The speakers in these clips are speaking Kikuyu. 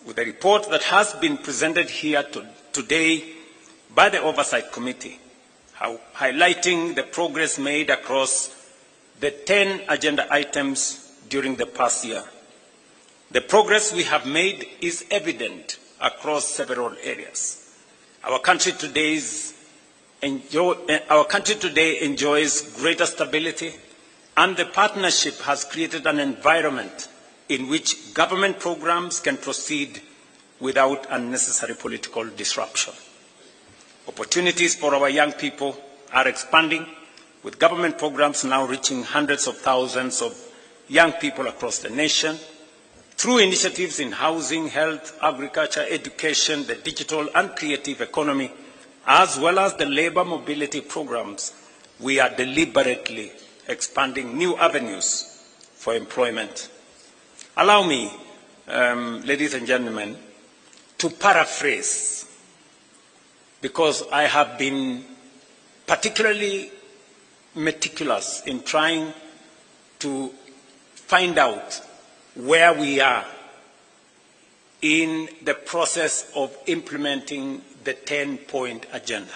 with the report that has been presented here today by the Oversight Committee, highlighting the progress made across the 10 agenda items during the past year. The progress we have made is evident across several areas. Our country today enjoys greater stability, and the partnership has created an environment in which government programs can proceed without unnecessary political disruption. Opportunities for our young people are expanding, with government programs now reaching hundreds of thousands of young people across the nation through initiatives in housing, health, agriculture, education, the digital and creative economy, as well as the labor mobility programs. We are deliberately expanding new avenues for employment. Allow me, ladies and gentlemen, to paraphrase, because I have been particularly meticulous in trying to find out where we are in the process of implementing the 10-point agenda.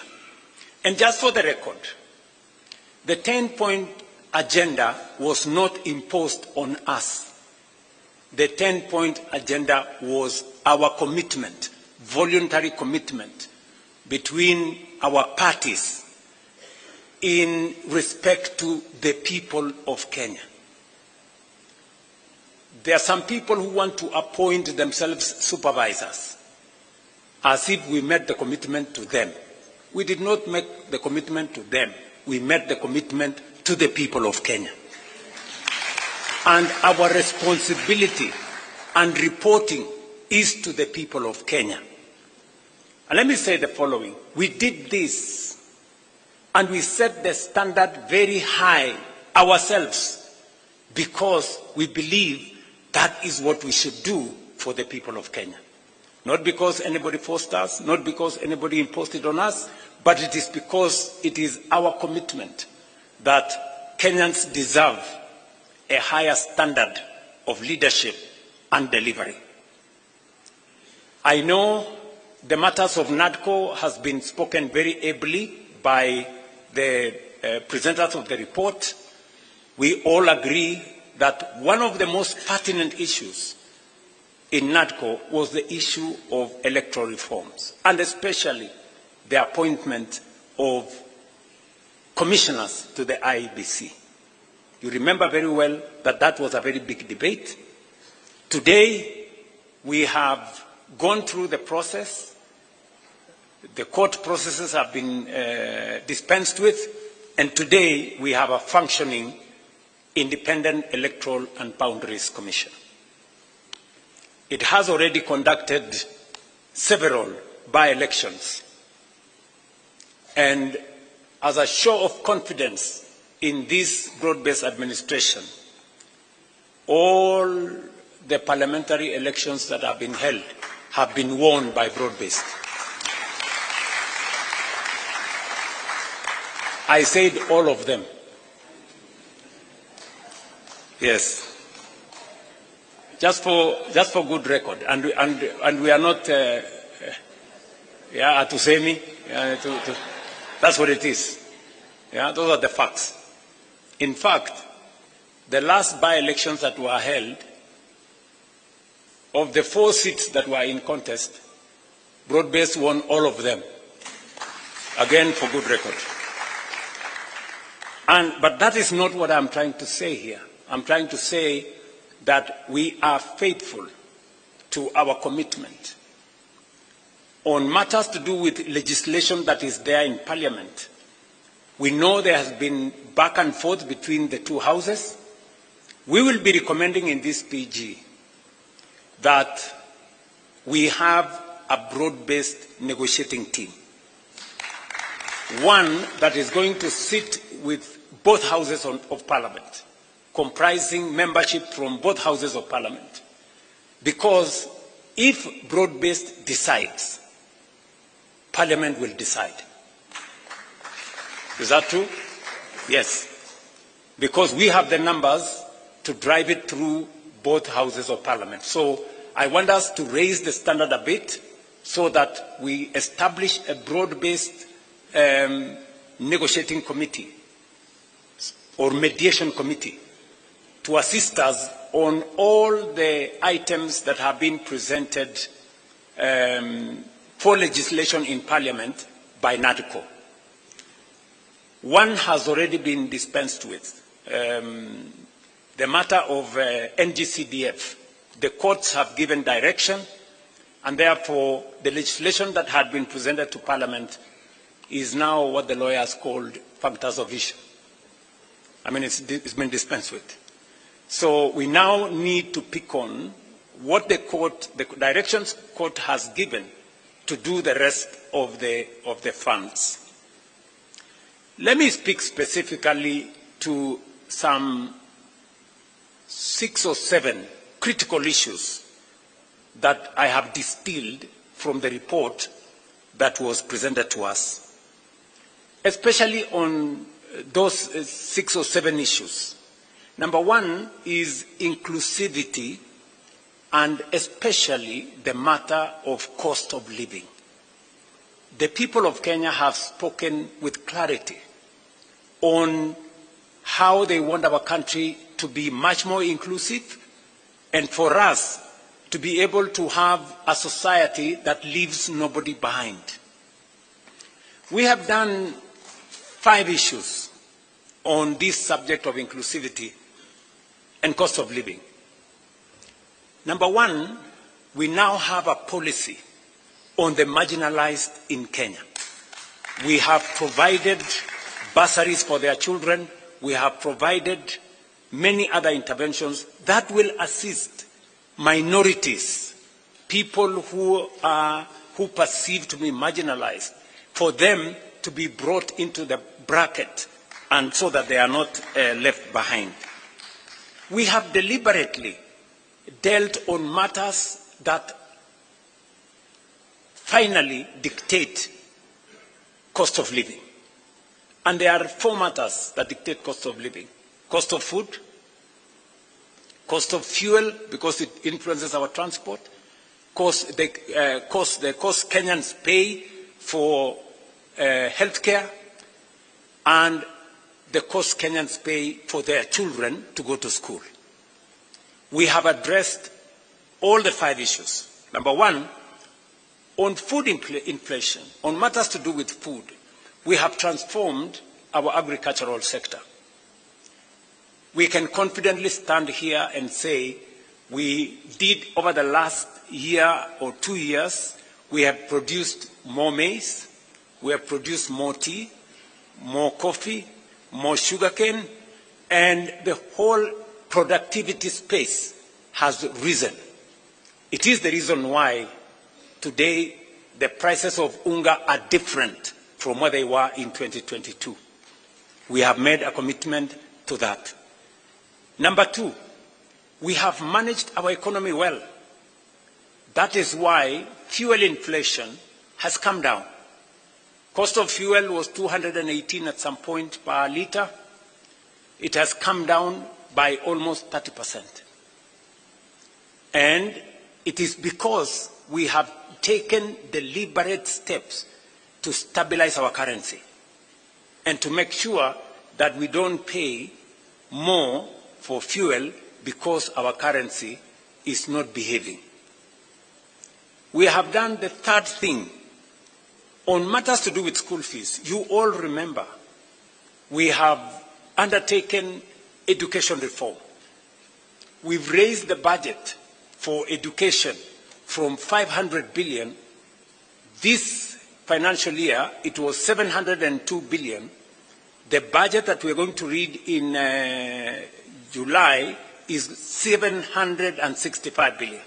And just for the record, the 10-point agenda was not imposed on us. The 10-point agenda was our commitment, voluntary commitment, between our parties in respect to the people of Kenya. There are some people who want to appoint themselves supervisors, as if we made the commitment to them. We did not make the commitment to them. We made the commitment to the people of Kenya. And our responsibility and reporting is to the people of Kenya. And let me say the following. We did this, and we set the standard very high ourselves, because we believe that is what we should do for the people of Kenya. Not because anybody forced us, not because anybody imposed it on us, but it is because it is our commitment that Kenyans deserve a higher standard of leadership and delivery. I know the matters of NADCO has been spoken very ably by the presenters of the report. We all agree that one of the most pertinent issues in NADCO was the issue of electoral reforms, and especially the appointment of commissioners to the IEBC. You remember very well that that was a very big debate. Today, we have gone through the process. The court processes have been dispensed with, and today we have a functioning Independent Electoral and Boundaries Commission. It has already conducted several by-elections, and as a show of confidence in this broad-based administration, all the parliamentary elections that have been held have been won by broad-based. I said all of them. Yes. Just for good record, and we are not, yeah, atusemi, that's what it is. Yeah, those are the facts. In fact, the last by-elections that were held, of the 4 seats that were in contest, broad-based won all of them. Again, for good record. But that is not what I'm trying to say here. I'm trying to say that we are faithful to our commitment on matters to do with legislation that is there in Parliament. We know there has been back and forth between the two houses. We will be recommending in this PG that we have a broad-based negotiating team. One that is going to sit with both houses of Parliament, comprising membership from both houses of Parliament. Because if broad-based decides, Parliament will decide. Is that true? Yes. Because we have the numbers to drive it through both houses of Parliament. So I want us to raise the standard a bit so that we establish a broad-based negotiating committee or mediation committee to assist us on all the items that have been presented for legislation in Parliament by NADCO. One has already been dispensed with, the matter of NGCDF. The courts have given direction, and therefore the legislation that had been presented to Parliament is now what the lawyers called functus officio. I mean, it's been dispensed with. So we now need to pick on what the court, the directions court has given to do the rest of the funds. Let me speak specifically to some 6 or 7 critical issues that I have distilled from the report that was presented to us, especially on those 6 or 7 issues. Number one is inclusivity, and especially the matter of cost of living. The people of Kenya have spoken with clarity on how they want our country to be much more inclusive, and for us to be able to have a society that leaves nobody behind. We have done 5 issues on this subject of inclusivity and cost of living. Number one, we now have a policy on the marginalized in Kenya. We have provided bursaries for their children. We have provided many other interventions that will assist minorities, people who are who perceive to be marginalized, for them to be brought into the bracket and so that they are not left behind. We have deliberately dealt on matters that finally dictate cost of living. And there are 4 matters that dictate cost of living: cost of food, cost of fuel, because it influences our transport, the cost Kenyans pay for healthcare, and the cost Kenyans pay for their children to go to school. We have addressed all the 5 issues. Number one, on food inflation, on matters to do with food, we have transformed our agricultural sector. We can confidently stand here and say we did, over the last year or 2 years, we have produced more maize, we have produced more tea, more coffee, more sugarcane, and the whole productivity space has risen. It is the reason why today the prices of unga are different from what they were in 2022. We have made a commitment to that. Number two, we have managed our economy well. That is why fuel inflation has come down. Cost of fuel was 218 at some point per litre. It has come down by almost 30%. And it is because we have taken deliberate steps to stabilize our currency and to make sure that we don't pay more for fuel because our currency is not behaving. We have done the third thing. On matters to do with school fees, you all remember we have undertaken education reform. We've raised the budget for education from 500 billion. This financial year, it was 702 billion. The budget that we're going to read in July is 765 billion.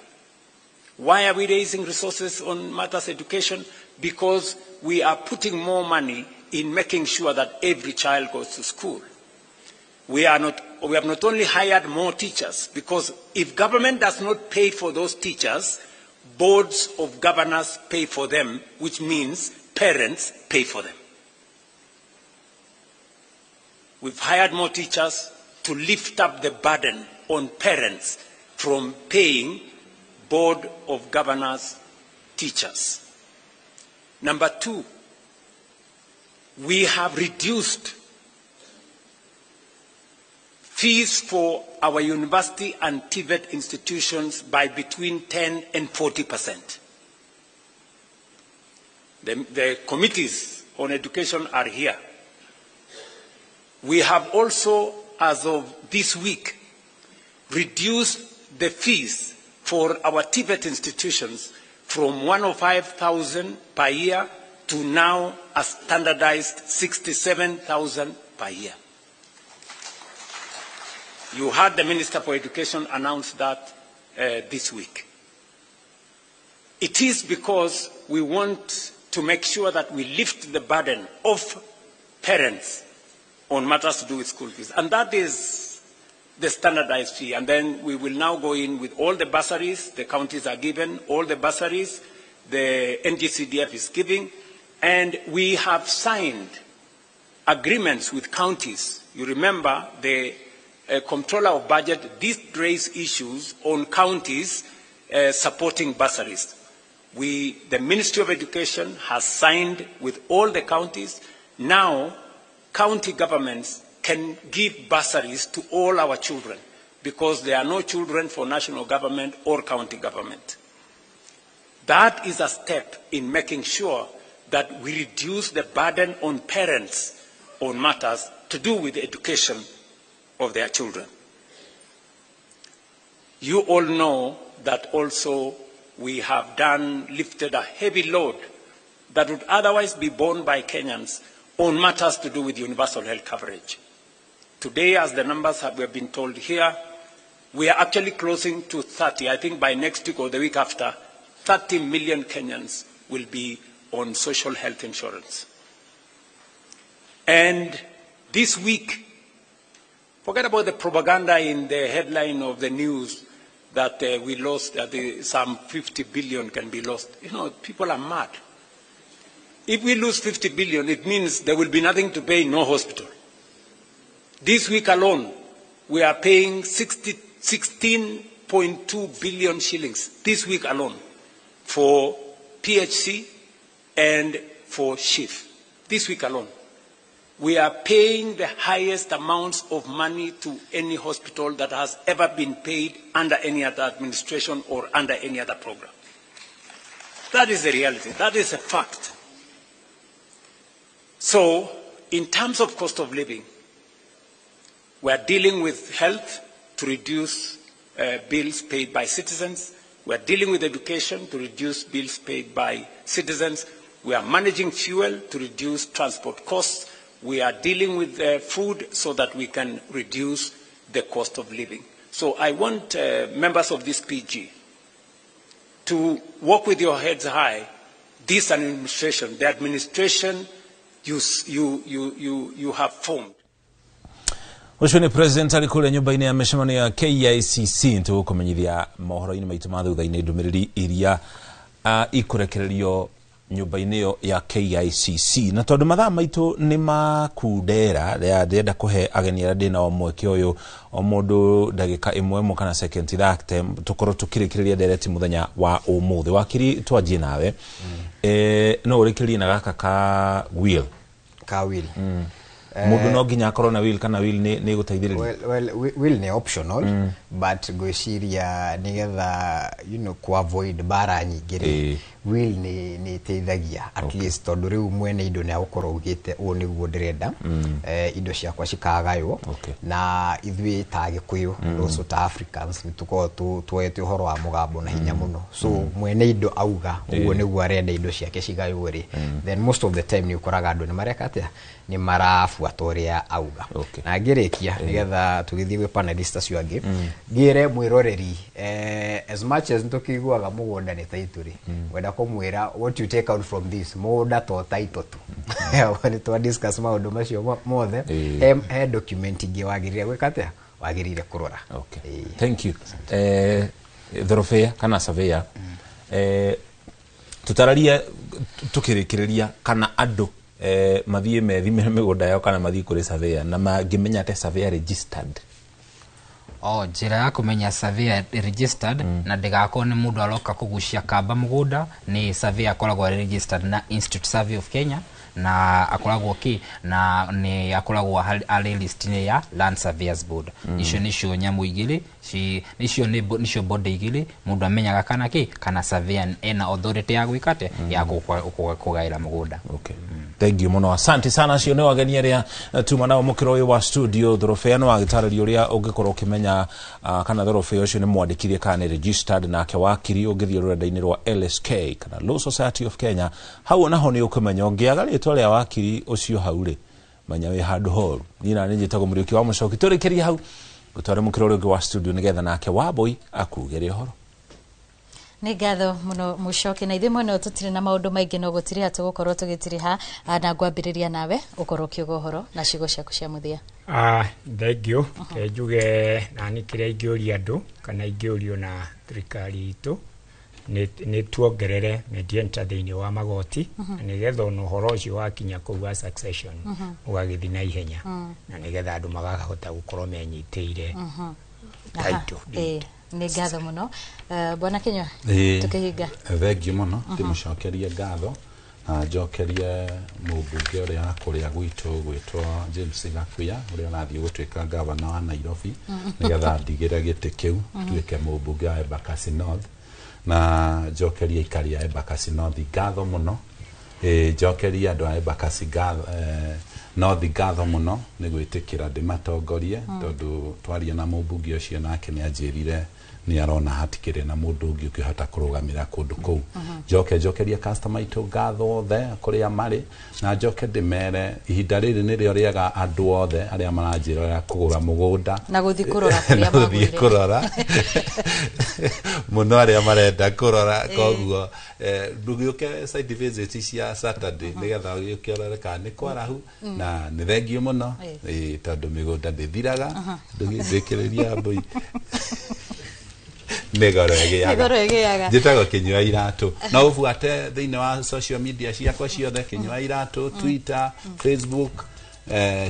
Why are we raising resources on matters education? Because we are putting more money in making sure that every child goes to school. We have not only hired more teachers, because if government does not pay for those teachers, boards of governors pay for them, which means parents pay for them. We've hired more teachers to lift up the burden on parents from paying Board of Governors teachers. Number two, we have reduced fees for our university and TVET institutions by between 10 and 40%. The committees on education are here. We have also, as of this week, reduced the fees for our TVET institutions from 105,000 per year to now a standardized 67,000 per year. You heard the Minister for Education announce that this week. It is because we want to make sure that we lift the burden of parents on matters to do with school fees. And that is the standardized fee. And then we will now go in with all the bursaries the counties are given, all the bursaries the NGCDF is giving, and we have signed agreements with counties. You remember the Comptroller of Budget did raise issues on counties supporting bursaries. The Ministry of Education has signed with all the counties. Now, county governments can give bursaries to all our children because there are no children for national government or county government. That is a step in making sure that we reduce the burden on parents on matters to do with the education of their children. You all know that also we have lifted a heavy load that would otherwise be borne by Kenyans on matters to do with universal health coverage. Today, as the numbers have been told here, we are actually closing to 30. I think by next week or the week after, 30 million Kenyans will be on social health insurance. And this week, forget about the propaganda in the headline of the news that we lost, that some 50 billion can be lost. You know, people are mad. If we lose 50 billion, it means there will be nothing to pay in no hospital. This week alone, we are paying 16.2 billion shillings, this week alone, for PHC and for SHIF. This week alone. We are paying the highest amounts of money to any hospital that has ever been paid under any other administration or under any other program. That is the reality. That is a fact. So, in terms of cost of living, we are dealing with health to reduce bills paid by citizens. We are dealing with education to reduce bills paid by citizens. We are managing fuel to reduce transport costs. We are dealing with food so that we can reduce the cost of living. So I want members of this PG to walk with your heads high. This administration, the administration you have formed. Ucio ni president ari kuria nyumba-ini ya micemanio ya KICC tugukumenyithia mohoro-ini maitu ma thutha-ini ndumiriri iria ikurekererio nyumba-ini iyo ya KICC. Na tondu mathaa maitu ni makundera, ndĩrenda kũhe ageni arĩa ndĩ nao mweke ũyũ o mũndũ ndagĩka ĩmwe ĩmwe kana second thate tũkorwo tũkĩrĩkĩrĩria ndereti mũthenya wa ũmũthĩ. Wakiri, twanjie nawe. No ũrĩkĩrie na gaka ka will. Ka will. Mundu no nginya akorwo na will kana will ni guteithĩrĩria? Well, will ni optional, but ngwĩciria nigetha ku avoid bara nyingĩ rĩ, will ni iteithagia at least, tondu riu mwene indo ni agũkorwo ugĩte ũũ nĩguo ndĩrenda, indo ciakwa cikagaywo. Na ithuĩ ta Gĩkũyũ and also ta Africans nĩ tũkoragwo tuoete ũhoro wa mũgambo na hinya mũno, so mwene indo auga ũguo nĩguo arenda indo ciake cigaywo rĩ, then most of the time nĩ ũkoraga andũ nĩ mareka atĩa, nĩ marabuata ũrĩa auga. Na ngĩrĩkia nĩgetha tũgĩthiĩ gwĩ panelist acio angĩ, ngĩre mwĩroreri, as much as nĩtũkĩiguaga mũgũnda nĩ title rĩ, wenda kũmwĩra what you take out from this, mũgũnda to title tu. Nĩ twa discuss maũndũ macio mothe, he document ingĩ wagĩrĩire gwĩka atĩa, wagĩrĩire kũrora. Thank you. Thorobea kana surveyor, tutararie tukĩrĩkĩrĩria kana andũ mathiĩ methimĩre mĩgũnda yao kana mathiĩ kũrĩ surveyor, na mangĩmenya atĩ surveyor registered O njĩra ya kũmenya surveyor registered na ndĩgakorwo nĩ mũndũ aroka kũgucia kamba mũgũnda, nĩ surveyor akoragwo arĩ registered na Institute Survey of Kenya, na akoragwo ki na nĩ akoragwo arĩ list-inĩ ya Land Surveyors Board. Icio nĩcio nyamũ igĩrĩ, nicio nĩcio body igĩrĩ mũndũ amenyaga kana kĩ kana surveyor ena authority ya gwĩka atĩa, ya kũgaĩra mũgũnda. Okay. Thank you muno, asante sana. Acio nĩ wageni arĩa tuma nao mũkĩro ũyũ wa studio. Thorobea no agĩtarĩria ũrĩa ũngĩkorwo ũkĩmenya kana thorobea ũcio nĩ mwandĩkithie kana nĩ registered, nake wakiri ũngĩthiĩ rũrenda-inĩ rwa LSK kana Law Society of Kenya, hau onaho nĩ ũkũmenya. Ũngĩaga rĩtwa rĩa wakiri ũcio hau rĩ, menya wĩ handũ horu. Niĩ na nĩ njĩtagwo Mũriũki wa Mũcoki, tũrĩkĩrie hau gũtware mũkĩro ũrĩa ũngĩ wa studio nĩgetha nake Wambui akugĩre ũhoro. Nĩ ngatho mũno Mũcoki, na ithuĩ mwena ũyũ tũtirĩ na maũndũ maingĩ, no gũtirĩha tũgũkorwo tũgĩtirĩha, na ngwambĩrĩria nawe ũkorwo ũkiuga ũhoro na ciugo ciaku cia mũthia. Thank you. Njuge nani kĩrĩa ingĩũria andũ kana ingĩũrio na thirikari itũ nĩ tuongerere mediator thĩinĩ wa magoti, na nĩgetha ona ũhoro ũcio wakinya kũu wa succession ũgagĩthiĩ na ihenya, na nĩgetha andũ makahota gũkorwo menyitĩire title deed. Nĩ ngatho mũno. Bwana Kinyua, tũkĩhinga. Thengiũ mũno, ndĩmũcokerie ngatho na njokerie mũmbunge ũrĩa wa kũrĩa gwitũ gwĩtwo James Gakuya, ũrĩa ũrathiĩ gũtuĩka gavana wa Nairobi, nĩgetha ndigĩre gĩtĩ kĩu nduĩke mũmbunge wa Embakasi North, na njokerie aikari a Embakasi North ngatho mũno. Njokerie andũ a Embakasi North ngatho mũno nĩ gwĩtĩkĩra ndĩmatongorie, tondũ twaria na mũmbunge ũcio nake nĩ anjĩrire nĩ arona hatikĩrĩ na mũndũ ũngĩ ũkĩhota kũrũgamĩra kũndũ kũu. Njoke njokerie customer aitũ ngatho othe kũrĩa marĩ, na njoke ndĩmere ihinda rĩrĩ nĩrĩo rĩega andũ othe arĩa maranjĩra kũgũra mũgũnda na gũthiĩ kũrora kũrĩa na gũthiĩ magũrire. Kũrora mũno arĩa marenda kũrora, koguo ndũgĩũke site visit cia Saturday nĩgetha ũgĩũke ũrore kana nĩ kwarahu, na nĩ thengiũ mũno, tondũ mĩgũnda ndĩthiraga. Ndũgĩthĩkĩrĩria mbũi nĩ goro ĩgĩaga. Nĩ goro ĩgĩaga. Njĩtagwo Kinyua Iratũ, no ũbuate thĩinĩ wa social media ciakwa ciothe, Kinyua Iratũ, Twitter, Facebook,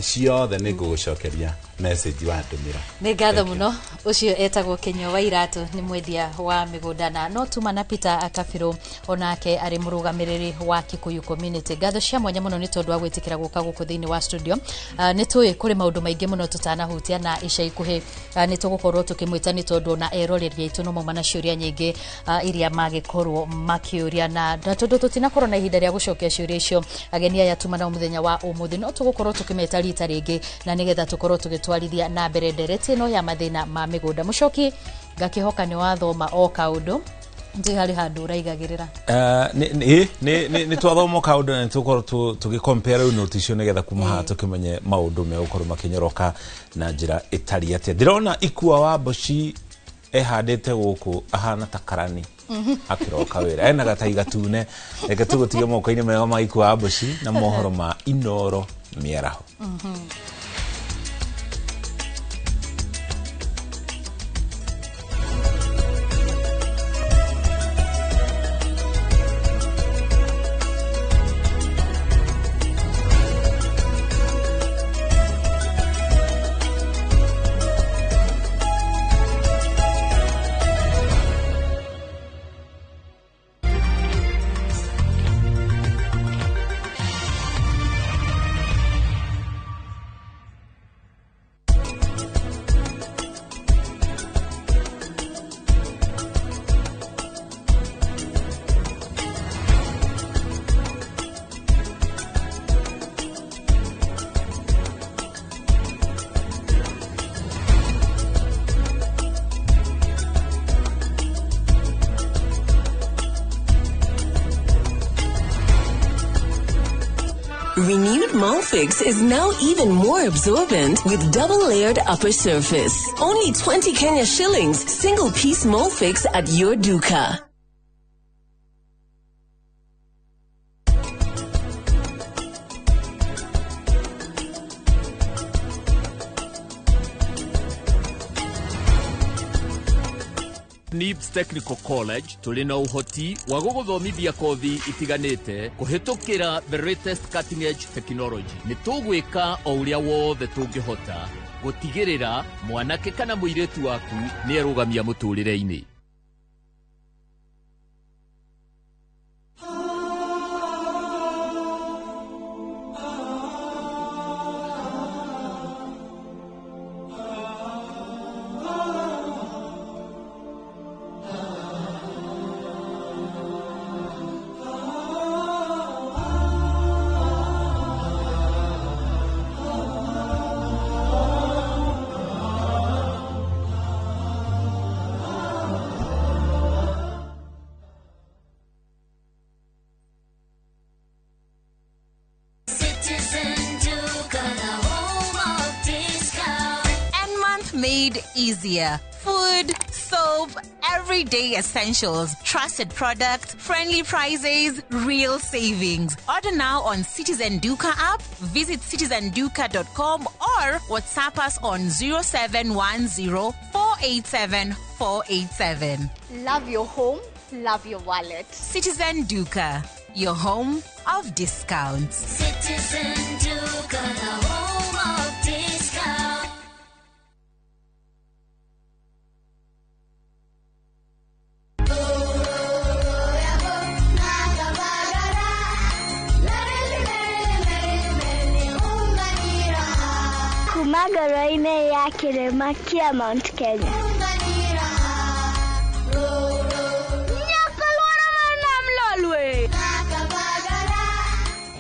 ciothe nĩ ngũgũcokeria message wandũmĩra. Nĩ ngatho mũno. Ũcio etagwo Kinyua wa Iratũ, nĩ mwendia wa mĩgũnda, na no tuma na Peter Kabirũ, onake arĩ mũrũgamĩrĩri wa Kikuyu Community. Ngatho cia mwanya mũno nĩ tondũ wa gwĩtĩkĩra gũka gũkũ thĩinĩ wa studio. Nĩ tũĩ kũrĩ maũndũ maingĩ mũno tũtanahutia, na ica ikuhĩ nĩ tũgũkorwo tũkĩmwĩta nĩ tondũ ona eroreri aitũ no mauma na ciũria nyingĩ iria magĩkorwo makĩũria, na tondũ tũtinakorwo na ihinda rĩa gũcokia ciũria icio ageni aya tuma nao mũthenya wa ũmũthĩ, no tũgũkorwo tũkĩmeta rita rĩngĩ na nĩgetha tũkorwo tũgĩtwarithia na mbere ndereti ĩno ya mathĩna ma mĩgũnda. Mũcoki, ngakĩhoka nĩ wathoma o kaũndũ, ndĩ harĩ handũ ũraigagĩrĩra. Nĩ twathoma kaũndũ na nĩ tũgũkorwo tũgĩ-compare rĩu note icio nĩgetha kuma haha tũkĩmenye maũndũ megũkorwo makĩnyoroka na njĩra ĩtariĩ atĩa. Ndĩrona Ikua wa Mboci ehandĩte gũkũ ahana ta karani akĩroka wĩra, ena gatai gatune. Reke tũgũtige moko-inĩ mega ma Ikua wa Mboci na mohoro ma Inoro mĩaraho. Renewed Molfix is now even more absorbent with double-layered upper surface. Only 20 Kenya shillings, single-piece Molfix at your duka. NIBS Technical College tũrĩ na ũhoti wa gũgũthomithia kothi itiganĩte kũhĩtũkĩra the latest cutting edge technology. Nĩ tũgwĩka o ũrĩa wothe tũngĩhota Gũtigĩrĩra mwanake kana mũirĩtu waku nĩ erũgamia mũtũrĩre-inĩ. Made easier. Food, soap, everyday essentials, trusted products, friendly prices, real savings. Order now on Citizen Duka app, visit citizenduka.com or WhatsApp us on 0710 487 487. Love your home, love your wallet. Citizen Duka, your home of discounts. Citizen Duka, the home of discounts. Kumagoro-inĩ ya kĩrĩma kĩa Mount Kenya.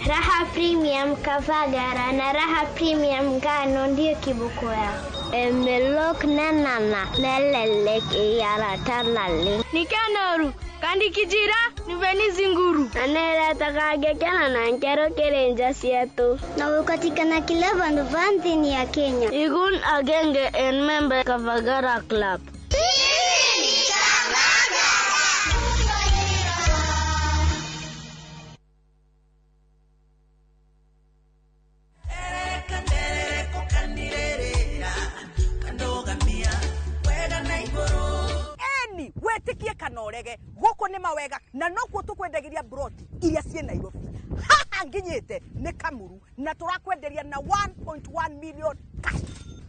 Raha Premium Kavagara na Raha Premium Ngano ndio kiboko yao. Emelok nanana lelelek iyaratalale. Nikanoru kandi kijira niveni zinguru. Anera na nkero kerenja sietu. Na ukatikana kila vandu vanthini ya Kenya. Igun agenge en member Kavagara Club. Wetikie kana urege guku ni mawega na nokuo tukwendagiria broti iria cie Nairobi haha nginyite ni Kamuru na turakwenderia na 1.1 million cash.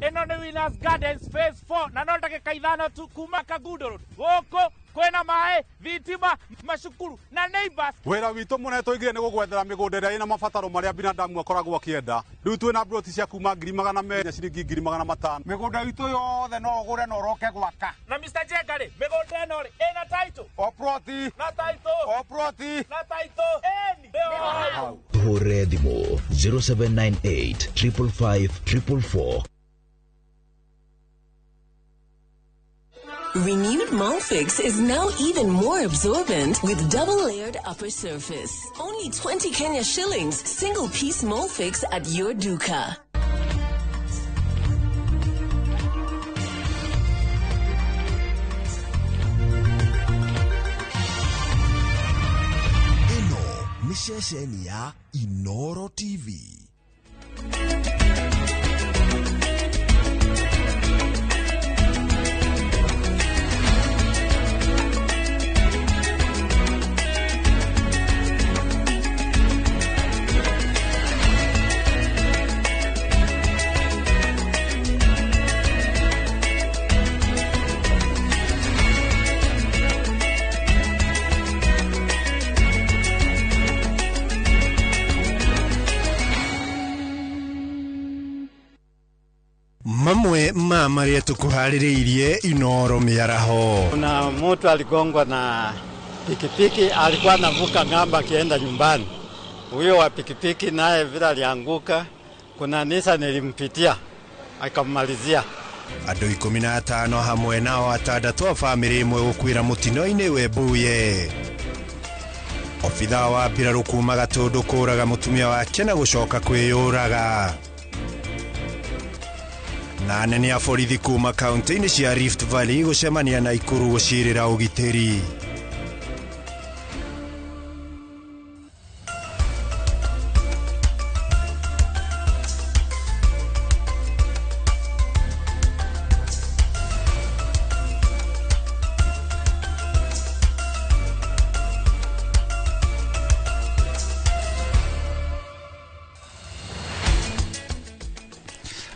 Ino ni Winners Gardens phase 4 na no ndagika 5 tu kuma Kangundo Road. Guku kwina mae thitima macukuru na neighbors. Wira witu munene tuigire ni gugwethera migunda iria ina mabataro maria binadamu akoragwo akienda. Riu twina broti cia kuma 200,000 ciringi 500,000. Migunda itu yothe no ugure na uroke gwaka. Na Mr. Jenga ri migunda ino ri ina title o proti na title o proti na title eni. Tuhũrĩre thimũ 0798 555 444. Renewed Molfix is now even more absorbent with double-layered upper surface. Only 20 Kenya shillings, single-piece Molfix at your duka. Ĩno nĩ ceceni ya Inoro TV. Mamwe ma maria tukuharĩrĩirie Inoro mĩaraho. Kuna mtu aligongwa na pikipiki, alikuwa anavuka ng'ambo akienda nyumbani. Huyo wa pikipiki naye vile alianguka, kuna Nissan ilimpitia akamalizia. Andũ 15 hamwe nao 6 a bamĩrĩ ĩmwe gũkuĩra mũtino-inĩ Webuye. Obithaa wa mbirarũ kuma Gatũndũ kũũraga mũtumia wake na gũcoka kwĩyũraga. Na anene a borithi kuma kaunti-inĩ cia Rift Valley gũcemania na Ikuru gũcirĩra ũgitĩri.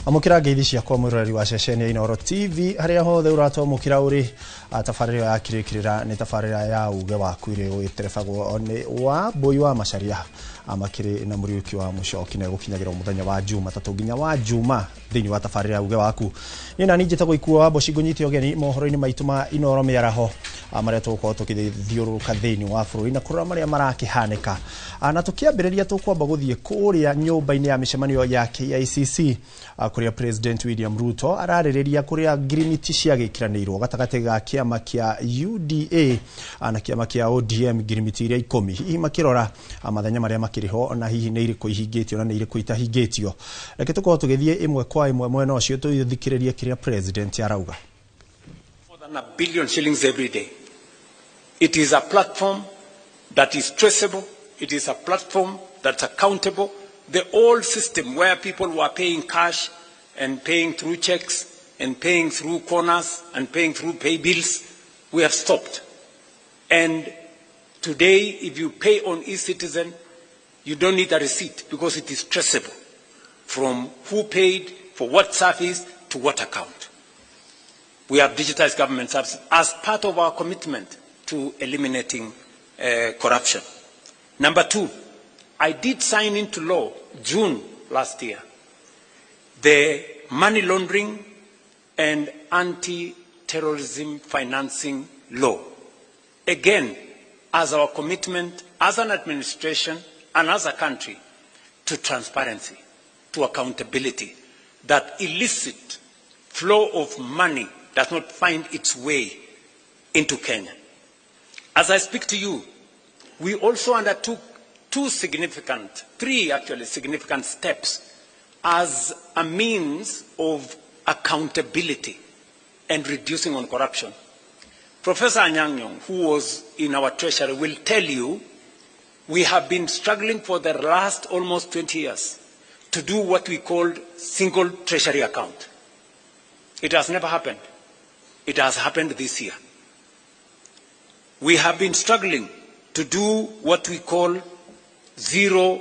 Amũkĩra ngeithi ciakwa mwĩroreri wa ceceni ya Inooro TV harĩa hothe ũratwamũkĩra ũrĩ. Tabarĩra ya Kĩrĩkĩrĩra nĩ tabarĩra ya uge waku ĩrĩa ĩterebagwo nĩ wa Mbũi wa Macharia amakĩrĩ na Mũriũki wa Mũcoki na ĩgũkinyagĩra mũthenya wa Jumatatũ nginya wa Juma thĩinĩ wa tabarĩra ya uge waku. Niĩ nani njĩtagwo Ikuo wa Mboci, ngũnyite ũgeni mohoro-inĩ maitũ ma Inooro mĩaraho marĩa tũgũkorwo tũkĩthiũrũrũka thĩinĩ wa bũrũri na kũrora marĩa marakĩhanĩka. Na tũkĩambĩrĩria tũkwamba gũthiĩ kũrĩa nyũmba-inĩ ya mĩcemanio ya KICC kũrĩa President William Ruto ararĩrĩria kũrĩa ngirimiti ciagĩkiranĩirwo gatagatĩ ga kĩama kĩa UDA na kĩama kĩa ODM, ngirimiti iria 10, hihi makĩrora mathenya marĩa makĩrĩ ho na hihi nĩ irĩkũ ihingĩtio na nĩ irĩkũ itahingĩtio. Reke tũkorwo tũgĩthiĩ ĩmwe kwa ĩmwe mwena ũcio tũthikĩrĩrie kĩrĩa President arauga. More than 1 billion shillings every day. It is a platform that is traceable. It is a platform that's accountable. The old system where people were paying cash and paying through checks and paying through corners and paying through pay bills, we have stopped. And today, if you pay on eCitizen, you don't need a receipt because it is traceable from who paid, for what service, to what account. We have digitized government services as part of our commitment to eliminating corruption. Number two, I did sign into law June last year the money laundering and anti-terrorism financing law. Again, as our commitment as an administration and as a country to transparency, to accountability, that illicit flow of money does not find its way into Kenya. As I speak to you, we also undertook three actually significant steps as a means of accountability and reducing on corruption. Professor Anyang' Nyong'o, who was in our treasury, will tell you we have been struggling for the last almost 20 years to do what we called single treasury account. It has never happened. It has happened this year. We have been struggling to do what we call zero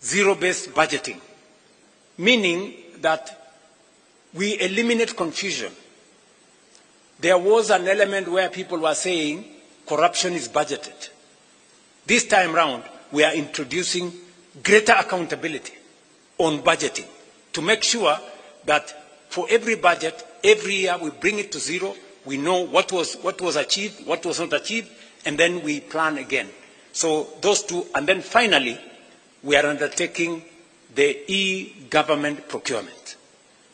zero-based budgeting, meaning that we eliminate confusion. There was an element where people were saying corruption is budgeted. This time round, we are introducing greater accountability on budgeting to make sure that for every budget, every year we bring it to zero, we know what was achieved, what was not achieved, and then we plan again. So those two, and then finally, we are undertaking the e-government procurement.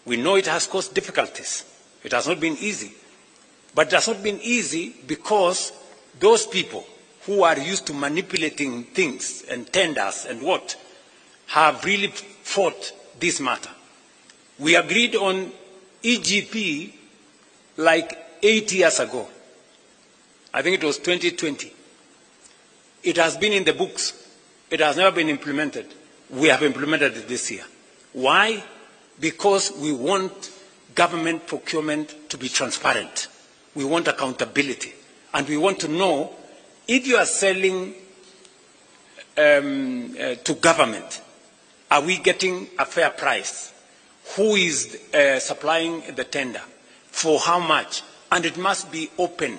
We know it has caused difficulties. It has not been easy. But it has not been easy because those people who are used to manipulating things and tenders and what have really fought this matter. We agreed on EGP like 8 years ago. I think it was 2020. It has been in the books. It has never been implemented. We have implemented it this year. Why? Because we want government procurement to be transparent. We want accountability. And we want to know if you are selling to government, are we getting a fair price? Who is supplying the tender? For how much? And it must be open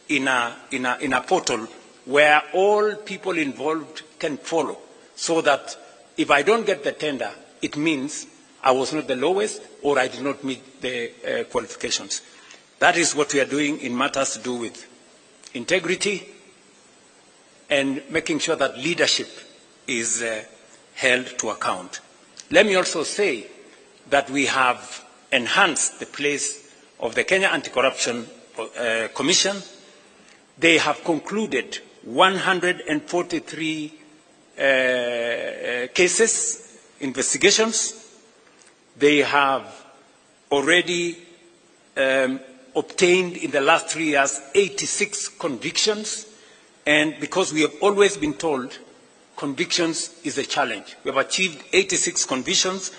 in a portal where all people involved can follow, so that if I don't get the tender, it means I was not the lowest or I did not meet the qualifications. That is what we are doing in matters to do with integrity and making sure that leadership is held to account. Let me also say that we have enhanced the place of the Kenya Anti-Corruption Commission. They have concluded 143 cases, investigations. They have already obtained in the last 3 years 86 convictions. And because we have always been told convictions is a challenge, we have achieved 86 convictions,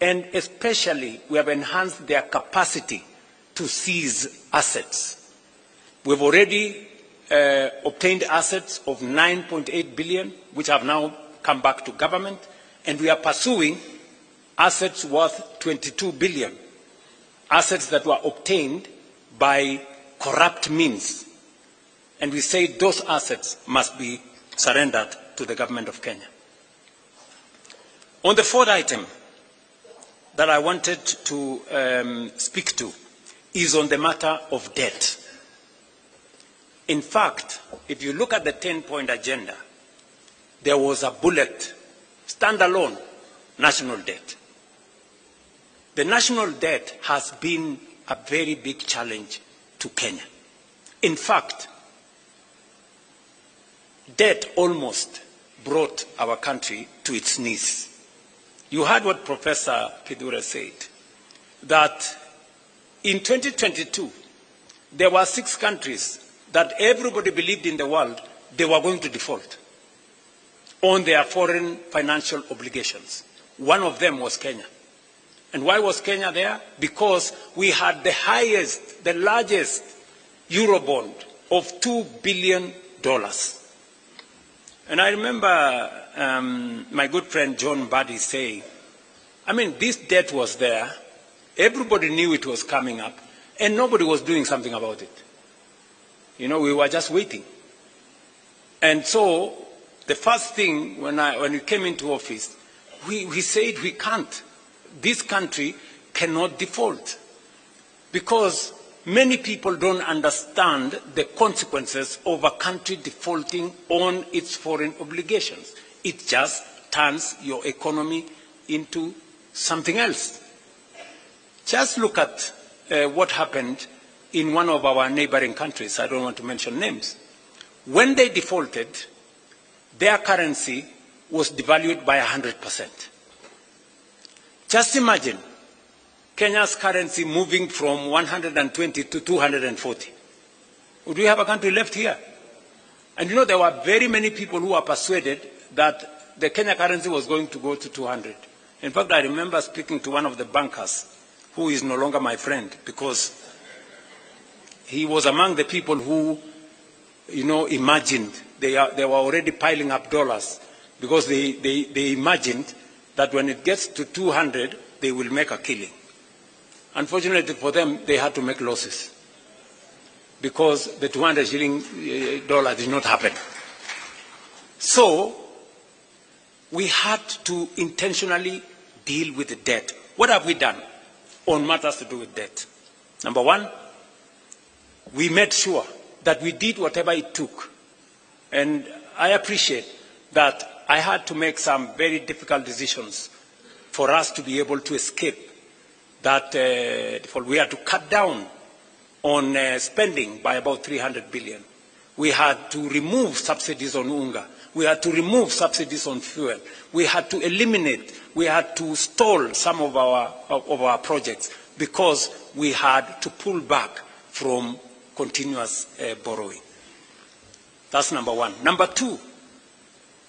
and especially we have enhanced their capacity to seize assets. We've already obtained assets of 9.8 billion, which have now come back to government, and we are pursuing assets worth 22 billion, assets that were obtained by corrupt means. And we say those assets must be surrendered to the government of Kenya. On the fourth item that I wanted to speak to is on the matter of debt. In fact, if you look at the 10-point agenda, there was a bullet, standalone, national debt. The national debt has been a very big challenge to Kenya. In fact, debt almost brought our country to its knees. You heard what Professor Kithure said, that in 2022, there were 6 countries that everybody believed in the world they were going to default on their foreign financial obligations. One of them was Kenya. And why was Kenya there? Because we had the highest, the largest Eurobond of $2 billion. And I remember my good friend John Mbadi saying, I mean, this debt was there, everybody knew it was coming up, and nobody was doing something about it. You know, we were just waiting. And so, the first thing when we came into office, we said we can't. This country cannot default. Because many people don't understand the consequences of a country defaulting on its foreign obligations. It just turns your economy into something else. Just look at what happened in one of our neighboring countries. I don't want to mention names. When they defaulted, their currency was devalued by 100%. Just imagine Kenya's currency moving from 120 to 240. Would we have a country left here? And you know, there were very many people who were persuaded that the Kenya currency was going to go to 200. In fact, I remember speaking to one of the bankers, who is no longer my friend, because he was among the people who, you know, imagined, they were already piling up dollars, because they imagined that when it gets to 200, they will make a killing. Unfortunately for them, they had to make losses, because the 200 shilling dollar did not happen. So we had to intentionally deal with the debt. What have we done on matters to do with debt? Number one, we made sure that we did whatever it took. And I appreciate that I had to make some very difficult decisions for us to be able to escape that default. We had to cut down on spending by about 300 billion. We had to remove subsidies on unga. We had to remove subsidies on fuel. We had to eliminate, we had to stall some of our projects because we had to pull back from continuous borrowing. That's number one. Number two,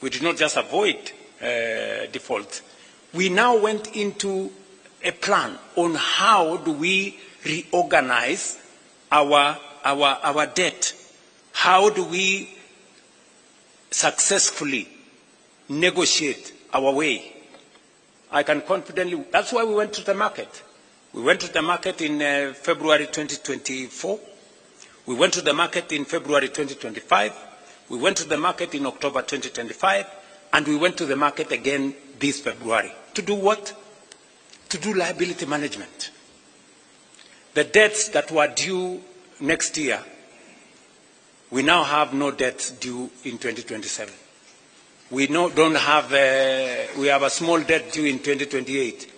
we did not just avoid default. We now went into a plan on how do we reorganize our debt. How do we successfully negotiate our way? I can confidently, that's why we went to the market. We went to the market in February 2024. We went to the market in February 2025. We went to the market in October 2025. And we went to the market again this February. To do what? To do liability management. The debts that were due next year, we now have no debts due in 2027. We don't have, we have a small debt due in 2028.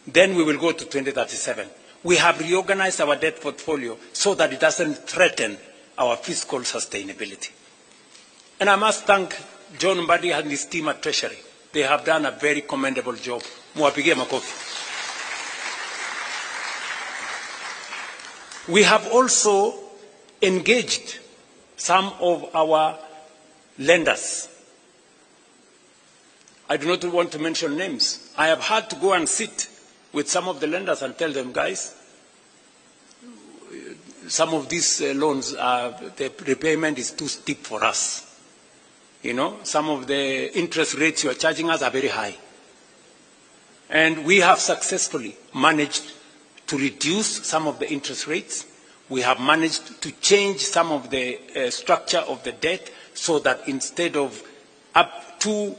Then we will go to 2037. We have reorganized our debt portfolio so that it doesn't threaten our fiscal sustainability. And I must thank John Mbadi and his team at Treasury. They have done a very commendable job. Muwapigie makofi. We have also engaged some of our lenders. I do not want to mention names. I have had to go and sit with some of the lenders and tell them, guys, some of these loans, the repayment is too steep for us. You know, some of the interest rates you are charging us are very high. And we have successfully managed to reduce some of the interest rates. We have managed to change some of the structure of the debt so that instead of up too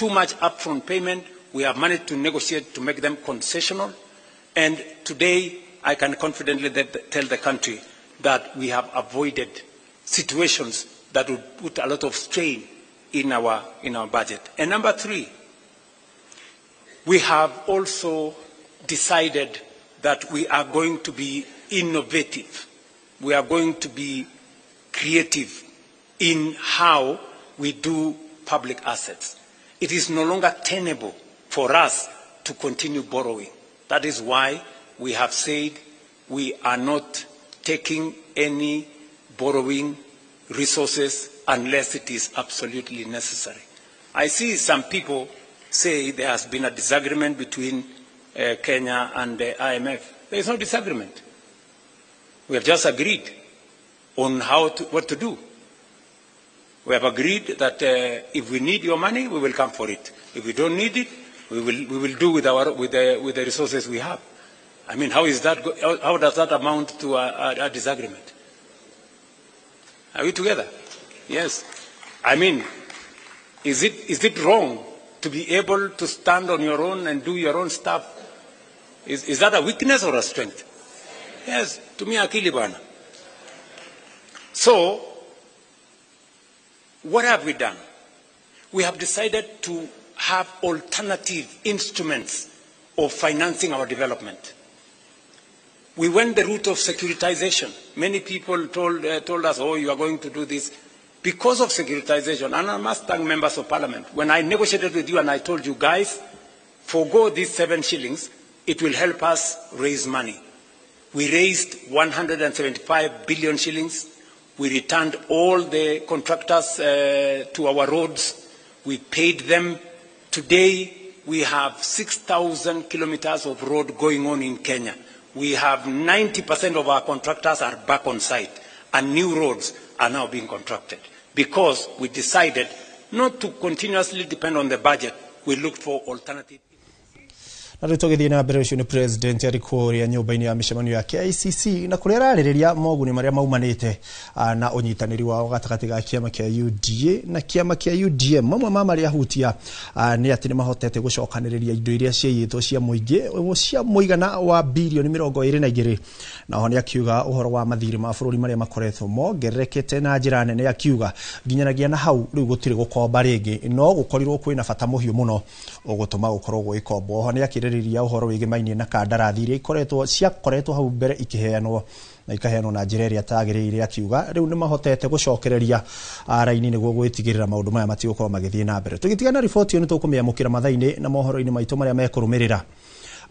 much upfront payment, we have managed to negotiate to make them concessional. And today, I can confidently tell the country that we have avoided situations that would put a lot of strain in our budget. And number three, we have also decided that we are going to be innovative. We are going to be creative in how we do public assets. It is no longer tenable for us to continue borrowing. That is why we have said we are not taking any borrowing resources unless it is absolutely necessary. I see some people say there has been a disagreement between Kenya and the IMF. There is no disagreement. We have just agreed on what to do. We have agreed that if we need your money, we will come for it. If we don't need it, we will do with the resources we have. I mean, how is that? How does that amount to a disagreement? Are we together? Yes. I mean, is it wrong to be able to stand on your own and do your own stuff? Is that a weakness or a strength? Yes, tumia akili bwana. So, what have we done? We have decided to have alternative instruments of financing our development. We went the route of securitization. Many people told us, oh, you are going to do this. Because of securitization, and I must thank members of parliament, when I negotiated with you and I told you guys, forgo these 7 shillings, it will help us raise money. We raised 175 billion shillings. We returned all the contractors to our roads. We paid them. Today, we have 6,000 kilometers of road going on in Kenya. We have 90% of our contractors are back on site, and new roads are now being contracted because we decided not to continuously depend on the budget. We looked for alternative. Na rĩu tũgĩthiĩ na mbere ũcio nĩ president arĩ kũrĩa nyũmba-inĩ ya mĩcemanio ya KICC na kũrĩa ararĩrĩria moguni marĩa maumanĩte na ũnyitanĩri wao gatagatĩ ga kĩama kĩa UDA na kĩama kĩa UDM. Mamwe ma marĩa ahutia nĩ atĩ nĩ mahotete gũcokanĩrĩria indo iria ciaiyĩtwo cia mũingĩ cia mũigana wa birioni 22, na ho nĩ akiuga ũhoro wa mathirĩ ma bũrũri marĩa makoretwo mongererekete na njĩra nene, akiuga nginyanagia na hau rĩu gũtirĩ gũkomba rĩngĩ, no gũkorirwo kwĩna bata mũhiũ mũno ũgũtũma gũkorwo gũgĩkombwo. Ho nĩ akĩrĩrĩria ũhoro wĩgĩmainie na kandarathi iria ikoretwo ciakoretwo hau mbere ikiheanwo na ikaheanwo na njĩra ĩrĩa tagĩrĩire, akiuga rĩu nĩ mahotete gũcokereria raini nĩguo gwĩtigĩrĩra maũndũ maya matigũkorwo magĩthiĩ na mbere. Tũgĩtigana riboti ĩyo nĩ tũkũmĩamũkĩra mathaa-inĩ na mohoro-inĩ maitũ marĩa mekũrũmĩrĩra.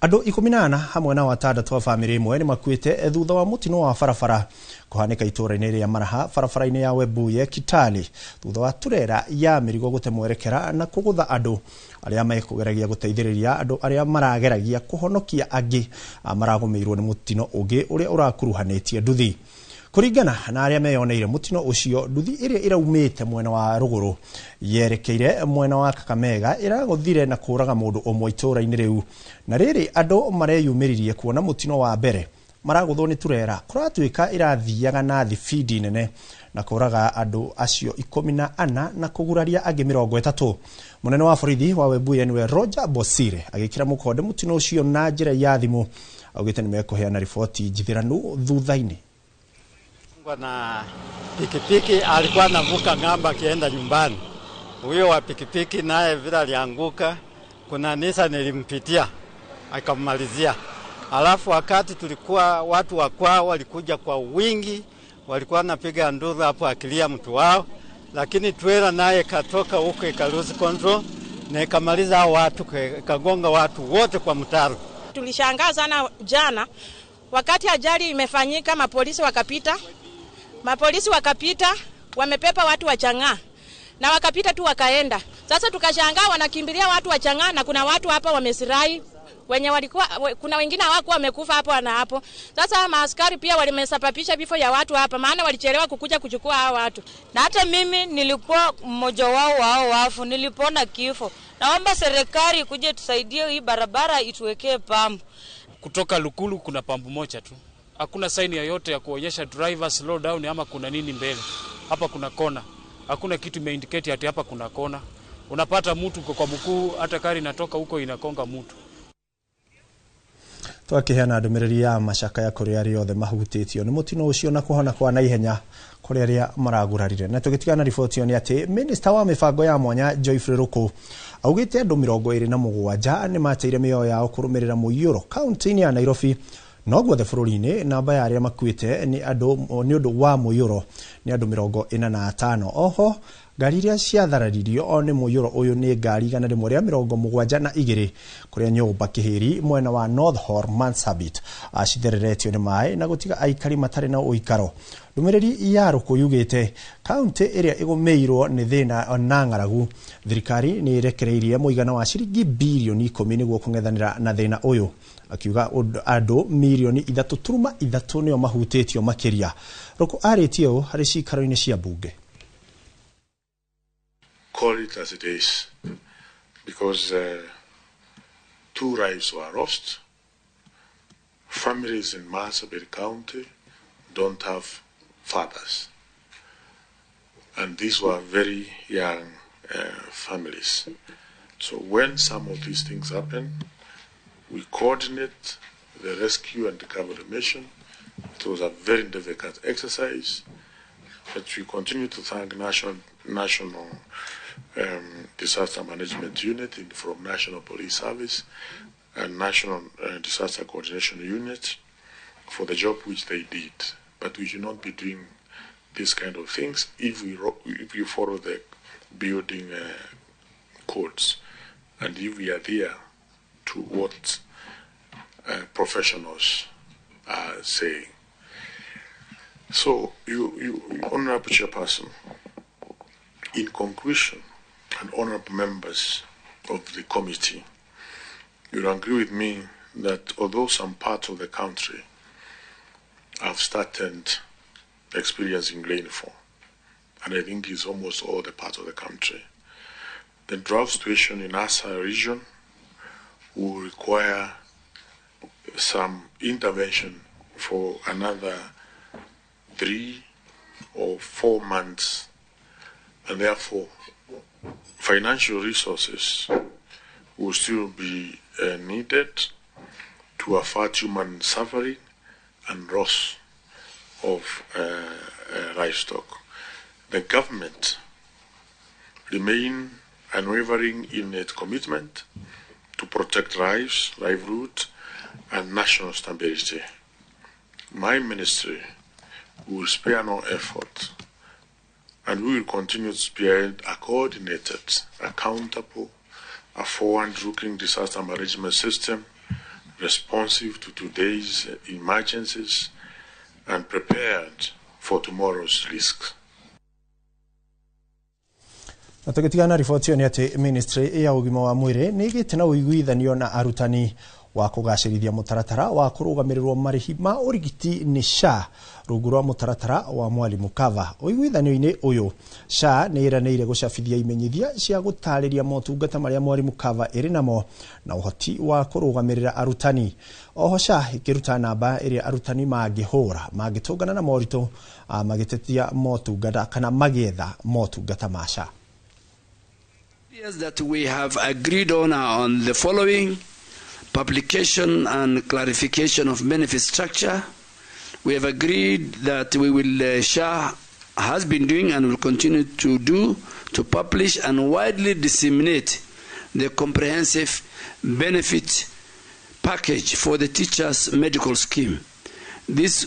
Andũ 14 hamwe na 6 a bamĩrĩ ĩmwe nĩ makuĩte thutha wa mũtino wa barabara kũhanĩka itũũra-inĩ rĩa Maraha barabara-inĩ ya Webuye Kitale thutha wa turera ya mĩrigo gũte mwerekera na kũgũtha andũ arĩa mekũgeragia gũteithĩrĩria andũ arĩa marageragia kũhonokia angĩ maragũmĩirwo nĩ mũtino ũngĩ ũrĩa ũrakuruhanĩtie nduthi. Kũringana na arĩa meyoneire mũtino ũcio, nduthi ĩrĩa ĩraumĩte mwena wa rũgũrũ yerekeire mwena wa Kakamega ĩragũthire na kũraga mũndũ ũmwe itũũra-inĩ rĩu, na rĩrĩ andũ mareyumĩririe kuona mũtino wa mbere maragũthwo nĩ turera kũratuĩka ĩrathiaga na thibindi nene na kũraga andũ acio 14 na kũguraria angĩ 30. Mũnene wa borithi wa Webuye nĩwe Roger Bosire agĩkĩra mũkonde mũtino ũcio na njĩra ya thimũ, augĩte nĩ mekũheana riboti njithĩranu thutha-inĩ. Na pikipiki alikuwa anavuka ng'ambo akienda nyumbani. Huyo wa pikipiki naye vile alianguka, kuna Nissan ilimpitia akamalizia. Alafu wakati tulikuwa watu wa kwao walikuja kwa wingi, walikuwa wanapiga nduru hapo akilia mtu wao, lakini trailer naye katoka huko ikaluzi control na ikamaliza watu, ikagonga watu wote kwa mtaro. Tulishangaa sana jana wakati ajali imefanyika, mapolisi wakapita wamepepa watu wa Chang'aa na wakapita tu wakaenda. Sasa tukashangaa wanakimbilia watu wa Chang'aa na kuna watu hapa wamesirai Wenye walikuwa kuna wengine hawakuwa wamekufa hapo na hapo. Sasa maaskari pia walimesababisha vifo ya watu hapa, maana walichelewa kukuja kuchukua hao watu. Na hata mimi nilikuwa mmoja wao wao wafu, nilipona kifo. Naomba serikali kuje tusaidie hii barabara ituwekee pampu. Kutoka Lukulu kuna pampu moja tu. Hakuna saini yoyote ya kuonyesha driver slow down ama kuna nini mbele. Hapa kuna kona. Hakuna kitu imeindicate ati hapa kuna kona. Unapata mtu kwa mkuu, hata gari inatoka huko inakonga mtu. Twakiheana ndũmĩrĩri ya macakaya kũrĩ arĩa othe mahutĩtio nĩ mũtino ũcio na kũhona kwa naihenya kũrĩ arĩa maragurarire. Na tũgĩtigana na riboti ĩyo nĩ atĩ minista wa mĩbango ya mwanya Geoffrey Ruku augĩte andũ 27 nĩ mateire mĩoyo yao kũrũmĩrĩra mũiyũro kaunti-inĩ ya Nairobi. No guothe bũrũri-inĩ namba ya arĩa makuĩte nĩ ũndũ wa mũiyũro nĩ andũ 45. Oho ngari iria ciathararirio o nĩ mũiyũro ũyũ nĩ ngari 172 kũrĩa nyũmba Kĩhĩri mwena wa North Horr Marsabit cithereretio nĩ maĩ na gũtiga aikari matarĩ na ũikaro. Ndũmĩrĩri ya Ruku yugĩte kaunti ĩrĩa ĩgũmĩirwo nĩ thĩna na ng'aragu, thirikari nĩ ĩrekereirie mũigana wa ciringi birioni 10 nĩguo kũng'ethanĩra na thĩna ũyũ, akiuga andũ mirioni 3.3 nĩo mahutĩtio makĩria. Ruku arĩtie ũũ harĩ cikaro-inĩ cia mbunge. Call it as it is, because 2 lives were lost. Families in Marsabit County don't have fathers, and these were very young families. So when some of these things happen, we coordinate the rescue and recovery mission. It was a very difficult exercise, but we continue to thank National Disaster Management Unit from National Police Service and National Disaster Coordination Unit for the job which they did. But we should not be doing these kind of things if we follow the building codes and if we adhere to what professionals are saying. So, you Honorable Chairperson, in conclusion, and honorable members of the committee, you'll agree with me that although some parts of the country have started experiencing rainfall, and I think it's almost all the parts of the country, the drought situation in Asa region will require some intervention for another 3 or 4 months, and therefore financial resources will still be needed to avert human suffering and loss of livestock. The government remain unwavering in its commitment to protect lives, livelihood, and national stability. My ministry will spare no effort, and we will continue to spearhead a coordinated, accountable, a forward-looking disaster management system responsive to today's emergencies and prepared for tomorrow's risks. Na tũgĩtigana riboti ĩyo nĩ atĩ ministry ya ũgima wa mwĩrĩ nĩ ĩgĩte na ũiguithanio na arutani wa kũgacĩrithia mũtaratara wa kũrũgamĩrĩrwo marĩhi ma ũrigiti nĩ SHA rungu rwa mũtaratara wa Mwalimu Cover. Ũiguithanio-inĩ ũyũ SHA nĩ ĩranĩire gũcabithia imenyithia cia gũtarĩria motungata marĩa Mwalimu Cover ĩrĩ namo na ũhoti wa kũrũgamĩrĩra arutani. Oho SHA ĩkĩruta namba ĩrĩa arutani mangĩhũra mangĩtũngana na moritũ magĩtetia motungata kana magĩetha motungata ma SHA. That we have agreed on are on the following: publication and clarification of benefit structure. We have agreed that we will, SHA has been doing and will continue to do, to publish and widely disseminate the comprehensive benefit package for the teachers' medical scheme. This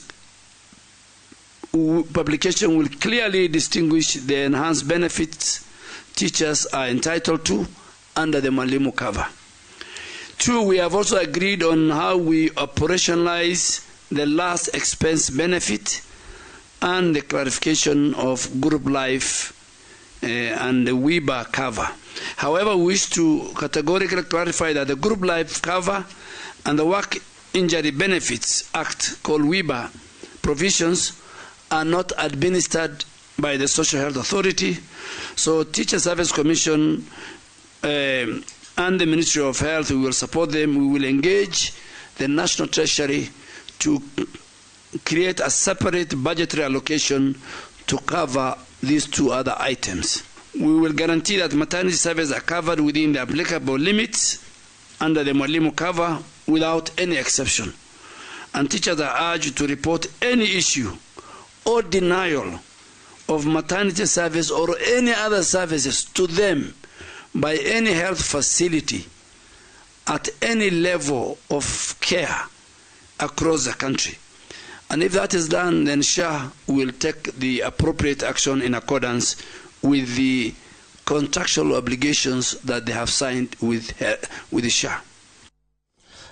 publication will clearly distinguish the enhanced benefits teachers are entitled to under the Mwalimu Cover. 2, we have also agreed on how we operationalize the last expense benefit and the clarification of group life and the WIBA cover. However, we wish to categorically clarify that the group life cover And the Work Injury Benefits Act, called WIBA, provisions are not administered by the Social Health Authority. So Teacher Service Commission and the Ministry of Health, we will support them. We will engage the National Treasury to create a separate budgetary allocation to cover these two other items. We will guarantee that maternity services are covered within the applicable limits under the Mwalimu cover without any exception. And teachers are urged to report any issue or denial of maternity service or any other services to them by any health facility at any level of care across the country. And if that is done, then SHA will take the appropriate action in accordance with the contractual obligations that they have signed with the SHA.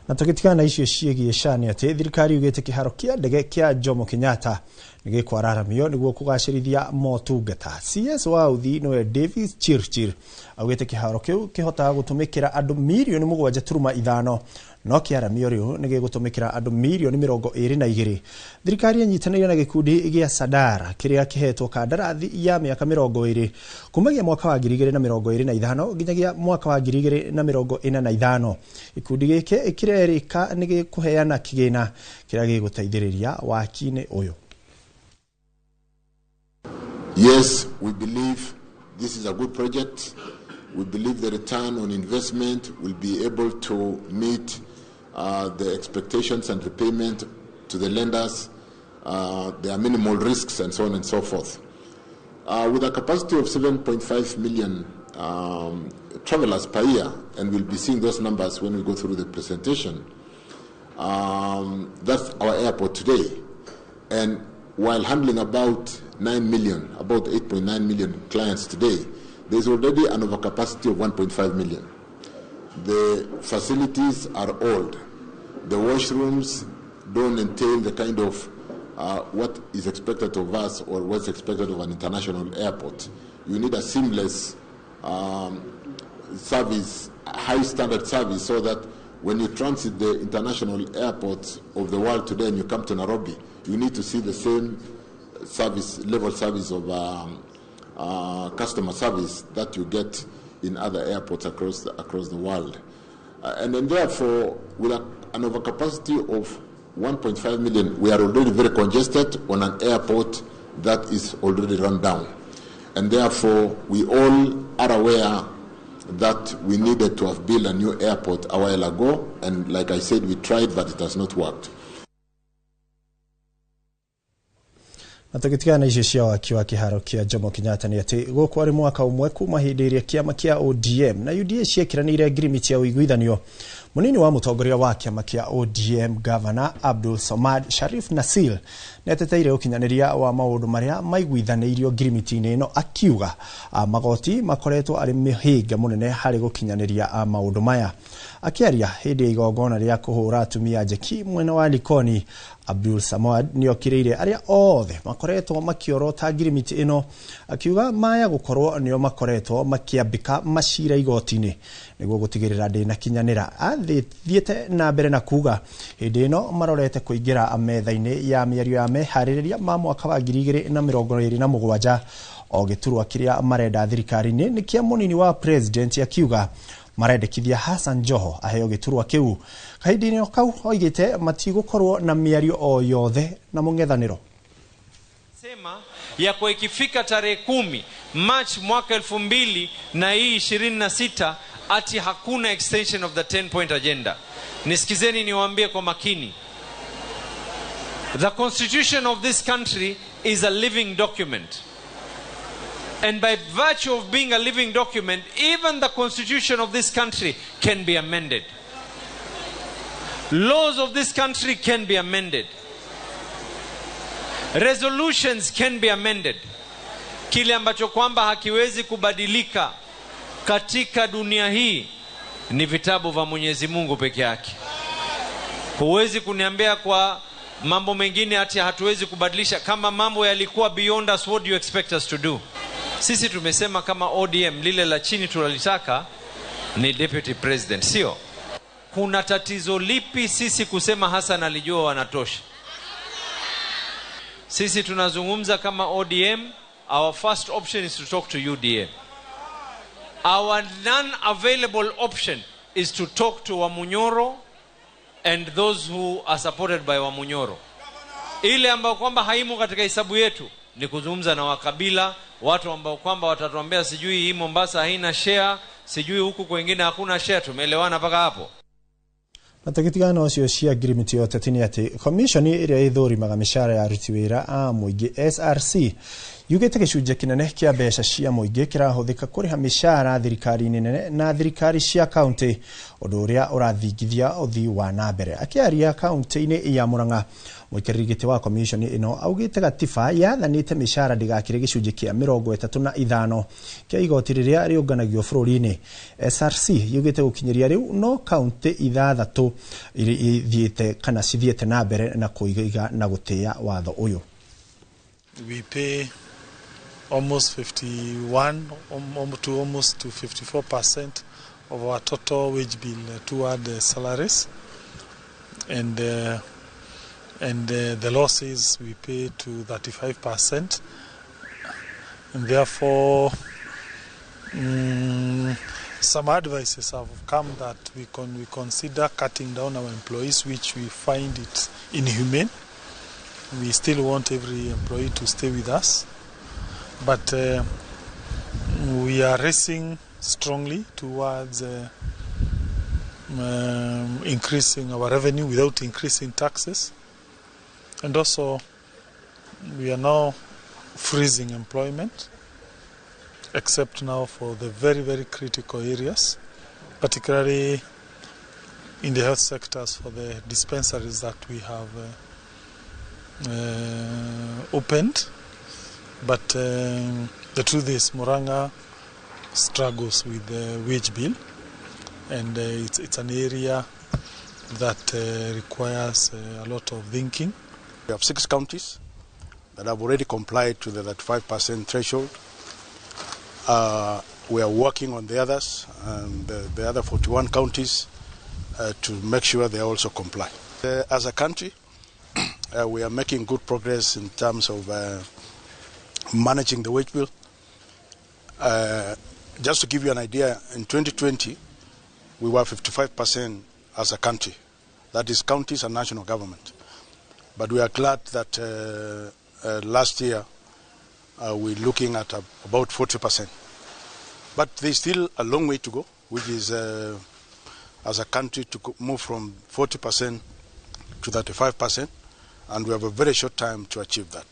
Na tũgĩtigana na icio ciĩgiĩ SHA nĩ atĩ thirikari yugĩte kĩharo kĩa ndege kĩa Jomo Kenyatta nĩ gĩkwararamio nĩguo kũgacĩrithia motungata. CS wa Uthi nĩwe Davis Chirchir augĩte kĩharo kĩu kĩhotaga gũtũmĩkĩra andũ mirioni 7.5 no kĩaramio rĩu nĩ gĩgũtũmĩkĩra andũ mirioni 22. Thirikari ĩnyitanĩire na gĩkundi gĩa Sadara kĩrĩa kĩhetwo kandarathi ya mĩaka 20 kumagia mwaka wa 2025 nginyagia mwaka wa 2045. Gĩkundi gĩkĩ kĩrerĩka nĩ gĩkũheana kĩgĩna kĩrĩa gĩgũteithĩrĩria waki-inĩ ũyũ. Yes, we believe this is a good project. We believe the return on investment will be able to meet the expectations and repayment to the lenders. There are minimal risks and so on and so forth. With a capacity of 7.5 million travelers per year, and we'll be seeing those numbers when we go through the presentation, that's our airport today. And while handling about 9 million, about 8.9 million clients today, there's already an overcapacity of 1.5 million. The facilities are old. The washrooms don't entail the kind of what is expected of us or what's expected of an international airport. You need a seamless service, high standard service, so that when you transit the international airports of the world today and you come to Nairobi, you need to see the same service, level service of customer service that you get in other airports across the world. And then therefore, with an overcapacity of 1.5 million, we are already very congested on an airport that is already run down. And therefore, we all are aware that we needed to have built a new airport a while ago. And like I said, we tried, but it has not worked. Na tũgĩtigana na icio cia waki wa kĩharo kĩa Jomo Kenyatta nĩ atĩ gũkũ arĩ mwaka ũmwe kuma hĩndĩ ĩrĩa kĩama kĩa ODM na UDA ciekĩranĩire ngirimiti ya ũiguithanio. Mũnini wa mũtongoria wa kĩama kĩa ODM Governor Abdul Somad Sharif Nasil nĩ ateteire ũkinyanĩria wa maũndũ marĩa maiguithanĩirio ngirimiti-inĩ ĩno, akiuga magoti makoretwo arĩ mĩhĩnga mũnene harĩ gũkinyanĩria maũndũ maya. Akĩaria hĩndĩ ya igongona rĩa kũhũra atumia njeki mwena wa Likoni, Abdul Samad nĩokĩrĩire arĩa othe makoretwo makĩorota ngirimiti ĩno, akiuga maya gũkorwo nĩo makoretwo makĩambĩka macira igoti-inĩ nĩguo gũtigĩrĩra ndĩnakinyanĩra. Athiĩte na mbere na kuga hĩndĩ ĩno marorete kũingĩra metha-inĩ ya mĩario ya meharĩrĩria ma mwaka wa 2027 o gĩturwa kĩrĩa marenda thirikari-inĩ nĩ kĩa mũnini wa president, akiuga marendekithia Hassan Joho aheo gĩturwa kĩu. Kahinda-inĩ kau oigĩte matigũkorwo na mĩario o yothe na mũng'ethanĩro. Sema ya kwa ikifika tarehe 10 March mwaka 2026 ati hakuna extension of the 10 point agenda. Nisikizeni niwaambie kwa makini. The constitution of this country is a living document. And by virtue of being a living document, even the constitution of this country can be amended. Laws of this country can be amended. Resolutions can be amended. Kile ambacho kwamba hakiwezi kubadilika katika dunia hii ni vitabu vya Mwenyezi Mungu peke yake. Huwezi kuniambia kwa mambo mengine ati hatuwezi kubadilisha. Kama mambo yalikuwa beyond us, what do you expect us to do? Sisi tumesema kama ODM lile la chini tunalitaka ni deputy president, sio? Kuna tatizo lipi sisi kusema Hassan Ali Joho anatosha? Sisi tunazungumza kama ODM, our first option is to talk to UDA. Our non-available option is to talk to Wamunyoro and those who are supported by Wamunyoro. Ile ambayo kwamba haimo katika hesabu yetu ni kuzungumza na wakabila, watu ambao kwamba watatuambia sijui hii Mombasa haina share, sijui huku kwingine hakuna share. Tumeelewana mpaka hapo? Na tũgĩtigana ũcio cia ngirimiti ya ũteti nĩ atĩ komishoni ĩrĩa ĩthũrimaga mĩcara ya aruti wĩra a mũingĩ SRC yugĩte gĩcunjĩ kĩnene kĩa mbeca cia mũingĩ kĩrahũthĩka kũrĩha mĩcara thirikari-inĩ nene na thirikari cia kaunti, ũndũ ũrĩa ũrathingithia ũthii wa na mbere. Akĩaria kaunti-inĩ ya Murang'a, mũikarĩri gĩtĩ wa komishoni ĩno augĩte gatiba yathanĩte mĩcara ndĩgakĩre gĩcunjĩ kĩa 35 kĩa igoti rĩrĩa rĩũnganagio bũrũri-inĩ. SRC yugĩte gũkinyĩria rĩu no kaunti 6 ithiĩte kana cithiĩte na mbere na kũiga na gũtĩĩa watho ũyũ. We pay almost 51 to almost to 54% of our total wage bill toward the salaries, and the losses we pay to 35%, and therefore some advices have come that we consider cutting down our employees, which we find it inhumane. We still want every employee to stay with us, but we are racing strongly towards increasing our revenue without increasing taxes, and also we are now freezing employment, except now for the very, very critical areas, particularly in the health sectors for the dispensaries that we have opened. But the truth is, Murang'a struggles with the wage bill, and it's an area that requires a lot of thinking. We have 6 counties that have already complied to the 35% threshold. We are working on the others, and the other 41 counties, to make sure they also comply. As a country, we are making good progress in terms of managing the wage bill. Just to give you an idea, in 2020, we were 55% as a country. That is counties and national government. But we are glad that last year we're looking at about 40%. But there's still a long way to go, which is as a country to move from 40% to 35%, and we have a very short time to achieve that.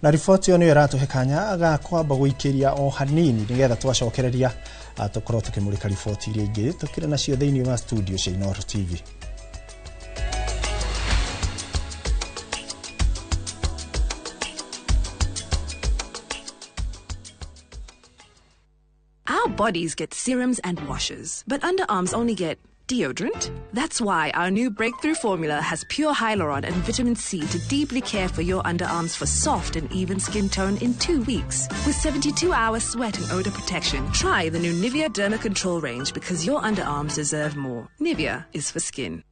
Na riboti ĩyo nĩyo ĩratũhe kanya ga kwamba gũikĩria o hanini nĩgetha twacokereria tũkorwo tũkĩmũrĩka riboti iria ingĩ tũkĩrĩ nacio thĩinĩ wa studio cia Inooro TV. Our bodies get serums and washes, but underarms only get deodorant. That's why our new breakthrough formula has pure hyaluron and vitamin C to deeply care for your underarms for soft and even skin tone in 2 weeks. With 72-hour sweat and odor protection, try the new Nivea Derma Control range because your underarms deserve more. Nivea is for skin.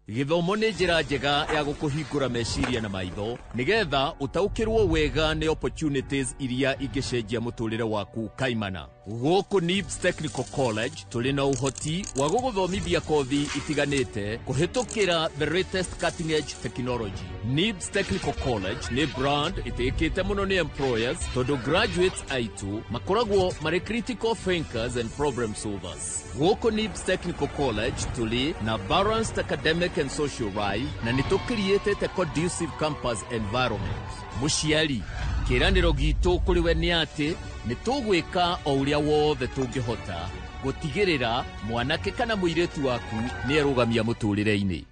Gĩthomo nĩ njĩra njega ya gũkũhingũra meciria na maitho nĩgetha ũtaũkĩrwo wega nĩ opportunities iria ingĩcenjia mũtũrĩre waku kaimana. Gũkũ NIBS Technical College tũrĩ na ũhoti wa gũgũthomithia kothi itiganĩte kũhĩtũkĩra the latest cutting edge technology. NIBS Technical College nĩ brand ĩtĩkĩte mũno nĩ employers tondũ graduates aitũ makoragwo marĩ critical thinkers and problem solvers. Gũkũ NIBS Technical College tũrĩ na balanced academic and social life na nĩ tũkiriĩtĩte conducive campus environment. Mũciari, kĩĩranĩro gitũ kũrĩ we nĩ atĩ nĩ tũgwĩka o ũrĩa wothe tũngĩhota gũtigĩrĩra mwanake kana mũirĩtu waku nĩ erũgamia mũtũrĩre-inĩ.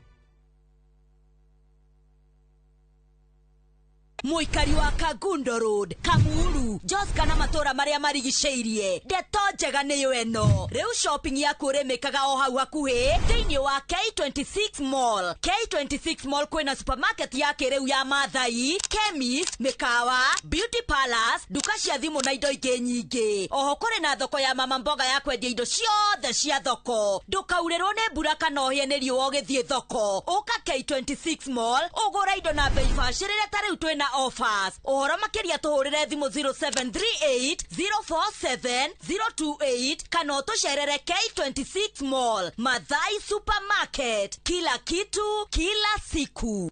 Mũikari wa Kangundo Road, Kamuru, Joska na matũra marĩa marigicĩirie, ndeto njega nĩyo ĩno. Rĩu shopping yaku ũrĩmĩkaga o hau hakuhĩ thĩinĩ wa K26 Mall. K26 Mall kwĩna supermarket ya kĩrĩu ya Mathai, chemist, mĩkawa, beauty palace, nduka cia thimũ na indo ingĩ nyingĩ. Oho kũrĩ na thoko ya mama mboga ya kwendia indo ciothe cia thoko. Ndũkaurĩrwo nĩ mbura kana ũhĩe nĩ riũa ũgĩthiĩ thoko. Ũka K26 Mall ũgũre indo na bei bacĩrĩre ta rĩu twĩna offers. Ũhoro makĩria tũhũrĩre thimũ 0738 047 028 kana ũtũcerere K26 Mall, Mathai Supermarket. Kila kitu kila siku.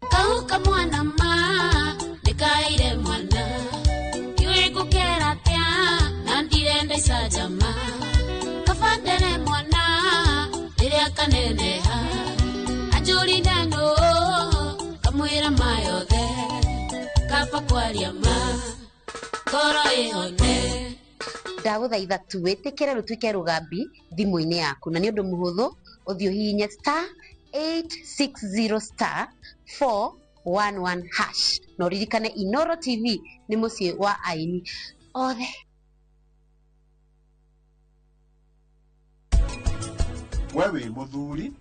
Kauka mwana ma nikaire mwana iwe gukera tia na ndirenda icajama kabandere mwana riria kaneneha anjurire no kamwira mayothe kaba kwaria ma ngoro ihone. Ndagũthaitha tu wĩtĩkĩre rũtuĩke rũgambi thimũ-inĩ yaku na nĩ ũndũ mũhũthũ ũthiĩ ũhihinye star 860 star 411 hash na ũririkane Inoro TV nĩ mũciĩ wa aini othe. We wĩ mũthuri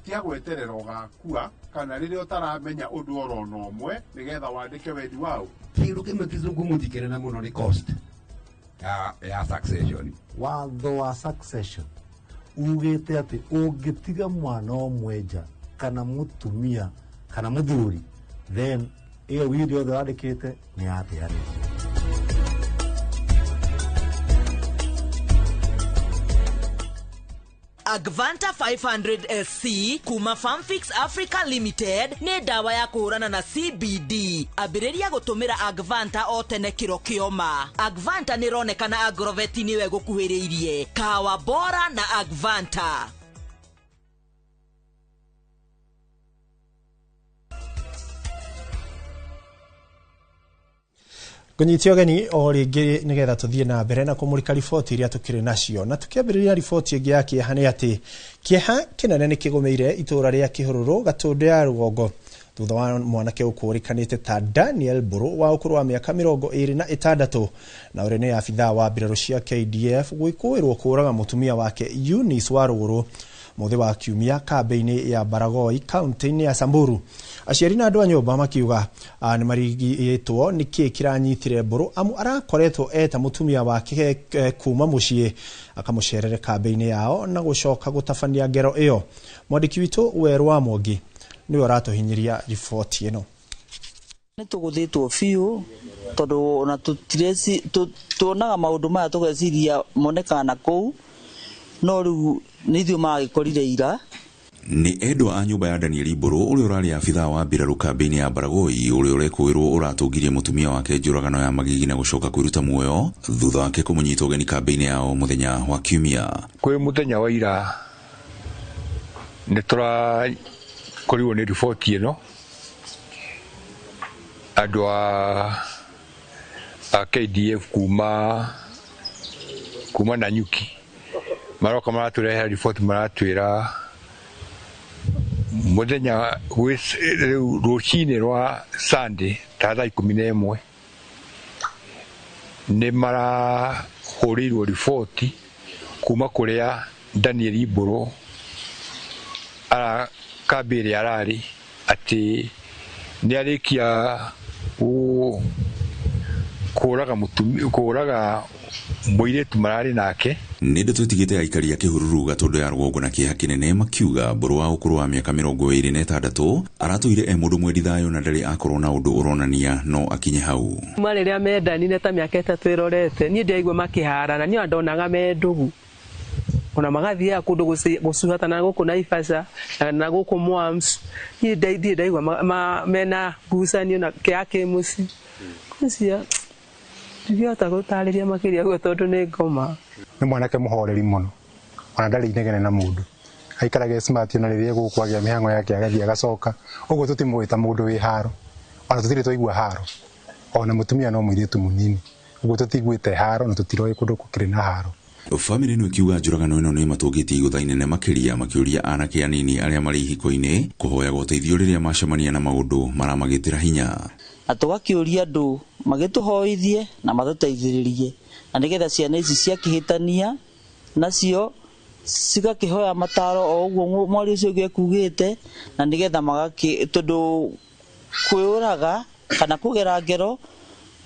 tia gweterera ũgakua kana rĩrĩa ũtaramenya ũndũ orona ũmwe nĩgetha wandĩke wendi wau. Kĩndũ kĩmwe kĩzungumũti na mũno nĩ cost ya succession. Watho wa succession ugĩte atĩ ũngĩtiga mwana ũmwe nja kana mũtumia kana mũthuri, then ĩyo will yothe wandĩkĩte nĩ yateanĩrio. Agvanta 500 SC kuma Farmfix Africa Limited nĩ ndawa ya kũhũrana na CBD. Ambĩrĩria gũtũmĩra Agvanta o tene kĩro kĩoma. Agvanta nĩ ĩronekana Agrovet nĩwe gũkuhĩrĩirie. Kahawa bora na Agvanta. Ngũnyite ũgeni o rĩngĩ nĩgetha tũthiĩ na mbere na kũmũrĩka riboti iria tũkĩrĩ nacio. Na tũkĩambĩrĩria riboti ĩngĩ ya kĩeha nĩ atĩ kĩeha kĩnene nĩ kĩgũmĩire itũũra rĩa Kĩhũrũrũ Gatũndũ ya rũgongo thutha wa mwanake ũkũũrĩkanĩte ta Daniel Mbũrũ wa ũkũrũ wa mĩaka 26 na ũrĩa nĩ abithaa wa mbirarũ cia KDF gwĩkũĩrwo kũũraga mũtumia wake Eunice Warũgũrũ mũthĩ wa kiumia kambĩ-inĩ ya Baragoi kaunti-inĩ ya Samburu. Aciari na andũ a nyũmba makiuga nĩ marigĩtwo nĩkĩ kĩranyitire Mbũrũ amu arakoretwo eta mũtumia wake kuma mũciĩ akamũcerere kambĩ-inĩ yao na gũcoka gũtabania ngero ĩyo. Mwandĩki witũ Werũ wa Mwangi nĩwe ũratũhinyĩria riboti ĩno. Nĩ tũgũthĩtwo biũ tondũ ona tuonaga maũndũ maya tũgeciria monekaga na kũu no rĩu nĩ ithuĩ magĩkorire ira. Nĩ endwa a nyũmba ya Daniel Mbũrũ ũrĩa ũrarĩ abithaa wa mbirarũ kambĩ-inĩ ya Baragoi ũrĩa ũrekũĩrwo ũratũngirie mũtumia wake njũragano ya magigi na gũcoka kwĩruta muoyo thutha wake kũmũnyita ũgeni kambĩ-inĩ yao mũthenya wa kiumia. Kwĩ mũthenya wa ira nĩ tũrakorirwo nĩ riboti ĩno andũ a KDF kuma Nanyuki maroka maratũrehera riboti maratwĩra mũthenya rĩu rũcinĩ rwa Sunday ta thaa 11 nĩ marahũrĩirwo riboti kuma kũrĩa Daniel Mbũrũ kambĩ ĩrĩa ararĩ atĩ nĩ arĩkia kũraga mũirĩtu mararĩ nake. Nĩ ndeto ĩtigĩte aikari a Kĩhururu Gatũndũ ya rũgongo na kĩeha kĩnene makiuga Mbũrũ wa ũkũrũ wa mĩaka 26 aratũire e mũndũ mwendi thayũ na ndarĩ akorwo na ũndũ ũronania no akinye hau. Kuma rĩrĩa mendanire ta mĩaka 3 ĩrorete niĩ ndiaigua makĩharana, niĩ ndonaga me ndũgũ ona magathiaga kũndũ gũcuhata na gũkũ Naivasha na gũkũ Mwams. Niĩ ndirĩ ndaigua mena ngucanio na kĩa kĩmũciĩ. Ngwĩciria ndingĩhota gũtarĩria makĩria ũguo tondũ nĩ ngoma. Nĩ mwanake mũhoreri mũno ona ndarĩ inegene na mũndũ, aikaraga smart ona rĩrĩa egũkũ agĩa mĩhang'o yake agathiĩ agacoka ũguo tũtimũĩ ta mũndũ wĩ haro, ona tũtirĩ twaigua haro, ona mũtumia no mũirĩtu mũnini ũguo tũtiguĩte haro na tũtiroĩ kũndũ gũkĩrĩ na haro. Bamĩrĩ ĩno ĩkiuga njũragano ĩno nĩ ĩmatũngĩtie igũtha inene makĩria, makĩũria anake anini arĩa marĩ ihiko-inĩ kũhoyaga ũteithio rĩrĩa macemania na maũndũ maramagĩtĩra hinya. Na tũgakĩũria andũ magĩtũhoithie na matũteithĩrĩrie, na nĩgetha ciana ici ciakĩhĩtania nacio cigakĩhoya mataro o ũguo mwaria ũcio ũngĩ ekugĩte, na nĩgetha magakĩ, tondũ kwĩũraga kana kũgera ngero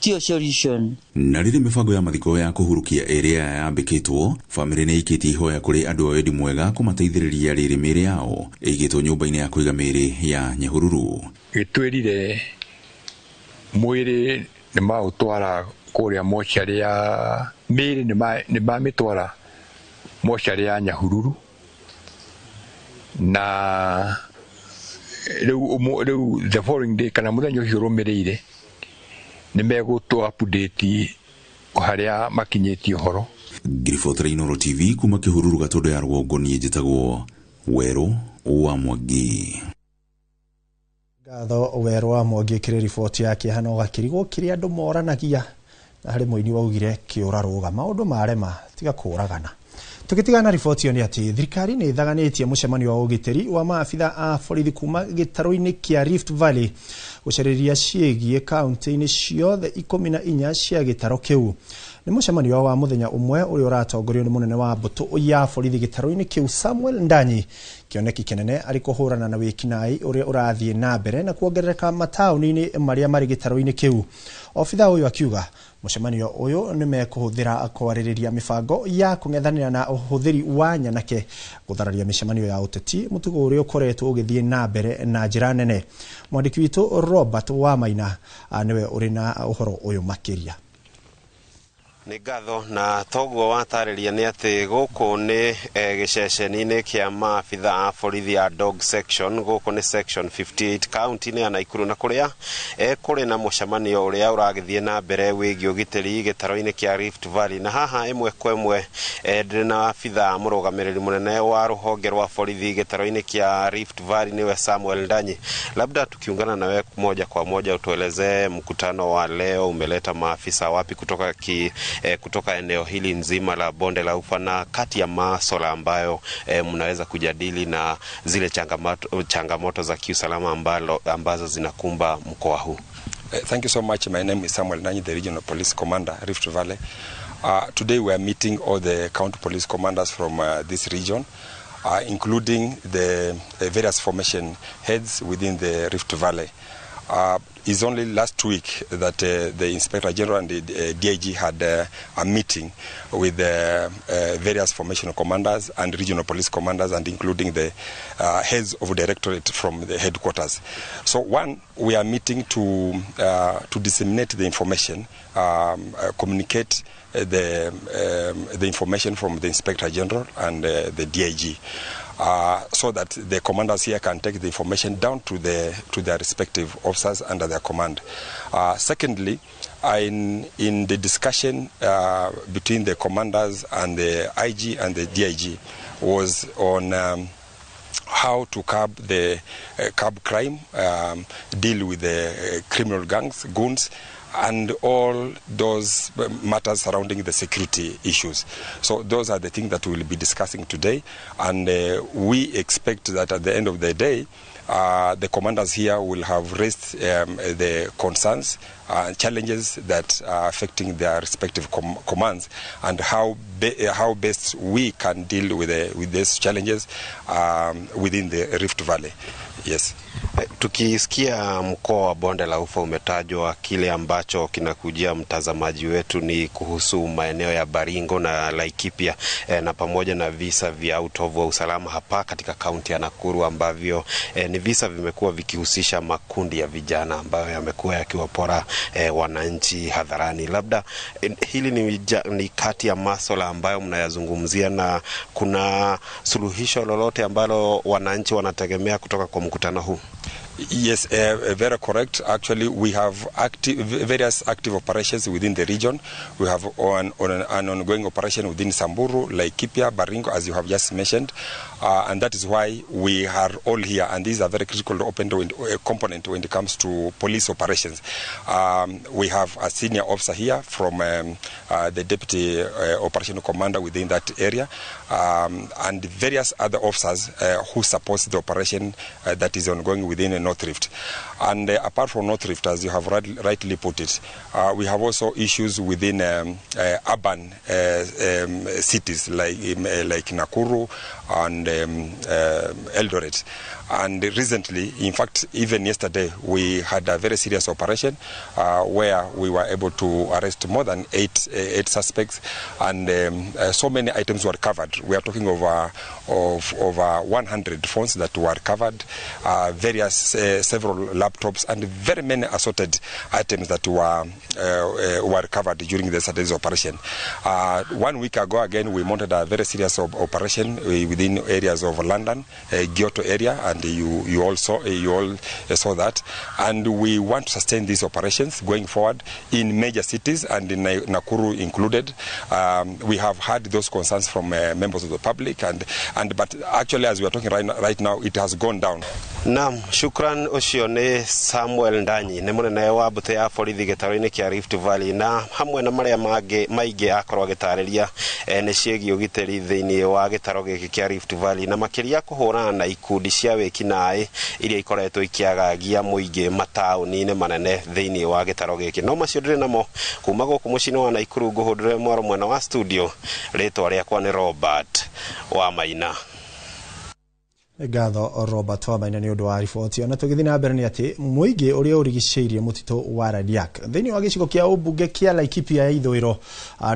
tiyo solution. Na rĩrĩ mĩbango ya mathiko ya kũhurukia ĩrĩa yambĩkĩtwo, bamĩrĩ nĩ ĩikĩtie ihoya kũrĩ andũ a wendi mwega kũmateithĩrĩria rĩrĩ mĩĩrĩ yao ĩigĩtwo nyũmba-inĩ ya kũiga mĩĩrĩ ya Nyahururu. Gĩtwĩrire mwĩrĩ nĩ maũtwara kũrĩa mocarĩ ya mĩĩrĩ, nĩ mamĩtwara mocarĩ ya Nyahururu, na rĩu the following day kana mũthenya ũcio ũrũmĩrĩire nĩ megũtũ update harĩa makinyĩtie ũhoro. Ngiribotera Inooro TV kuma Kĩhururu Gatũndũ ya rũgongo, niĩ njĩtagwo Werũ wa Mwangi. Ngatho Werũ wa Mwangi kĩrĩ riboti ya kĩeha na ũgakĩrigwo kĩrĩa andũ moranagia, na harĩ mũini waugire kĩũra rũga maũndũ marema tiga kũragana. Tũgĩtigana na riboti ĩyo nĩ atĩ thirikari nĩ ĩthaganĩtie mũcemanio wa ũgitĩri wa maabitha a borithi kuma gĩtarũ-inĩ kĩa Rift Valley gũcarĩria ciĩgiĩ kaunti-inĩ ciothe 14 cia gĩtarũ kĩu. Nĩ mũcemanio wa mũthenya ũmwe ũrĩa ũratongorio nĩ mũnene wa mbũtũ ya borithi gĩtarũ-inĩ kĩu Samuel Ndanyi. Kĩoneki kĩnene arĩ kũhũrana na wĩkinaĩ ũrĩa ũrathiĩ na mbere na kuongerereka mataũni-inĩ marĩa marĩ gĩtarũ-inĩ kĩu. Obitha ũyũ akiuga mũcemanio ũyũ nĩ mekũhũthĩra kwarĩrĩria mĩbango ya kũng'ethanĩra na ũhũthĩri wa nyanake gũthararia mĩcemanio ya ũteti, mũtugo ũrĩa ũkoretwo ũgĩthiĩ na mbere na njĩra nene. Mwandĩki witũ Robert Wamaina nĩwe ũrĩ na ũhoro ũyũ makĩria. Nĩ ngatho na toguo watarĩria nĩ atĩ gũkũ nĩ gĩceceni-inĩ kĩa maabitha a borithi ya dog section, gũkũ nĩ section 58 kaunti-inĩ ya Naikuru, na kũrĩa kũrĩ na mũcemanio ũrĩa ũragĩthiĩ na mbere wĩgiĩ ũgitĩri gĩtarũ-inĩ kĩa Rift Valley. Na haha ĩmwe kwa ĩmwe ndĩrĩ na abitha mũrũgamĩrĩri mũnene wa rũhonge rwa borithi gĩtarũ-inĩ kĩa Rift Valley nĩwe Samuel Ndanyi. Labda tukiungana nawe moja kwa moja utuelezee mkutano wa leo umeleta maafisa wapi kutoka kutoka eneo hili nzima la bonde la ufa, na kati ya masuala ambayo mnaweza kujadili na zile changamoto za kiusalama ambazo zinakumba mkoa huu. Thank you so much. My name is Samuel Ndanyi, the Regional Police Commander, Rift Valley. Today we are meeting all the county police commanders from this region, including the various formation heads within the Rift Valley. It's only last week that the Inspector General and the DIG had a meeting with the various formation commanders and regional police commanders, and including the heads of directorate from the headquarters. So one, we are meeting to disseminate the information, communicate the information from the Inspector General and the DIG. So that the commanders here can take the information down to their respective officers under their command. Secondly, in the discussion between the commanders and the IG and the DIG was on how to curb the curb crime, deal with the criminal gangs, goons, and all those matters surrounding the security issues. So those are the things that we will be discussing today, and we expect that at the end of the day, the commanders here will have raised the concerns and challenges that are affecting their respective commands, and how best we can deal with these challenges within the Rift Valley. Yes. Tukisikia mkoa wa bonde la ufa umetajwa, kile ambacho kinakujia mtazamaji wetu ni kuhusu maeneo ya Baringo na Laikipia, na pamoja na visa vya utovu wa usalama hapa katika kaunti ya Nakuru ambavyo ni visa vimekuwa vikihusisha makundi ya vijana ambayo yamekuwa yakiwapora wananchi hadharani. Labda hili ni kati ya masuala ambayo mnayazungumzia, na kuna suluhisho lolote ambalo wananchi wanategemea kutoka kwa mkutano huu? Yes, very correct. Actually, we have various active operations within the region. We have an ongoing operation within Samburu, Laikipia, Baringo, as you have just mentioned, and that is why we are all here. And these are very critical open component when it comes to police operations. We have a senior officer here from the deputy operational commander within that area, and various other officers who support the operation that is ongoing within the North Rift. And apart from North Rift, as you have rightly put it, we have also issues within urban cities like Nakuru and Eldoret. And recently, in fact, even yesterday, we had a very serious operation where we were able to arrest more than eight suspects, and so many items were covered. We are talking over 100 phones that were covered, various several laptops, and very many assorted items that were covered during the Saturday's operation. 1 week ago, again, we mounted a very serious operation within areas of London, Giotto area, and you all saw that. And we want to sustain these operations going forward in major cities and in Nakuru included. We have had those concerns from members of the public, and but actually, as we are talking right now, it has gone down. Naam, shukran ucio ni Samuel Ndanyi ni munene wa mbũtũ ya borithi gĩtarũ-inĩ kĩa Rift Valley, na hamwe na marĩa mangĩ maingĩ akorwo agĩtarĩria nĩ ciĩgiĩ ũgitĩri thĩinĩ wa gĩtarũ gĩkĩ kĩa Rift Valley, na makĩria kũhũrana na ikundi cia wĩkinaĩ iria ikoretwo ikĩagagia mũingĩ mataũni-inĩ manene thĩinĩ wa gĩtarũ gĩkĩ. No macio ndĩrĩ namo kuma gũkũ mũciĩ-inĩ wa Nakuru, ngũhũndũre mwaro mwena wa studio. Rĩtwa rĩakwa nĩ Robert wa Maina. Ngatho Robert wa Maina nĩ ũndũ wa riboti. Ona tũgĩthiĩ na mbere nĩ atĩ mũingĩ ũrĩa ũrigicĩirie mũtitũ wa Radiak thĩinĩ wa gĩcigo kĩa ũmbunge kĩa Laikipia ya ithũĩro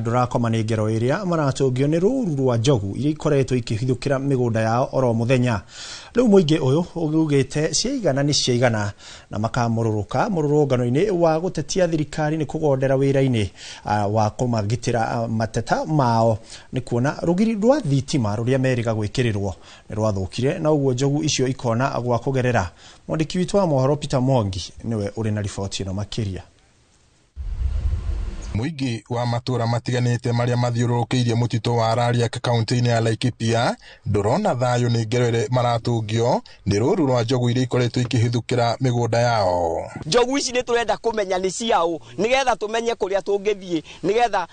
ndũrakoma nĩ ngero ĩrĩa maratũngio nĩ rũru rwa njogu iria ikoretwo ikĩhithũkĩra mĩgũnda yao oro mũthenya. Rĩu mũingĩ ũyũ ugĩte ciaigana nĩ ciaigana na makamũrũrũka mũrũrũngano-inĩ wa gũtetia thirikari nĩ kũgondera wĩra-inĩ wa kũmagitĩra mateta mao nĩ kuona rũgiri rwa thitima rũrĩa merĩga gwĩkĩrĩrwo nĩ rwathũkire, na ũguo njogu icio ikona gwa kũgerera. Mwandĩki witũ wa mohoro Peter Mwangi nĩwe ũrĩ na riboti ĩno makĩria. Mũingĩ wa matũra matiganĩte marĩa mathiũrũrũkĩirie mũtitũ wa Rariak kaunti-inĩ ya Laikipia ndũrona thayũ nĩ ngero ĩrĩa maratũngio nĩ rũru rwa njogu iria ikoretwo ikĩhithũkĩra mĩgũnda yao. Njogu ici nĩ tũrenda kũmenya nĩ ciaũ nĩgetha tũmenye kũrĩa tũngĩthiĩ, nĩgetha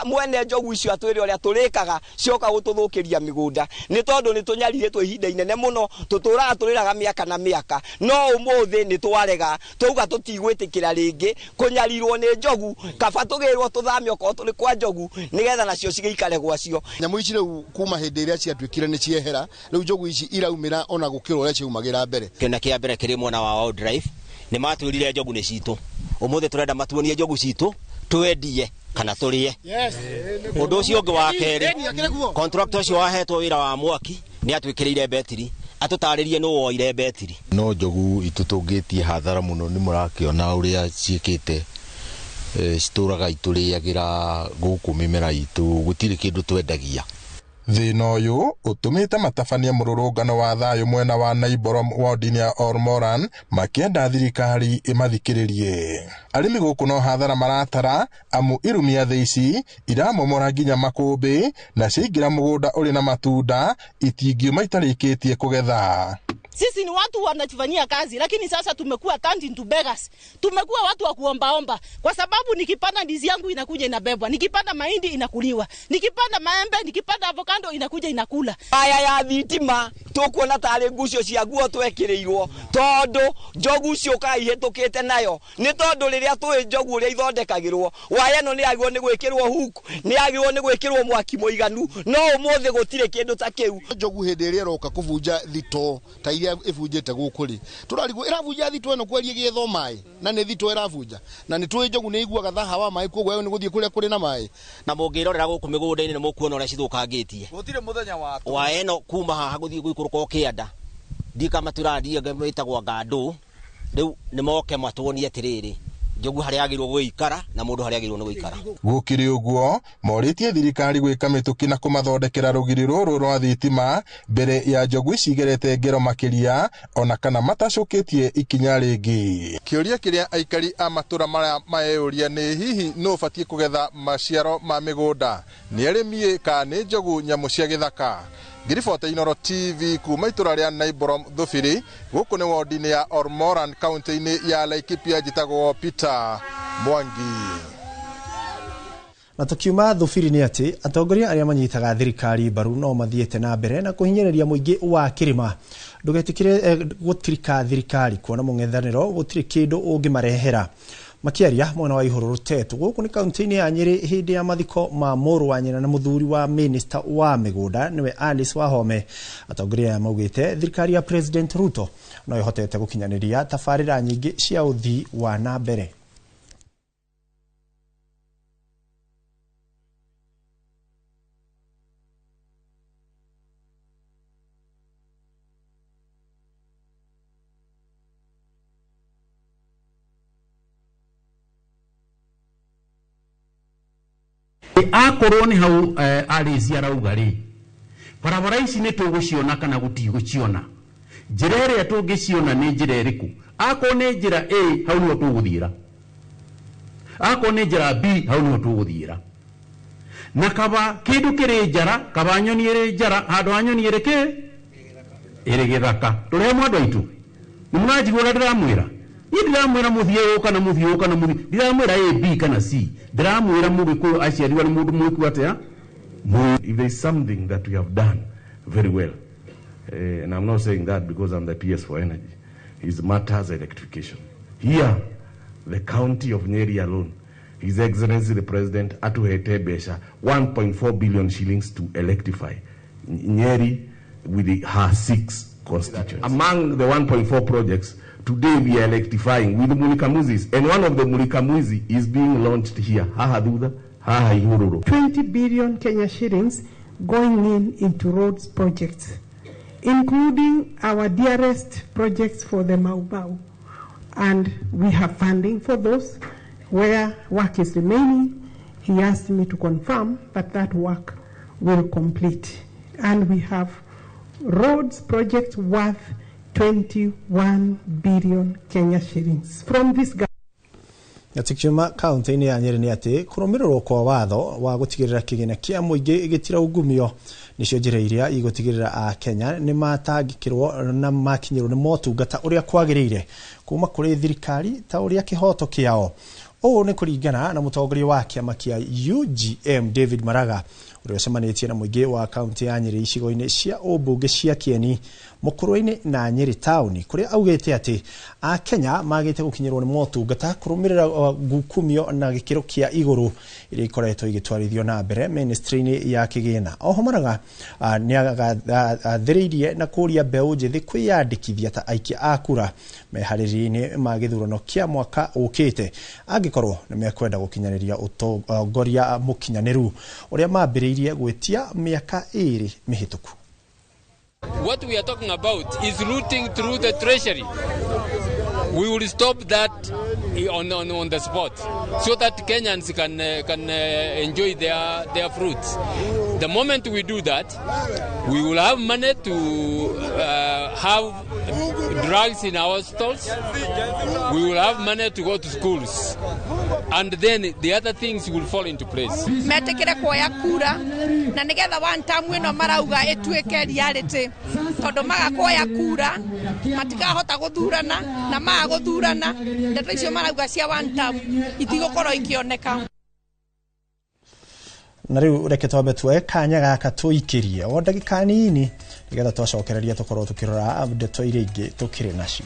mwene njogu icio atwĩre ũrĩa tũrĩkaga cioka gũtũthũkĩria mĩgũnda, nĩ tondũ nĩ tũnyarirĩtwo ihinda inene mũno, tũtũraga tũrĩraga mĩaka na mĩaka, no ũmũthĩ nĩ twarega twauga tũtigwĩtĩkĩra rĩngĩ kũnyarirwo nĩ njogu, kaba tũgĩrwo tũthame okorwo tũrĩ kwa njogu nĩgetha nacio cigĩikare gwacio. Nyamũ ici rĩu kuma hĩndĩ ĩrĩa ciatuĩkire nĩ ciehera, rĩu njogu ici iraumĩra ona gũkĩra ũrĩa ciaumagĩra mbere. Kĩona kĩa mbere kĩrĩ mwena wa Wildlife nĩ matwĩrire njogu nĩ citũ, ũmũthĩ tũrenda matuonie njogu citũ twendie kana tũrĩe. Ũndũ ũcio ũngĩ wa kerĩ, contractor ũcio wahetwo wĩra wa mwaki nĩ atwĩkĩrĩire betiri, atũtarĩrie nũ woire betiri. No njogu itũtũngĩtie hathara mũno, nĩ mũrakĩona ũrĩa ciĩkĩte, citũraga itũrĩagĩra gũkũ mĩmera itũ, gũtirĩ kĩndũ twendagia. Thĩna ũyũ ũtũmĩte matabania mũrũrũngano wa thayũ mwena wa Naiborom ward-inĩ ya Ormoran makĩenda thirikari ĩmathikĩrĩrie. Arĩmi gũkũ no hathara maratara amu irumia thĩ ici iramomora nginya makũmbĩ na ciaingĩra mũgũnda ũrĩ na matunda itingiuma itarĩkĩtie kũgetha. Sisi ni watu wanajifanyia kazi, lakini sasa tumekuwa turned into beggars. Tumekuwa watu wa kuombaomba kwa sababu nikipanda ndizi yangu inakuja inabebwa, nikipanda mahindi inakuliwa, nikipanda maembe, nikipanda avocado inakuja inakula. Aya ya thitima tukuona tarĩ ngucio cia nguo twekĩrĩirwo tondu njogu ciũkaga ihĩtũkĩte nayo, nĩ tondu rĩrĩa tũĩ njogu ũrĩa ithondekagĩrwo waya ĩno nĩ yagĩrĩirwo nĩ gwĩkĩrwo hook, nĩ yagĩrĩirwo nĩ gwĩkĩrwo mwaki mũiganu, no ũmũthĩ gũtirĩ kĩndũ ta kĩu. Njogu hĩndĩ ĩrĩa ĩroka kũbunja thito ta iria ĩbunjĩte gũkũ rĩ, tũrarigwo ĩrabunja thito ĩno kweri ĩgĩethwo maĩ, na nĩ thito ĩrabunja, na nĩ tũĩ njogu nĩ iguaga thaha wa maĩ, koguo nĩ gũthiĩ kũrĩa kũrĩ na maĩ. Na mũngĩrorera gũkũ mĩgũnda-inĩ nĩ mũkuona ũrĩa cithũkangĩtie. Gũtirĩ mũthenya wa waya ĩno kuma haha gũthiĩ gũikũrũka ũkĩanda ndika matũra ndiĩ ĩtagwo ngandũ, rĩu nĩ moke matuonie atĩrĩrĩ Njogu harĩa yagĩrĩirwo gũikara na mũndũ harĩa agĩrĩirwo nĩ gũikara. Gũkĩrĩ ũguo, morĩtie thirikari gwĩka mĩtũkĩ na kũmathondekera rũgiri rũrũ rwa thitima mbere ya njogu ici igerete ngero makĩria ona kana matacũkĩtie ikinya rĩngĩ. Kĩũria kĩrĩa aikari a matũra maya maeyũria nĩ hihi nũ ũbatiĩ kũgetha maciaro ma mĩgũnda, nĩ arĩmi kana nĩ njogu nyamũ cia gĩthaka? Ngiribota Inooro TV kuma itũra rĩa Naiborom Thubiri, gũkũ nĩ wodi-inĩ ya Ormoran kaunti-inĩ ya Laikipia, njĩtagwo Peter Mwangi. Na tukiuma Thubiri nĩ atĩ atongoria arĩa manyitaga thirikari mbaru no mathiĩte na mbere na kũhinyĩrĩria mũingĩ wa kĩrĩma. Ndũgetĩkĩre gũtirika thirikari kuona mũng'ethanĩro gũtirĩ kĩndũ ũngĩmarehera. Makiaria mwena wa Ihũrũrũ Tetu gũkũ nĩ kaunti-inĩ ya Nyĩrĩ hĩndĩ ya mathiko ma mũrũ wa nyina na mũthuri wa minista wa mĩgũnda nĩwe Alice Wahome, atongoria aya maugĩte thirikari ya President Ruto no ĩhotete gũkinyanĩria tabarĩra nyingĩ cia ũthii wa na mbere. Akorwo nĩ hau Alice arauga rĩ, barabara ici nĩ tũgũciona kana gũtigũciona? Njĩra ĩrĩa tũngĩciona nĩ njĩra ĩrĩkũ? Akorwo nĩ njĩra A hau nĩho tũgũthiĩra, akorwo nĩ njĩra B hau nĩho tũgũthiĩra. Na kaba kĩndũ kĩrĩ njara, kaba nyoni ĩrĩ njara, handũ ha nyoni ĩrĩ kĩ ĩrĩ gĩthaka. Tũrĩ hamwe andũ aitũ, nĩ mũranjigua ũrĩa ndĩramwĩra? Niĩ ndiramwĩra mũthiĩ ũũ kana mũthiĩ ũũ kana mũthiĩ, ndiramwĩra A, B kana C, ndiramwĩra mũgĩkũyũ aciarirwo nĩ mũndũ mwĩku atĩa. If there is something that we have done very well, and I'm not saying that because I'm the PS for Energy, is matters electrification. Here, the county of Nyeri alone, His Excellency the President atuhete mbeca 1.4 billion shillings to electrify Nyeri with her 6 constituents. Among the 1.4 projects, today we are electrifying with Mulika-Mwizis, and one of the Mulika-Mwizi is being launched here, haha thutha, haha Ihururu. 20 billion Kenya shillings going into roads projects, including our dearest projects for the Mau Mau. And we have funding for those. Where work is remaining, he asked me to confirm that that work will complete. And we have roads projects worth 21 billion Kenya shillings from this government. Na tukiuma kaunti-inĩ ya Nyĩrĩ nĩ atĩ kũrũmĩrĩrwo kwa watho wa gũtigĩrĩra kĩgĩna kĩa mũingĩ gĩtiraungumio nĩcio njĩra iria igũtigĩrĩra Akenya nĩ matangĩkĩrwo na makinyĩrwo nĩ motungata ũrĩa kwagĩrĩire kuma kũrĩ thirikari ta ũrĩa kĩhoto kĩao. Ũũ nĩ kũringana na mũtongoria wa kĩama kĩa UGM David Maraga ũrĩa ũcemanĩtie na mũingĩ wa kaunti ya Nyĩrĩ icigo-inĩ cia ũmbunge cia Kieni, Mũkũrwe-inĩ na Nyĩrĩ taũni, kũrĩa augĩte atĩ Akenya magĩte gũkinyĩrwo nĩ motungata kũrũmĩrĩra ngukumio na gĩkĩro kĩa igũrũ iria ikoretwo igĩtwarithio na mbere ministry-inĩ ya kĩgĩna. Oho Maraga nĩ athĩrĩirie na kũria mbeũ njĩthĩ kwĩyandĩkithia ta aikia a kura meharĩria-inĩ ma gĩthurano kĩa mwaka ũkĩte angĩkorwo nĩ mekwenda gũkinyanĩria ũtongoria mũkinyanĩru ũrĩa mambĩrĩirie gwĩtia mĩaka 2 mĩhĩtũku. What we are talking about is looting through the treasury. We will stop that on the spot so that Kenyans can enjoy their fruits. The moment we do that, we will have money to have drugs in our stores. We will have money to go to schools. And then the other things will fall into place. Metekere kuoya kura na nigetha one term ino marauga ituike reality tondu maga kuoya kura matikahota guthurana na maga guthurana ndeto icio marauga cia one term itigokorwo ikioneka. Na riu reke twambe tuoe kanya gaka tũikĩrie o ndagĩka nini nĩgetha twacokereria tũkorwo tũkĩrora ndeto iria ingĩ tũkĩrĩ nacio.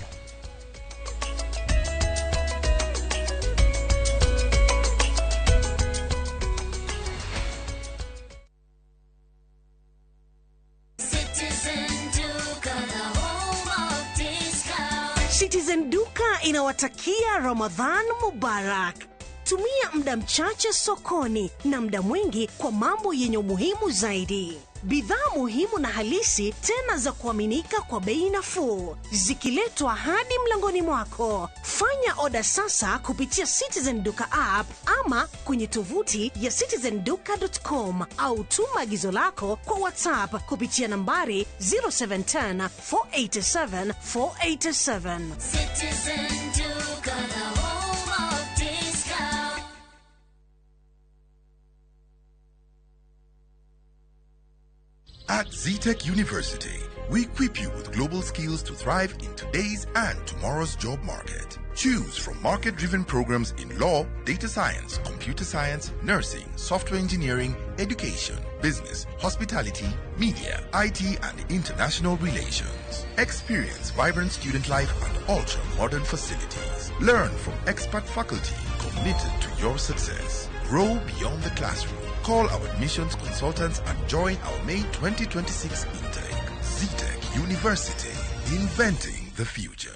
Citizen Duka inawatakia Ramadhan Mubarak. Tumia muda mchache sokoni na muda mwingi kwa mambo yenye umuhimu zaidi. Bidhaa muhimu na halisi tena za kuaminika kwa bei nafuu, zikiletwa hadi mlangoni mwako. Fanya oda sasa kupitia Citizen Duka app ama kwenye tovuti ya citizenduka.com au tuma agizo lako kwa WhatsApp kupitia nambari 0710 487 487. Citizen Duka, the home of discount. At ZTech University, we equip you with global skills to thrive in today's and tomorrow's job market. Choose from market driven programs in law, data science, computer science, nursing, software engineering, education, business, hospitality, media, IT, and international relations. Experience vibrant student life and ultra modern facilities. Learn from expert faculty committed to your success. Grow beyond the classroom. Call our admissions consultants and join our May 2026 intake. ZTech University, inventing the future.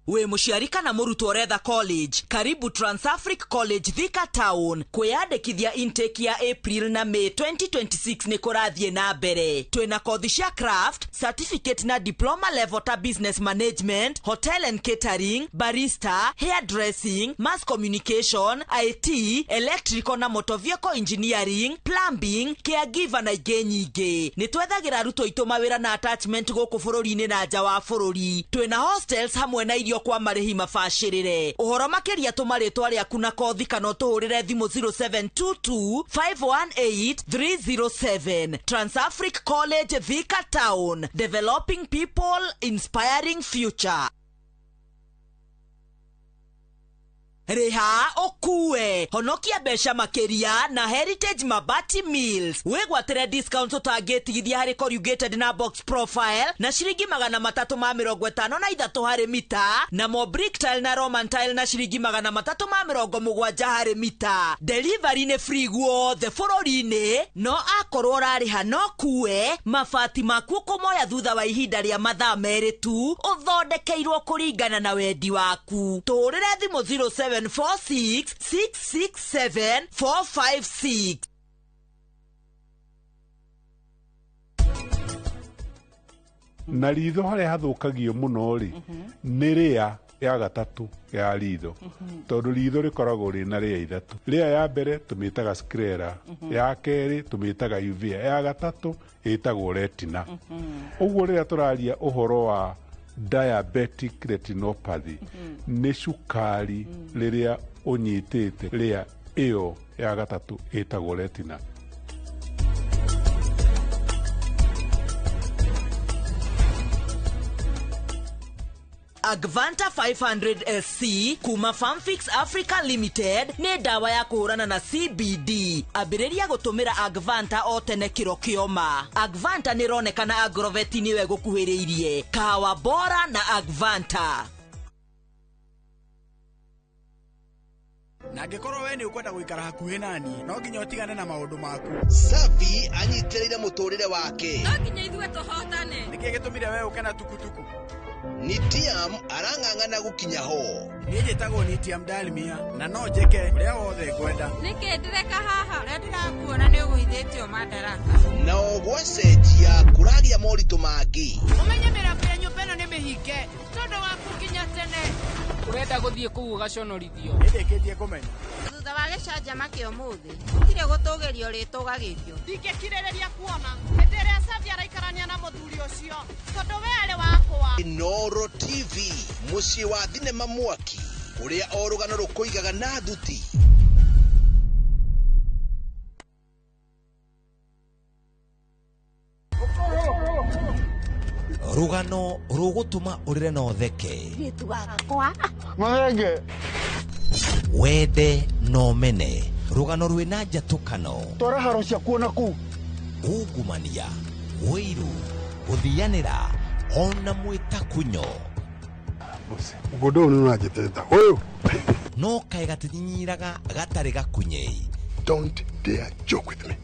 Wĩ mũciari kana mũrutwo ũretha college, karibu Transafric College Thika Town. Kwĩyandĩkithia intake ya April na May 2026 nĩ kũrathiĩ na mbere. Twĩna kothi cia craft certificate na diploma level ta business management, hotel and catering, barista, hairdressing, mass communication, IT, electrical na motor vehicle engineering, plumbing, caregiver na ingĩ nyingĩ. Nĩ twethagĩra arutwo aitũ mawĩra na attachment gũkũ bũrũri-inĩ na nja wa bũrũri. Twĩna hostels hamwe na irio kwa marĩhi mabacĩrĩre. Ũhoro makĩria tũma rĩtwa rĩaku na kothi kana ũtũhũrĩre thimũ 0722 518 307. Transafric College Thika Town, developing people, inspiring future. Rĩha ũkue, honokia mbeca makĩria na Heritage Mabati Mills. Wĩgwatĩre discount ũtangĩtigithia harĩ corrugated na box profile na ciringi 353 harĩ mita, na mo brick tile na roman tile na ciringi 370 harĩ mita. Delivery nĩ free guothe bũrũri-inĩ, no akorwo ũrarĩha no kue mabati maku ũkũmoya thutha wa ihinda rĩa mathaa 2 tu, ũthondekeirwo kũringana na wendi waku. Tũhũrĩre thimũ 07 46 667 456. Na ritho haria hathukagio muno ri nĩ rĩa ya gatatũ ya ritho, tondũ ritho rĩkoragwo rĩna rĩa ithatũ. Rĩa ya mbere tũmĩtaga sclera, ya kerĩ tũmĩtaga uvea, ya gatatũ ĩtagwo retina. Ũguo rĩrĩa tũraria ũhoro wa diabetic retinopathy, nĩ cukari rĩrĩa ũnyitĩte rĩa ĩyo ya gatatũ ĩtagwo retina. Agvanta 500 SC kuma Farmfix Africa Limited nĩ ndawa ya kũhũrana na CBD. Ambĩrĩria gũtũmĩra Agvanta o tene kĩro kĩoma. Agvanta nĩ ĩronekana Agrovet nĩwe gũkuhĩrĩirie. Kahawa bora na Agvanta. Na angĩkorwo we nĩ ũkwenda gũikara hakuhĩ nani, no nginya ũtigane na maũndũ maku. Safi anyitĩrĩire mũtũrĩre wake. No nginya ithuĩ tũhotane. Nĩkĩ gĩtũmire we ũke na tukutuku? Nitiam arang'ang'ana gũkinya ho. Niĩ njĩtagwo Nitiam Dalmia na no njĩke ũrĩa wothe ngwenda. Nĩkĩ ndĩreka haha? Ũrĩa ndĩrakuona nĩ ũgũithĩtio madaraka. Nao gwacenjia kũragĩa moritũ mangĩ. Ũmenye mĩrango ya nyũmba ĩno nĩ mĩhinge tondũ waku nginya tene. Ũrenda gũthiĩ kũu ũgaconorithio. Nĩndĩkĩtie kũmenya. Thutha wa gĩcanjama kĩa ũmũthĩ, gũtirĩ gũtũgĩrio rĩtũgagĩrio. Ndingĩkirĩrĩria kuona hĩndĩ ĩrĩa Safi araikarania na mũthuri ũcio tondũ we arĩ wakwa. Inooro TV, mũciĩ wa thinema mwaki, ũrĩa o rũgano rũkũigaga na thuti. Rũgano rũgũtũma ũrĩre na ũtheke. Mahenge. Wende na ũmene. Rũgano rwĩna njatũkano. Twara haro ciaku ona kũu. Ungumania, ũiru, gũthianĩra ona mwĩtakunyo. Mũgũnda ũyũ nĩ ũranjĩtĩte. Ũyũ. No kaĩ gatinyinyiraga gatarĩ gakunyei. Don't dare joke with me.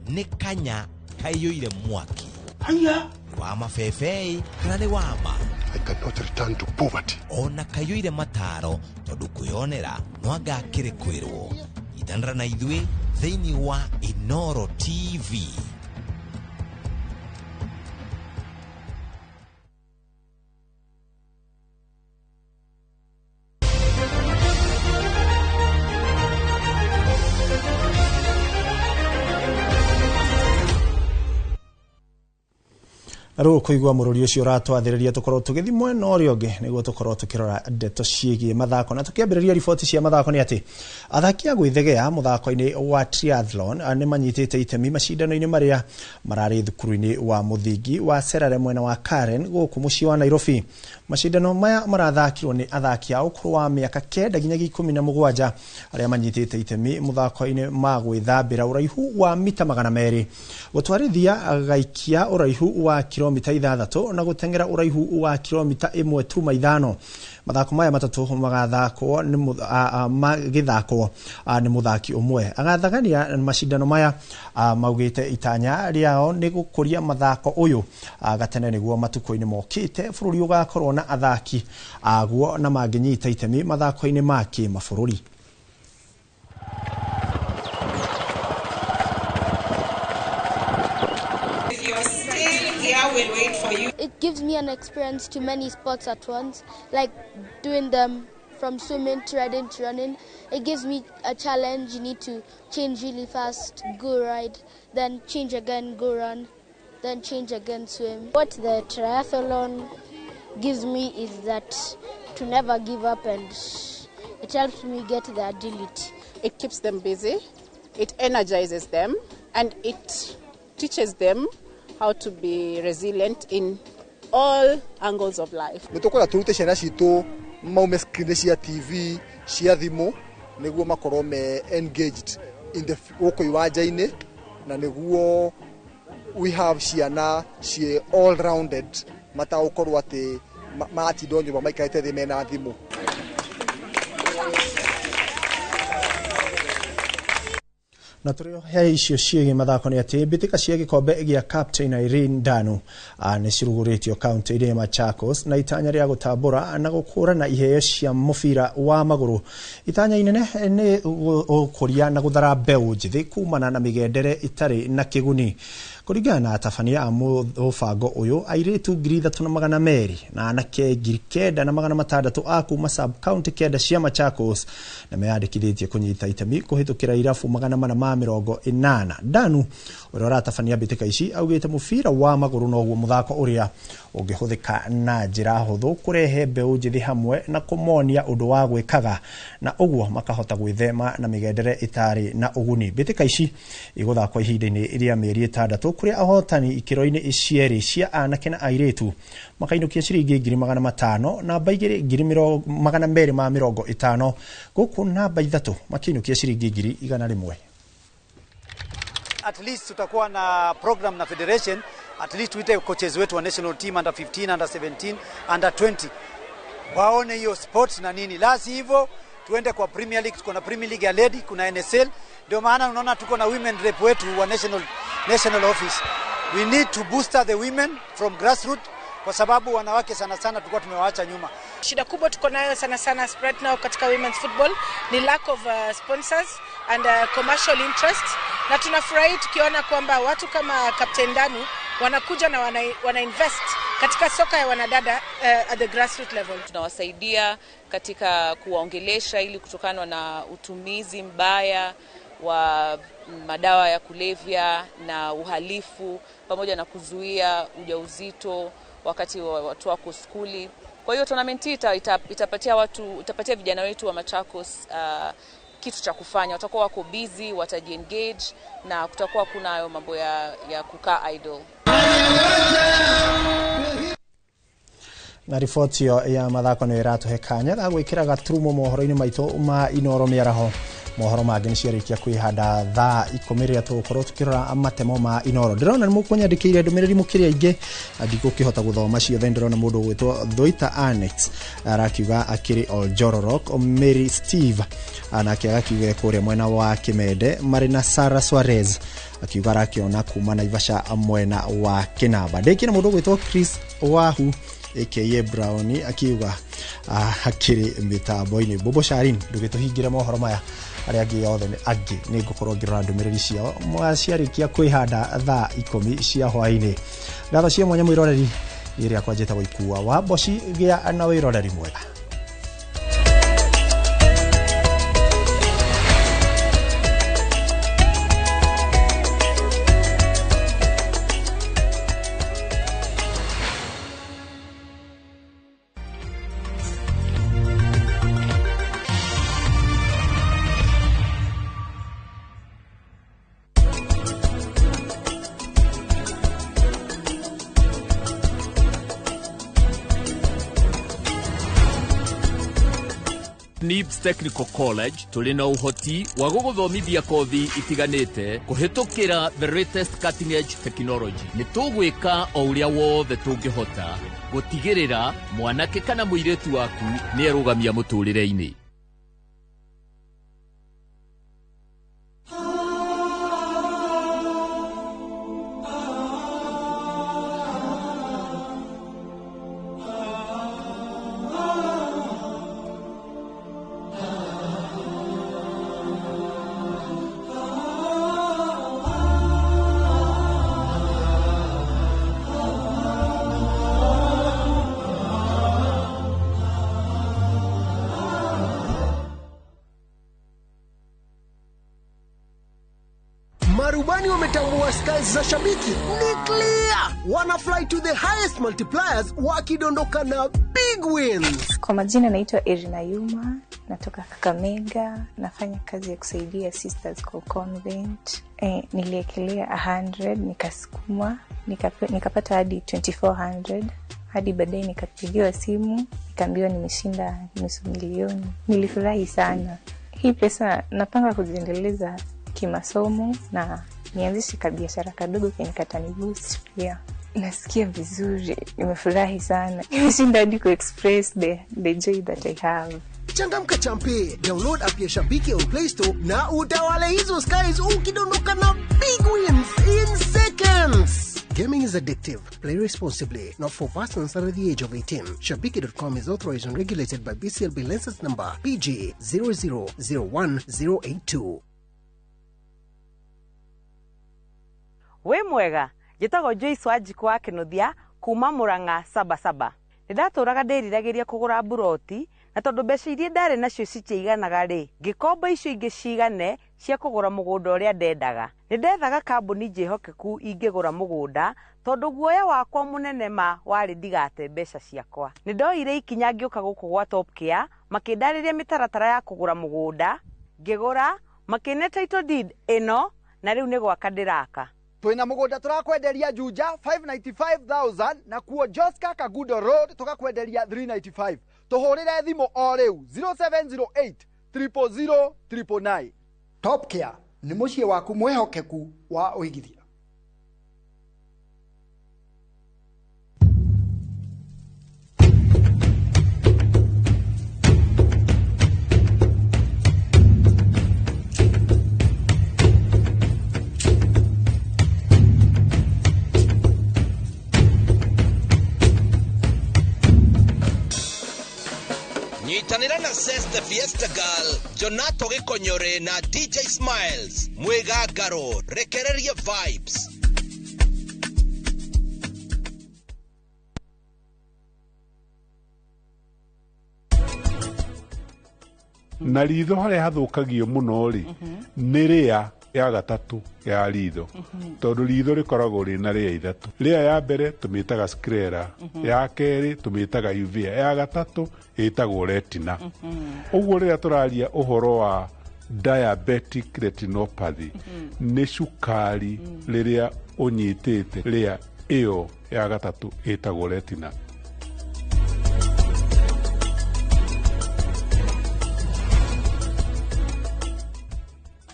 Nĩ kanya kaiyũire mwaki. Haya. Wa mabebei kana nĩ wama. I cannot return to poverty. Ona kaiyũire mataro tondũ kwĩyonera no anga akĩrĩ kwĩrwo. Itanĩra na ithuĩ Thĩinĩ wa Inoro TV. Rĩu kũigua mũrũri ũcio ũratwathĩrĩria tũkorwo tũgĩthiĩ mwena ũrĩa ũngĩ nĩguo tũkorwo tũkĩrora ndeto ciĩgiĩ mathako na tũkĩambĩrĩria riboti cia mathako nĩ atĩ athaki a gwĩthegea mũthako-inĩ wa triathlon nĩ manyitĩte itemi macindano-inĩ marĩa mararĩ thukuru-inĩ wa mũthingi wa Serare mwena wa Karen gũkũ mũciĩ wa Nairobi. Macindano maya marathakirwo nĩ athaki a ũkũrũ wa mĩaka 9 nginyagia 17 arĩa manyitĩte itemi mũthako-inĩ ma gwĩthambĩra ũraihu wa mita 200, gũtwarithia gaikia ũraihu wa kilomita 6 na gũteng'era ũraihu wa kilomita 1.5. Mathako maya matatũ magathakwo nĩ magĩthakwo nĩ mũthaki ũmwe. Agathagania macindano maya maugĩte itanya rĩao nĩ gũkũria mathako ũyũ gatene nĩguo matukũ-inĩ mokĩte bũrũri ũgakorwo na athaki aguo na mangĩnyita itemi mathako-inĩ ma kĩmabũrũri. It gives me an experience to many sports at once, like doing them from swimming to riding to running. It gives me a challenge. You need to change really fast, go ride, then change again, go run, then change again, swim. What the triathlon gives me is that to never give up, and it helps me get the agility. It keeps them busy, it energizes them, and it teaches them how to be resilient in all angles of life. Nĩ tũkwenda tũrute ciana citũ maume screen cia TV cia thimũ nĩguo makorwo me engaged in the gũkũ iwanja-inĩ, na nĩguo we have ciana ciĩ all rounded matagũkorwo atĩ maratindwo nyũmba maikarĩte thĩ mena thimũ. Na tũrĩ he icio ciĩgiĩ mathako nĩ atĩ mbĩtĩka cia gĩkombe gĩa Captain Irene Ndanu nĩ cirugũrĩtio kaunti-inĩ ya Machakos na itanya rĩa gũtambũra na gũkũrana iheo cia mũbira wa magũrũ. Itanya inene nĩ gũkũria na gũthara mbeũ njĩthĩ kumana na mĩgendere ĩtarĩ na kĩguni. Kũringana na atabania a mũbango ũyũ, airĩtu 3,200 na anake 9,600 a kuma sub county 9 cia Machakos na meyandĩkithĩtie kũnyita itemi kũhĩtũkĩra irabu 480. Ndanu ũrĩa ũratabania mbĩtĩka ici augĩte mũbira wa magũrũ noguo mũthako ũrĩa ũngĩhũthĩka na njĩra hũthũ kũrehe mbeũ njĩthĩ hamwe na kũmonia ũndũ wa gwĩkaga, na ũguo makahota gwĩthema na mĩgendere ĩtarĩ na ũguni. Mbĩtĩka ici igũthakwo ihinda-inĩ rĩa mĩeri 6 kũrĩa ahotani ikĩro-inĩ cierĩ cia anake na airĩtu makainũkia ciringi 500,000, namba 2 250,000, gũkũ namba 3 makĩinũkia ciringi 100,000. At least tutakuwa na program na federation, at least tuite coaches wetu wa national team under 15, under 17, under 20 waone hiyo sports na nini, la si hivyo tuende kwa Premier League. Tuko na Premier League ya lady, kuna NSL, ndio maana unaona tuko na women rep wetu wa national office. We need to boost the women from grassroots kwa sababu wanawake sana sana tulikuwa tumewaacha nyuma. Shida kubwa tuko nayo sana sana right now katika women's football ni lack of sponsors and commercial interest, na tunafurahi tukiona kwamba watu kama Captain Ndanu wanakuja na wana invest katika soka ya wanadada at the grassroots level. Tunawasaidia katika kuwaongelesha ili kutokana na utumizi mbaya wa madawa ya kulevya na uhalifu, pamoja na kuzuia ujauzito wakati watu wako skuli. Kwa hiyo tournament hii itapatia vijana wetu wa Machakos kitu cha kufanya. Watakuwa wako busy, watajiengage na kutakuwa kuna hayo mambo ya kukaa idle. Na riboti ya mathako nĩ ĩratũhe kanya ga gwĩkĩra gaturumo mohoro-inĩ maitũ ma Inoro mĩaraho. Mohoro mangĩ nĩ ciarĩkia kwĩhanda thaa 10 rĩrĩa tũgũkorwo tũkĩrora matemo ma Inoro. Ndĩrona nĩ mũkũnyandĩkĩire ndũmĩrĩri mũkĩrĩ aingĩ, ndigũkĩhota gũthoma ciothe. Ndĩrona mũndũ ũgwĩtwo Thoita Annex arakiuga akĩrĩ Oljororok, Mary Steve nake agakiuga kũrĩa mwena wa Kĩmende, marĩ na Sarah Suarez akiuga arakĩona kuma Naivasha mwena wa Kĩnamba. Ndĩkĩ na mũndũ ũgwĩtwo Chris Wahu aka Brownie akiuga akĩrĩ mĩtambo-inĩ. Bobo Sharin ndũgĩtũhingĩre mohoro maya Arĩa angĩ othe angĩ nĩ ngũkorwo ngĩrora ndũmĩrĩri ciao mwaciarĩkia kwĩhanda thaa 10 cia hwaĩ-inĩ. Ngatho cia mwanya mwĩroreri ĩrĩa kwanjĩtagwo Ikua wa Mboci, gĩa na wĩroreri mwega. NIBS Technical College tũrĩ na ũhoti wa gũgũthomithia kothi itiganĩte kũhĩtũkĩra the latest cutting edge technology. Nĩ tũgwĩka o ũrĩa wothe tũngĩhota gũtigĩrĩra mwanake kana mũirĩtu waku nĩ erũgamia mũtũrĩre-inĩ. Marubani wametambua skies za shabiki ni clear, wana fly to the highest multipliers wakidondoka na big wins. Kwa majina naitwa Irina Yuma, natoka Kakamega, nafanya kazi ya kusaidia Sisters Call Convent. Niliekelea 100 nikasukuma, nikapata hadi 2400, hadi baadaye nikapigiwa simu, nikaambiwa nimeshinda 500,000. Nilifurahi sana. Hii pesa napanga kuziendeleza kimasomo na nianzishe kabiashara kadogo kenye kataniboost pia. Nasikia vizuri, nimefurahi sana. Nimeshinda hadi ku express the joy that I have. Changamka champe, download app ya Shabiki on Play Store na utawale hizo skies ukidondoka na big wins in seconds. Gaming is addictive. Play responsibly. Not for persons under the age of 18. Shabiki.com is authorized and regulated by BCLB license number PG 0001082. Wĩ mwega, njĩtagwo Joyce Wanjikũ wa Kĩnuthia kuma Murang'a Sabasaba. Nĩndatũraga ndĩriragĩria kũgũra mburoti na tondũ mbeca iria ndarĩ nacio citiaiganaga rĩ, ngĩkomba icio ingĩ cigane cia kũgũra mũgũnda ũrĩa ndendaga. Nĩndethaga kambuni njĩhokeku ingĩgũra mũgũnda tondũ guoya wakwa mũnene ma warĩ ndigate mbeca ciakwa. Nĩndoire ikinya ngĩũka gũkũ gwa Top Care, makĩndarĩria mĩtaratara ya kũgũra mũgũnda, ngĩgũra, makĩne title deed ĩno na rĩu nĩ gwaka ndĩraka. Twina mugunda turakwenderia Juja 595,000 na kuo Joska Kagudo Road tukakwenderia 395. Tuhurire thimu o riu 0708 000 999. Top Care ni muciĩ waku mwihokeku wa uigithia. Nyitanĩra na Ses the Fiesta Girl, Jonato Gĩkonyore na DJ Smiles, Mwĩgangaro, rekereria vibes. Na ritho harĩa hathũkagio mũno rĩ, nĩ rĩa ya gatatũ ya ritho, tondũ ritho rĩkoragwo rĩna rĩa ithatũ. Rĩa ya mbere tũmĩtaga sclera, ya kerĩ tũmĩtaga uvea, ya gatatũ ĩtagwo retina. Ũguo rĩrĩa tũraria ũhoro wa diabetic retinopathy, nĩ cukari rĩrĩa ũnyitĩte rĩa ĩyo ya gatatũ ĩtagwo retina.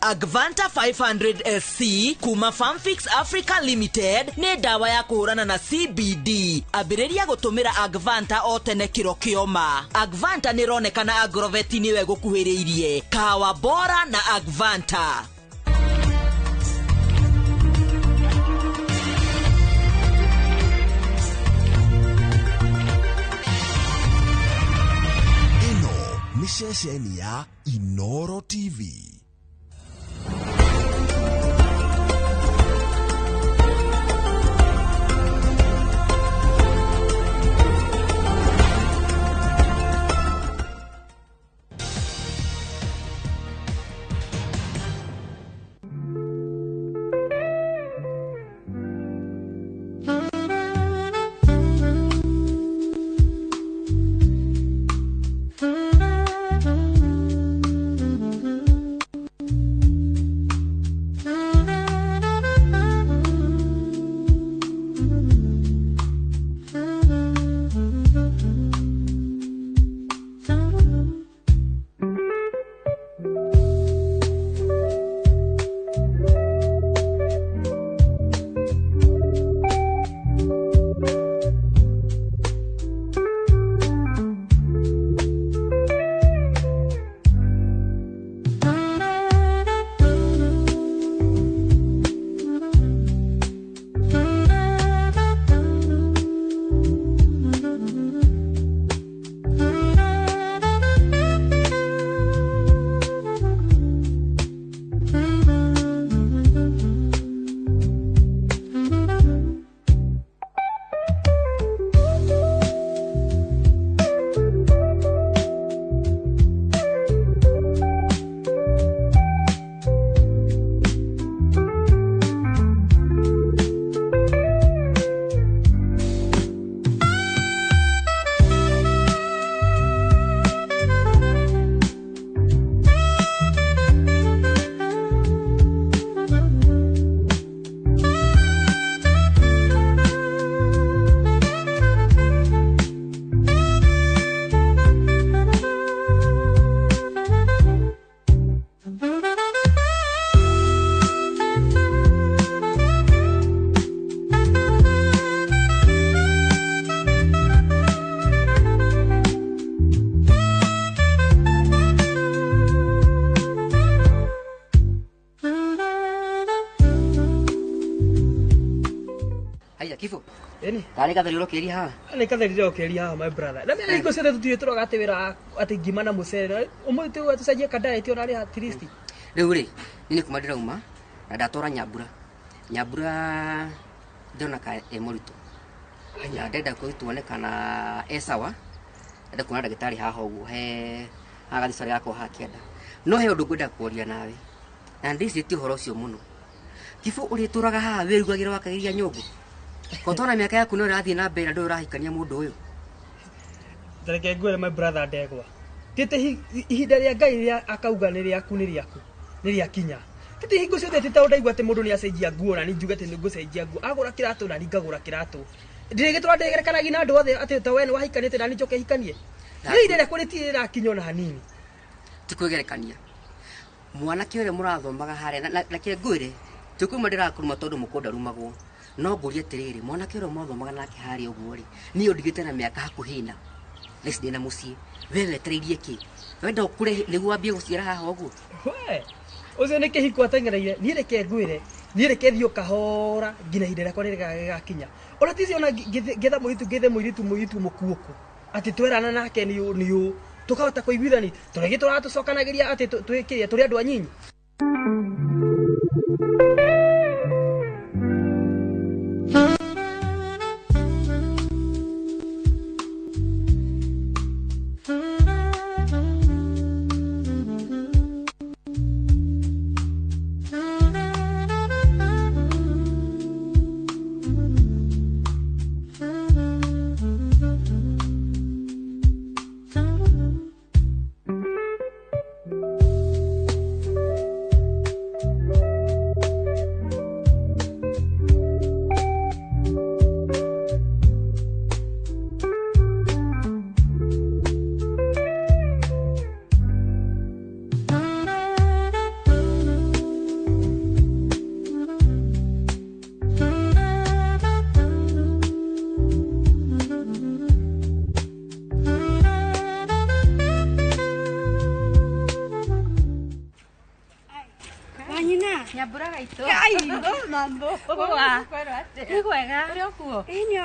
Agvanta 500 SC kuma Farmfix Africa Limited nĩ ndawa ya kũhũrana na CBD. Ambĩrĩria gũtũmĩra Agvanta o tene kĩro kĩoma. Agvanta nĩ ĩronekana Agrovet nĩwe gũkuhĩrĩirie. Kahawa bora na Agvanta. Ĩno nĩ ceceni ya Inoro TV. Atia kifo. Eni. Tari katheri urokeria haha. Nĩ katheri ndĩrokeria haha my brother. Na mimi hingo ciothe tũtirĩ tũroga atĩ wĩra atĩ ngima na mũcere. Ũmũthĩ tũgũa tũcenjie ka diet ona rĩ at least. Rĩu rĩ, niĩ nĩ kuma ndĩrauma na ndatwara Nyambura. Nyambura ndĩrona ka e mũritũ. Na ndenda kũrutwo kana e sawa. Ndenda kuona ndagĩtarĩ haha ũguo he haha gathicarĩ gakwa haha kĩanda. No he ũndũ ngwenda kũria nawe. Na ndĩcirĩtie ũhoro ũcio mũno. Kifo ũrĩtũraga haha wĩrugagĩra wakagĩria nyũngũ. Ko tona mĩaka yaku no ĩrathiĩ na mbere na ndũrĩ ũrahikania mũndũ ũyũ. Reke ngwĩre my brother ndegwa. Tĩte ihinda rĩa Ngai rĩa akauga nĩ rĩaku nĩ rĩaku. Nĩ rĩakinya. Tĩte hingo ciothe tĩ tondũ ndaigua atĩ mũndũ nĩ acenjia nguo na nĩ njuge atĩ nĩ ngũcenjia nguo. Agũra kĩratũ na niĩ ngagũra kĩratũ. Ndĩrĩgĩtũra ndĩgerekanagia na andũ othe atĩ ta we nĩ wahikanĩte na niĩ njoke hikanie. Nĩ ihinda rĩakwa rĩtirĩ rĩrakinya ona hanini. Ti kwĩgerekania. Mwanake ũrĩa mũrathomaga harĩa na reke ngwĩre ti kuma ndĩrakũruma tondũ mũkũ ndarumagwo. No ngũrie atĩrĩrĩ, mwanake ũrĩa mwathomaga nake harĩa ũguo rĩ, niĩ ũndigĩte na mĩaka hakuhĩ ĩna. Thaa ici ndĩna mũciĩ. We wetereirie kĩ? Wenda ũkũre nĩguo wambie gũciara haha ũguo? We, ũcio nĩ kĩhiko ateng'ereire. Niĩ reke ngwĩre, niĩ reke thiĩ o kahora nginya ihinda rĩakwa rĩgakinya. Ona ti ona ngĩetha mũirĩtu ngĩethe mũirĩtu mũirĩtu mũkuũku. Atĩ twerana nake nĩ ũũ tũkahota kũiguithania. Tũrĩgĩ tũratũcokanagĩria atĩ twĩkĩrĩa tũrĩ andũ anyinyi.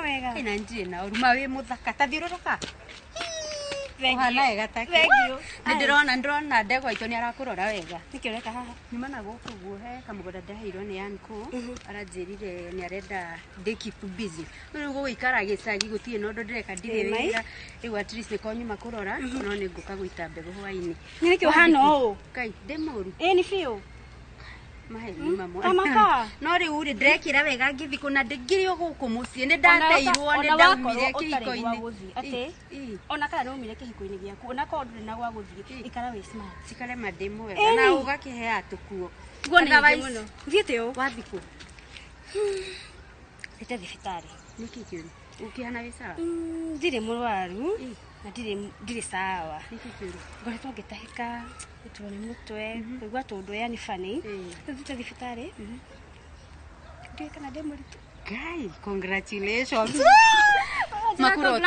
Wega. Ĩ ndirĩ na ũru ma wĩ mũthaka ta thiũrũrũka. Ũhana wega take. Nĩ ndĩrona ndegwa itũ nĩ arakũrora wega. Nĩkĩ ũreka haha? Nyuma na gũkũ guo he kamũgũnda ndaheirwo nĩ uncle aranjĩrire nĩ arenda ndĩ keep busy. No rĩu gũgũikara gĩcagi gũtirĩ na ũndũ ndĩreka ndirĩ wĩra. Rĩu at least nĩko nyuma kũrora no nĩ ngũka gũita mbegũ hwainĩ. Nĩkĩ ũhana ũũ? Ngai ndĩ mũru. Ĩ nĩ biũ. No rĩu rĩ ndĩrekĩra wega ngĩthiĩ kũna ndĩngĩrĩ o gũkũ mũciĩ nĩ ndateirwo nĩ ndaumire kĩhiko-inĩ. Atĩ ona kana nĩ umire kĩhiko-inĩ gĩaku ona korwo ndũrĩ na gwa gũthiĩ ikara wĩ smart. Cikare ma ndĩ mwega na ũgakĩhea tũkuo. Nguo nĩ nyingĩ mũno. Thiĩte ũ? Wathiĩ kũ? Thiĩte thibitarĩ. Nĩkĩ kĩũru? Ũkĩhana wĩ sawa? Ndirĩ mũrwaru na ndirĩ sawa. Nĩkĩ kĩũru? Ngoretwo ngĩtahĩka gũturwo nĩ mũtwe kũigua tũndũ yani funny. Thiĩte thibitarĩ ndiũĩ kana ndĩ mũritũ. Ngai, congratulations. Makũrwo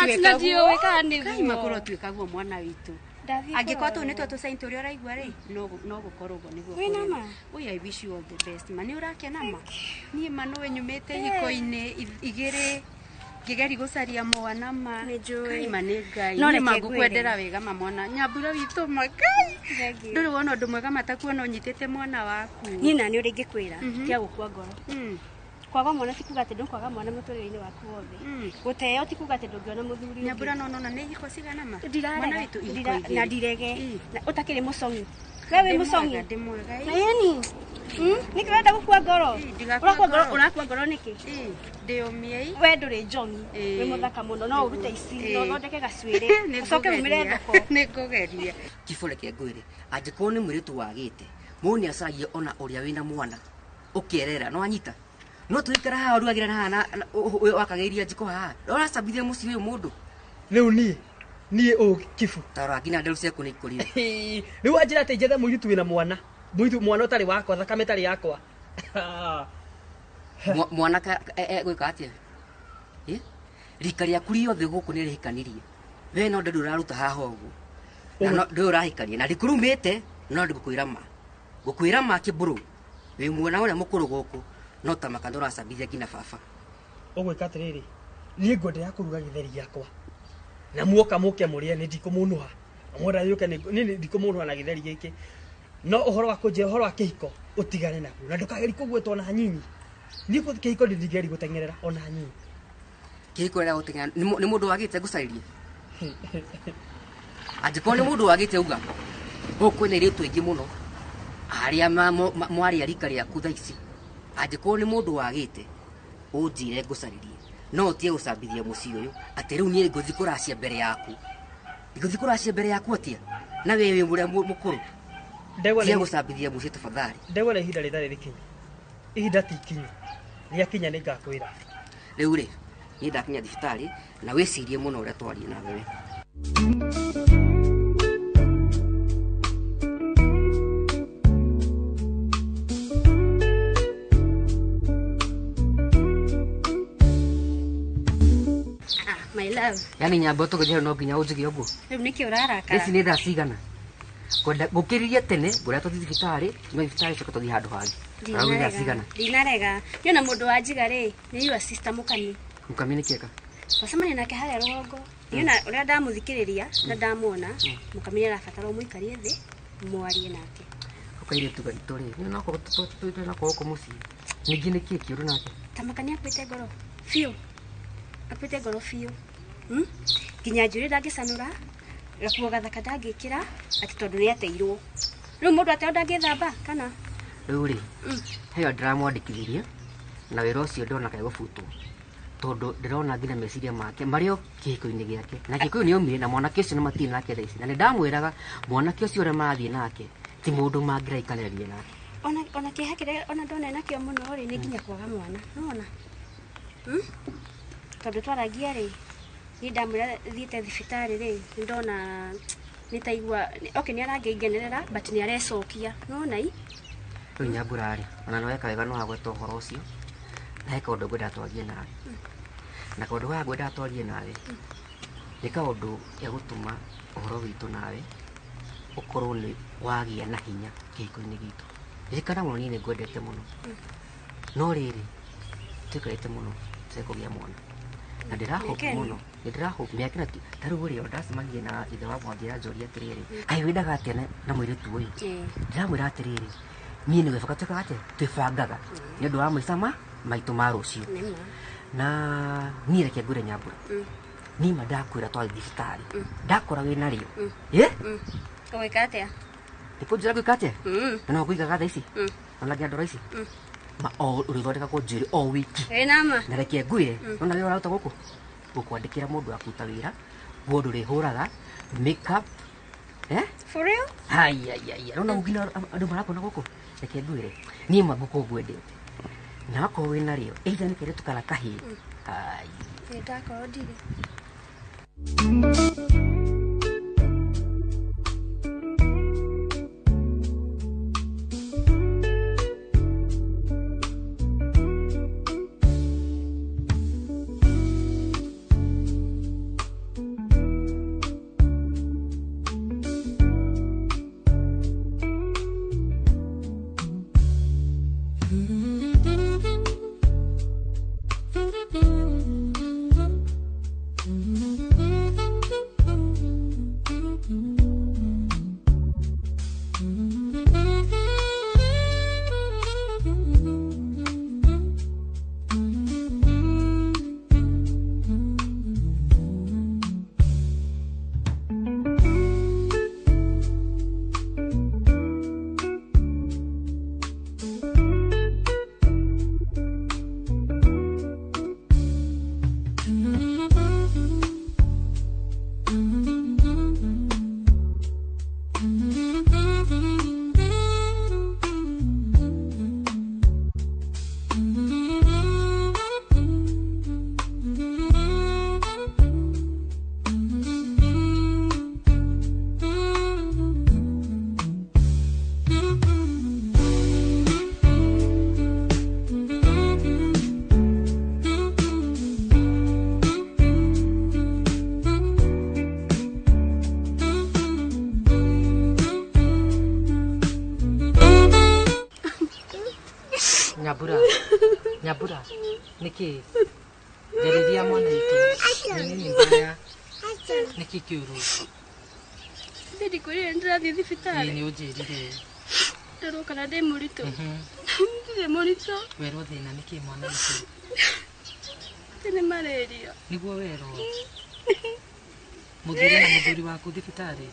tuĩka guo mwana witũ. Angĩkorwo tũu nĩtuo tũcaini tũrĩa ũraigua rĩ, no gũkorwo ũguo nĩguo. Wĩna ma? Oi, I wish you all the best. Ma nĩ ũrakena ma? Niĩ ma nĩwe nyumĩte ihiko-inĩ igĩrĩ ngĩgeria gũcaria mwana ma. Ngai ma nĩ Ngai. No Nĩ ma reke ngũkwendera wega ma mwana. Nyambura witũ ma Ngai. Ndũrĩ wona ũndũ mwega matakuona ũnyitĩte mwana waku. Niĩ na nĩ ũrĩa ingĩkwĩra tiga gũkua ngoro. Kwaga mwana ti kuga atĩ ndũkwaga mwana mũtũrĩre-inĩ waku wothe. Gũteo ti kuga atĩ ndũngĩona mũthuri ũngĩ. Nyambura no nona nĩ ihiko cigana ma? Ndirarega. Mwana witũ ihiko igĩrĩ. Na ndirege. Na ũtakĩrĩ mũcong'i. We wĩ mũcong'i. Ndĩ mwega. Na ĩni. Nĩkĩ ũrenda gũkua ngoro? Ndigakua ngoro. Ũrakua ngoro nĩkĩ? Ndĩũmiei. We ndũrĩ njong'i. Wĩ mũthaka mũno no ũrute ici na ũthondeke gacuĩrĩ. Ũcoke umĩre thoko. Nĩ ngũgeria. Kibũ reke ngwĩre, angĩkorwo nĩ mũirĩtu wagĩte, mũndũ nĩ acaragia ona ũrĩa wĩna mwana ũkerera no anyita. No tũikara haha ũrugagĩra na haha na wakagĩria njiko haha. Ũracambithia mũciĩ ũyũ mũndũ. Rĩu niĩ ũ Kibũ. Tarora nginya nderu ciaku nĩ ikũrire. Rĩu wanjĩra atĩ njethe mũirĩtu wĩna mwana. Mũirĩtu mwana ũtarĩ wakwa, thakame ĩtarĩ yakwa. Mwana egwĩka atĩa? Rika rĩaku rĩothe gũkũ nĩ rĩhikanirie. We no ndũrĩ ũraruta haha ũguo. Na no ndũrĩ ũrahikania na ndikũrumĩte no ndĩgũkwĩra ma. Ngũkwĩra ma kĩbũrũ. Wĩ mwana ũrĩa mũkũrũ gũkũ no ta makandũ ũracambithia nginya baba. Ũgwĩka atĩrĩrĩ, niĩ ngwenderea kũruga gĩtheri gĩakwa na muoka mũke mũrĩe, nĩ ndikũmũnũha mwenda yũke, nĩ ndikũmũnũha na gĩtheri gĩkĩ. No ũhoro wa kũnjĩra ũhoro wa kĩhiko ũtigane naguo na ndũkagerie kũgwetwo ona hanini. Niĩ kĩhiko ndingĩgeria gũteng'erera ona hanini. Kĩhiko ĩrĩa gũteng'era nĩ mũndũ wagĩte ngũcarĩrie. Angĩkorwo nĩ mũndũ wagĩte uga gũkũ kwĩna airĩtu aingĩ mũno arĩa mwarĩ a rika rĩaku thaa ici. Angĩkorwo nĩ mũndũ wagĩte ũnjĩre ngũcarĩrie, no ũtige gũcambithia mũciĩ ũyũ atĩ rĩu niĩ ngũthiĩ kũracia mbere yaku. Ngũthiĩ kũracia mbere yaku atĩa na we wĩ mũrĩa mũkũrũ? Tiga gũcambithia mũciĩ tafadhali. Ndegwa nĩ ihinda rĩtarĩ rĩkinyu, ihinda ti ikinyu, rĩakinya nĩ ngakwĩra. Rĩu rĩ, niĩ ndakinya thibitarĩ na wĩcirie mũno ũrĩa twarie nawe. Ah, my love. Yani nyambo tũgĩthiĩ no nginya ũnjige ũguo. Rĩu nĩkĩ ũrarakara? Ici nĩ thaa cigana? Kwenda gũkĩrĩria tene ngũrĩa tũthiĩ thibitarĩ, tume thibitarĩ coka tũthiĩ handũ hangĩ. Rĩu thaa cigana? Ndinarega. Niĩ ona mũndũ wanjiga rĩ, nĩ your sister Mũkami. Mũkami nĩ kĩeka? Twacemania nake harĩa rũgongo. Niĩ ona ũrĩa ndamũthikĩrĩria na ndamwona, Mũkami nĩ arabatara ũmũikarie thĩ, mwarie nake. Kairĩtu gaitũ rĩ, nĩ nako tũtwĩte nako gũkũ mũciĩ. Ningĩ nĩ kĩĩ kĩũru nake? Ta Mũkami akuĩte ngoro biũ. Akuĩte ngoro biũ. Nginya njuĩrĩ ndangĩcanũra, gakuo gathaka ndangĩkĩra, atĩ tondũ nĩ ateirwo. Rĩu mũndũ ateirwo ndangĩthamba kana? Rĩu rĩ, heyo ndĩramwandĩkithirie na wĩra ũcio ndona kegũbutwo tondũ ndĩrona nginya meciria make marĩ o kĩhiko-inĩ gĩake na Gĩkũyũ nĩ omire na mwanake ũcio nĩ matirĩ nake thaa ici, na nĩ ndamwĩraga mwanake ũcio ũrĩa marathiĩ nake ti mũndũ mangĩraikanĩrĩria nake. Ona kĩeha kĩrĩa ona ndona nakĩo mũno rĩ, nĩ nginya kwaga mwana, nĩwona? Tondũ twaragia rĩ, niĩ ndamwĩra thiĩte thibitarĩ rĩ, nĩ ndona nĩ taigua, okay, nĩ arangĩngenerera but nĩ arecokia, nĩwona i? Rĩu Nyambura rĩ, ona nĩ weka wega nĩ wagweta ũhoro ũcio, na he kaũndũ ngwendaga twarie nawe. Na kaũndũ gaka ngwendaga twarie nawe nĩ kaũndũ gegũtũma ũhoro witũ nawe ũkorwo nĩ wagĩa na hinya kĩhiko-inĩ gitũ. Ririkana mũno niĩ nĩ ngwendete mũno, no rĩrĩ tũikarĩte mũno tũtekũgĩa mwana na ndĩrahope mũno, nĩ ndĩrahope mĩaka ĩno ta rĩu rĩ, ndacemanirie na ithe wa Mwangi anjũria atĩrĩrĩ, kaĩ wendaga atĩa na mũirĩtu ũyũ? Ndĩramwĩra atĩrĩrĩ, niĩ nĩ gwĩbanga twĩkaga atĩa? Twĩbangaga nĩ ũndũ wa maica maitũ ma rũciũ. Na niĩ reke ngwĩre Nyambura, niĩ ma ndakwĩra twathiĩ thibitarĩ ndakora wĩna rĩo. Ũgwĩka atĩa? Nĩ kũnjĩra ngwĩka atĩa? Na no ngũigaga thaa ici ona nginya ndora ici ma o ũrĩthondekagwo njuĩrĩ o wiki. Ĩ nama. Na reke ngwĩre, nona wĩra ũraruta gũkũ gũkwandĩkĩra mũndũ wa kũruta wĩra, mũndũ ũrĩhũraga makeup. For real? Haya, haya, nona nginya andũ marakuona gũkũ. Reke ngwĩre, niĩ ma ngũkũ ngwendete na wakorwo wĩna rĩo either nĩ kairĩtu kana kahĩĩ. Ai. Nĩ ndakorwo ndirĩ. Nyambura, Nyambura, nĩkĩ? Njarĩria mwana witũ. Nĩ mbaya. Nĩkĩ kĩũru? Ndikwĩrire nĩndĩrathiĩ thibitarĩ. Ĩĩ nĩ ũnjĩrire. Nderwo kana ndĩ mũritũ. Ndirĩ mũritũ. Werwo thĩna nĩkĩ mwana witũ? Nĩ malaria. Nĩguo werwo. Mũthuri na mũthuri waku thibitarĩ.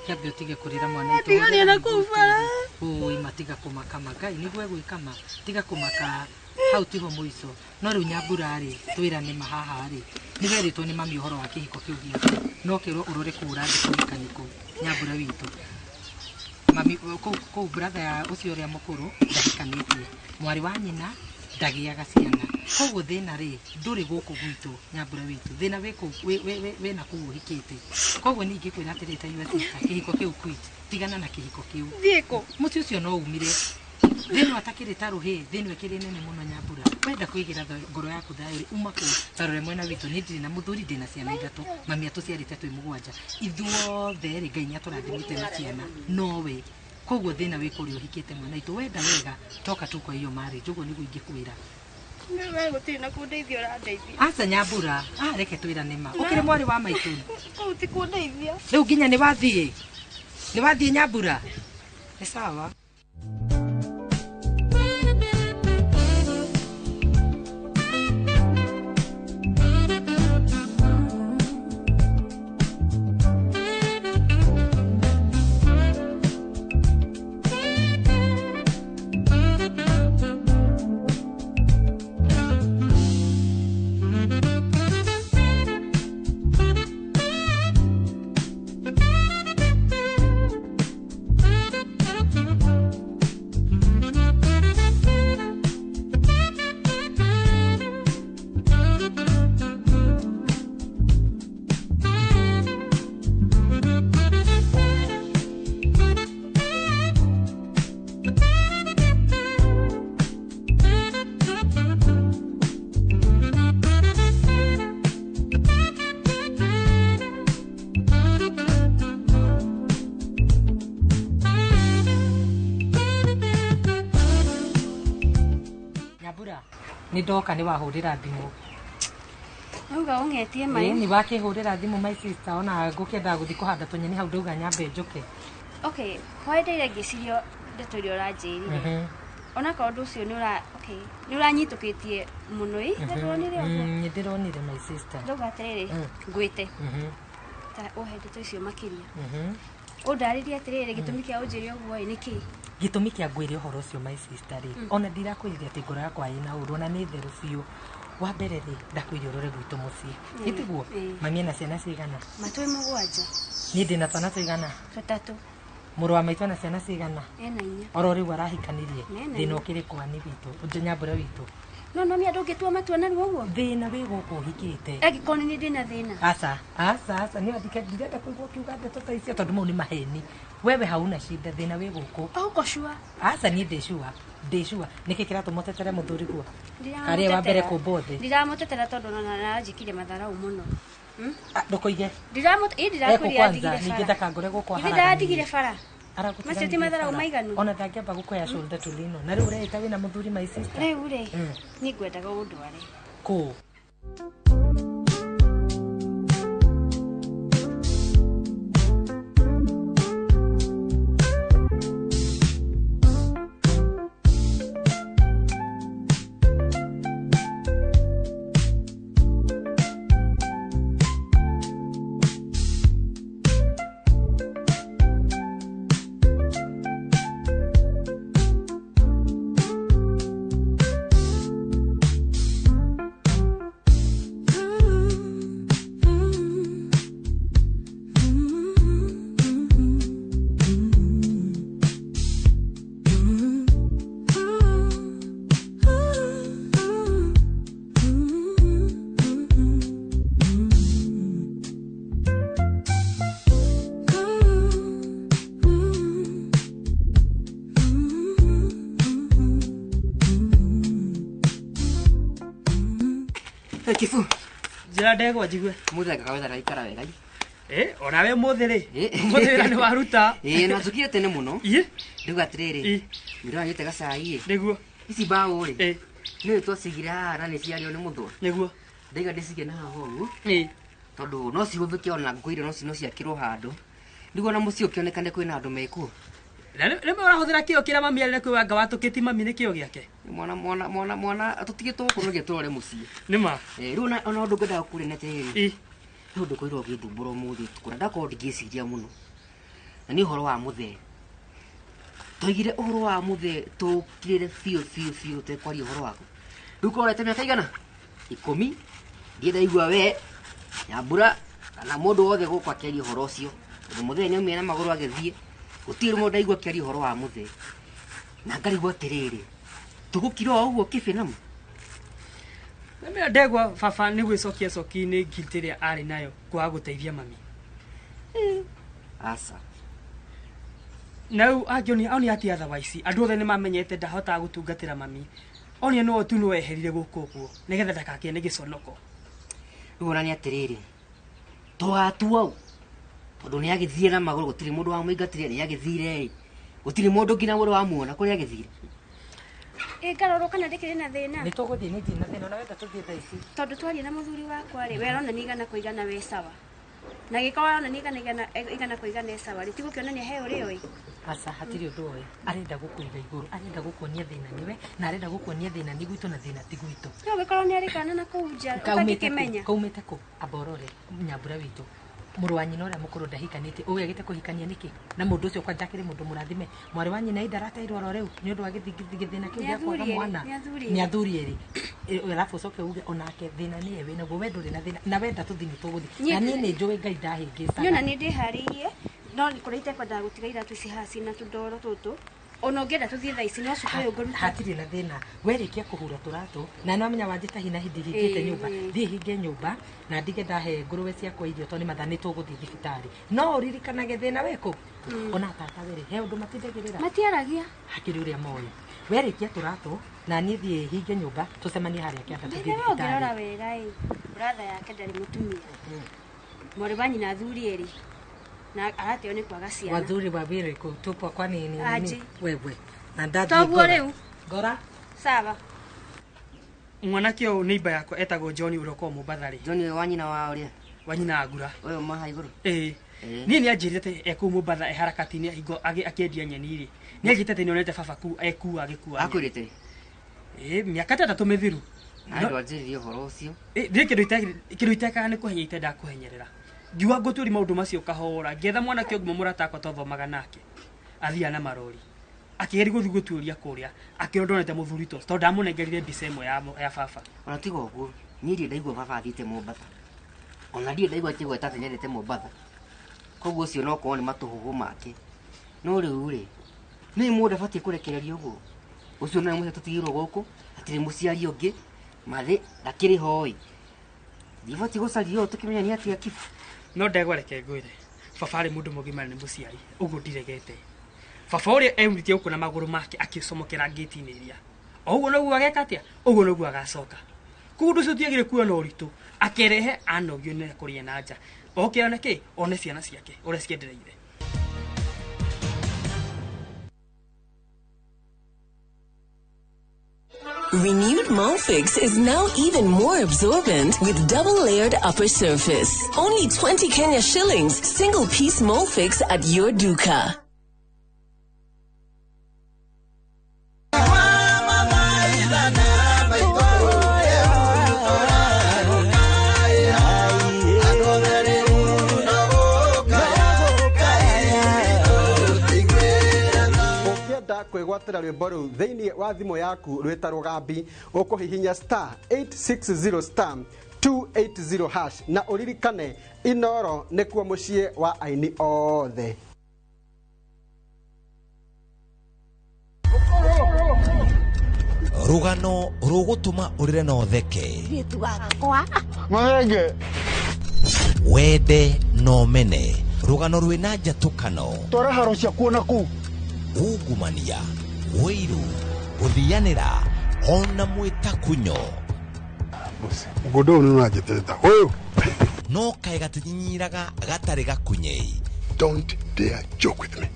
Kĩambe ũtige kũrĩra mwana witũ. Ndigania na kũu bara. Ũĩ matiga kũmaka Ngai nĩguo egwĩka ma tiga kũmaka hau tiho mũico no rĩu Nyambura rĩ twĩrane ma haha rĩ nĩ werĩtwo nĩ mami ũhoro wa kĩhiko kĩu gĩaku no kĩrwo ũrore kũu ũrathiĩ kũhika nĩkũ Nyambura witũ mami kũu brother ya ũcio ũrĩa mũkũrũ ndahikanĩtie mwarĩ wa nyina ndagĩaga ciana koguo thĩna rĩ ndũrĩ gũkũ gwitũ Nyambura witũ thĩna wĩ kũu wĩna kũu ũhikĩte koguo niĩ ingĩkwĩra atĩrĩ ta your sister kĩhiko kĩu quit tigana na kĩhiko kĩu Thiĩ kũ? Mũciĩ ũcio no umire thĩna atakĩrĩ ta rũhĩ thĩna ĩkĩrĩ nene mũno Nyambura wenda kwĩgĩra ngoro yaku thayũ rĩ uma kũu tarore mwena witũ niĩ ndirĩ na mũthuri ndĩ na ciana ithatũ mami atũciarĩte twĩ mũgwanja ithuothe rĩ Ngai nĩatũrathimĩte na ciana nowe koguo thĩna wĩ kũrĩa ũhikĩte mwana witũ wenda wega toka tu kwa hiyo marriage ũguo nĩguo ingĩkwĩra. We gũtirĩ na kũndeithia ũrandeithia. Aca Nyambura reke twĩrane ma ũkĩrĩ mwarĩ wa maitũ kũu ti kũndeithia. Rĩu nginya nĩ wathiĩ Nyambura nĩ sawa. Nĩ ndoka nĩ wahũrĩra thimũ. Auga ũng'etie mai. Nĩ wakĩhũrĩra thimũ my sister ona ngũkĩendaga gũthiĩ kũhanda tũnyeni hau ndauga nyambe njũke. Okay, hwaĩ ngĩciria ndeto iria ũranjĩrire. Onakorwo ũndũ ũcio nĩ ũra okay, nĩ ũranyitũkĩtie mũno ĩ, ndĩronire ũguo. Nĩ ndĩronire my sister. Ndauga atĩrĩrĩ, ngwĩte. Ta ũhe ndeto icio makĩria. Ũndarĩrie atĩrĩrĩ gĩtũmi kĩa ũnjĩre ũguo ĩ nĩkĩ? Gĩtũmi kĩa ngwĩre ũhoro ũcio my sister rĩ ona ndirakwĩrire atĩ ngoro yakwa ĩna ũru ona nĩ theru biũ wa mbere rĩ ndakwĩire ũrore gwitũ mũciĩ gĩtiguo mami ena ciana cigana? Matwĩ mũgwanja. Niĩ ndĩna twana tũigana? Tũtatũ. Mũrũ wa maitũ ena ciana cigana? Ena inya. Oro rĩu arahikanirie thĩna ũkĩrĩ kwani witũ Nyambura witũ. No no nĩ ndũngĩtua matua narua ũguo? Thĩna wĩ gũkũ ũhikĩte. Angĩkorwo nĩ ndĩna thĩna. Aca aca aca nĩ andike ndirenda kũigua ũkiuga ndeto ta icio tondũ mau nĩ maheni. Wewe hauna shida thĩna wĩ gũkũ. Ũko sure? Aca niĩ ndĩ sure. Ndĩ sure. Nĩkĩ kĩratũma ũtetere mũthuri guo? Karĩa wa mbere kũmbwo thĩ. Ndiramũtetera tondũ ona aranjĩkire matharau mũno. Ndũkoige. Ndirakwĩrire atigire bara. Ningĩ ndakangore gũkũ aharagania. Ndatigire bara. Macio ti matharau maiganu. Ona ndangĩamba gũkũoya shoulder to lean on. Na rĩu ũreĩta wĩna mũthuri my sister. Rĩu rĩ, niĩ ngwendaga ũndware. Kũ? Kifu. Njĩra ndegwa njigue. Mũthĩ kawetha gaikara wega. Onawe mũthĩ rĩ. Mũthĩ wĩra nĩ waruta. Na njũkire tene mũno. Ndauga atĩrĩrĩ. Mũndũ anyuĩte gacai ĩ. Nĩguo. Ici mbaũ rĩ. Nĩ twacigire haha na nĩ ciario nĩ mũthwa. Nĩguo. Ndaiga ndĩcige na haha ũguo. Ĩĩ. Tondũ no cihũthĩke ona ngũire no ciakĩrwo handũ. Nĩguo na mũciĩ ũkĩonekane kwĩna andũ mekuo. Na rĩmwe ũrahũthĩra kĩo kĩrĩa mami arĩ nakĩo wanga watũkĩti mami nĩ kĩo gĩake. Mwana mwana mwana mwana tũtigĩtwo kũnogia tũrore mũciĩ. Nĩ ma. Rĩu ona ũndũ ngwendaga kũria nĩ atĩrĩrĩ. Ĩ. He ũndũ koirwo ũgĩthumbũra ũmũthĩ ũtukũ na ndakorwo ndingĩciria mũno. Na nĩ ũhoro wa mũthee. Twaigire ũhoro wa mũthee tũkirĩre biũ biũ biũ tũtekwaria ũhoro waku. Rĩu korete mĩaka igana? 10. Ndiĩ ndaigua we Nyambura kana mũndũ wothe gũkũ akĩaria ũhoro ũcio. Tondũ mũthee nĩaumire na magũrũ agĩthiĩ. Gũtirĩ mũndũ ndaigua akĩaria ũhoro wa mũthee. Na ngarigwo atĩrĩrĩ, tũgũkira o ũguo kĩbĩ namo? Nĩmenya ndegwa baba nĩ gwĩcokia coki-inĩ guilt ĩrĩa arĩ nayo kwaga gũteithia mami. Aca. Na rĩu angĩonia onia atĩ otherwise andũ othe nĩ mamenyete ndahotaga gũtungatĩra mami. Onia no tu no eherire gũkũ ũguo nĩgetha ndakakĩe nĩ gĩconoko. Rĩu ona nĩ atĩrĩrĩ, tũgatua ũ tondũ nĩ agĩthire na magũrũ gũtirĩ mũndũ wamũingatire nĩ agĩthire ĩ. Gũtirĩ mũndũ nginya mũndũ wamuona kũrĩa agĩthire. Ĩ ngarorwo kana ndĩkĩrĩ na thĩna. Nĩ tũgũthiĩ nĩ ndirĩ na thĩna ona wenda tũthiĩ thaa ici. Tondũ twaria na mũthuri wakwa rĩ, we arona nĩ 100% we sawa. Na gĩkorwo arona nĩ 100% e sawa rĩ, ti gũkĩonania he ũrĩa ũĩ. Aca hatirĩ ũndũ ũĩ. Arenda gũkũiga igũrũ, arenda gũkuonia thĩna nĩwe na arenda gũkuonia thĩna nĩ gwitũ na thĩna ti gwitũ. No gĩkorwo nĩ arĩ kana na kũu nja ũtangĩkĩmenya. Kaumĩte kũ? Amba ũrore Nyambura witũ. Mũrũ wa nyina ũrĩa mũkũrũ ndahikanĩtie, ũyũ agĩte kũhikania nĩkĩ? Na mũndũ ũcio kwanja akĩrĩ mũndũ mũrathime. Mwarĩ wa nyina ndarateirwo oro rĩu nĩ ũndũ wa gĩthĩna kĩu gĩa kwaga mwana. Nĩ athuri erĩ. Alafu ũcoke uge onake thĩna nĩwe wĩ naguo, we ndũrĩ na thĩna na wenda tũthiĩ nĩ tũgũthiĩ. Na niĩ nĩ njũĩ Ngai ndahĩngĩcaga. Niĩ ona nĩ ndĩharĩirie no nĩ kũrĩa itekwendaga gũtiga iratũ ici haha ciĩna tũndoro tũtũ. Ona ũngĩenda tũthiĩ thaa ici no cuka ũyũ ngũruta. Hatirĩ na thĩna. Werĩkia kũhura tũratũ na nĩwamenya wanjĩta hi na hi ndihingĩte nyũmba. Thiĩ hinge nyũmba na ndige ndahe ngũrũwe ciakwa irio tondũ nĩ mathaa nĩ tũgũthiĩ thibitarĩ. No ũririkanage thĩna wĩkũ? Ona tata werĩ he ũndũ matindagĩrĩra. Matiaragia. Hakĩrĩ ũrĩa moĩ. Werĩkia tũratũ na niĩ thiĩ hinge nyũmba tũcemanie harĩa kĩanda tũthiĩ thibitarĩ. Ũngĩrora wega ĩ, brother yake ndarĩ mũtumia. Mwarĩ wa nyina athuri erĩ. Na arateo nĩ kwaga ciana. Wathuri wawili kutupwa kwa nini nini wewe. Na ndathi. Toguo rĩu. Ngora. Sawa. Mwanake ũyũ neighbor yakwa etagwo John ũrĩa ũkoragwo Mombatha rĩ. John wa nyina wa ũrĩa? Wa nyina wa Ngura. Ũyũ maha igũrũ. Ĩĩ. Niĩ nĩ anjĩrire atĩ ekũu Mombatha e harakati-inĩ hingo akĩendia nyeni rĩ. Nĩ anjĩrĩte atĩ nĩonete baba kũu ekuo agĩkua. Akwĩrĩte? Ĩĩ, mĩaka ta 3 mĩthiru. Na ndwanjĩrĩrie ũhoro ũcio. Niĩ kĩndũ itekaga nĩ kũhenya itendaga kũhenyerera. Ngiuga ngũtuĩrie maũndũ macio kahora ngĩetha mwanake ũngĩ mũrata akwa twathomaga nake athiaga na marori akĩgeria gũthiĩ gũtuĩria kũrĩa akĩrwo ndonete mũthuri ta ũcio tondũ ndamũnengerire mbica ĩmwe ya baba. Ona tiga ũguo niĩ ndirĩ ndaigua baba athiĩte Mombatha. Ona ndirĩ ndaigua akĩgweta atĩ nĩendete Mombatha. Koguo ũcio no korwo nĩ matũhũhũ make. No rĩu rĩ, nĩ mũndũ abatiĩ kũrekererio ũguo. Ũcio no mũthee tũtigĩirwo gũkũ hatirĩ mũciari ũngĩ mathĩ ndakĩrĩ ho ĩ. Ndibatiĩ gũcaria ũũ tũkĩmenya nĩ atĩa kĩbu. No ndegwa reke ngwĩre baba arĩ mũndũ mũgima na nĩ mũciari ũguo ndiregete. Baba ũrĩa eumĩtie gũkũ na magũrũ make akĩcomokera ngĩti-inĩ iria. O ũguo noguo ageka atĩa? Ũguo noguo agacoka. Koguo ũndũ ũcio tũtiagĩrĩire kuoya na ũritũ akerehe anogio nĩ kũrĩa na nja. Oke one kĩ? One ciana ciake ũrĩa ciendereire. Renewed Molfix is now even more absorbent with double-layered upper surface. Only 20 Kenya shillings, single-piece Molfix at your duka. Kwĩgwatĩra rwĩmbo rũu thĩinĩ wa thimũ yaku rwĩta rũgambi ũkũhihinya star 860 star 280 hash na ũririkane Inoro nĩkuo mũciĩ wa aini othe. Rũgano rũgũtũma ũrĩre na ũtheke. Wende na ũmene. Rũgano rwĩna njatũkano. Twara haro ciakuo na kũu. Ungumania, ũiru, gũthianĩra ona mwĩtakunyo. Mũgũnda ũyũ nĩ ũranjĩtĩrĩta ũyũ. No kaĩ gatinyinyiraga gatarĩ gakunyei. Don't dare joke with me.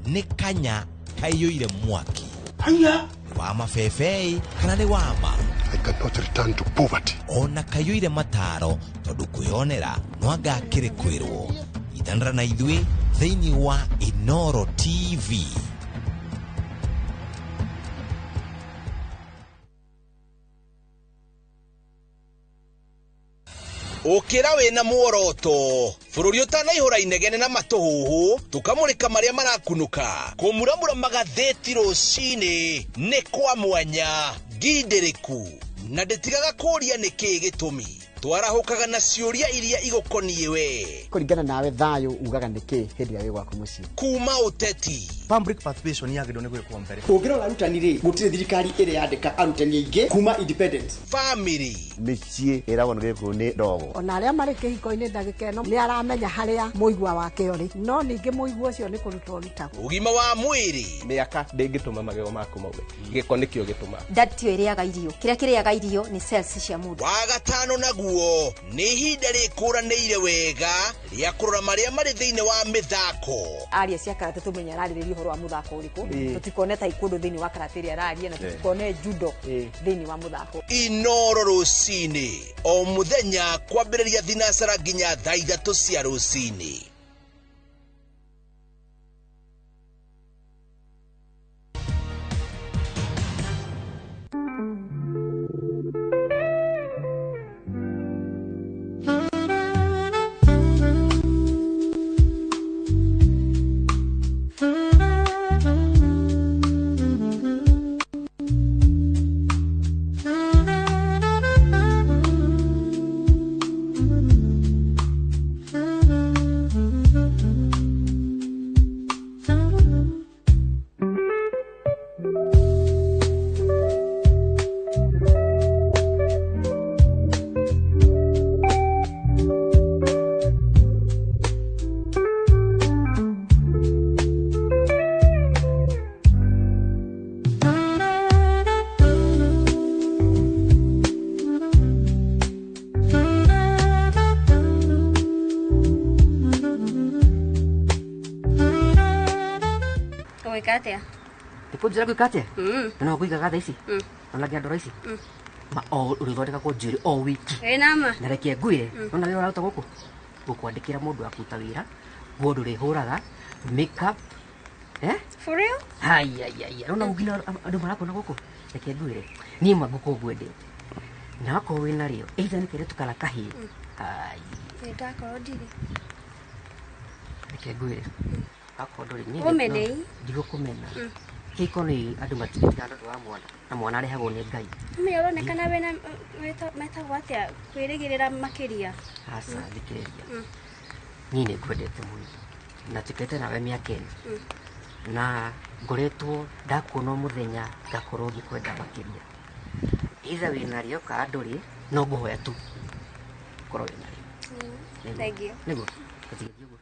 Nĩ kanya kaiyũire mwaki. Haiya. Wa mabebe kana nĩ wa ma? I cannot return to poverty. Ona kayũire mataro tondũ kwĩonera no anga akĩrĩ kwĩrwo. Itanĩra na ithuĩ thĩinĩ wa Inoro TV. Ũkĩra wĩna muoroto bũrũri ũtanaihũra inegene na matũhũhũ tũkamũrĩka marĩa marakunũka kũmuramura magathĩti rũcinĩ nĩ kwa mwanya ngindĩrĩku na ndĩtigaga kũũria nĩkĩĩ gĩtũmi twarahũkaga na ciũria iria igũkoniĩ we kũringana nawe thayũ ugaga nĩkĩ hĩndĩ ĩrĩa wĩ gwaku mũciĩ kuma ũteti public participation yagĩrĩirwo nĩ gwĩkwo mbere ũngĩrora arutani rĩ gũtirĩ thirikari ĩrĩ yandĩka arutani aingĩ kuma independence family mĩciĩ ĩragwo nĩ gĩkũyũ nĩ ndogo ona arĩa marĩ kĩhiko-inĩ ndagĩka ĩno nĩ aramenya harĩa mũigua wake ũrĩ no ningĩ mũigua ũcio nĩ kũrutwo ũrutagwo ũgima wa mwĩrĩ mĩaka ndĩngĩtũma magego maku maume gĩko nĩkĩo gĩtũmaga ndatio ĩrĩaga irio kĩrĩa kĩrĩaga irio nĩ cells cia mũndũ wa gatano naguo nĩ ihinda rĩkũranĩire wega rĩa kũrora marĩa marĩ thĩinĩ wa mĩthako aria cia karate tũmenye ararĩrĩria ũhoro wa mũthako ũrĩkũ tũtikone taekwondo thĩinĩ wa karate ĩrĩa araria na tũtikone judo thĩinĩ wa mũthako Inoro rũcinĩ o mũthenya kwambĩrĩria thinacara nginya thaa 3 cia rũcinĩ. Atia ndikũnjĩra gwĩka atĩa na no ngũigaga thaa ici ona nginya ndora ici ma o ũrĩthondekagwo njuĩrĩ o wiki na reke ngwĩre nona wĩra ũraruta gũkũ gũkwandĩkĩra mũndũ wa kũruta wĩra nguo ndũrĩhũraga makeup For real? Haiya nona nginya andũ marakuona gũkũ reke ngwĩre niĩ ma ngũkũ ngwendete na wakorwo wĩna rĩo either nĩ kairĩtu kana kahĩĩ hai ndakorwo ndirĩ reke ngwĩre akorwo ndũrĩ niĩ ndigũkũmena kĩhiko nĩ andũ matigĩtigana tondũ wa mwana na mwana arehagwo nĩ Ngai mami ũronekana wĩna metagwo atĩa kwĩrĩgĩrĩra makĩria aca thikĩrĩria niĩ nĩ ngwendete mũno na tũikĩte nawe mĩaka ĩno na ngoretwo ndakuona mũthenya ngakorwo ngĩkwenda makĩria either wĩna rĩo kana ndũrĩ no ngũhoya tu korwo wĩna rĩo thank you nĩguo tũtigĩthiĩ ũguo.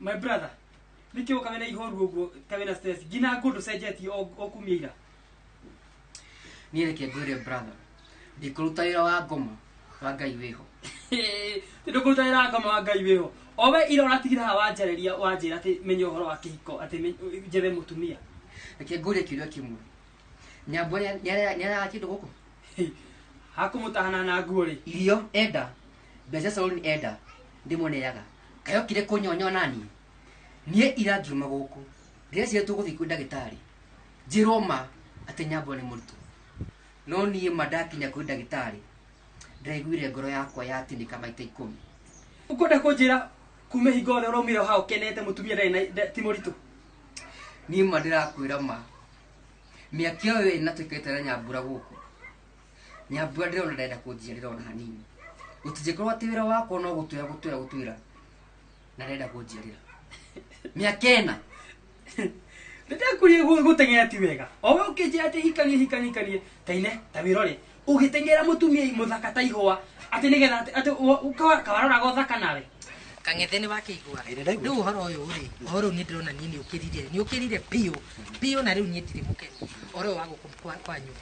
My brother, nikio kamena ihoru uguo kamena stress gina ngundu cenjetie o kumia ira niĩ reke ngwĩre brother ndikũruta wĩra wa ngoma wa Ngai wĩho ti ndũkũruta wĩra wa ngoma wa Ngai wĩho o we ira ũratigire haha wanjarĩria wanjĩra atĩ menye ũhoro wa kĩhiko atĩ njethe mũtumia reke ngũrie kĩũria kĩmwe Nyambura nĩarega kĩndũ gũkũ Hakumutahana na nguo ri. Irio enda. Mbeca salon enda. Ndimuneaga. Kayokire kunyonyo nani? Nie ira ngiuma guku. Ndĩreciria tũgũthiĩ kwĩ ndagĩtarĩ. Njĩrwo ma atĩ Nyambura nĩ mũritũ. No niĩ ma ndakinya kwĩ ndagĩtarĩ ndĩraiguire ngoro yakwa yatinĩka maita 10. Ũkwenda kũnjĩra kuma hingo ĩrĩa ũraumire hau ũkenete mũtumia ndarĩ na ti mũritũ? Niĩ ma ndĩrakwĩra ma. Mĩaka ĩyo ĩna tũikarĩte na Nyambura gũkũ. Nyambura ndĩrona ndarenda kũnjiarĩra ona hanini. Gũtingĩkorwo atĩ wĩra wakwa no gũtwĩra gũtwĩra gũtwĩra. Na ndarenda kũnjiarĩra. Mĩaka ĩna. Ndĩrakurie gũteng'era ti wega. O we ũkĩnjĩra atĩ hikanie hikanie hikanie taine ta wĩrore ũgĩteng'era mũtumia mũthaka ta ihũa atĩ nĩgetha atĩ kawaroraga ũthaka nawe. Kang'ethe nĩ wakĩigua. Rĩu ũhoro ũyũ rĩ, ũhoro ũyũ niĩ ndĩrona niĩ nĩ ũkĩrire biũ biũ na rĩu niĩ ndirĩ mũkenu. Ũhoro ũyũ wa gũkũ kwanyu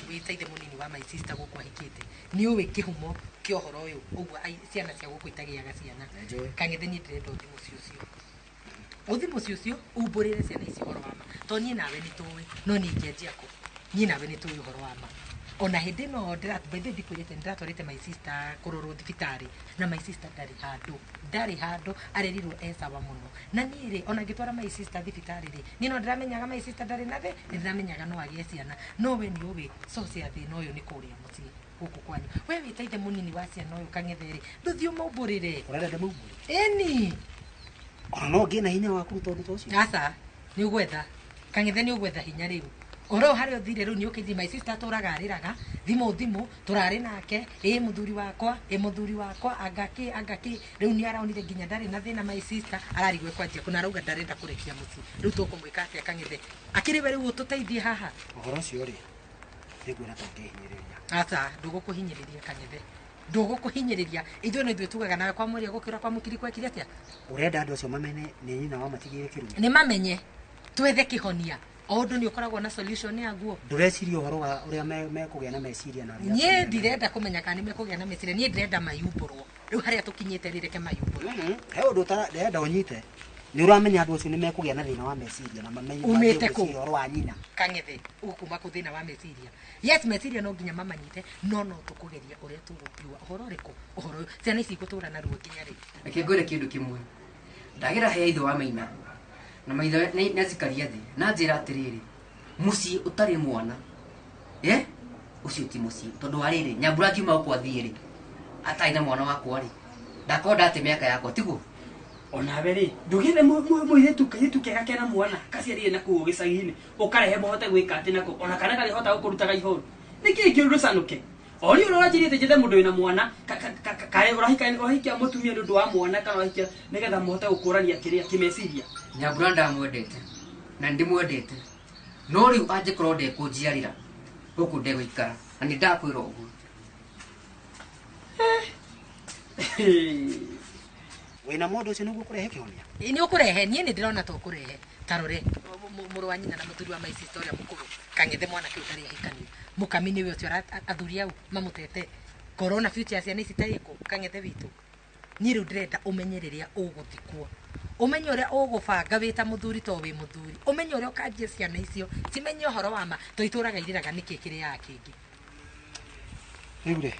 wĩta ithe mũnini wa my sister gũkũ ahikĩte nĩ ũĩ kĩhumo kĩa ũhoro ũyũ ũguo ciana cia gũkũ itagĩaga ciana. Kang'ethe niĩ ndĩrenda ũthiĩ mũciĩ ũcio. Ũthiĩ mũciĩ ũcio umbũrĩre ciana ici ũhoro wa ma. To niĩ nawe nĩ tũĩ, no niĩ ingĩanjia kũ? Niĩ nawe nĩ tũĩ ũhoro wa ma. Ona hĩndĩ ĩno by the way ndikwĩrĩte nĩndatwarĩte my sister kũrorwo thibitarĩ na my sister ndarĩ handũ arerirwo e sawa mũno. Na niĩ rĩ ona ngĩtwara my sister thibitarĩ rĩ niĩ no ndĩramenyaga my sister ndarĩ na thĩ, nĩ ndĩramenyaga no agĩe ciana. No we nĩ ũĩ source ya thĩna ũyũ nĩ kũrĩa mũciĩ gũkũ kwanyu. We wĩta ithe mũnini wa ciana ũyũ Kang'ethe rĩ ndũthiĩ ũmaumbũrĩre. Ũrenda ndĩmaumbũre? Ĩni. Ona no ngĩe na hinya wa kũruta ũndũ ta ũcio? Aca, nĩ ũgwetha. Kang'ethe nĩ ũgwetha hinya rĩu. Ũhoro ũyũ harĩa ũthire rĩu nĩ ũkĩnjia my sister atũraga arĩraga thimũ tũrarĩ nake ĩ mũthuri wakwa anga kĩ rĩu nĩ araonire nginya ndarĩ na thĩna my sister ararigwo kwanjia kũna arauga ndarenda kũrekia mũciĩ. Rĩu tũkũmwĩka atĩa Kang'ethe? Akĩrĩ we rĩu ũtũteithie haha. Ũhoro ũcio rĩ nĩnguona ta ũngĩhinyĩrĩria. Aca, ndũgũkũhinyĩrĩria Kang'ethe. Ndũgũkũhinyĩrĩria. Ithuĩ no ithuĩ tugaga nawe kwa mũrĩa gũkĩra kwa mũkiri gwekire atĩa? Ũrenda andũ acio mamene nĩ nyina wamatigĩire kĩrumi? Nĩ mamenye twethe kĩhonia. O ũndũ nĩ ũkoragwo na solution yaguo. Ndũreciria ũhoro wa ũrĩa mekũgĩa na meciria na reaction? Niĩ ndirenda kũmenya kana nĩ mekũgĩa na meciria, niĩ ndĩrenda mayumbũrwo. Rĩu harĩa tũkinyĩte rĩ reke mayumbũrwo. He ũndũ ndĩrenda ũnyite. Nĩ ũramenya andũ acio nĩ mekũgĩa na thĩna wa meciria na mamenye Umĩte kũ? ũhoro wa nyina. Kang'ethe, ũkuma kũ thĩna wa meciria? Yes, meciria no nginya mamanyite, no tũkũgeria ũrĩa tũgũkiuga ũhoro ũrĩkũ? Ũhoro ũyũ ciana ici igũtũra na ruo nginya rĩ? Reke ngwĩre kĩndũ kĩmwe. Ndagĩra he ithe wa Maina. Na maithe nĩ anjikaria thĩ na anjĩra atĩrĩrĩ, mũciĩ ũtarĩ mwana ũcio ti mũciĩ. Tondũ wa rĩrĩ, Nyambura ngiuma gũkũ athiĩ rĩ atarĩ na mwana wakwa rĩ ndakorwo ndate mĩaka yakwa tiguo? Onawe rĩ ndũgĩethe mũirĩtu kairĩtu kega kena mwana kaciarire na kũu gĩcagi-inĩ ũkarehe mũhote gwĩka atĩ nako ona kana karĩhota gũkũrutaga ihoru. Nĩkĩĩ kĩũru ndũcanũke? O rĩu ũranjĩrĩte njethe mũndũ wĩna mwana kaĩ ũrahikia mũtumia nĩ ũndũ wa mwana kana ũrahikia nĩgetha mũhote gũkũrania kĩrĩa kĩmeciria? Nyambura ndamwendete na ndĩmwendete no rĩu angĩkorwo ndekũnjiarĩra gũkũ ndegũikara na nĩ ndakwĩra ũguo. Wĩna mũndũ ũcio nĩguo kũrehe kĩhonia? Nĩ ũkũrehe, niĩ nĩ ndĩrona ta ũkũrehe. Ta rore mũrũ wa nyina na mũthuri wa my sister ũrĩa mũkũrũ Kang'ethe mwanake ũyũ ndarĩ ahikanio. Mũkami nĩwe ũcio athuri au mamũtete. Korona future ya ciana ici ta ĩkũ Kang'ethe witũ. Niĩ rĩu ndĩrenda ũmenye rĩrĩa ũgũthikwo. Ũmenye ũrĩa ũgũbanga wĩ ta mũthuri to wĩ mũthuri. Ũmenye ũrĩa ũkanjia ciana icio cimenye ũhoro wa ma to itũraga irĩraga nĩkĩ kĩrĩaga kĩngĩ. Rĩu rĩ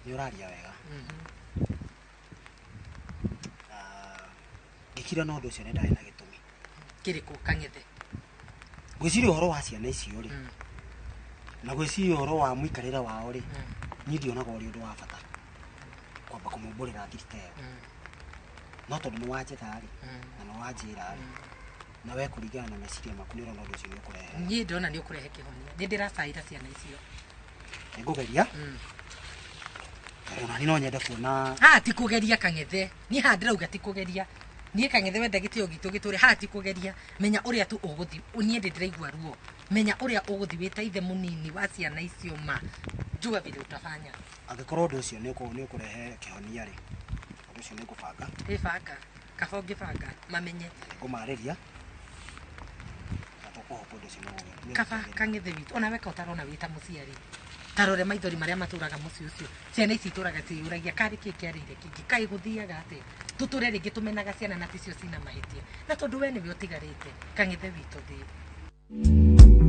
nĩ ũraria wega. Ngĩkira na ũndũ ũcio nĩ ndarĩ na gĩtũmi. Kĩrĩkũ Kang'ethe? Ngwĩciria ũhoro wa ciana icio rĩ na gwĩciria ũhoro wa mũikarĩre wao rĩ niĩ ndionaga ũrĩ ũndũ wa bata kwamba kũmumbũrĩra thiri ta ĩyo. No tondũ nĩ wanjetha rĩ na nĩ wanjĩra rĩ na we kũringana na meciria maku nĩ ũrona ũndũ ũcio nĩ ũkũrehe. Niĩ ndĩrona nĩ ũkũrehe kĩhonia. Nĩ ndĩracaĩra ciana icio. Nĩngũgeria. Tondũ ona niĩ no nyende kuona. Haha ti kũgeria Kang'ethe. Niĩ haha ndĩrauga ti kũgeria. Niĩ Kang'ethe wenda gĩtĩo gitũ gĩtũre haha ti kũgeria. Menya ũrĩa tu ũgũthiĩ. Niĩ ndĩ ndĩraigua ruo. Menya ũrĩa ũgũthiĩ wĩ ta ithe mũnini wa ciana icio ma. Jua vile utafanya. Angĩkorwo ũndũ ũcio nĩ ũkũrehe kĩhonia rĩ, ũndũ ũcio nĩ ngũbanga. Ĩbanga. Kaba ũngĩbanga mamenye. Ngũmarĩria. Na tũkũhopa ũndũ ũcio nĩ Kaba Kang'ethe witũ ona weka ũtarona wĩ ta mũciari. Ta rore maithori marĩa matũraga mũciĩ ũcio. Ciana ici itũraga ciĩyũragia karĩ kĩ kĩarĩire kĩngĩ kaĩ gũthiaga atĩa. Tũtũre rĩngĩ tũmenaga ciana na ticio cina mahĩtia. Na tondũ we nĩwe ũtigarĩte Kang'ethe witũ thĩ.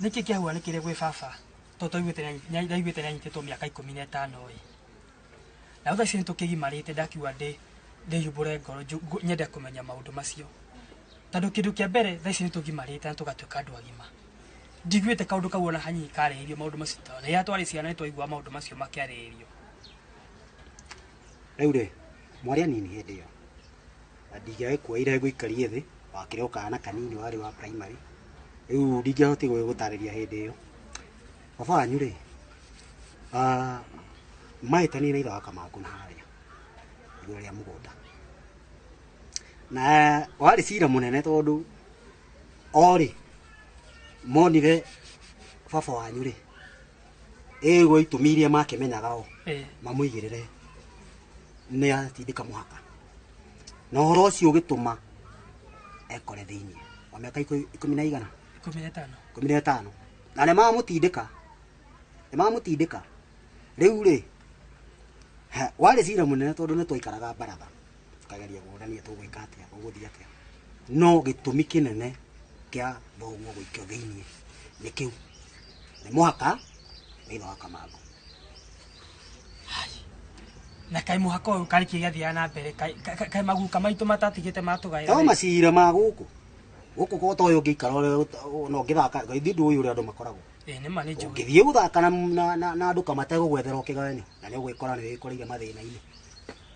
Nĩkĩ kĩahuanĩkĩire gwĩ baba tondũ twaiguĩte ndaiguĩte nĩanyitĩtwo mĩaka 15 ĩ. Na thaa ici nĩtũkĩgimarĩte ndakiuga ndĩyumbũre ngoro nyende kũmenya maũndũ macio. Tondũ kĩndũ kĩa mbere thaa ici nĩtũgimarĩte na tũgatuĩka andũ agima. Ndiguĩte kaũndũ kau ona hanini karĩrĩirio maũndũ macio tondũ rĩrĩa twarĩ ciana nĩtwaiguaga maũndũ macio makĩarĩrĩrio. Rĩu rĩ, mwarĩ anini hĩndĩ ĩyo na ndingĩagĩkuoire ngũikarie thĩ wakĩrĩ o kana kanini warĩ wa primary rĩu ndingĩahotire gũgũtarĩria hĩndĩ ĩyo. Baba wanyu rĩ, mahĩtanire na ithe wa Kamangũ na harĩa igũrũ rĩa mũgũnda na warĩ cira mũnene tondũ o rĩ monire baba wanyu rĩ ĩgwo itũmi iria makĩmenyaga o mamũigĩrĩre nĩ atindĩka mũhaka na ũhoro ũcio ũgĩtũma ekore thĩinĩ wa mĩaka ikũmi na igana 15. 15 na nĩ mamũtindĩka rĩu rĩ warĩ cira mũnene tondũ nĩ twaikaraga baratha tukageria kũũrania tũgwĩka atĩa ũgũthiĩ atĩa no gĩtũmi kĩnene kĩa thoguo gũikio thĩinĩ nĩ kĩu nĩ mũhaka wa ithe wa Kamangũ. Na kaĩ mũhaka ũyũ karĩ kĩ gĩathiaga na mbere kaĩ maguka maitũ matatigĩte matũgaĩra to macira ma gũkũ gũkũ ko ta ũyũ ũngĩikara ũrĩa no ũngĩthaka ithuĩ ndũĩ ũrĩa andũ makoragwo. Ĩĩ nĩ ma nĩ njũĩ. Ũngĩthiĩ gũthaka na andũ kamategũgwethera ũkĩgayanio na nĩ ũgwĩkora nĩ wĩkoreire mathĩna-inĩ.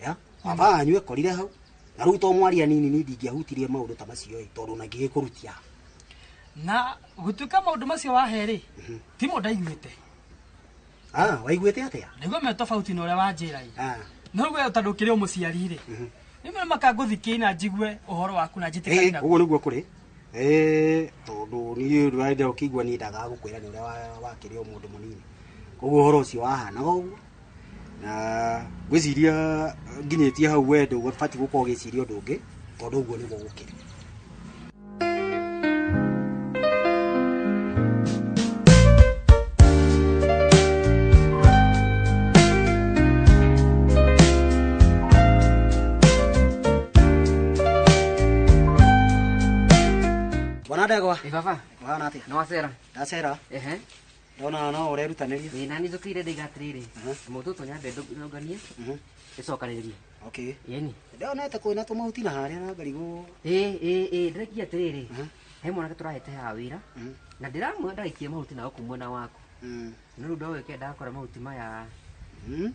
Ya baba wanyu ekorire hau na rĩu to mwari anini ni ndingĩahutirie maũndũ ta macio ĩ tondũ ona ngĩgĩkũrutia. Na gũtuĩka maũndũ macio wahe rĩ timo ndaiguĩte. Waiguĩte atĩa? Ndaigua me tofauti na ũrĩa wanjĩra ĩ. No rĩu we tondũ ũkĩrĩ o mũciari rĩ rĩmwe makangũthikia na njigue ũhoro waku na njĩtĩkanie naguo. Ũguo nĩguo kũrĩ. Tondũ niĩ ndũrenda ũkĩigua niĩ ndagaga gũkwĩra nĩ ũrĩa wakĩrĩ o mũndũ mũnini. Koguo ũhoro ũcio wahanaga ũguo na ngwĩciria nginyĩtie hau we ndũbatiĩ gũkorwo ũgĩciria ũndũ ũngĩ tondũ ũguo nĩguo gũkĩrĩ. Bwana Ndegwa. Ĩ baba. Ũhana atĩa? Nĩ wacera? Ndacera. Ehe. Ndona no ũrerutanĩria. Ĩ nani njũkĩire ndaiga atĩrĩrĩ mũtũ ũyũ nyambe ndũnganie ĩcokanĩrĩrie. Okay. Ĩni. Ndonete kwĩna tũmahuti na harĩa na ngarigũ. Ĩ ndĩrekia atĩrĩrĩ he mwanake tũrahete haha wĩra na ndĩramwĩra ndagaikie mahuti na gũkũ mwena waku. No rĩu ndogĩke ndakora mahuti maya.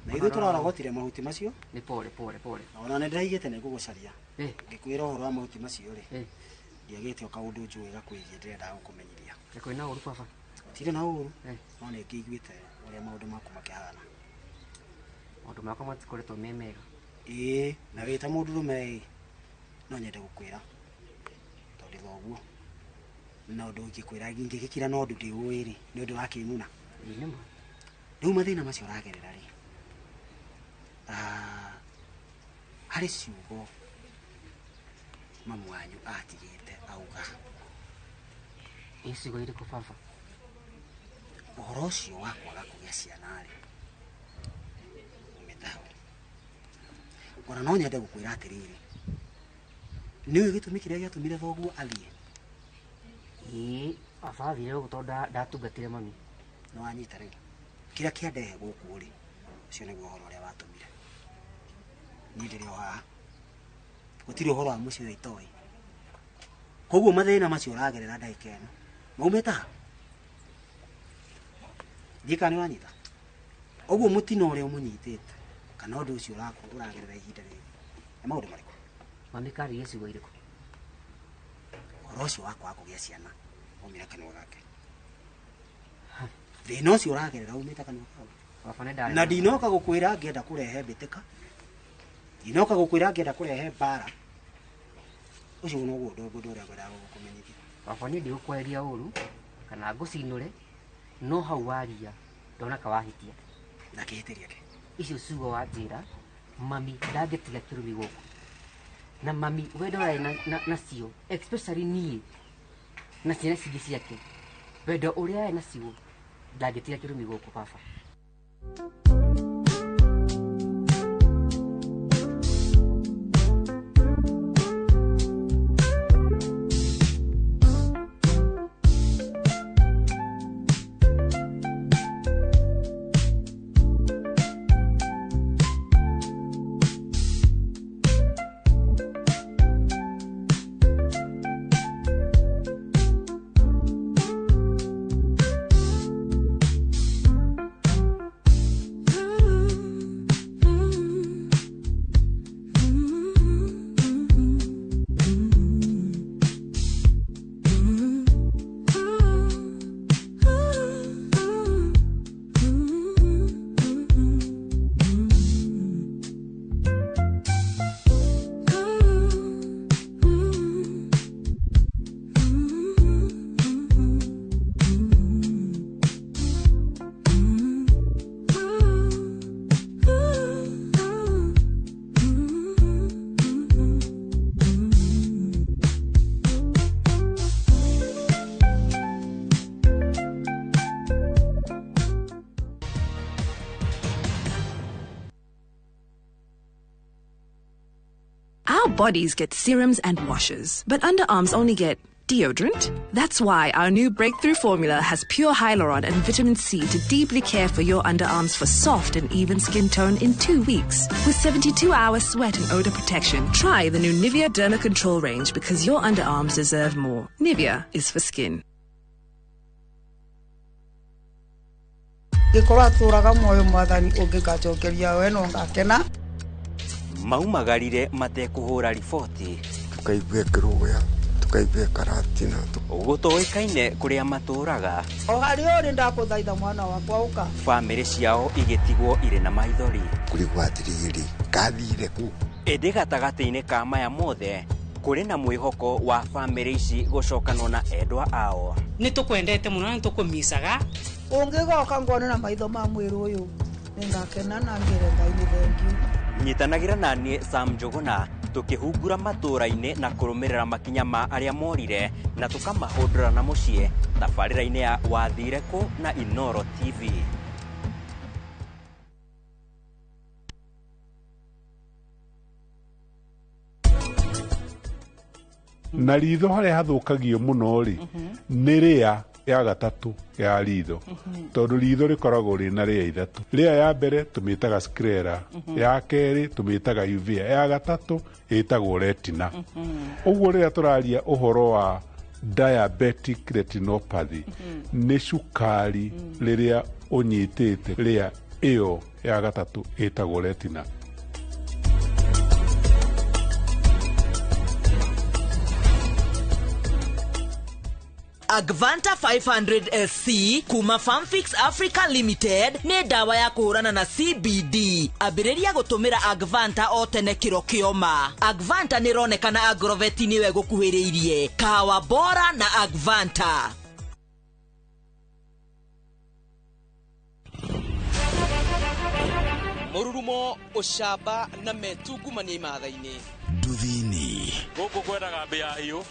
Na ithuĩ tũrarogotire mahuti macio. Nĩ pole pole pole. Ona nĩ ndĩraigĩte nĩ ngũgũcaria. Ngĩkwĩra ũhoro wa mahuti macio rĩ. Ndiagĩte o kaũndũ njũĩ gakwĩgiĩ ndĩrendaga gũkũmenyithia. Kwĩna ũru baba? Gũtirĩ na ũru no nĩ ngĩiguĩte ũrĩa maũndũ maku makĩhana. Maũndũ makwa matikoretwo me mega. Ĩĩ na wĩ ta mũndũrũme ĩ no nyende gũkwĩra tondũ thoguo na ũndũ ingĩkwĩra ingĩgĩkira na ũndũ ndĩũĩ rĩ nĩ ũndũ wa kĩmuna. Rĩu mathĩna macio ũragerera rĩ harĩ ciugo mamu wanyu atigĩte auga. Ĩ ciugo irĩkũ baba? Ũhoro ũcio wa kwaga kũgĩa ciana rĩ umĩte hau. Ona no nyende gũkwĩra atĩrĩrĩ nĩũĩ gĩtũmi kĩrĩa gĩatũmire thoguo athiĩ? Ĩĩ baba athire gũkũ tondũ ndatungatire mami. Nĩ wanyita rĩu kĩrĩa kĩandehe gũkũ rĩ ũcio nĩguo ũhoro ũrĩa watũmire. Niĩ ndĩrĩ o haha gũtirĩ ũhoro wa mũciĩ ũyũ itoĩ. Koguo mathĩna macio ũragerera ndagĩka ĩno maumĩte ha? Ndiũĩ kana nĩ wanyita. Ũguo mũtino ũrĩa ũmũnyitĩte kana ũndũ ũcio ũragerera ihinda rĩrĩ nĩ maũndũ marĩkũ? Mami karirie ciugo irĩkũ? Ũhoro ũcio wa kwaga kũgĩa ciana waumire kanua gake. Thĩna ũcio ũragerera umĩte kanua kau. Baba nĩ ndarĩ. Na ndinoka gũkwĩra ngĩenda kũrehe mbĩtĩka. Ndinoka gũkwĩra ngĩenda kũrehe mbara. Ũcio noguo ũndũ ũrĩa ngwendaga gũkũmenyithia. Baba niĩ ndigũkweheria ũru kana ngũcinũre no hau waria ndona ka wahĩtia. Na kĩhĩtĩria kĩ? Icio ciugo wanjĩra mami ndangĩtiga kĩrumi gũkũ. Na mami wendo arĩ nacio especially niĩ na ciana cingĩ ciake wendo ũrĩa arĩ nacio ndangĩtiga kĩrumi gũkũ baba. Our bodies get serums and washes, but underarms only get deodorant. That's why our new breakthrough formula has pure hyaluron and vitamin C to deeply care for your underarms for soft and even skin tone in 2 weeks. With 72-hour sweat and odor protection, try the new Nivea Derma Control range because your underarms deserve more. Nivea is for skin. Gĩkorwo atũraga muoyo mwathani ũngĩgacokeria we no ngakena. Maumagarire matekũhũra riboti. Tukaigua kĩrũgũya, tukaigua karatina. Gũtoĩkaine kũrĩa matũraga. O harĩa ũrĩ ndakũthaitha mwana wakwa ũka. Bamĩrĩ ciao igĩtigwo irĩ na maithori. Kũrigwo atĩrĩrĩ, kathire kũ? Ĩndĩ gatagatĩ-inĩ ka maya mothe kũrĩ na mwĩhoko wa bamĩrĩ ici gũcokanwo na endwa ao. Nĩ tũkwendete mũno na nĩ tũkũmicaga. Ũngĩgoka ngone na maitho ma mwĩrĩ ũyũ nĩngakena na ngĩre Ngai nĩ thengiũ. Nyitanagĩra na niĩ Sam Njũgũna tũkĩhungura matũũra-inĩ na kũrũmĩrĩra makinya ma arĩa morire na tũkamahũndũra na mũciĩ tabarĩra-inĩ ya Wathire Kũ na Inooro TV. Na ritho harĩa hathũkagio mũno rĩ nĩ rĩa ya gatatũ ya ritho, tondũ ritho rĩkoragwo rĩna rĩa ithatũ. Rĩa ya mbere tũmĩtaga sclera, ya kerĩ tũmĩtaga uvea, ya gatatũ ĩtagwo retina. Ũguo rĩrĩa tũraria ũhoro wa diabetic retinopathy nĩ cukari rĩrĩa ũnyitĩte rĩa ĩyo ya gatatũ ĩtagwo retina. Agvanta 500 SC kuma Farmfix Africa Limited nĩ ndawa ya kũhũrana na CBD. Ambĩrĩria gũtũmĩra Agvanta o tene kĩro kĩoma. Agvanta nĩ ĩronekana Agrovet nĩwe gũkuhĩrĩirie. Kahawa bora na Agvanta. Mũrurumo, ũcamba na metungumania imatha-inĩ. Nduthi-inĩ. Gũkũ kwendaga mbĩa hiũ.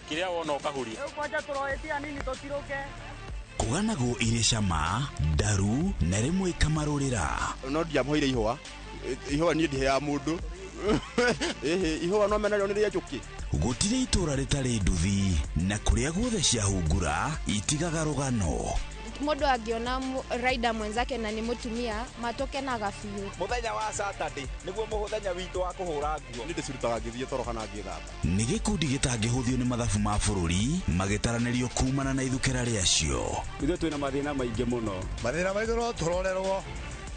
Kiria wona ũkahuria. Kwanja tũroetia nini tũtirũke. Kũganagwo irĩ cama, ndaru na rĩmwe ikamarũrĩra. No ndiamũheire ihũa. Ihũa niĩ ndiheaga mũndũ. Ihũa no mena rĩo nĩ rĩa njũkĩ. Gũtirĩ itũra rĩtarĩ nduthi na kũrĩa guothe ciahungura itigaga rũgano. Mũndũ angĩona rider mwenzake na nĩ mũtumia matũkenaga biũ. Mũthenya wa Saturday nĩguo mũthenya witũ wa kũhũra nguo. Nĩ ndĩcirutaga ngĩthiĩ toro kana ngĩthamba. Nĩ gĩkundi gĩtangĩhũthio nĩ mathabu ma bũrũri magĩtaranĩrio kumana na ithukĩra rĩacio. Ithuĩ twĩna mathĩna maingĩ mũno. Mathĩna maitũ no tũrorerwo.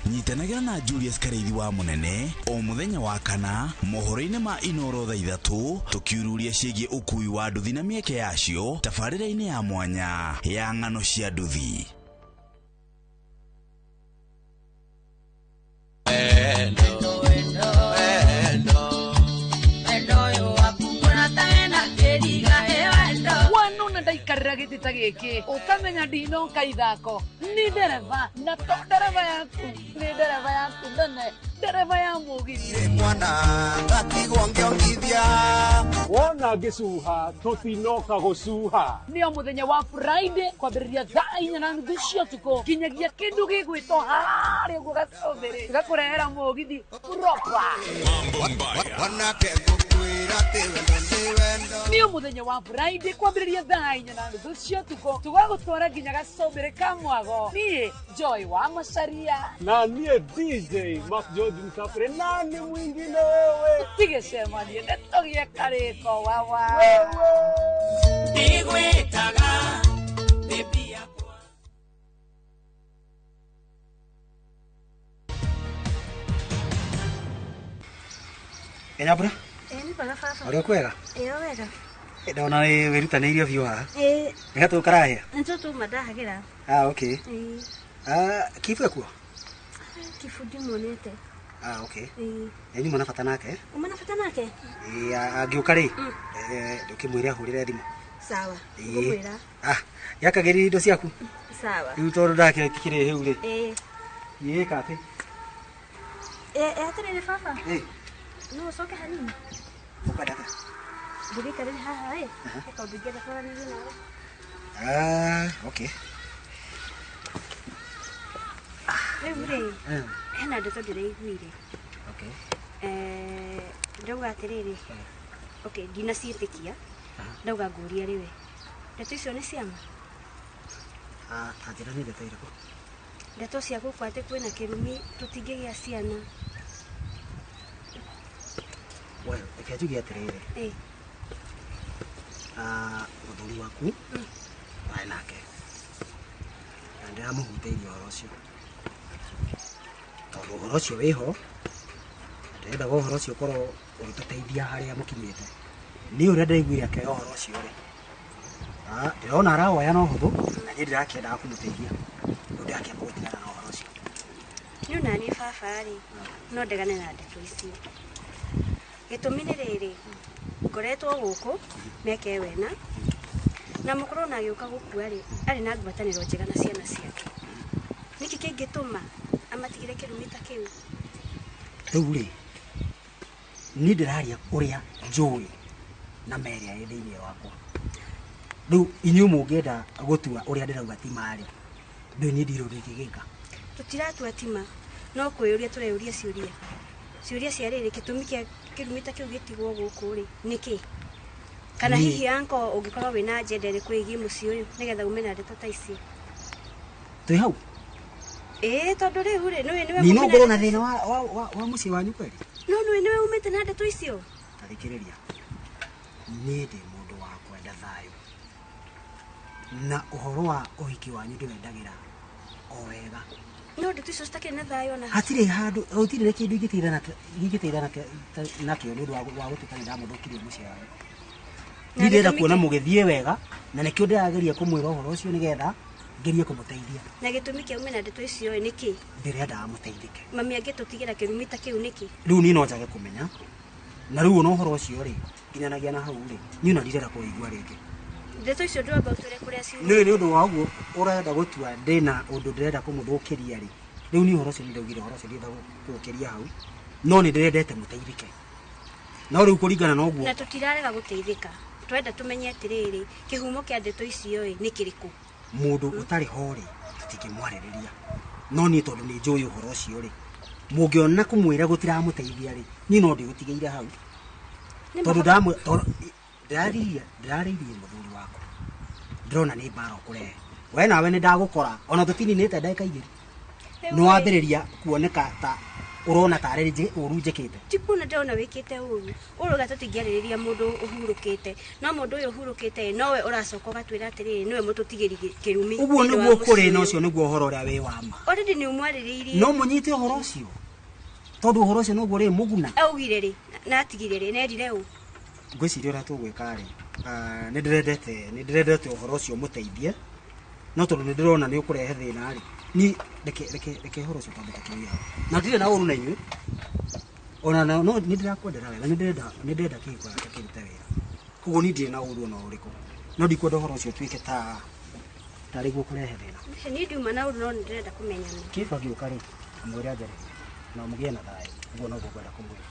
Nyitanagĩra na Julius Kareithi wa Mũnene o mũthenya wa kana mohoro-inĩ ma Inooro thaa ithatũ tũkiururia ciĩgiĩ ũkui wa nduthi na mĩeke yacio tabarĩra-inĩ ya mwanya ya ng'ano cia nduthi. Wanona ndaikarĩra gĩtĩ ta gĩkĩ ũkamenya ndinoka ithako ni ndereba na to ndereba yaku ni ndereba yaku nene ndereba ya mũgithi mwana ngatigwo ngĩongithia wona ngĩcuha tũtinoka gũcuha. Nĩ o mũthenya wa Friday kwambĩrĩria thaa 4:30 cia ũtukũ nginyagia kĩndũ gĩgwĩtwo harĩa ũguo gacũmbĩrĩ gakũrehera mũgithi proper. Wanake ngũkwĩra atĩ wendo nĩ wendo. Nĩ o mũthenya wa Friday kwambĩrĩria thaa 4:30 cia ũtukũ tũgagũtwara nginya gacũmbĩrĩ ka mwago. Niĩ Joy wa Macaria na niĩ DJ Mark George Msafiri na nĩ mwingine wewe tigĩcemanie nĩtũgĩe karĩko wawa ndigwĩtaga baby yakwa. Nyambura? Ĩĩ nĩ wega baba. Ũrĩ kwega? Ĩĩ wega. Ndona nĩ wĩrutanĩirie biũ haha. Ĩĩ. Nĩ gatũ karahĩa? Nĩ tũtũ mandahagĩra. Ah, okay. Ĩĩ. Ah, Kibu ekuo? Kibu ndimuonete. Ah, okay. Ĩĩ. Nĩ nyuma na bata nake? Uma na bata nake? Ĩĩ, angĩũka rĩ, ndũkĩmwĩre ahũrĩre thimũ. Sawa. Ngũmwĩra. Ah, yakagĩrĩria indo ciaku? Sawa. Rĩu tondũ ndakĩrĩ hĩu rĩ. Ĩĩ. Ĩĩ ka atĩ. Ĩĩ, atĩrĩrĩ baba. Ĩĩ. No ũcoke hanini. Ũkwenda atĩa? Ndĩgĩikarĩre haha ĩ, he kaũndũ ingĩenda kwaranĩria nawe. Ah, okay. Rĩu rĩ, hena ndeto ndĩraiguire. Okay. Ndauga atĩrĩrĩ, okay, ndinaciĩtĩkia. Ndauga ngũrie rĩwe. Ndeto icio nĩ ciama? Ah, ta njĩra nĩ ndeto irĩkũ? Ndeto cia gũkũ atĩ kwĩna kĩrumi tũtingĩgĩa ciana. Well, reke njuge atĩrĩrĩ. Ĩĩ. Ah, mũthuri waku warĩ nake na ndĩramũhutĩirie ũhoro ũcio tondũ ũhoro ũcio wĩho na ndĩrendaga ũhoro ũcio ũkorwo ũgĩtũteithia harĩa mũkinyĩte. Niĩ ũrĩa ndaiguire akĩoya ũhoro ũcio rĩ, ah, ndĩrona arawoya na ũhũthũ na niĩ ndĩrakĩendaga kũmũteithia rĩu ndĩrakĩamba gũtigana na ũhoro ũcio. Nĩ ona niĩ baba rĩ, no ndegane na ndeto icio. Gĩtũmi nĩ rĩrĩ, ngoretwo gũkũ mĩaka ĩyo ĩna na mũkũrũ ona agĩũka gũkua rĩ, arĩ na ngwatanĩro njega na ciana ciake. Nĩkĩ kĩngĩtũma amatigĩre kĩrumi ta kĩu? Rĩu rĩ, niĩ ndĩraria ũrĩa njũĩ na ma ĩrĩa ĩ thĩinĩ wakwa. Rĩu inyuĩ mũngĩenda gũtua ũrĩa ndĩrauga ti ma rĩ, ndũĩ niĩ ndirĩ ũndũ ingĩgĩka. Tũtiratua tima, no kwĩyũria tũreyũria ciũria. Ciũria cia rĩrĩ, gĩtũmi kĩa kĩrumi ta kĩu gĩtigwo gũkũ rĩ, nĩkĩ? Kana hihi anko ũngĩkorwo wĩna agenda ĩrĩkũ ĩgiĩ mũciĩ ũyũ nĩgetha ume na ndeto ta icio? Twĩ hau? Ĩĩ, tondũ rĩu rĩ, nĩwe nĩwe Niĩ no mumĩte ngorwo na na thĩna wa mũciĩ wanyu kweli? No nĩwe nĩwe umĩte na ndeto icio? Ta thikĩrĩria, niĩ ndĩ mũndũ wa kwenda thayũ na ũhoro wa ũhiki wanyu ndĩwendagĩra o wega. No ndeto icio citakĩrĩ na thayũ ona hatirĩ handũ gũtirĩ na kĩndũ ingĩteithia nakĩo nĩ ũndũ wa gũtuĩka nĩ ndamũthũkirie mũciĩ wanyu. Na Niĩ ndĩrenda gĩtũmi kuona mũgĩthiĩ wega na nĩkĩo ndĩrageria kũmwĩra ũhoro ũcio nĩgetha ngerie kũmũteithia. Na gĩtũmi kĩa ume na ndeto icio ĩ nĩkĩ? Ndĩrendaga mũteithĩke. Mami angĩtũtigĩra kĩrumi ta kĩu nĩkĩ? Rĩu niĩ no njage kũmenya na rĩu ona ũhoro ũcio rĩ nginyanagia na hau rĩ niĩ ona ndirenda kũwĩigua rĩngĩ. Ndeto icio ndĩramba ũtwĩre kũrĩa ciumĩte. Nĩ ũndũ wa ũguo ũrenda gũtua ndĩna ũndũ ndĩrenda kũmũthũkĩria rĩ, rĩu niĩ ũhoro ũcio nĩ ndaugire ũhoro ũcio ndĩrenda kũũkĩria hau no nĩ ndĩrendete mũteithĩke. No rĩu kũringana na ũguo Na tũtirarega gũteithĩka. Twenda tũmenye atĩrĩrĩ, kĩhumo kĩa ndeto icio ĩ nĩ kĩrĩkũ? Mũndũ ũtarĩ ho rĩ tũtingĩmwarĩrĩria no niĩ tondũ nĩ njũĩ ũhoro ũcio rĩ mũngĩona kũmwĩra gũtiramũteithia rĩ niĩ no ndĩũtigĩire hau tondũ ndĩrarĩirie mũthuri wakwa ndĩrona nĩ mbara ũkũrehe we nawe nĩ ndagũkora ona tũtininĩte ndagĩka igĩrĩ nĩ wambĩrĩria kuoneka ta ũrona tarĩ ũru njĩkĩte. Ti kuona ndĩrona wĩkĩte ũru ũrauga tũtingĩarĩrĩria mũndũ ũhurũkĩte no mũndũ ũyũ ũhurũkĩte nowe ũracoka ũgatwĩra atĩrĩrĩ nĩwe mũtũtigĩri kĩrumi ũguo nĩguo kũrĩ na ũcio nĩguo ũhoro ũrĩa wĩ wa ma. Already nĩ ũmwarĩrĩirie. No mũnyite ũhoro ũcio tondũ ũhoro ũcio noguo rĩ mũguna. Augire rĩ na atigire rĩ nerire ũ? Ngwĩciria ũrĩa tũgwĩka rĩ nĩ ndĩrendete ũhoro ũcio mũteithie no tondũ nĩ ndĩrona nĩ ũkũrehe thĩna rĩ ni reke ũhoro ũcio twambe tũkinyie hau na ndirĩ na ũru na inyuĩ ona no nĩ ndĩrakwendera wega nĩ ndĩrenda kĩhiko gĩake kĩrute wĩra koguo niĩ ndirĩ na ũru ona ũrĩkũ no ndikwenda ũhoro ũcio ũtuĩke ta tarĩ guo kũrehe thĩna. Niĩ ndiuma na ũru no nĩ ndĩrenda kũmenya nĩ. Kĩba gĩũka rĩ mwĩre anjarĩrie na mũgĩe na thayũ ũguo noguo ngwenda kũmwĩra.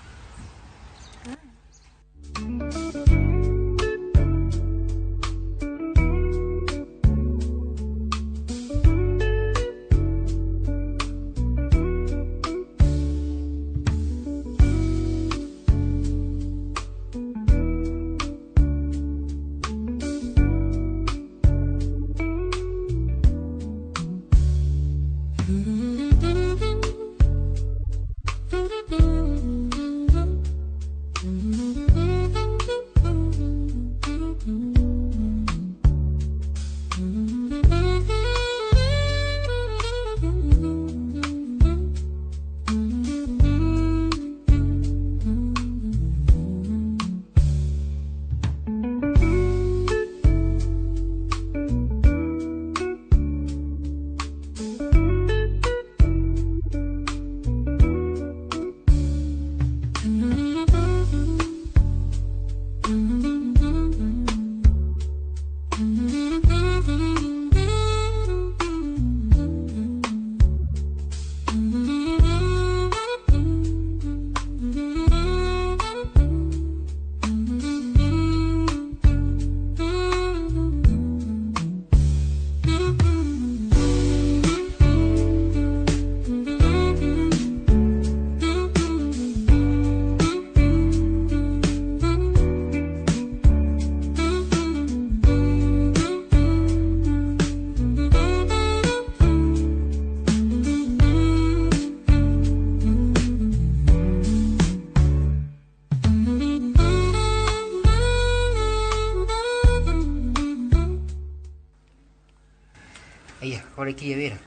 Ũrĩkirie wĩra?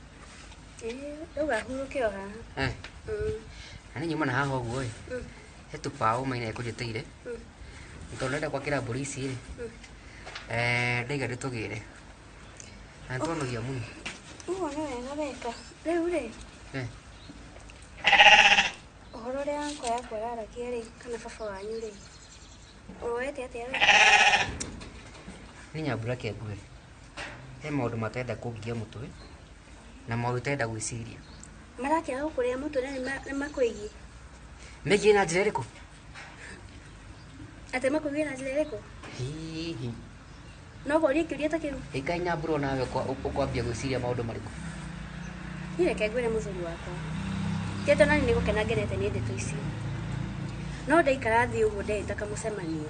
Ĩĩ, rĩu ahurũke o haha. Eh. Na nĩ nyuma na haha ũguo ĩ. He tũbaũ maina ĩkũnjĩtĩire. Tondũ ndenda gwakĩra mbũri ici rĩ. Ndaiga ndĩtũgĩre. Na nĩtwanogia mũno. Ũguo nĩ wega weka. Rĩu rĩ, ũhoro ũrĩa anko yakwa araragia rĩ, kana baba wanyu rĩ, ũwoete atĩa we? Nĩ Nyambura kĩangue. He maũndũ matenda kũngia mũtwe na maũndũ itenda gwĩciria. Marakĩaga gũkũrĩa mũtwe na nĩ makwĩgiĩ? Megiĩ na njĩra ĩrĩkũ? Atĩ makwĩgiĩ na njĩra ĩrĩkũ? Hihi. No ũrie kĩũria ta kĩu? Ĩkai Nyambura onawe ũkwambia gwĩciria maũndũ marĩkũ? Niĩ reke ngwĩre mũthuri wakwa. Ti atĩ onaniĩ nĩ gũkena ngenete nĩ ndeto ici. No ndaikara thĩ ũguo ndeĩta kamũcemanio.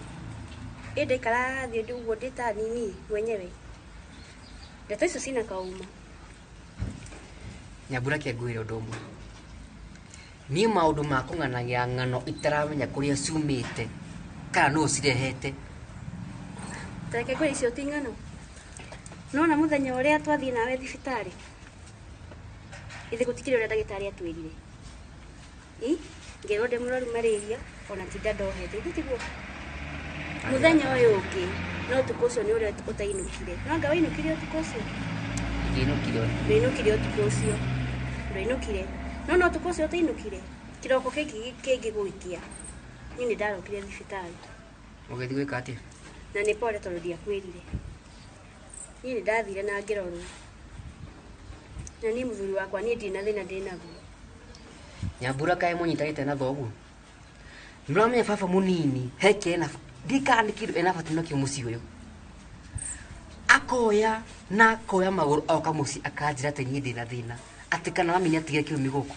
Ĩ ndaikara thĩ ũguo ndĩ ta nini mwenyewe. Ndeto icio cina kaũma. Nyambura kĩanguĩre ũndũ ũmwe. Niĩ maũndũ ma kũng'anagia ng'ano itaramenya kũrĩa ciumĩte kana nũũ cirehete. Ta reke ngwĩre icio ti ng'ano. Nĩwona mũthenya ũrĩa twathiĩ nawe thibitarĩ? Ithe gũtikĩrĩ ũrĩa ndagĩtarĩ atwĩrire. Ĩ, ngĩrwo ndĩ mũrwaru malaria ona ti nda ndohete, ithe tiguo? Mũthenya ũyũ ũngĩ, no ũtukũ ũcio nĩ ũrĩa ũtainũkire. No anga wainũkire ũtukũ ũcio? Ndiainũkire. Ndwainũkire ũtukũ ũcio. Ndwainũkire. No no ũtukũ ũcio ũtainũkire, kĩroko gĩkĩ kĩngĩ gũgĩkĩa, niĩ nĩ ndarokire thibitarĩ. Ũgĩthiĩ gwĩka atĩa? Na nĩ pole tondũ ndiakwĩrire. Niĩ nĩ ndathire na ngĩrorwo. Na niĩ mũthuri wakwa niĩ ndirĩ na thĩna ndĩ naguo. Nyambura kaĩ mũnyitanĩte na thoguo? Nĩũramenya baba mũnini he kĩrĩa ena ndikana nĩ kĩndũ ena bata nakĩo mũciĩ ũyũ. Akoya na akoya magũrũ oka mũciĩ akanjĩra atĩ niĩ ndĩna thĩna. Atĩ kana mami nĩatigire kĩrumi gũkũ.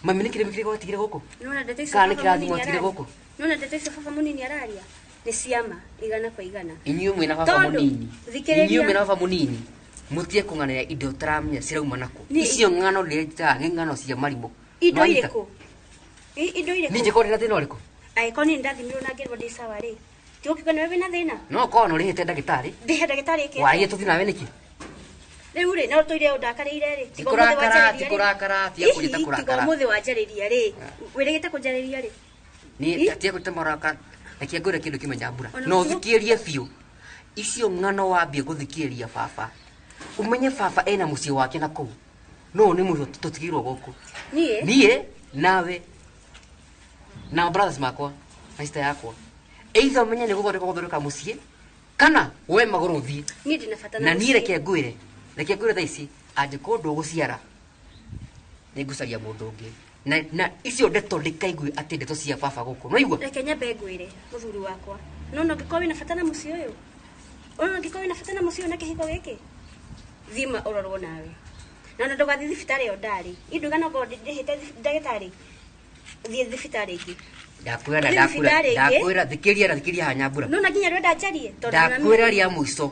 Mami nĩ kĩrumi kĩrĩkũ atigire gũkũ? Nĩwona ndeto icio Kana nĩ baba kĩrathimo mũnini atigire araria? gũkũ? Nĩwona ndeto icio baba mũnini araria? Nĩ ciama igana kwa igana. Inyuĩ mwĩna baba Tondũ, mũnini. thikĩrĩria. Inyuĩ mwĩna baba mũnini. Mũtige kũng'anĩra indo ũtaramenya cirauma nakũ. Niĩ- Icio ng'ano ndĩretaga nĩ ng'ano cia marimũ. Indo Nĩwanyita? irĩkũ? Indo irĩkũ? Niĩ njĩkorwo ndĩna thĩna ũrĩkũ? Angĩkorwo niĩ nĩndathimirwo na ngĩrwo ndĩ sawa rĩ, ti ũkiuga nĩwe wĩna thĩna? No ũkorwo nĩ ũrĩhĩte ndagĩtarĩ. Ndĩhe ndagĩtarĩ ĩke atĩa? Waragia tũthiĩ nawe nĩkĩ? Rĩu rĩ, no ũtũire ũndakarĩire rĩ, Ti tiga ũmũthĩ kũrakara, wanjarĩria ti rĩ. kũrakara, tiga Hihi, kũnjĩta tiga kũrakara. ũmũthĩ wanjarĩria rĩ, wĩrĩgĩte kũnjarĩria rĩ? Niĩ tiga kũnjĩta marakara. Reke ngwĩre kĩndũ kĩmwe Nyambura. Ona No ũtukũ- ũthikĩrĩrie biũ. Icio ng'ano wambie gũthikĩrĩria baba. Ũmenye baba ena mũciĩ wake na kũu. No nĩ mũciĩ tũtigĩirwo gũkũ. Niĩ? Niĩ nawe na brothers makwa na sister yakwa. Either ũmenye nĩ gũthondeka gũthondeka mũciĩ kana woe magũrũ ũthiĩ. Niĩ ndĩna bata na Na niĩ mũciĩ. reke ngwĩre, reke ngwĩre thaa ici angĩkorwo ndũgũciara nĩ ngũcaria mũndũ ũngĩ. Na icio ndeto ndĩkaigue atĩ ndeto cia baba gũkũ. Nĩwaigua? Reke nyambe ngwĩre mũthuri wakwa. No no angĩkorwo wĩna bata na mũciĩ ũyũ, no angĩkorwo wĩna bata na mũciĩ ũyũ na kĩhiko gĩkĩ, thima ũrorwo nawe. Na ona ndũgathiĩ thibitarĩ ĩyo ndarĩ. Niĩ nduga no ngorwo ndĩhĩte ndagĩtarĩ, thiĩ thibitarĩ ĩngĩ. Ndakwĩra na Thiĩ ndakwĩra, thibitarĩ ĩngĩ. ndakwĩra thikĩrĩria na thikĩrĩria haha Nyambura. No na nginya ndwenda njarie tondũ ona Ndakwĩra rĩa mũico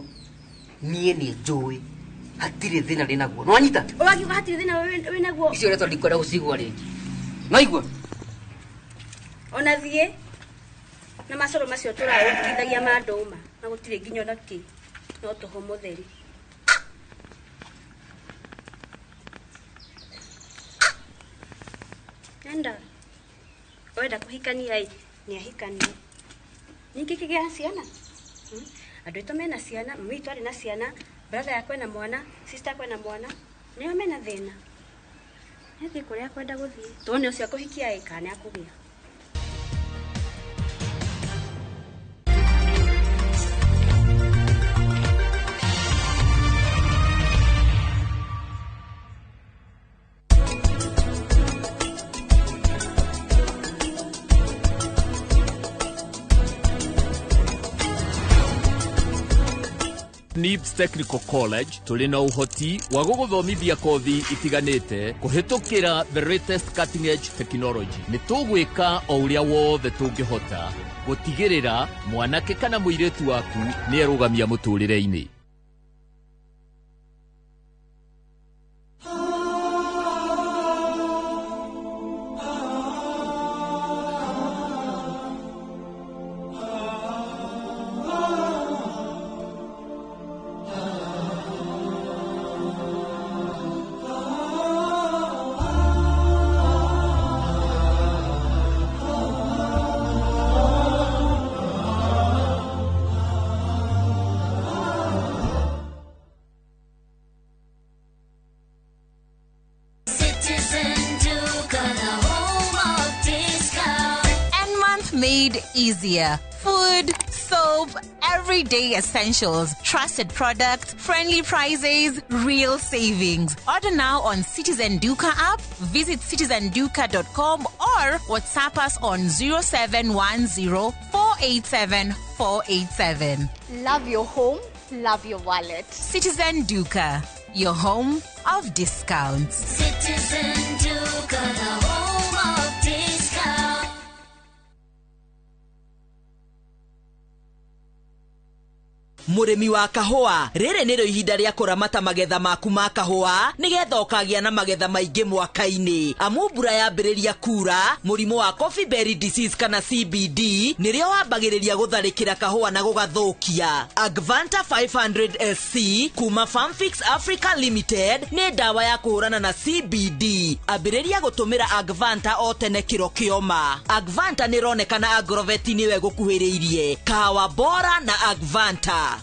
niĩ nĩ njũĩ hatirĩ thĩna ndĩ naguo. Nĩwanyita? Ũrakiuga hatirĩ thĩna wĩ naguo. Icio ndeto ndikwenda gũcigua rĩngĩ. Nĩwaigua? Ona thiĩ na macoro macio tũraũkithagia ma ndũma na gũtirĩ nginya ona kĩ no tũhũ mũtheri. Enda wenda kũhikania ĩ nĩ ahikanie. Ningĩ kĩgĩa ciana. Andũ aitũ mena ciana, mami witũ arĩ na ciana, brother yakwa ena mwana, sister yakwa ena mwana, nĩo mena thĩna. Nĩathiĩ kũrĩa akwenda gũthiĩ. Tuone ũcio akũhikia ĩ kana nĩ akũgĩa. NIBS Technical College tũrĩ na ũhoti wa gũgũthomithia kothi itiganĩte kũhĩtũkĩra the latest cutting edge technology. Nĩ tũgwĩka o ũrĩa wothe tũngĩhota gũtigĩrĩra mwanake kana mũirĩtu waku nĩ erũgamia mũtũrĩre-inĩ. made easier. Food, soap, everyday essentials, trusted products, friendly prices, real savings. Order now on Citizen Duka app, visit citizenduka.com or WhatsApp us on 0710 487 487. Love your home, love your wallet. Citizen Duka, your home of discounts. Citizen Duka, the home of discounts. Mũrĩmi wa kahũa, rĩrĩ nĩrĩo ihinda rĩa kũramata magetha maku ma kahũa nĩgetha ũkagĩa na magetha maingĩ mwaka-inĩ. Amu mbura yambĩrĩria kura, mũrimũ wa coffee berry disease kana CBD nĩrĩo wambagĩrĩria gũtharĩkĩra kahũa na gũgathũkia. Agvanta 500 SC kuma Farmfix Africa Limited nĩ ndawa ya kũhũrana na CBD. Ambĩrĩria gũtũmĩra Agvanta o tene kĩro kĩoma. Agvanta nĩronekana Agrovet nĩwe gũkuhĩrĩirie. Kahawa bora na Agvanta.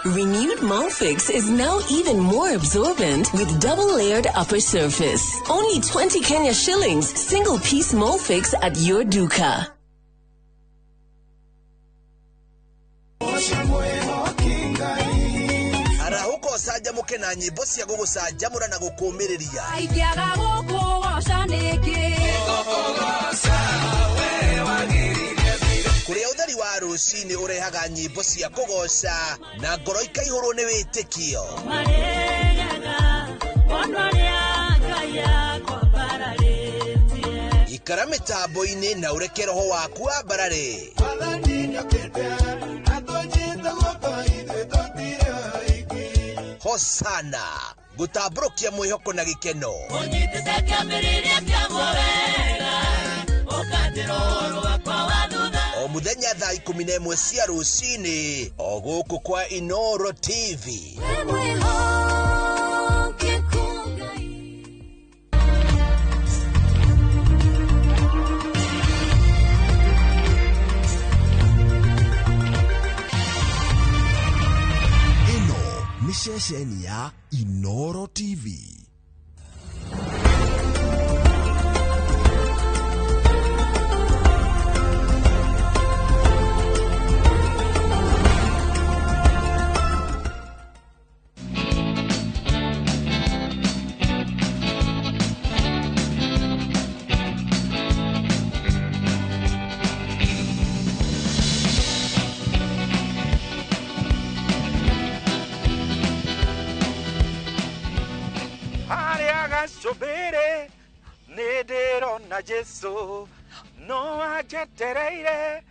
Renewed Molfix is now even more absorbent with double-layered upper surface. Only 20 Kenya shillings, single-piece Molfix at your duka. Arahũka ũcanjamũke na nyĩmbo cia gũgũcanjamũra na gũkũũmĩrĩria. Ingĩaga gũkũgoca nĩkĩ? Kũrĩa ũtheri wa rũcinĩ ũrehaga nyĩmbo cia kũgoca na ngoro ikaihũrwo nĩ wĩtĩkio. Ikara mĩtambo-inĩ na ũreke roho waku wambarare. Hosana gũtambũrũkia mwĩhoko na gĩkeno. O mũthenya thaa 11 cia rũcinĩ o gũkũ kwa Inoro TV. Ĩno nĩ ceceni ya Inoro TV. Gacũmbĩrĩ nĩ ndĩrona Jesũ no anjetereire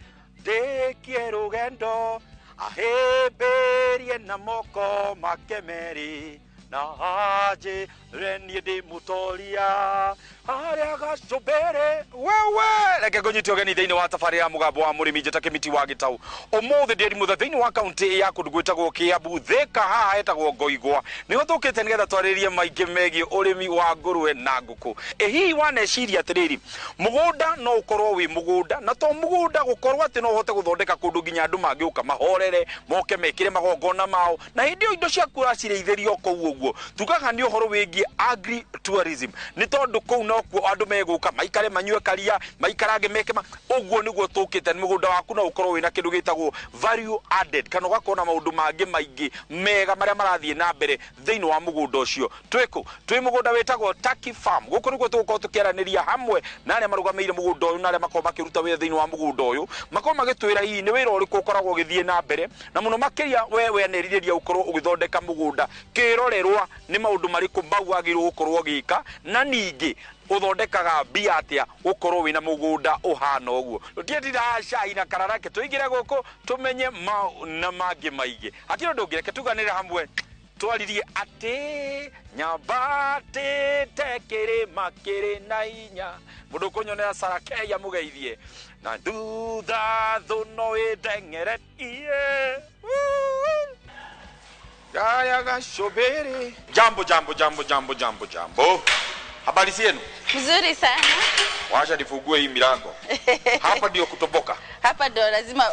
ndĩkie rũgendo ahĩmbĩrie na moko make merĩ na anjĩre niĩ ndĩ mũtoria harĩa gacũmbĩrĩ. Wewe reke ngũnyite ũgeni thĩinĩ wa tabarĩra ya mũgambo wa mũrĩmi njĩta Kĩmiti wa Gĩtaũ. Ũmũthĩ ndĩ mũthe thĩinĩ wa kaunti ya kũndũ gwĩtagwo Kĩambu, Thĩka, haha hetagwo Ngoigwa. Nĩho tũkĩte nĩgetha twarĩrie maingĩ megiĩ ũrĩmi wa ngũrwe na ngũkũ. Ĩ hihi waneciria atĩrĩrĩ, mũgũnda no ũkorwo wĩ mũgũnda, na to mũgũnda gũkorwo atĩ no ũhote gũthondeka kũndũ nginya andũ mangĩũka mahorere, moke mekĩre magongona mao, na hĩndĩ ĩyo indo ciaku ũracirĩithĩria o kũu ũguo. Tugaga nĩ ũhoro wĩgiĩ agri tourism, nĩ tondũ kũu nokuo andũ megũka maikare manyue karia maikarange meke ũguo nĩguo tũkĩte. Mũgũnda waku no ũkorwo wĩna kĩndũ gĩtagwo value added, kana ũgakorwo na maũndũ mangĩ maingĩ mega marĩa marathiĩ na mbere thĩinĩ wa mũgũnda ũcio. Twĩkũ? Twĩ mũgũnda wĩtagwo Turkey Farm. Gũkũ nĩkuo tũgũkorwo tũkĩaranĩria hamwe na arĩa marũgamĩire mũgũnda ũyũ na arĩa makorwo makĩruta wĩra thĩinĩ wa mũgũnda ũyũ, makorwo magĩtwĩra hihi nĩ wĩra ũrĩkũ ũkoragwo ũgĩthiĩ na mbere, na mũno makĩria we wenerirĩria ũkorwo ũgĩthondeka mũgũnda kĩrorerwa nĩ maũndũ marĩkũ mau wagĩrĩirwo gũkorwo ũgĩka, na ningĩ uthondekaga mbia atia ukorwo wina mugunda uhana uguo. Tutietira cai na kararake tuingire guku tumenye mau na mangi maingi. Hakiri undu ungireke tuganire hamwe twaririe ati nyambatite kirima kiri na hinya mundu kunyonera Sarakeya mugeithie na thutha thuno ĩndeng'eretie. Gaya gacũmbĩrĩ. Jambo jambo jambo jambo jambo jambo. Habari zenu? Mzuri sana. Wacha nifungue hii milango. Hapa ndio kutoboka. Hapa ndio lazima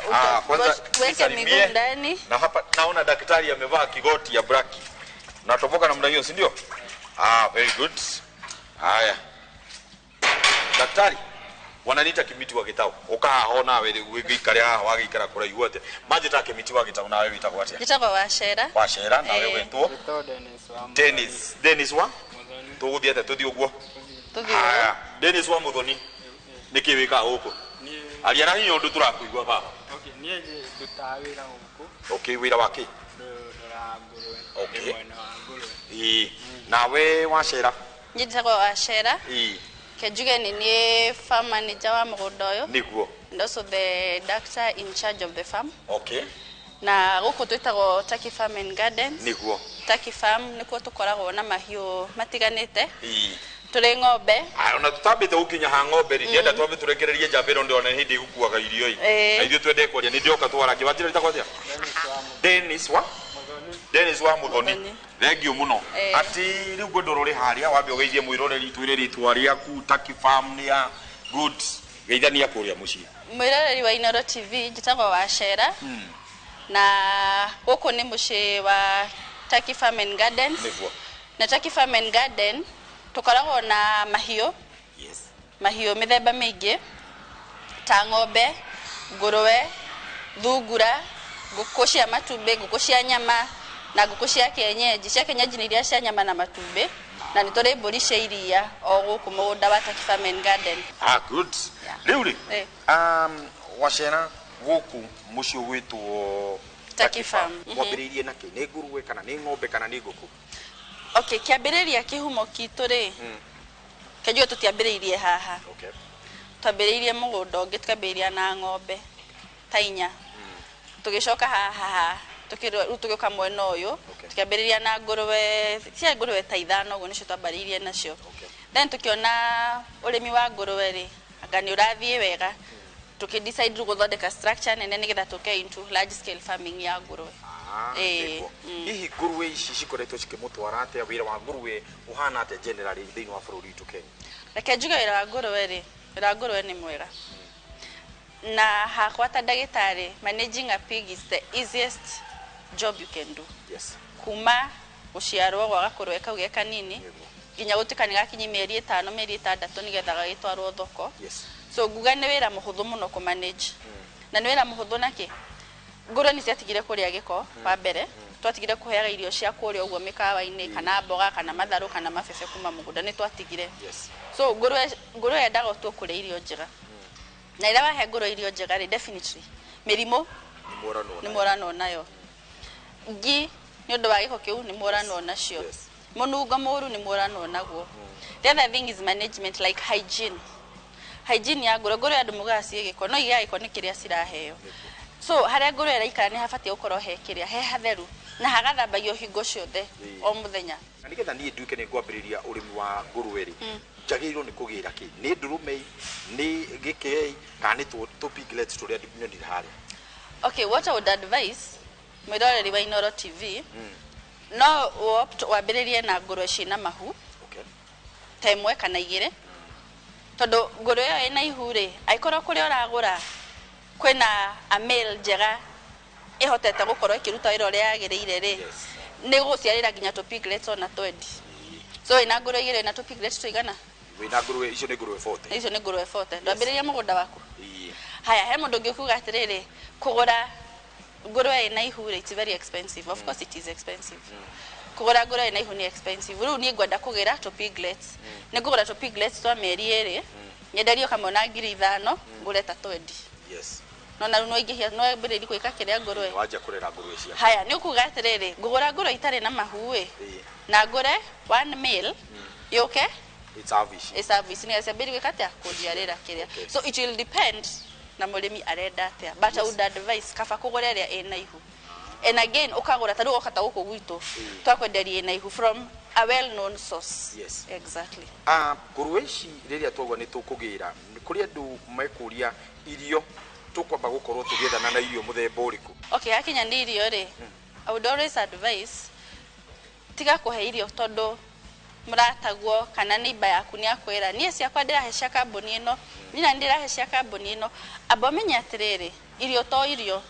uweke miguu ndani. Na hapa naona daktari amevaa kigoti ya braki. Natoboka namna hiyo, si ndio? Ah, very good. Haya. Daktari wananiita Kimiti wa Gitau. Ukahaho nawe rĩu wĩikare haha wagĩikara kũraihu atĩa? Manjĩtaga Kimiti wa Gitau, nawe wĩtagwo atĩa? Njĩtagwo Wacera. Wacera, nawe wetwo Dennis. Dennis wa tũgũthiĩ atĩa? Tũthiĩ ũguo. Haya, Dennis wa Muthoni, nĩkĩ wĩkaga gũkũ? Aria na hinya ũndũ tũrakũigua baba. Okay, niĩ ndutaga wĩra gũkũ. Okay, wĩra wa kĩ? Ndoraga ngũrwe. Okay. Ndĩ mwena wa ngũrwe. Ĩĩ. Nawe Wacera? Niĩ njĩtagwo Wacera. Ĩĩ. Kenjuge nĩ niĩ farm manager wa mũgũnda ũyũ. Nĩguo. And also the doctor in charge of the farm. Okay. Na gũkũ twĩtagwo Turkey Farm and Gardens. Nĩguo. Turkey Farm nĩkuo tũkoragwo na mahiũ matiganĩte. Ĩĩ. Tũrĩ ng'ombe. Aya, ona tutambĩte gũkinya ha ng'ombe rĩ, ndĩrenda twambe tũrekererie njamba ĩno ndĩrona hĩndĩ ĩgũkuaga irio ĩ. Na ithuĩ twende kwaria, nĩ ndĩroka twarangie. Wanjĩra wĩtagwo atĩa? Dennis wa Dennis wa Muthoni. Thank you mũno. Atĩ rĩu ngwenda ũrore harĩa wambe ũgeithie mwĩroreri, twĩre rĩtwa rĩaku, Turkey Farm nĩ ya good. Geithania kũrĩa mũciĩ. Mwĩroreri wa Inooro TV, njĩtagwo Wacera. Na gũkũ nĩ mũciĩ wa Turkey Farm and Gardens. Nĩguo. Na Turkey Farm and Garden tũkoragwo na mahiũ. Yes. Mahiũ mĩthemba mĩingĩ ta ng'ombe, ngũrũwe, thungura, ngũkũ cia matumbĩ, ngũkũ cia nyama na ngũkũ cia kienyeji. Cia kienyeji nĩ iria cia nyama na matumbĩ, na nĩ tũrĩ mbũri cia iria o gũkũ mũgũnda wa Turkey Farm and Garden. Ah, good. Rĩu rĩ, Wacera, gũkũ mũciĩ ũgwĩtwo Turkey Farm. Mwambĩrĩirie na kĩ? Nĩ ngũrũwe kana nĩ ng'ombe kana nĩ ngũkũ? Okay, kĩambĩrĩria kĩhumo kitũ rĩ, kĩnjuge tũtiambĩrĩirie haha. Okay. Twambĩrĩirie mũgũnda ũngĩ, tukambĩrĩria na ng'ombe ta inya. Tũgĩcoka haha rĩu tũgĩũka mwena ũyũ, tukĩambĩrĩria na ngũrũwe, cia ngũrũwe ta ithano ũguo nĩcio twambĩrĩirie nacio. Then tũkĩona ũrĩmi wa ngũrũwe rĩ, anga nĩ ũrathiĩ wega, tũkĩ decide rĩu gũthondeka structure nene nĩgetha tũke into large scale farming ya ngũrũwe. Nĩguo. Hihi ngũrũwe ici cikoretwo cikĩmũtwara atĩa? Wĩra wa ngũrũwe ũhana atĩa generally thĩinĩ wa bũrũri witũ Kenya? Reke njuge wĩra wa ngũrũwe rĩ, wĩra wa ngũrũwe nĩ mwega. Na hakwa ta ndagĩtarĩ, managing a pig is the easiest job you can do. Kuma gũciarwo gwa gakũrũwe kau ge kanini nginya gũtuĩka nĩ gakinyi mĩeri 5, mĩeri 6 nĩgetha gagĩtwarwo thoko. So nguga nĩ wĩra mũhũthũ mũno kũ manage. Na nĩ wĩra mũhũthũ nakĩ? Ngũrũwe nĩ ciatigire kũrĩa gĩko wa mbere, twatigire kũheaga irio cia kũrĩa ũguo mĩkawa-inĩ, kana mboga kana matharũ kana mabebe kuma mũgũnda, nĩ twatigire. So ngũrũwe yendaga tu kũrĩa irio njega. Na rĩrĩa wahe ngũrũwe irio njega rĩ, definitely mĩrimũ nĩ mworanwo nayo. Ngi nĩ ũndũ wa gĩko kĩu nĩ mworanwo nacio. Mũnungo mũru nĩ mworanwo naguo. The other thing is management, like hygiene. Hygiene ya ngũrũwe, ngũrũwe andũ mugaga ciĩ gĩko, no igĩa gĩko nĩ kĩrĩa ciraheo. So harĩa ngũrũwe ĩraikara nĩ habatiĩ gũkorwo he kĩrĩa, he hatheru na hagathambagio hingo ciothe o mũthenya. Na nĩgetha niĩ nduĩke nĩ ngwambĩrĩria ũrĩmi wa ngũrũwe rĩ, njagĩrĩirwo nĩ kũgĩra kĩ? Nĩ ndũrũme, nĩ gĩkĩi, kana nĩ tũ piglets tũrĩa nyonire harĩa? Okay, what I would advise mwĩroreri wa Inooro TV, no opt wambĩrĩrie na ngũrũwe ciĩna mahu ta ĩmwe kana igĩrĩ, tondũ ngũrũwe ĩyo ĩna ihu rĩ, angĩkorwo kũrĩa ũragũra kwĩna a male njega ĩhotete gũkorwo ĩkĩruta wĩra ũrĩa yagĩrĩire rĩ, nĩ gũciarĩra nginya tũ piglets ona 20. So ĩna ngũrũwe igĩrĩ na tũ piglets tũigana? Wĩna ngũrũwe icio nĩ ngũrũwe 40. Icio nĩ ngũrũwe 40. Ndwambĩrĩria mũgũnda waku. Haya, he mũndũ ũngĩ ũkuga atĩrĩrĩ, kũgũra ngũrũwe ĩna ihu rĩ, it's very expensive. Of course it is expensive. Kũgũra ngũrũwe ĩna ihu nĩ expensive. Rĩu niĩ ngwenda kũgĩra tũ piglets. Nĩ ngũgũra tũ piglets twa mĩeri 2, nyenderio kamwe na 5,000, ngũre ta 20. No na rĩu no ingĩhia, no wambĩrĩrie gwĩka kĩrĩa ngũrũwe. Wanjia kũrera ngũrũwe ciaku. Haya, nĩ ũkuga atĩrĩrĩ, ngũgũra ngũrũwe itarĩ na mahu ĩ, na ngũre one male yũke Ĩ service. Ĩ service nĩ ciambĩrĩrie gwĩka atĩa? Kũnjiarĩra kĩrĩa. So it will depend na mũrĩmi arenda atĩa, but I would advise kaba kũgũra ĩrĩa ĩna ihu. And again ũkagũra ta rĩu woka ta gũkũ gwitũ, twakwenderia ĩna ihu from a well known source. Exactly. Ah, ngũrũwe ici rĩrĩa twaigua nĩ tũkũgĩra, kũrĩ andũ mekũria irio tũkwamba gũkorwo tũgĩethana na irio mũthemba ũrĩkũ? Okay, hakinya nĩ irio rĩ, I would always advise tiga kũhe irio tondũ mũrataguo kana neighbor yaku nĩ akwĩra niĩ ciakwa ndĩrahe cia kambuni ĩno, niĩ na ndĩrahe cia kambuni ĩno. Amba ũmenye atĩrĩrĩ, irio to irio.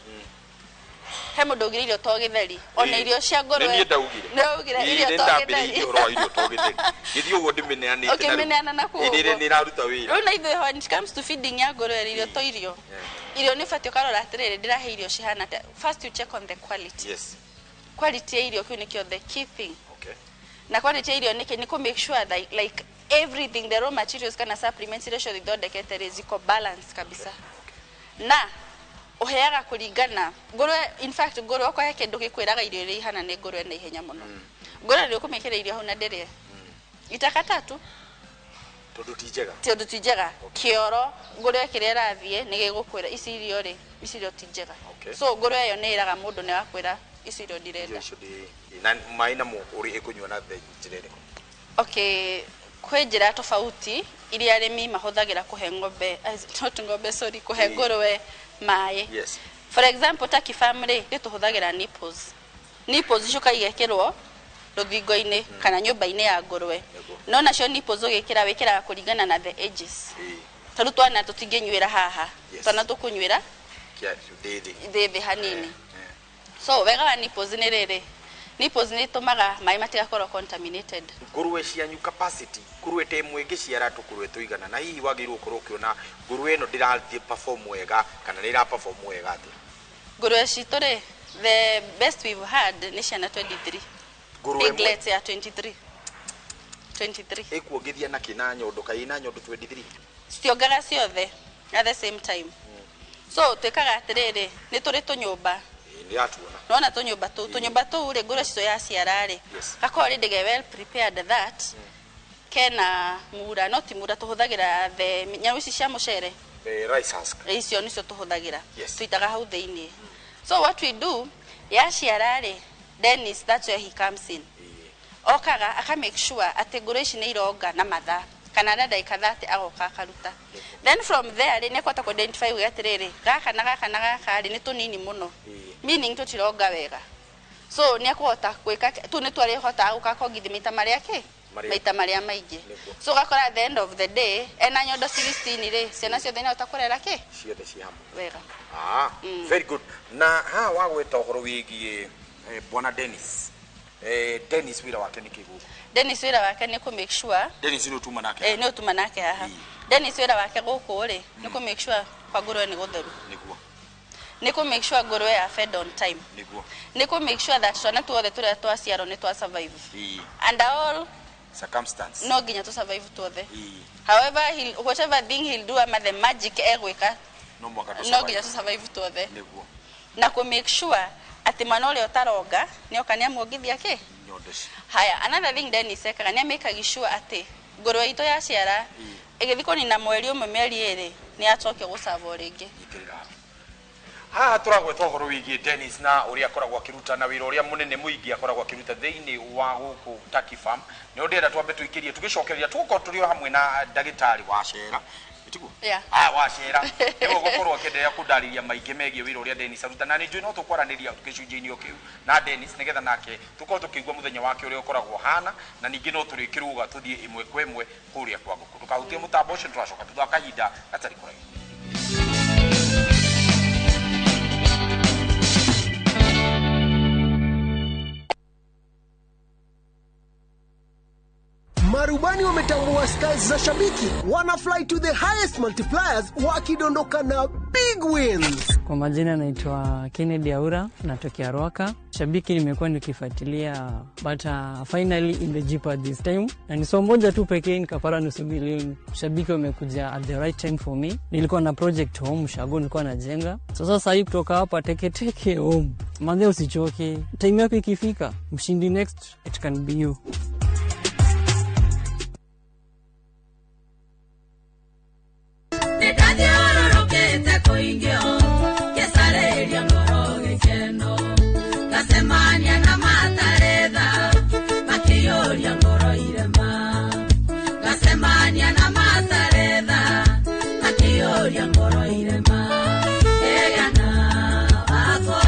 He mũndũ augire irio to gĩtheri. Ona irio cia ngũrwe. Nĩ niĩ ndaugire. Nĩ waugire irio Nĩ to ndambĩrĩirie gĩtheri. ũhoro wa irio to gĩtheri. Gĩthiĩ ũguo ndĩmĩneanĩte na rĩu. Ũkĩmĩneana na kũu Ĩĩ, ũguo. nĩ ĩraruta wĩra. Rĩu na ithuĩ when it comes to feeding ya ngũrwe irio to irio. Irio nĩ ũbatiĩ ũkarora atĩrĩrĩ, ndĩrahe irio cihana atĩa. First you check on the quality. Yes. Quality ya irio kĩu nĩkĩo the key thing. Okay. Na quality ya irio nĩkĩ? Nĩ kũ make sure that like everything, the raw materials kana supplements iria ciothe ithondekete rĩ, ziko balance kabisa. Na ũheaga kũringana ngũrwe. In fact, ngũrwe okorwo he kĩndũ gĩkwĩraga irio iria ihana nĩ ngũrwe na ihenya mũno. Ngũrwe nĩ ũkũmĩkĩra irio hau na ndĩrĩe itakata tu. Tondũ ti njega. Tondũ ti njega. Kĩoro ngũrwe kĩrĩa ĩrathiĩ nĩ gĩgũkwĩra ici irio rĩ, ici irio ti njega. Okay. So ngũrwe ĩyo nĩ ĩraga mũndũ, nĩ wakwĩra ici irio ndirenda. Irio icio na maĩ namo ũrĩ ĩkũnyua na njĩra ĩrĩkũ? Okay, kwĩ njĩra tofauti iria arĩmi mahũthagĩra kũhe ng'ombe, not ng'ombe, sorry, kũhe ngũrwe maĩ. Yes. For example, Turkey Farm rĩ, nĩ tũhũthagĩra nipples. Nipples icio igekĩrwo rũthingo-inĩ kana nyũmba-inĩ ya ngũrwe. No nacio nipples ũgĩkĩra, wĩkĩraga kũringana na the ages. Tarĩu twana tũtingĩnyuĩra haha. Yes. Twana tũkũnyuĩra Kia thĩ. Thĩ hanini. So wega wa nipples nĩ rĩrĩ, nipples nĩ itũmaga maĩ matigakorwo contaminated. Ngũrwe cianyu capacity, ngũrwe ta ĩmwe ĩngĩciara tũkũrwe tũigana, na hihi wagĩrĩirwo gũkorwo ũkĩona ngũrwe ĩno ndĩrathiĩ perform wega kana nĩ ĩra perform wega atĩa? Ngũrwe citũ rĩ, the best we've had nĩ ciana 23. Ngũrwe ĩmwe? Piglets ya 23, 23. Ĩkuongithia na kĩ na nyondo kaĩ na nyondo 23? Citiongaga ciothe at the same time. So twĩkaga atĩrĩrĩ, nĩ tũrĩ tũnyũmba. Ĩĩ, nĩratuona. Nona tũnyũmba tũu, tũnyũmba tũu rĩ, ngũrwe citũ yaciara rĩ, Yes. gakorwo rĩ ndĩge well prepared that kena mura, no ti mura tũhũthagĩra, the nyamũ ici cia mũcere. Rice husk. Icio nicio tũhũthagĩra. Yes. Tũitaga hau thĩiniĩ. So what we do, yaciara rĩ, Dennis, that's where he comes in. Okaga aka make sure atĩ ngũrwe ici nĩ ironga na mathaa kana na ndagĩka 30, agoka akaruta. Then from there rĩ, nĩ ekũhota kũ identify uge atĩrĩrĩ, gaka na gaka na gaka rĩ, nĩ tũnini mũno, meaning tũtironga wega. So nĩ ekũhota gwĩka tũu nĩ twarĩhotaga gũka kongithia maita marĩa kĩ maita marĩa maingĩ. So ũgakora at the end of the day ena nyondo 16 rĩ, ciana ciothe nĩahota kũrera kĩ ciothe ci hamwe wega. Ah, very good. Na haha wagweta ũhoro wĩgiĩ bwana Dennis. Dennis wĩra wake nĩ kĩ gũkũ? Dennis wĩra wake nĩ kũ make sure Dennis nĩ ũtuma nake? Eh, nĩ ũtuma nake haha. Dennis wĩra wake gũkũ rĩ, nĩ kũ make sure kwa ngũrwe nĩ gũtheru, Nĩguo. Nĩ kũ make sure ngũrwe ya fed on time, Nĩguo. Nĩ kũ make sure that twana tuothe tũrĩa twaciarwo nĩ twa survive under all Circumstance. No nginya tũ survive tuothe. However he'll, whatever thing he'll do ama the magic egwĩka, No mwaka tũ no nginya tũ survive tuothe. Nĩguo. Na kũ make sure atĩ mwana ũrĩa ũtaronga nĩoka nĩamuongithia kĩ Nyondo ici. Haya, another thing Dennis ekaga nĩ amĩkaga sure atĩ ngũrwe itũ yaciara, ĩgĩthiĩ kũnina mweri ũmwe, mĩeri 2, nĩ yacokio gũcavwo rĩngĩ. Nyitĩrĩra haha. Tũragweta ũhoro wĩgiĩ Dennis na ũrĩa akoragwo akĩruta na wĩra ũrĩa mũnene mũingĩ akoragwo akĩruta thĩinĩ wa gũkũ Turkey Farm. Nĩ ndĩrenda twambe tũikĩrie, tũgĩcokereria tũgũkorwo tũrĩ o hamwe na ndagĩtarĩ wa cera, tiguo? Yeah. Ah, wa cera nĩwe ũgũkorwo akĩenderea kũndarĩria maingĩ megiĩ wĩra ũrĩa Dennis aruta, na nĩ njũĩ no tũkwaranĩria gĩcunjĩ-inĩ o kĩu na Dennis nĩgetha nake tũkorwo tũkĩigua mũthenya wake ũrĩa ũkoragwo hana, na ningĩ no tũrĩkĩrũga tũthiĩ ĩmwe kwa ĩmwe kũrĩa kwa ngũkũ. Ndũkahutie mũtambo ũcio, tũracoka thutha wa kahinda gatarĩ kũraihu. Marubani wametambua styles za shabiki, wana fly to the highest multipliers wakidondoka na big wins. Kwa majina naitwa Kennedy Aura, natokea Rwaka. Shabiki nimekuwa nikifuatilia, but finally imejipa this time, na ni somo moja tu pekee nikapata nusu bilioni. Shabiki wamekuja at the right time for me. Nilikuwa na project home Shago, nilikuwa najenga. So sasa hii kutoka hapa teke teke home. Manze usichoke, time yako ikifika, mshindi next it can be you. Nĩndathiũrũrũkĩte kũingĩ o ngĩcarĩria ngoro gĩkeno, ngacemania na matarĩ tha makĩyũria ngoro irema, ngacemania na matarĩ tha makĩyũria ngoro irema. Ĩgana wakwa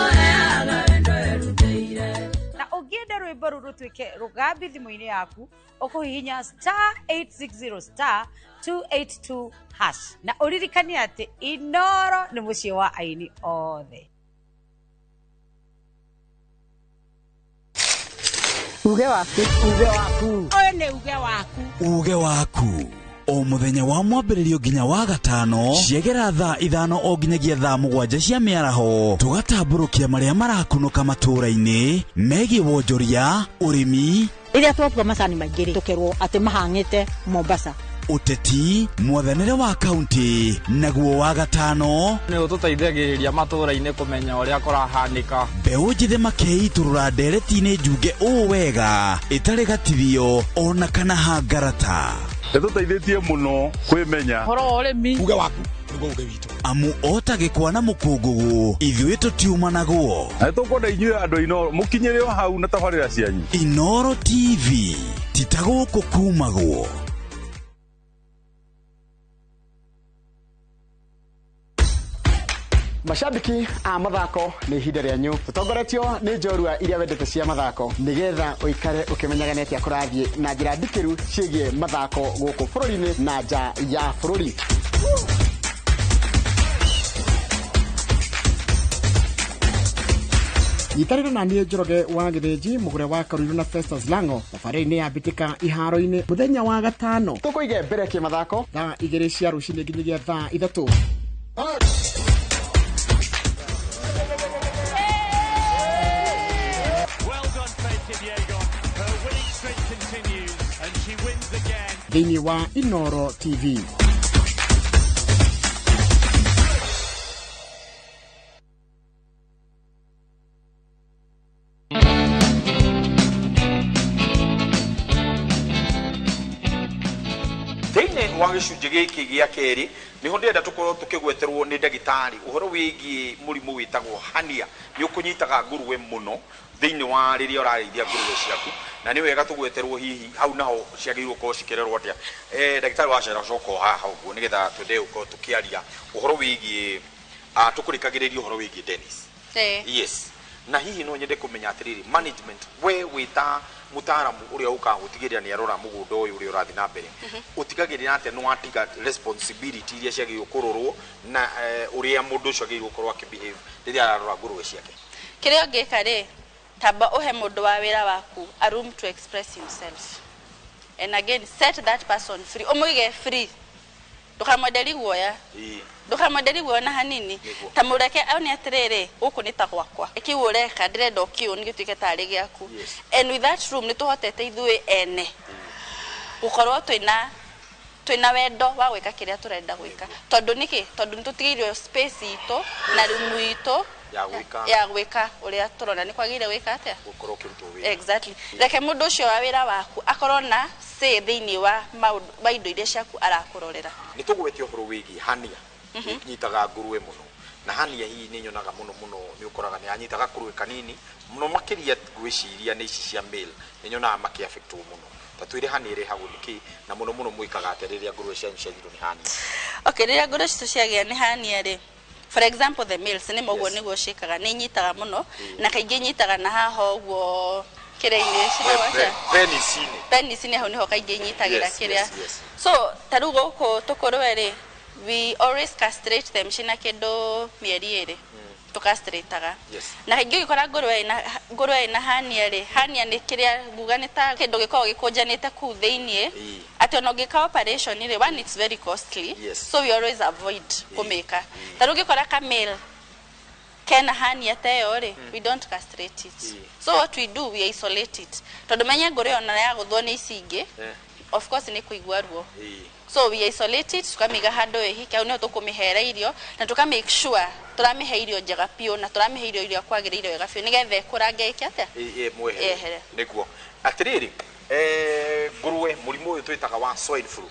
ũheaga wendo erutĩire. Na ũngĩenda rwĩmbo rũu rũtuĩke rũgambi thimũ-inĩ yaku, ũkũhihinya *860 *282# na ũririkanie atĩ Inoro nĩ mũciĩ wa aini othe. Uge waku. Uge waku. Ũyũ nĩ uge waku. Uge waku o muthenya wa mwambĩrĩrio nginya wa gatano ciegera thaa 5 o nginyagia thaa 7 cia mĩaraho tũgatambũrũkia marĩa marakunũka matũũra-inĩ megiĩ wonjoria, ũrĩmi, rĩrĩa twatua macani maingĩ rĩ tũkerwo atĩ mahang'ĩte Mombasa, ũteti, mwathanĩre wa kaunti, naguo wa gatano nĩ ũtũteithagĩrĩria matũũra-inĩ kũmenya ũrĩa kũrahanĩka. Mbeũ njĩthĩ makeitũrũra ndereti-inĩ njunge ũũ wega ĩtarĩ gatithio ona kana hangarata. Nĩtũteithĩtie mũno kwĩmenya ũhoro wa ũrĩmi. Uge waku nĩguo uge witũ. Amu ota gĩkwa na mũkũngũgũ ithuĩ tũtiumanagwo. Na nĩtũkwenda inyuĩ andũ a Inooro mũkinyĩre o hau na tabarĩra cianyu. Inooro TV ti ta gũkũ kumagwo. Mashabiki a mathako nĩ ihinda rĩanyu tũtongoretio nĩ njorua iria wendete cia mathako nĩgetha ũikare ũkĩmenyaga nĩ atĩa kũrathiĩ na njĩra ndikĩru ciĩgiĩ mathako gũkũ bũrũri-inĩ na nja ya bũrũri. Nyitanĩra na niĩ Njoroge wa Gĩthĩnji mũgũre wa Karũirũ na Festus Lango thabarĩ-inĩ ya mbĩtĩka iharo-inĩ mũthenya wa gatano tũkũige mbere kĩmathako thaa 2 cia rũcinĩ nginyagia thaa 3. Thĩinĩ wa Inooro TV. Thĩinĩ wa gĩcunjĩ gĩkĩ gĩa kerĩ nĩho ndĩrenda tũkorwo tũkĩgweterwo nĩ ndagĩtarĩ ũhoro wĩgiĩ mũrimũ wĩtagwo hernia. Nĩ ũkũnyitaga ngũrũwe mũno thĩinĩ wa rĩrĩa ũrarĩithia ngũrũwe ciaku, na nĩ wega tũgweterwo hihi hau naho ciagĩrĩirwo gũkorwo cikĩrerwo atĩa. Ndagĩtarĩ wacera coka o haha ũguo nĩgetha twende gũkorwo tũkĩaria ũhoro wĩgiĩ tũkũrĩkagĩrĩria ũhoro wĩgiĩ Dennis. Yes. Na hihi no nyende kũmenya atĩrĩrĩ, management we wĩta mũtaaramu ũrĩa ũkaga gũtigĩrĩra nĩ arora mũgũnda ũyũ ũrĩa ũrathiĩ na mbere, ũtigagĩrĩra atĩa nĩ watiga responsibility iria ciagĩrĩirwo kũrorwo na ũrĩa mũndũ ũcio agĩrĩirwo gũkorwo akĩbehave rĩrĩa ararora ngũrũwe ciake? Kĩrĩa ũngĩka rĩ, tamba ũhe mũndũ wa wĩra waku a room to express himself, and again set that person free. Ũmũige free, ndũkamwenderi guoya, ndũkamwenderi guoya na hanini, ta mũreke one atĩrĩrĩ, gũkũ nĩ ta gwakwa, kĩu ũreka ndĩrenda ũkĩũ nĩgĩtuĩke tarĩ gĩaku. And with that room nĩtũhotete ithuĩ ene gũkorwo twĩna wendo wa gwĩka kĩrĩa tũrenda gwĩka, tondũ nĩkĩ? Tondũ nĩtũtigĩirwo space itũ na room itũ ya gwĩka ũrĩa tũrona nĩ kwagĩrĩire gwĩka atĩa, gũkorwo ũkĩrutwo wĩra. Exactly. Reke mũndũ ũcio wa wĩra waku akorwo na say thĩinĩ wa maũndũ wa indo iria ciaku arakũrorera. Nĩ tũgwetie ũhoro wĩgiĩ hernia. Nyitaga ngũrũwe mũno, na hernia hihi nĩ nyonaga mũno mũno nĩ ũkoraga nĩ anyitaga kũrũwe kanini mũno makĩria ngwĩciria nĩ ici cia male nĩ nyonaga makĩaffectwo mũno. Ta twĩre hernia ĩrehagwo nĩkĩ na mũno mũno mwĩkaga atĩa rĩrĩa ngũrũwe cianyu ciathirwo nĩ hernia? Okay, rĩrĩa ngũrũwe citũ ciagĩa nĩ hernia rĩ, for example the males nĩ mũguo nĩguo ciĩkaga, nĩ inyitaga mũno na kaingĩ inyitaga na haha ũguo kĩrĩa-inĩ ciĩtagwo atĩa? Penis-inĩ. Penis-inĩ hau nĩho kaingĩ inyitagĩra kĩrĩa. So ta rĩu gũkũ tũkũrũwe rĩ, we always castrate them cina kĩndũ mĩeri 2 tũcastrataga. Na kaingĩ ũgĩkora ngũrũwe ĩna hernia rĩ, hernia nĩ kĩrĩa nguga nĩ ta kĩndũ gĩkoragwo gĩkũnjanĩte kũu thĩiniĩ, atĩ ona ũngĩka operation rĩ, one it's very costly. So we always avoid kũmĩka. Ta rĩu ũngĩkora ka male kena hernia ta ĩyo rĩ, we don't castrate it. So what we do, we isolate it, tondũ menye ngũrũwe ona yagũthwo nĩ ici ingĩ, of course nĩ kũigua ruo. So we isolate it, tukamĩiga handũ ĩhike, hau nĩho tũkũmĩhera irio na tũka make sure tũramĩhe irio njega biũ na tũramĩhe irio iria kwagĩrĩire wega biũ nĩgetha ĩkũrange ĩke atĩa? Mwehere. Nĩguo. Atĩrĩrĩ, ngũrũwe mũrimũ ũyũ twĩtaga wa swine flu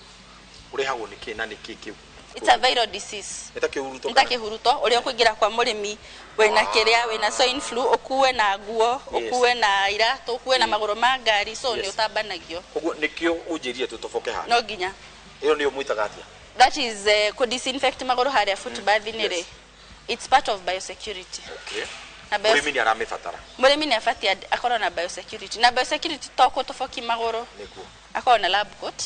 ũrehagwo nĩkĩ na nĩkĩ kĩu? It's a viral disease. Nĩ ta kĩhuruto? Nĩ ta kĩhuruto ũrĩa ũkũingĩra kwa mũrĩmi wĩna kĩrĩa wĩna swine flu, ũkue na nguo, ũkue na iratũ, ũkue na magũrũ ma ngari, so nĩ ũtambanagio. Koguo nĩkĩo ũnjĩrire tũtoboke haha. No nginya. Ĩyo nĩyo mwĩtaga atĩa? That is kũ disinfect magũrũ harĩa footbath-inĩ rĩ. It's part of biosecurity. Okay. Mũrĩmi nĩ aramĩbatara. Mũrĩmi nĩ abatiĩ akorwo na biosecurity. Na biosecurity to kũtoboki magũrũ. Nĩguo. Akorwo na lab coat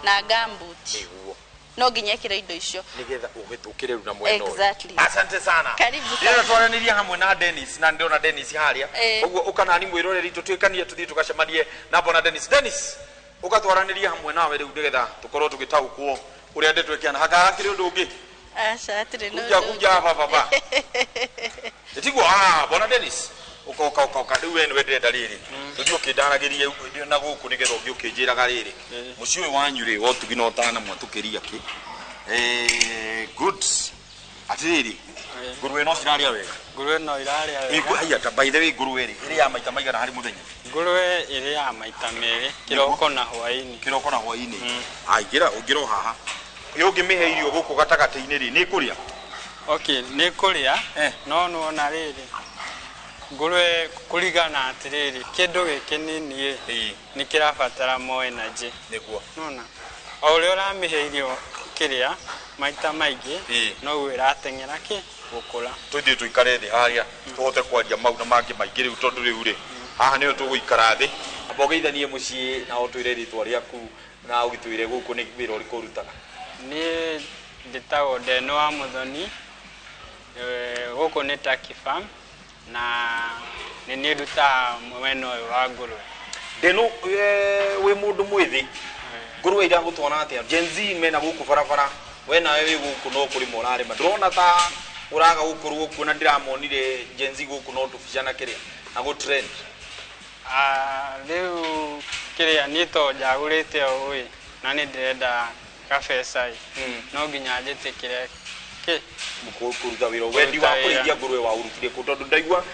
na gumboot. Nĩguo. No nginya ĩkĩre indo icio. Nigetha ũhĩtũkĩre rĩu na mwena ũyũ. Exactly. Asante sana. Karibu Ndĩrona sana. twaranĩria hamwe na Dennis, na ndĩrona Dennis harĩa. Ũguo ũkanani mwĩroreri tũtuĩkanie tũthiĩ tũgacemanie na bwana Dennis. Dennis, ũgatwaranĩria hamwe nawe rĩu nĩgetha tũkorwo tũgĩtaũkwo ũrĩa ndeto ĩkĩana. Hakakĩrĩ ũndũ ũngĩ? Aca, hatirĩ na Kuja ũndũ kuja ũngĩ. hapa baba. Tiguo, ah, bwana Dennis. Uka uka uka uka rĩu we nĩwe ndĩrenda rĩrĩ. Tũthiĩ ũkĩndaragĩrie na gũkũ nĩgetha ũngĩ ũkĩnjĩraga rĩrĩ. Mũciĩ ũyũ wanyu rĩ, wa ũtugi na ũtana mwatũkĩria kĩ? Good. Atĩrĩrĩ, ngũrũwe no cirarĩa wega? Ngũrũwe no irarĩa wega. Haiya, ta by the way, ngũrũwe rĩ, ĩrĩaga maita maigana harĩ mũthenya? Ngũrũwe ĩrĩaga maita merĩ, kĩroko na hwaĩ-inĩ. Kĩroko na hwaĩ-inĩ. Aingĩra, ũngĩra o haha. Ĩ ũngĩmĩhe irio gũkũ gatagatĩ-inĩ rĩ, nĩ ĩkũrĩa? Okay, nĩ kũrĩa, no nĩwona rĩrĩ, ngũrũwe kũringana atĩrĩrĩ, kĩndũ gĩkĩ nini ĩ, nĩ kĩrabatara more energy. Nĩguo. Nĩwona? O ũrĩa ũramĩhe irio kĩrĩa maita maingĩ, noguo ĩrateng'era kĩ gũkũra. Tũthiĩ tũikare thĩ harĩa tũhote kwaria mau na mangĩ maingĩ rĩu, tondũ rĩu rĩ, haha nĩho tũgũikara thĩ. Amba ũgeithanie mũciĩ na ũtwĩre rĩtwa rĩaku na ũgĩtwĩre gũkũ nĩ wĩra ũrĩkũ ũrutaga. Niĩ njĩtagwo Ndeno wa Mũthoni, gũkũ nĩ Turkey Farm na nĩ niĩ ndutaga mwena ũyũ wa ngũrũwe. Ndeno, wĩ mũndũ mwĩthĩ, ngũrũwe iragũtwara atĩa? Gen Z mena gũkũ barabara, we nawe wĩ gũkũ no kũrĩma ũrarĩma, ndũrona ta ũraga gũkorwo kuo? Na ndĩramonire Gen Z gũkũ no tũbica na kĩrĩa na gũ trend. Rĩu kĩrĩa niĩ to njagũrĩte ũũ ĩ, na nĩ ndĩrenda kabeca ĩ, no nginya njĩtĩkĩre kĩ kũruta wĩra. Wendi wa kũrĩithia ngũrũwe waũrutire kũ? Tondũ ndaigua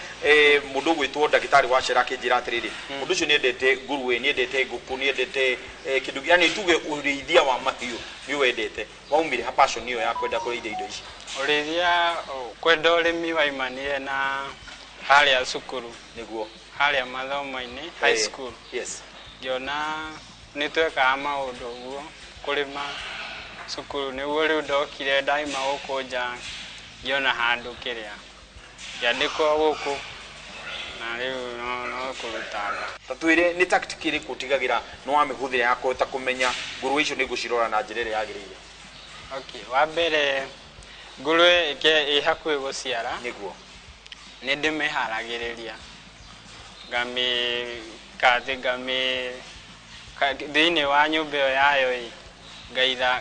mũndũ ũgwĩtwo ndagĩtarĩ wa Cera akĩnjĩra atĩrĩrĩ, mũndũ ũcio nĩendete ngũrũwe, nĩendete ngũkũ, nĩendete kĩndũ, yani tuge ũrĩithia wa mahiũ nĩ wendete. Waumire ha passion ĩyo ya kwenda kũrĩithia indo ici? Ũrĩithia, kwenda ũrĩmi waimanire na harĩa cukuru. Nĩguo. Harĩa mathomo-inĩ, high school. Ngĩona nĩ twekaga maũndũ ũguo, kũrĩma cukuru, nĩguo rĩu ndokire ndaima gũkũ nja, ngĩona handũ kĩrĩa ngĩandĩkwo gũkũ na rĩu no kũrutanga. Ta twĩre nĩ tactic ĩrĩkũ ũtigagĩra nĩ wamĩhũthĩra ya kũhota kũmenya ngũrũwe icio nĩ ngũcirora na njĩra ĩrĩa yagĩrĩire? Okay, wa mbere ngũrũwe ĩ hakuhĩ gũciara. Nĩguo. Nĩ ndĩmĩharagĩrĩria, ngamĩkathĩ ngamĩ thĩinĩ wa nyũmba ĩyo yayo ĩ,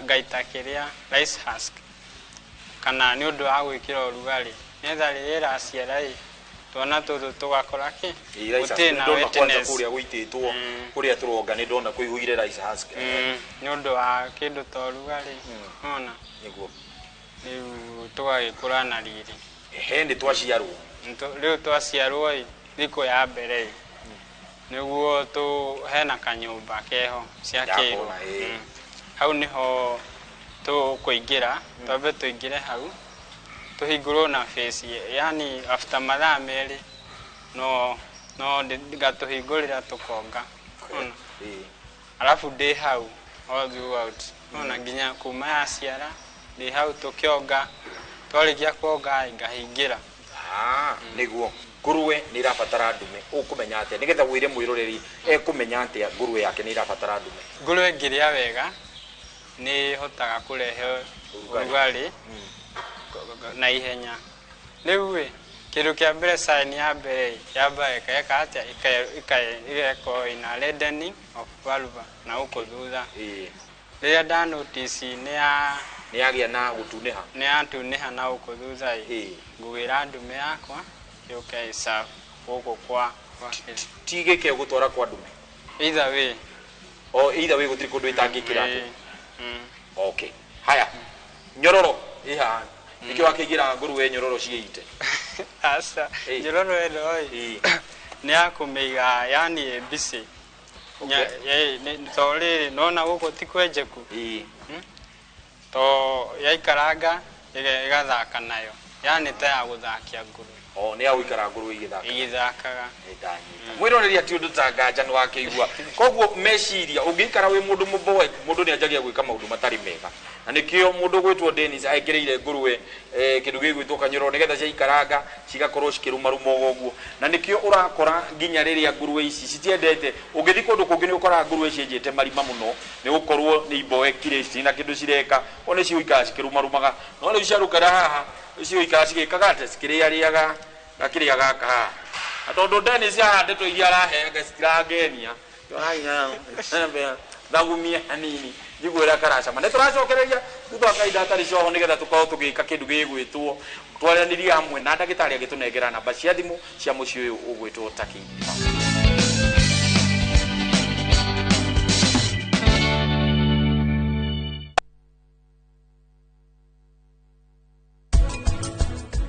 ngaita kĩrĩa rice husk, kana nĩ ũndũ wa gwĩkĩra ũrugarĩ, nĩgetha rĩrĩa ĩraciara ĩ, twana tũtũ tũgakora kĩ gũtirĩ na Ndona kwanza wetness. Kũrĩa gũitĩtwo kũrĩa tũronga nĩ ndona kũihũire rice husk. Nĩ ũndũ wa kĩndũ ta ũrugarĩ, nĩwona? Nĩguo. Rĩu tũgagĩkũra na riri. Ehe, nĩ twaciarwo. Rĩu twaciarwo ĩ, thikũ ya mbere ĩ, nĩguo tũ hena kanyũmba keho ciakĩirwo. Ndakona, ĩĩ. Hau nĩho tũkũingĩra, twambe tũingĩre hau, tũhingũrwo na face, yani after mathaa 2 no ngatũhingũrĩra tũkonga. Nĩwona? Alafu ndĩ hau all throughout. Nĩwona, nginya kuma yaciara ndĩ hau tũkĩonga, twarĩkia kuonga ĩ, ngahingĩra. Nĩguo. Ngũrũwe nĩ ĩrabatara ndume, ũkũmenya atĩa nĩgetha wĩre mwĩroreri ekũmenya atĩa ngũrũwe yake nĩ ĩrabatara ndume? Ngũrũwe ĩngĩrĩa wega nĩ ĩhotaga kũrehe ũrugarĩ na ihenya. Rĩu ĩ, kĩndũ kĩa mbere, sign ya mbere ĩ, yambaga ĩkeka atĩa? Ĩgekwo ina reddening of vulva na gũkũ thutha. Rĩrĩa nda notice nĩ ya nĩ yagĩa na gũtunĩha, nĩ yatunĩha na gũkũ thutha ĩ, ngũgĩra ndume yakwa yũke ĩserve gũkũ kwa Ti gĩkĩ ũgũtwara kwa ndume? Either way. O either way, gũtirĩ kũndũ ĩtangĩkĩra. Okay, haya, nyororo ĩ haha nĩkĩo wakĩigĩra ngũrũwe nyororo ciĩite? Aca, nyororo ĩno ĩ nĩ ya kũmĩiga yani ĩ busy. To rĩrĩ nona gũkũ ti kwenjeku, to yaikaranga ĩgathaka nayo, yani ta ya gũthakia ngũrũwe. O nĩ ya gũikara ngũrwe igĩthakaga. Igĩthakaga. Ndanyita. Mwĩroreri ati ũndũ ta nganja nĩ wakĩigua. Koguo meciria ũngĩikara wĩ mũndũ mũboeku mũndũ nĩ anjagia gwĩka maũndũ matarĩ mega. Na nĩkĩo mũndũ gwĩtwo Dennis ekĩrĩire ngũrwe kĩndũ gĩgwĩtwo kanyoro nĩgetha ciaikaranga cigakorwo cikĩrũmarũma ũguo. Na nĩkĩo ũrakora nginya rĩrĩa ngũrwe ici citiendete ũngĩthiĩ kũndũ kũngĩ nĩ ũkoraga ngũrwe cienjete marima mũno nĩ gũkorwo nĩ iboekire citirĩ na kĩndũ cireka o nĩ cigũikara cikĩrũmarũmaga. No rĩu ciarũkara haha cigũikara cigĩkaga atĩa cikĩrĩarĩaga gakĩrĩa gaka haha. Na tondũ Dennis haha ndeto iria araheanga citirangenia thagumie hanini njigue ũrĩa karacama. Nĩ tũracokereria thutha wa kahinda hatarĩ coho nĩgetha tũkorwo tũgĩka kĩndũ gĩgwĩtwo twaranĩrie hamwe na ndagĩtarĩ agĩtũnengera namba cia thimũ cia mũciĩ ũyũ ũgwĩtwo Taki.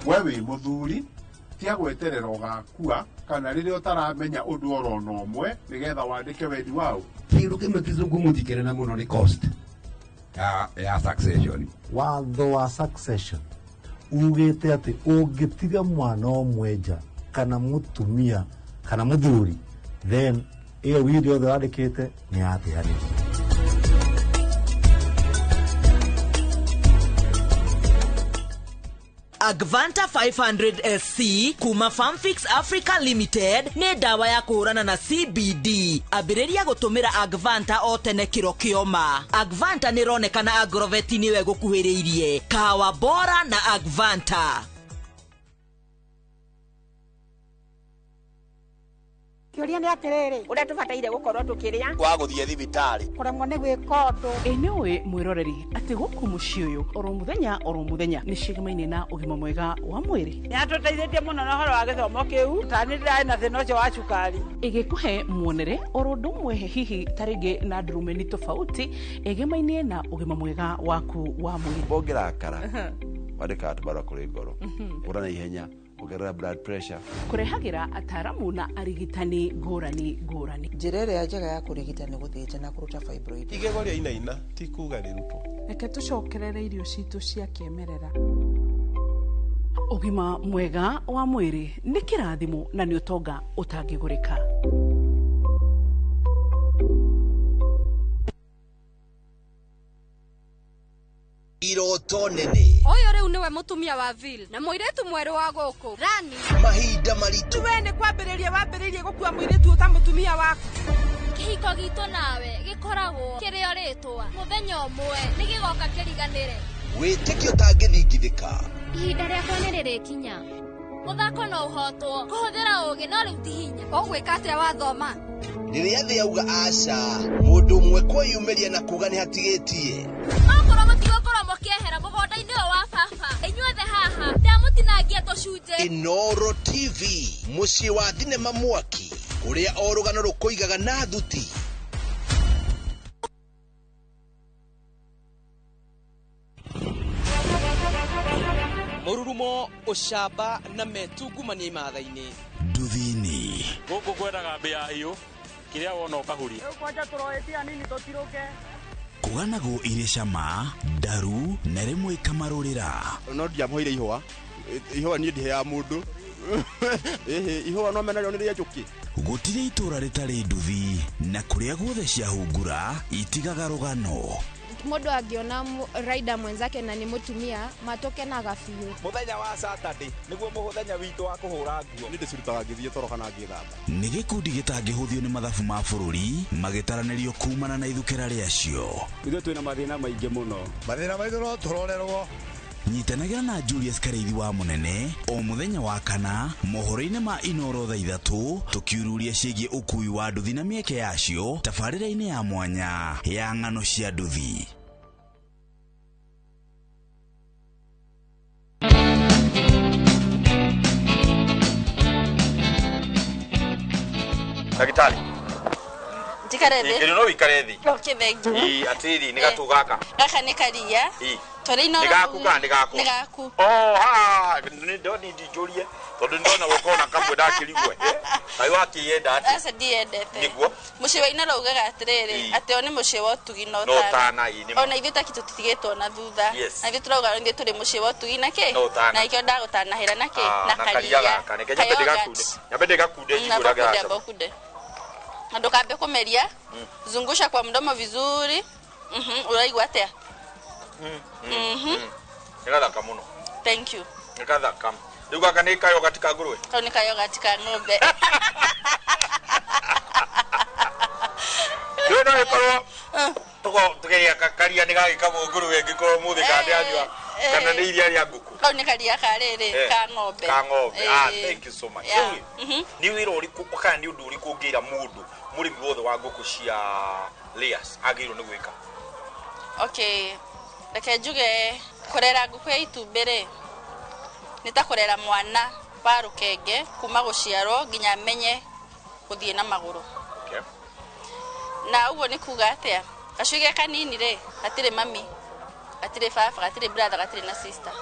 We wĩ mũthuri tia gweterera ũgakua kana rĩrĩa ũtaramenya ũndũ oro na ũmwe nĩgetha wandĩke wendi wau. Kĩndũ kĩmwe kĩzungumũti kĩnene mũno nĩ cost ya succession. Watho wa succession ugĩte atĩ ũngĩtiga mwana ũmwe nja kana mũtumia kana mũthuri, then ĩyo will yothe wandĩkĩte nĩ yateanĩrio. Agvanta 500 SC kuma Farmfix Africa Limited nĩ ndawa ya kũhũrana na CBD. Ambĩrĩria gũtũmĩra Agvanta o tene kĩro kĩoma. Agvanta nĩ ĩronekana Agrovet nĩwe gũkuhĩrĩirie. Kahawa bora na Agvanta. Kĩũria nĩ atĩrĩrĩ, ũrĩa tũbataire gũkorwo tũkĩrĩa wa gũthiĩ thibitarĩ kũremwo nĩ gwĩka ũndũ. Ĩ nĩũĩ mwĩroreri atĩ gũkũ mũciĩ ũyũ oro mũthenya nĩ cigamaine na ũgima mwega wa mwĩrĩ. Nĩ atũteithĩtie mũno na ũhoro wa gĩthomo kĩu, ta nĩ ndĩrarĩ na thĩna ũcio wa cukari. Ĩgĩkũhe muonere oro ũndũ ũmwe hihi ta rĩngĩ na ndurumeni tofauti ĩgemaine na ũgima mwega waku wa mwĩrĩ. Ũngĩrakara wandĩkaga tũbarũa kũrĩ ngoro ũra na ihenya ongerera blood pressure. Kũrehagĩra ataaramu na arigitani ngũrani ngũrani. Njĩra ĩrĩa njega ya kũrigita nĩ gũthĩnja na kũruta fibroid. Igego rĩa inaina ti kuga rĩrutwo. Reke tũcokerere irio citũ cia kĩmerera. Ũgima mwega wa mwĩrĩ nĩ kĩrathimo na nĩ ũtonga ũtangĩgũrĩka. Iroto nene. Ũyũ rĩu nĩwe mũtumia wa Vil na mũirĩtu mwerũ wa gũkũ Rani. Mahinda maritũ. We nĩ kwambĩrĩria wambĩrĩirie gũkua mũirĩtu ũta mũtumia waku. Kĩhiko gitũ nawe gĩkoragwo kĩrĩ o rĩtwa. Mũthenya ũmwe nĩ gĩgoka kĩriganĩre. Wĩtĩkio ũtangĩthingithĩka. Ihinda rĩakwa nĩ rĩrĩkinya. Mũthako no ũhotwo kũhũthĩra ũũgĩ no rĩu ti hinya. Ũgwĩka atĩa wathoma? Rĩrĩa thĩ yauga aca, mũndũ ũmwe kwĩyumĩria na kuga nĩ hatigĩtie. Okorwo mũtigũkorwo mũkĩehera mũgũnda-inĩ ũyũ wa baba, inyuothe haha ndamũtinangia tũcunjĩ. Inooro TV, mũciĩ wa thinema mwaki, kũrĩa o rũgano rũkũigaga na thuti. Mũrurumo, ũcamba na metungumania imatha-inĩ. Nduthi-inĩ. Gũkũ kwendaga mbĩa hiũ, kĩrĩa wona ũkahuria. Rĩu kwanja tũroetia nini tũtirũke. Kũganagwo irĩ cama, ndaru na rĩmwe ikamarũrĩra. No ndiamũheire ihũa, ihũa niĩ ndiheaga mũndũ. Ĩhĩ, ihũa no menarĩo nĩ rĩa njũkĩ. Gũtirĩ itũũra rĩtarĩ nduthi na kũrĩa guothe ciahungura itigaga rũgano. Mũndũ angĩona rider mwenzake na nĩ mũtumia matũkenaga biũ. Mũthenya wa Saturday nĩguo mũthenya witũ wa kũhũra nguo. Nĩ ndĩcirutaga ngĩthiĩ toro kana ngĩthamba. Nĩ gĩkundi gĩtangĩhũthio nĩ mathabu ma bũrũri magĩtaranĩrio kumana na ithukĩra rĩacio. Ithuĩ twĩna mathĩna maingĩ mũno. Mathĩna maitũ no tũrorerwo. Nyitanagĩra na Julius Karĩithi wa Mũnene o mũthenya wa kana mohoro-inĩ ma Inooro thaa ithatũ tũkiururia ciĩgiĩ ũkui wa nduthi na mĩeke yacio tabarĩra-inĩ ya mwanya ya ng'ano cia nduthi. Ndagĩtarĩ. Njikare thĩ. Ĩ no wikare thĩ. Okay, thank you. Ĩ atiriri nĩ gatũ gaka. Gaka nĩ karia. Ĩ. Tũrĩ ino. Nĩ gaku kana nĩ gakwa? Nĩ gaku. Oh, ha, nĩ ndoni ndinjũrie tondũ ndona gũkorwo na kamwe ndakĩrigwe. Kaĩ wakĩyenda atĩa? Aca ndiendete. Nĩguo. Mũciĩ wa Inooro ugaga atĩrĩrĩ, atĩ o nĩ mũciĩ wa ũtugi na ũtana. Ĩ nĩ ma. Ona ithuĩ taki tũtitigĩtwo na thutha. Yes. Na ithuĩ tũrauga ithuĩ tũrĩ mũciĩ wa ũtugi na kĩ? Na ũtana. Na ikĩo ndagũtanahĩra na kĩ? Na karia gaka. Reke nyambe ndĩgakunde. Nyambe ndĩgakunde njigue ũrĩa karacama. Kunde. Na ndũkambe kũmeria. Zungusha kwa mdomo vizuri. Ũraigua atĩa? Nĩ gathaka mũno. Thank you. Nĩ gathaka. Rĩu gaka nĩ kayogati ka ngũrwe? Kau nĩ kayogati ka ng'ombe. Rĩu no ĩkorwo tũgeria karia nĩ gagĩkamwo ngũrwe ĩngĩkorwo mũthĩ kana ndĩranyua kana nĩ iria rĩa ngũkũ. Kau nĩ karia ka rĩrĩ ka ng'ombe. Ka ng'ombe. Ah, thank you so much. Rĩu nĩ wĩra ũrĩkũ kana nĩ ũndũ ũrĩkũ ũngĩra mũndũ mũrĩmi wothe wa ngũkũ cia layers agĩrĩirwo nĩ gwĩka? Okay, reke njuge kũrera ngũkũ ya itumbĩ rĩ nĩ ta kũrera mwana wa rũkenge kuma gũciarwo nginya amenye gũthiĩ na magũrũ. Okay. Na ũguo nĩ kuga atĩa? Gacui ge kanini rĩ gatirĩ mami, gatirĩ baba, gatirĩ brother, gatirĩ na sister.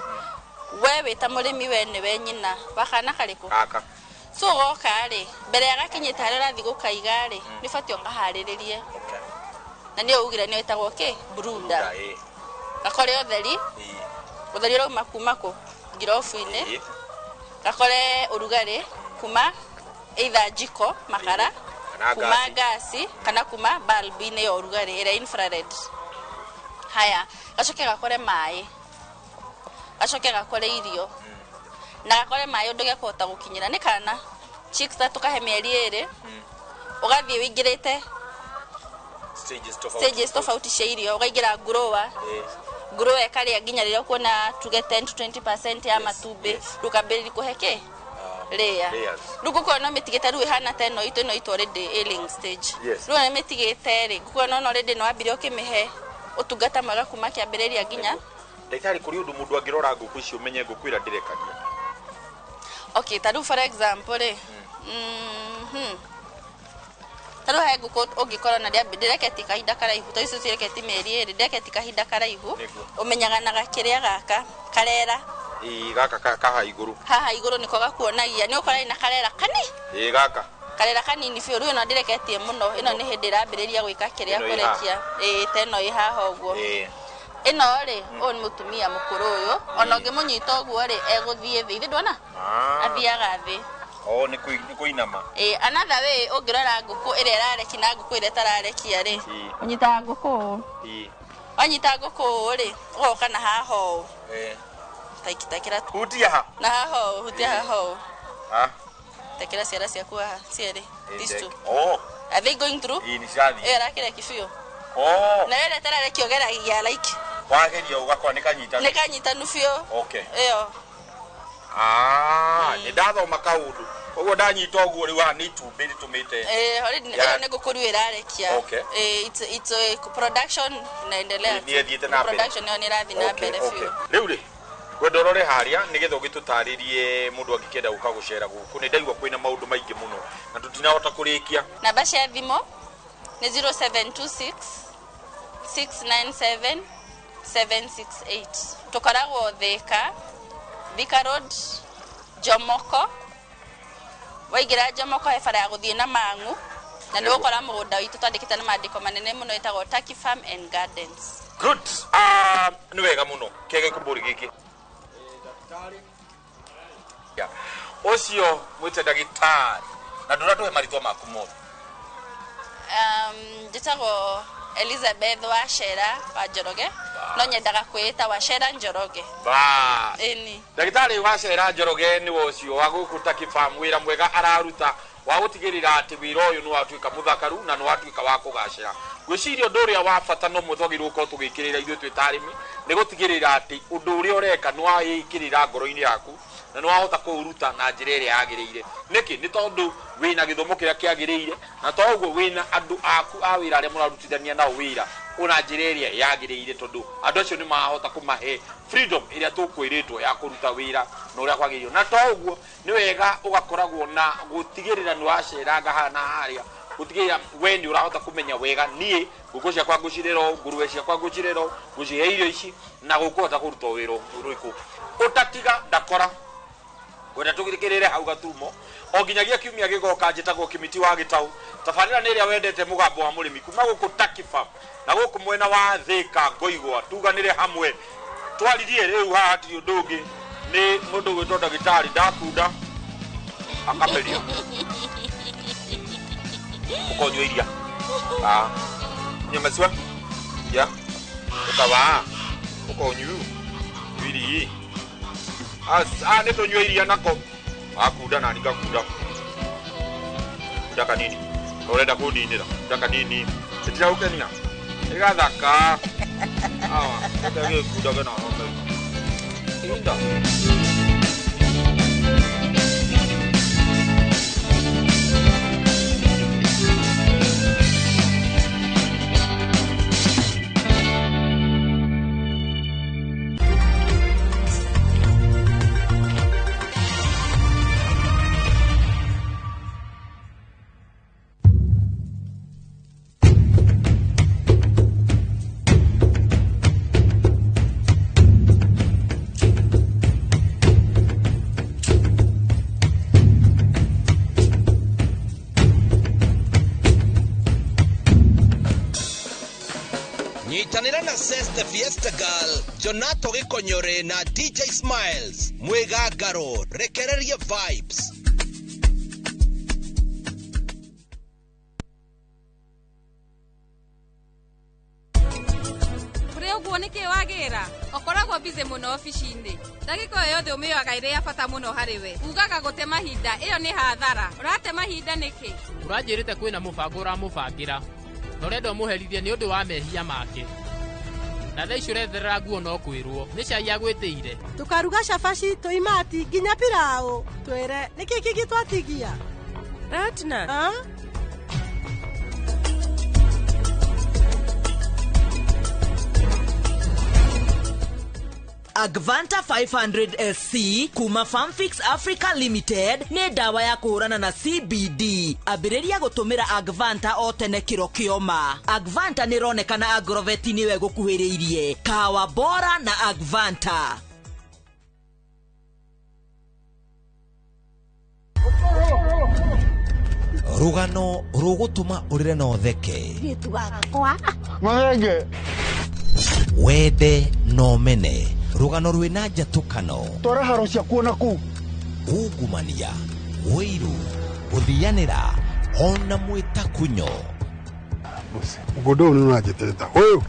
We wĩ ta mũrĩmi we nĩwe nyina wa kana karĩkũ? Gaka. So goka rĩ mbere ya gakinyĩte harĩa ũrathiĩ gũkaiga rĩ nĩ ũbatiĩ ũkaharĩrĩrie. Okay. Na nĩyo ugire nĩyo ĩtagwo kĩ? Brooder. Gakore ũtheri. Ũtheri ũrauma kuma kũ? Ngirobu-inĩ. Gakore ũrugarĩ kuma either jiko makara, kuma gasi kana kuma bulb-inĩ ya ũrugarĩ ĩrĩa infrared. Haya, gacoke gakore maĩ, gacoke gakore irio, na gakore maĩ ũndũ gekũhota gũkinyĩra. Nĩ kana chicks ta tũkahe mĩeri ĩrĩ, ũgathiĩ wĩingĩrĩte stages tofauti cia irio, ũkaingĩra grower. Grower ĩkarĩa nginya rĩrĩa ũkuona tuge 10 to 20% ya matumbĩ, rĩu ũkambĩrĩria kũhe kĩ? Layer. Rĩu ngũkũ ĩno mĩtigĩte rĩu ĩhana ta ĩno itũ ĩno itũ already ailing stage. Rĩu ĩno mĩtigĩte rĩ, ngũkũ ĩno already nĩ wambire ũkĩmĩhe ũtungata mwega kuma kĩambĩrĩria nginya. Ndagĩtarĩ, kũrĩ ũndũ mũndũ angĩrora ngũkũ icio ũmenye ngũkũ ĩrĩa ndĩrekagia? Okay, ta rĩu for example rĩ, ta rĩu he ngũkũ ũngĩkorwo na ndĩreketie kahinda karaihu, ta icio cireketie mĩeri ĩrĩ, ndĩreketie kahinda karaihu, ũmenyaga na gakĩrĩa gaka karera. Ĩ gaka kaha igũrũ. Haha igũrũ nĩko gakuonagia, nĩ ũkora ina karera kani. Ĩ gaka. Karera kanini biũ, rĩu ĩno ndĩreketie mũno, ĩno nĩ hĩndĩ ĩrambĩrĩria gwĩka kĩrĩa kũrekia. Ĩ ta ĩno ĩ haha ũguo. Ĩno rĩ, ũyũ nĩ mũtumia mũkũrũ ũyũ, ona ũngĩmũnyita ũguo rĩ, egũthiĩ thĩ. Ithe ndwona? Athiaga thĩ. Oh, nĩ kũinama. Ĩ another way ũngĩrora ngũkũ ĩrĩa ĩrarekia na ngũkũ ĩrĩa ĩtararekia rĩ, ũnyitaga ngũkũ ũũ. Wanyita ngũkũ ũũ rĩ, ũgoka na haha ũũ. Taikira. Hutia ha. Na haha ũũ, hutia haha ũũ. Ah. Tekera ciara ciaku haha cierĩ. These two. Oh. Are they going through? Ĩ nĩ cirathiĩ. Ĩyo ĩrakĩrekia biũ. Oh. Na ĩrĩa ĩtararekia ũgeragia like. Wageria ũgakora nĩ kanyitanu. Nĩ kanyitanu biũ. Okay. Ĩyo. Ah, nĩ ndathoma kaũndũ. Koguo ndanyita ũguo rĩu haha nĩ itumbĩ rĩtũmĩte. Already ĩyo nĩ ngũkũ rĩu ĩrarekia. Okay. It's a production inaendelea. Nĩ ĩthiĩte na mbere. Production ĩyo nĩ ĩrathiĩ na mbere biũ. Rĩu rĩ, ngwenda ũrore harĩa nĩgetha ũgĩtũtarĩrie mũndũ angĩkĩenda gũka gũcera gũkũ. Nĩ ndaigua kwĩna maũndũ maingĩ mũno na tũtinahota kũrĩkia. Namba cia thimũ nĩ 0726 697 768. Tũkoragwo Thika, Thika Road, Jomoko. Waingĩra Jomoko he bara ya gũthiĩ na Mang'u, na nĩ ũgũkora mũgũnda witũ twandĩkĩte na maandĩko manene mũno ĩtagwo Turkey Farm and Gardens. Good. Nĩ wega mũno kĩege kĩmbũri gĩkĩ. Ũcio mwĩte ndagĩtarĩ na ndũratũhe marĩtwa maku mothe. Njĩtagwo Elizabeth Wachera wa Njoroge, no nyendaga kwĩĩta Wachera Njoroge. Ĩni. Ndagĩtarĩ Wachera Njoroge nĩwe ũcio wa gũkũ Turkey Farm, wĩra mwega araruta wa gũtigĩrĩra atĩ wĩra ũyũ nĩ watuĩka mũthakaru na nĩ watuĩka wa kũgacĩra. Ngwĩciria ũndũ ũrĩa wa bata no twagĩrĩirwo gũkorwo tũgĩkĩrĩra ithuĩ twĩ ta arĩmi nĩ gũtigĩrĩra atĩ ũndũ ũrĩa ũreka nĩ wawĩkĩrĩra ngoro-inĩ yaku na nĩ wahota kũũruta na njĩra ĩrĩa yagĩrĩire. Nĩkĩ? Nĩ tondũ wĩna gĩthomo kĩrĩa kĩagĩrĩire, na to ũguo wĩna andũ aku a wĩra arĩa mũrarutithania nao wĩra ona njĩra ĩrĩa yagĩrĩire, tondũ andũ acio nĩ marahota kũmahe freedom ĩrĩa tũkwĩrĩtwo ya kũruta wĩra na ũrĩa kwagĩrĩire. Na to ũguo nĩ wega ũgakoragwo na gũtigĩrĩra nĩ waceranga haha na harĩa Gũtigĩrĩra we nĩ ũrahota kũmenya wega niĩ ngũkũ ciakwa ngũcirera ũũ, ngũrũwe ciakwa ngũcirera ũũ, ngũcihe irio ici na gũkũhota kũruta wĩra ũrĩkũ. Ũtatiga ndakora. Ngwenda tũgĩkĩrĩre hau gaturumo o nginyagia kiumia gĩgoka. Njĩtagwo Kĩmiti wa Gĩtaũ. Tabarĩra nĩ ĩrĩa wendete, mũgambo wa mũrĩmi, kuma gũkũ Takifa na gũkũ mwena wa Thĩka. Ngoigwa tuganĩre hamwe twaririe rĩu haha hatirĩ ũndũ ũngĩ, nĩ mũndũ gwĩtwo ndagĩtarĩ ndakunda akameria ũkonyua iria. Ah, nyua maziwa ya ũkawa ũkonyu iria. Ah, nĩ tũnyua iria nako akunda na nikakunda kunda kanini urenda kũninĩra kunda kanini ĩtiragũkenia ĩgathaka awa ĩtagĩkundage na ng'ombe inda. Nyitanĩra na Seste Fiesta Girl, Jonato Gĩkonyore na DJ Smiles mwĩgangaro rekererie vibes. Kũrĩ ũguo nĩkĩ wagĩra ũkoragwo busy mũno obici-inĩ, ndagĩka o yothe ũmĩoyaga ĩrĩ ya bata mũno harĩ we. Ugaga gũte mahinda, ĩyo nĩ hathara. Ũrate mahinda nĩkĩ? Ũranjĩrĩte kwĩna mũbango ũramũbangĩra na ũrenda ũmũherithie nĩ ũndũ wa mehia make, na thaa ici ũretherera nguo no kwĩrwo nĩ cai agwĩtĩire. Tukaruga cabaci, tũimati nginya pilau. Twĩre nĩkĩ kĩngĩ twatigia? Ratna. Agvanta 500 SC kuma Farmfix Africa Limited nĩ ndawa ya kũhũrana na CBD. Ambĩrĩria gũtũmĩra Agvanta o tene kĩro kĩoma. Agvanta nĩ ĩronekana Agrovet nĩwe gũkuhĩrĩirie. Kahawa bora na Agvanta. Rũgano rũgũtũma ũrĩre na ũtheke, wende na ũmene. Rũgano rwĩna njatũkano, twara haro ciakuo na kũu, ungumania, ũiru, gũthianĩra ona mwĩtakunyo. Mũgũnda ũyũ nĩ ũranjĩtĩrĩta ũyũ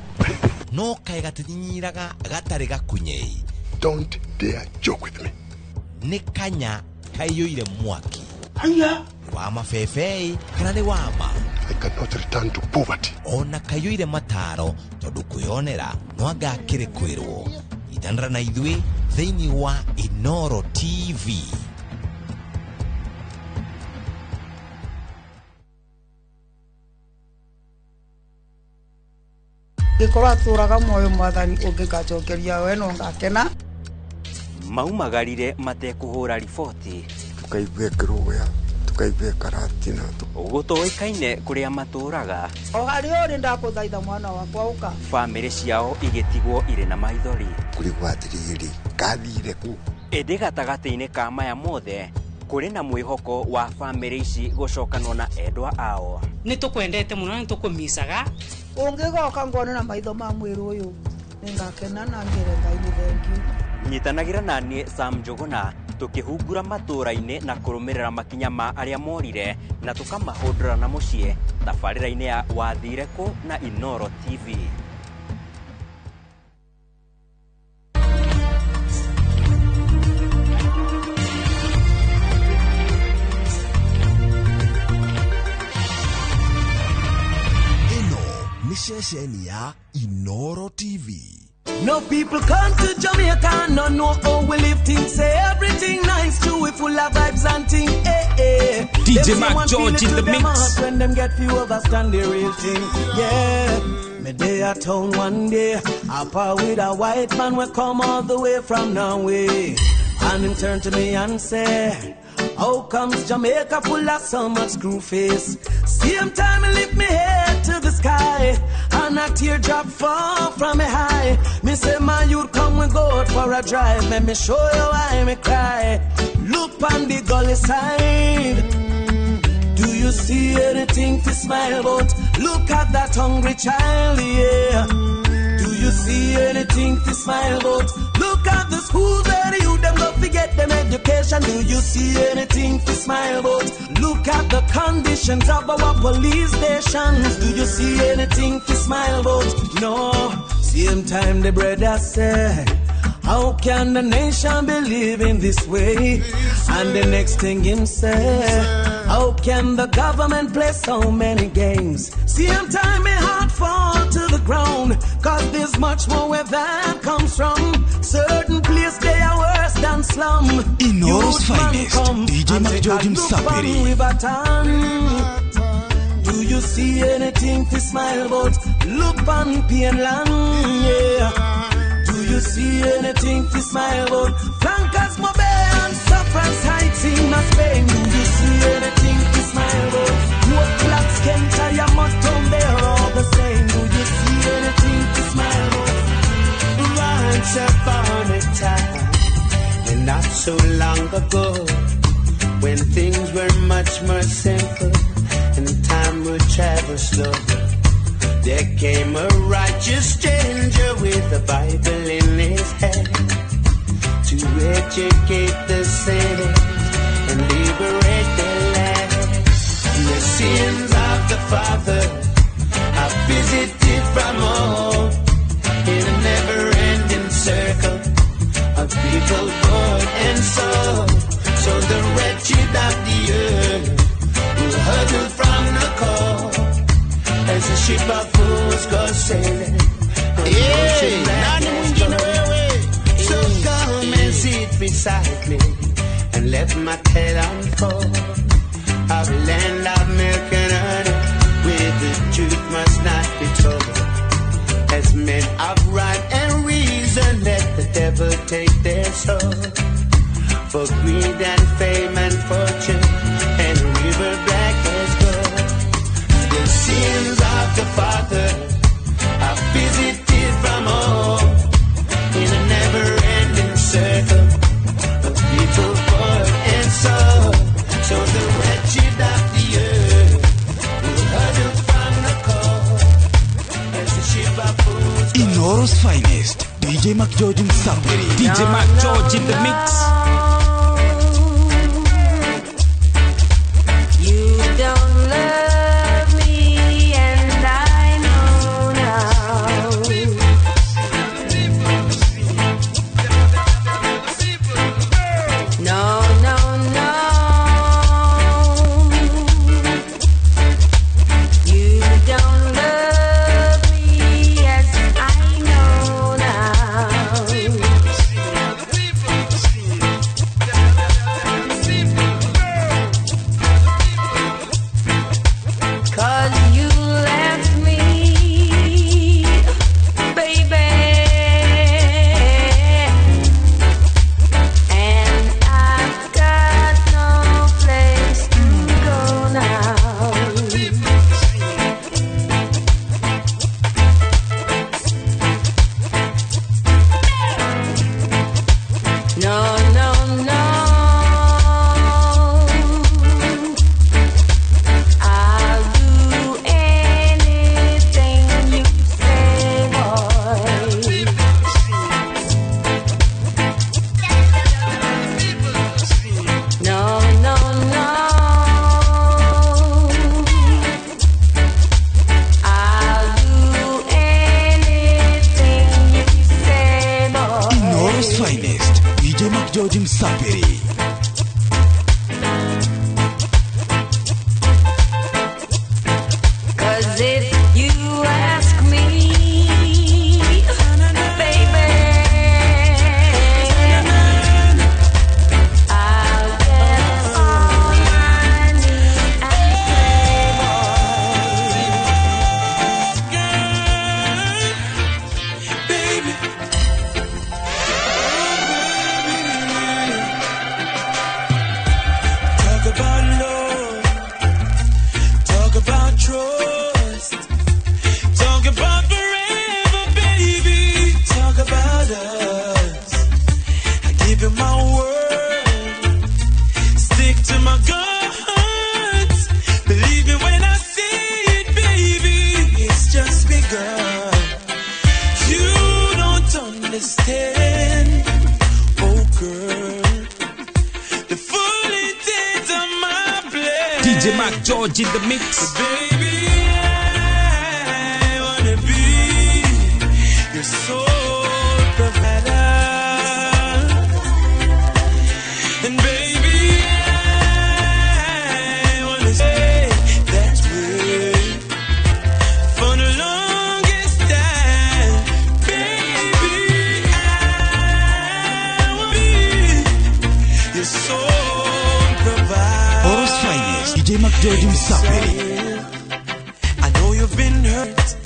no kaĩ gatinyinyiraga gatarĩ gakunyei. Don't dare joke with me. Nĩ kanya kaiyũire mwaki. Haya wa mabebei kana nĩ wama. I cannot return to poverty. Ona kaiyũire mataro tondũ kwĩyonera no anga akĩrĩ kwĩrwo. Itanĩra na ithuĩ thĩinĩ wa Inoro TV. Gĩkorwo atũraga muoyo mwathani ũngĩgacokeria we no ngakena. Maumagarire matekũhũra riboti, tukaigua kĩrũya, tukaigua karatina, gũtoĩkaine kũrĩa matũraga. O harĩa ũrĩ ndakũthaitha mwana wakwa ũka. Bamĩrĩ ciao igĩtigwo irĩ na maithori. Kũrigwo atĩrĩrĩ, kathire kũ? Ĩndĩ gatagatĩ-inĩ ka maya mothe kũrĩ na mwĩhoko wa bamĩrĩ ici gũcokanwo na endwa ao. Nĩ tũkwendete mũno, nĩ tũkũmicaga. Ũngĩgoka ngone na maitho ma mwĩrĩ ũyũ nĩngakena na ngere Ngai nĩ thengiũ. Nyitanagĩra na niĩ Sam Njũgũna tũkĩhungura matũũra-inĩ na kũrũmĩrĩra makinya ma arĩa morire na tũkamahũndũra na mũciĩ tabarĩra-inĩ ya Wathire Kũ na Inoro TV. Ĩno nĩ ceceni ya Inoro TV. No people come to Jamaica, no know how we live things. Say everything nice too, we full of vibes and thing. Eh, eh. DJ Mac George in the mix. When them get few overstand the real thing. Yeah, me day at town one day, I part with a white man we come all the way from Norway. And him turn to me and say, how comes Jamaica full of so much screw face? Same time I lift me head to the sky, and a teardrop fall from me high. Me say my youth come we go out for a drive. Let me show you why me cry. Look on the gully side. Do you see anything to smile about? Look at that hungry child, yeah. Do you see anything to smile about? Look at the schools where the youth them go forget them education. Do you see anything to smile about? Look at the conditions of our police stations. Do you see anything to smile about? No. Same time the brother said, how can the nation believe in this way? And the next thing him say, how can the government play so many games? Same time my heart fall to the ground, cause there's much more where that comes from. Certain place they are worse than slum. Inooro's finest, DJ McGeorge Msapiri. Do you see anything to smile about? Look on Painland, yeah. Do you see anything to smile about? Flankers, Mobile and Sufferance Heights in Spain. Do you see anything to smile about? What blacks can tell you mutton, they're all the same. Do you see anything to smile about? Once upon a time, and not so long ago, when things were much more simple and time would travel slow, there came a righteous stranger with a Bible in his hand to educate the sinners and liberate the land. The sins of the father are visited from all in a never-ending circle of people born and soul. So the wretched of the earth will huddle from the cold as a ship of fools goes sailing. Hey, nani mwingine wewe? So come and sit beside me and let my tale unfold of a land of milk and honey, where the truth must not be told. As men of right and reason, let the devil take their soul. For greed and fame and fortune and a river black as gold. The sins of the father are visited from all in a never-ending circle of people born and soul. So the wretched of the earth will huddle from the cold as the ship of fools. Inooro's finest, DJ McGeorge Msapiri. DJ McGeorge in the mix. You don't love me, and I know now. No, no, no. You don't love me, yes, I know now. Cause you left me, baby, and I've got no place to go now. No, no, no. I'll do anything you say, boy. No, no, no. I'll do anything you say, boy. Inooro's finest, DJ McGeorge Msapiri. Cause if you ask me, baby, I'll get on my knees and pray, Baby, McGeorge in the mix. Baby, I wanna be your soul provider. And baby, I wanna say that way for the longest time. Baby, I wanna be your soul provider. Oro's finest, DJ McGeorge Msafiri. I know you've been hurt.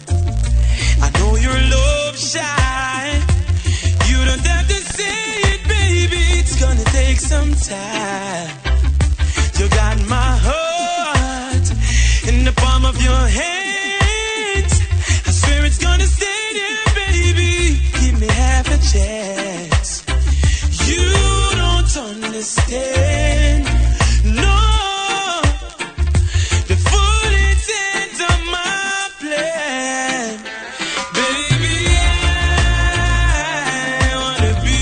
I know you're love shy. You don't have to say it, baby. It's gonna take some time. You got my heart in the palm of your hands. I swear it's gonna stay there, baby. Give me half a chance. You don't understand. No. The full intent of my plan. Baby, I wanna be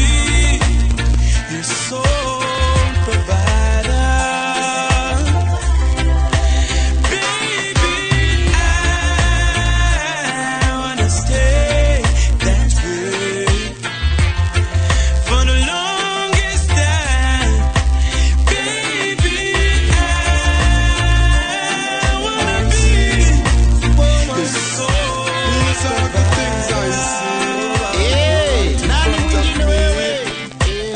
your sole provider. Baby, I wanna stay that way for the longest time. Baby, I wanna be your sole. These are the things I see. Hey, nani mwingine wewe?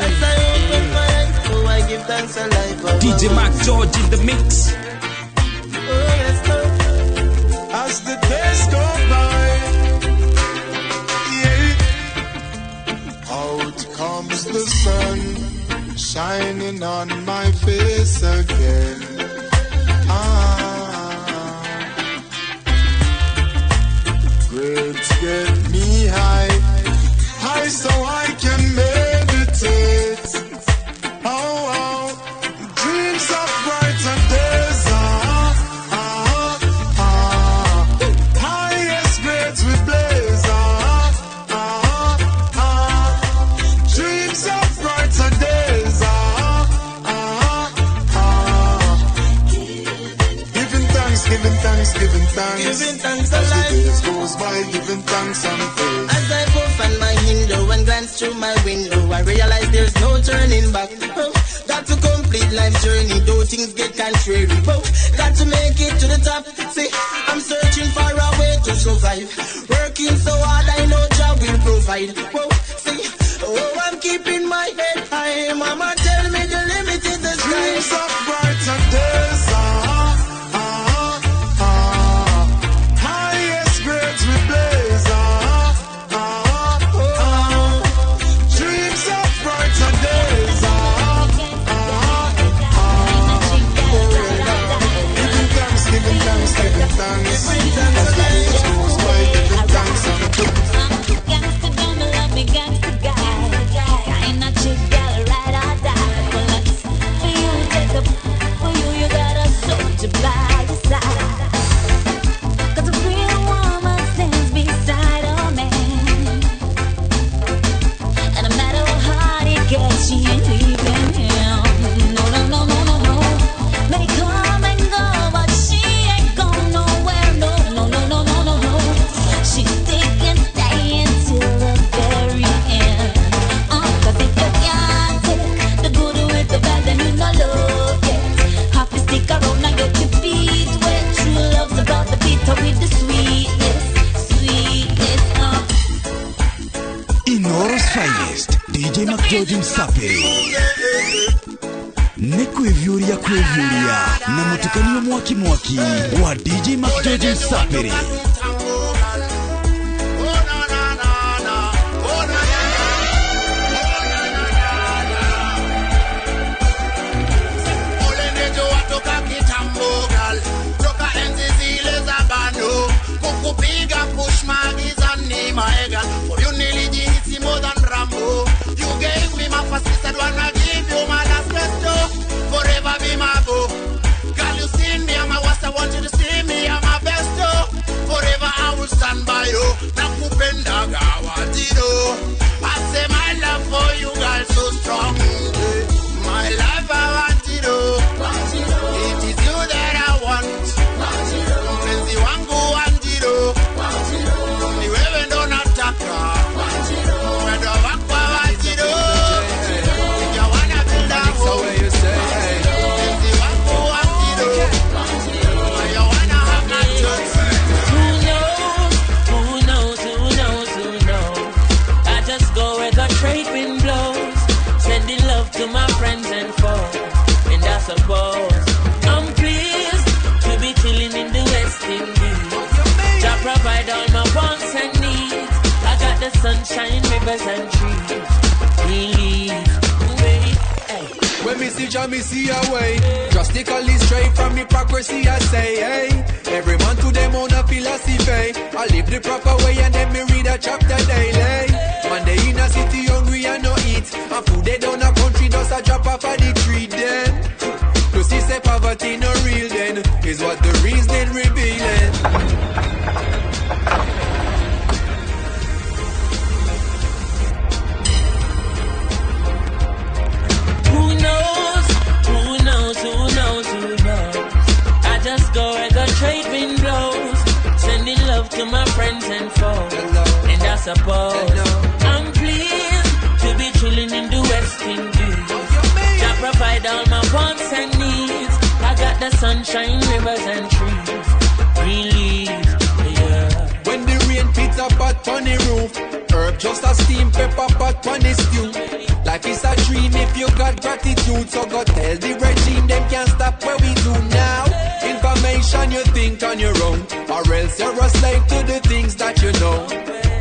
As I open my eyes, oh, I give thanks alive. Oh, DJ McGeorge in the mix. Oh, yes, Lord. As the days go by, yeah. Out comes the sun, shining on my face again. Ah, grades get me high, high so I can meditate. Oh, oh, dreams of brighter days. Ah, ah, ah. Highest grades we blaze. Ah, ah, ah. Dreams of brighter days. Ah, ah, ah. Giving thanks, giving thanks, giving thanks. Giving thanks As the alive. days goes by, giving thanks and praise. As I open my window and glance through my window, I realize there's no turning back. Oh, got to complete life's journey, though things get contrary. Oh, got to make it to the top. See, I'm searching for a way to survive. Working so hard, I know Jah will provide. Oh, see, oh, I'm keeping my head high. Mama tell me the limit is the sky. Dreams of brighter days. Ah, ah, ah. Highest grades we blaze. Ah, ah, ah. Dreams of brighter days. Ah, ah, ah. Giving thanks, giving thanks, giving thanks. As the days goes by, giving thanks and praise. Gangsta gonna love me, gangsta guy. Kinda chick, gotta ride or die. Well, that's for you, take up for you, you got a soldier by your side. 'Cause a real woman stands beside a man. And no matter how hard it gets, she ain't leaving him. No, no, no, no, no, no. May come and go, but she ain't gone nowhere. No, no, no, no, no, no, no. She's sticking, staying till the very end. 'Cause if you can't take the good with the bad, then you no love it. Have to stick around and get your feet wet. True love's about the bitter with the sweetness, sweetness. Inoro's finest, DJ McGeorge Msafiri. Nĩ kwĩviũria kwĩviũria na mũtukanio mwaki mwaki wa DJ McGeorge Msafiri. Toka kitambo gal, toka enzi zile za bano, kukupiga push magizani maegal. For you nilijihisi more than Rambo. You gave me my first kiss, I wanna give you my last kiss too. Forever be my boo. Girl, you see me, I'm my worst, I want you to see me, I'm my best too. Forever I will stand by you. Nakupenda gawatiro. I say my love for you, girl, so strong. My love I want you. It is you that I want. sunshine, rivers and trees. Green leaves. Hey. When me see Jah, me see a way. Drastically straight from hypocrisy, I say, hey. Every man to them own a philosophy. I live the proper way and then me read a chapter daily. Man, they in a city hungry and no eat. And food they down a country does a drop off of the tree then. To see say poverty no real then is what the reasoning revealing. Who knows? Who knows? Who knows? Who knows? I just go where the trade wind blows, sending love to my friends and foes. And I suppose I'm pleased to be chilling in the West Indies. I provide all my wants and needs. I got the sunshine, rivers and trees, green leaves, yeah. When the rain pits a pot on the roof, herb just a steam pepper pot on the stew. Life is a dream if you got gratitude. So go tell the regime them can't stop what we do now. Information you think on your own, or else you're a slave to the things that you know.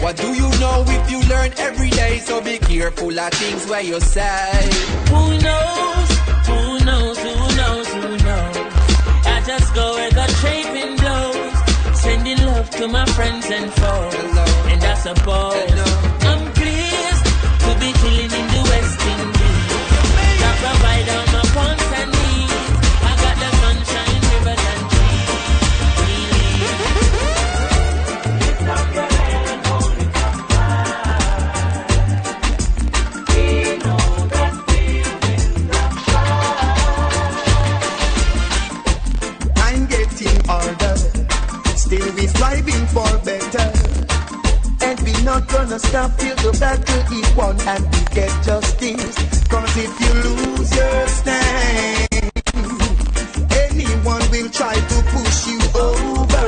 What do you know if you learn every day? So be careful of things where you say. Who knows? Who knows? Who knows? Who knows? I just go where the trade wind blows, sending love to my friends and foes. And I suppose I'm pleased to be chilling in the West Indies. I provide all my wants and needs. I got the sunshine, rivers and trees. Lift up your head and hold it up high. We know that we'll win the fight. I'm getting older, still we striving for better. And we not gonna stop till the battle is won and we get justice. Cause if you lose your stand, anyone will try to push you over.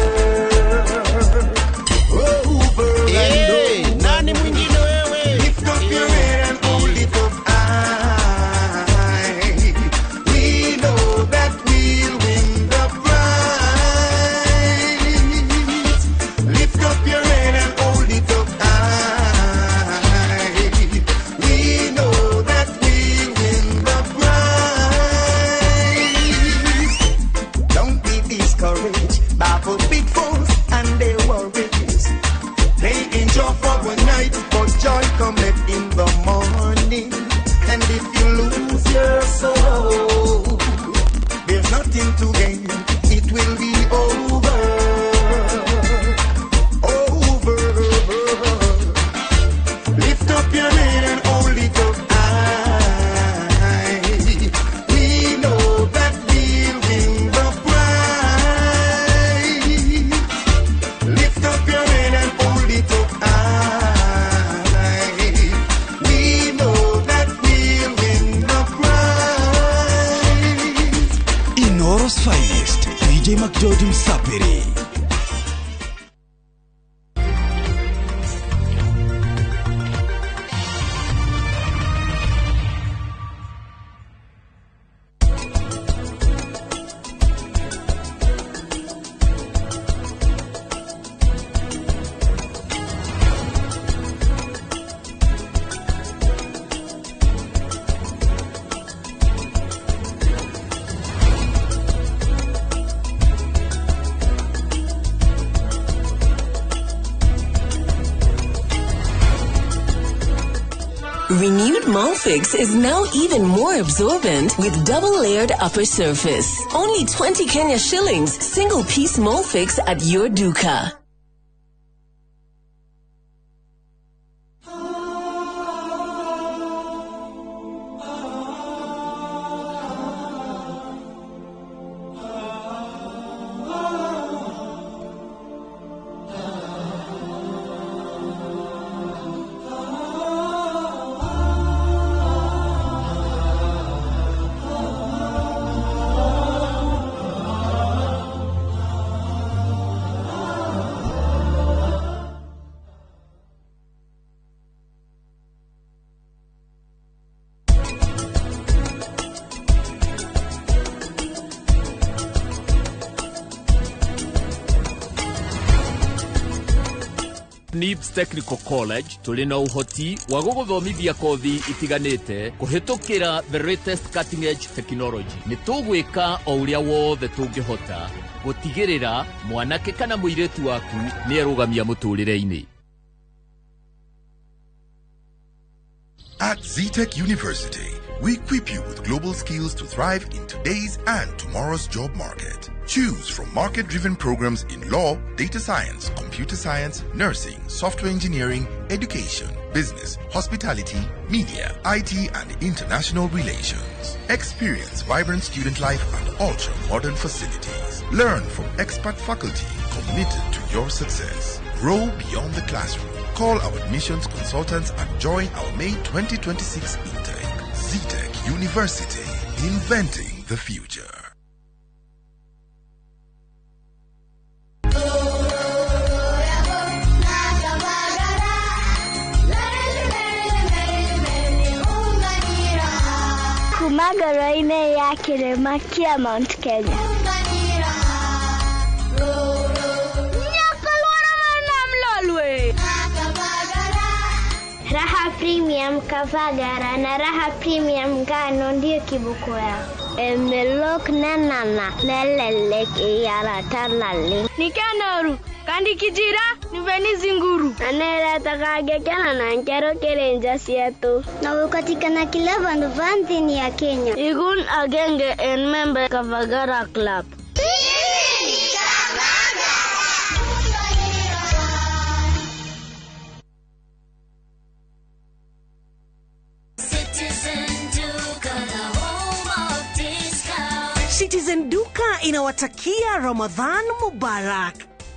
Over and over. Nani mwingine wewe? Lift up your head and hold it up high. We know that we'll win the prize. Lift up your head and hold it up high. We know that we'll win the prize. Don't be discouraged by the pitfalls and their worries. They endure for one night, but joy cometh in the morning. And if you lose your soul, there's nothing to gain. It will be over. Over. Lift up your head and hold it up high. We know that we'll win the prize. Lift up your head and hold it up high. We know that we'll win the prize. Inooro's finest, DJ McGeorge Msapiri. Renewed Molfix is now even more absorbent with double-layered upper surface. Only 20 Kenya shillings, single-piece Molfix at your duka. NIBS Technical College tũrĩ na ũhoti wa gũgũthomithia kothi itiganĩte kũhĩtũkĩra the latest cutting edge technology. Nĩ tũgwĩka o ũrĩa wothe tũngĩhota gũtigĩrĩra mwanake kana mũirĩtu waku nĩ erũgamia mũtũrĩre-inĩ. At ZTech University, we equip you with global skills to thrive in today's and tomorrow's job market. Choose from market-driven programs in law, data science, computer science, nursing, software engineering, education, business, hospitality, media, IT, and international relations. Experience vibrant student life and ultra-modern facilities. Learn from expert faculty committed to your success. Grow beyond the classroom. Call our admissions consultants and join our May 2026 intake. ZTech University, inventing the future. Kuma ngoro-inĩ ya kĩrĩma kĩa Mount Kenya. Raha Premium Kavagara na Raha Premium Ngano ndiyo kiboko yao. Emelok nanana lelelek iyaratalali. Nikanoru kandi kijira niveni zinguru. Anera na nkero kerenja sietu. Na ukatikana kila vandu vanthini ya Kenya. Igun agenge en member Kavagara Club. Citizen Duka inawatakia Ramadhan Mubarak.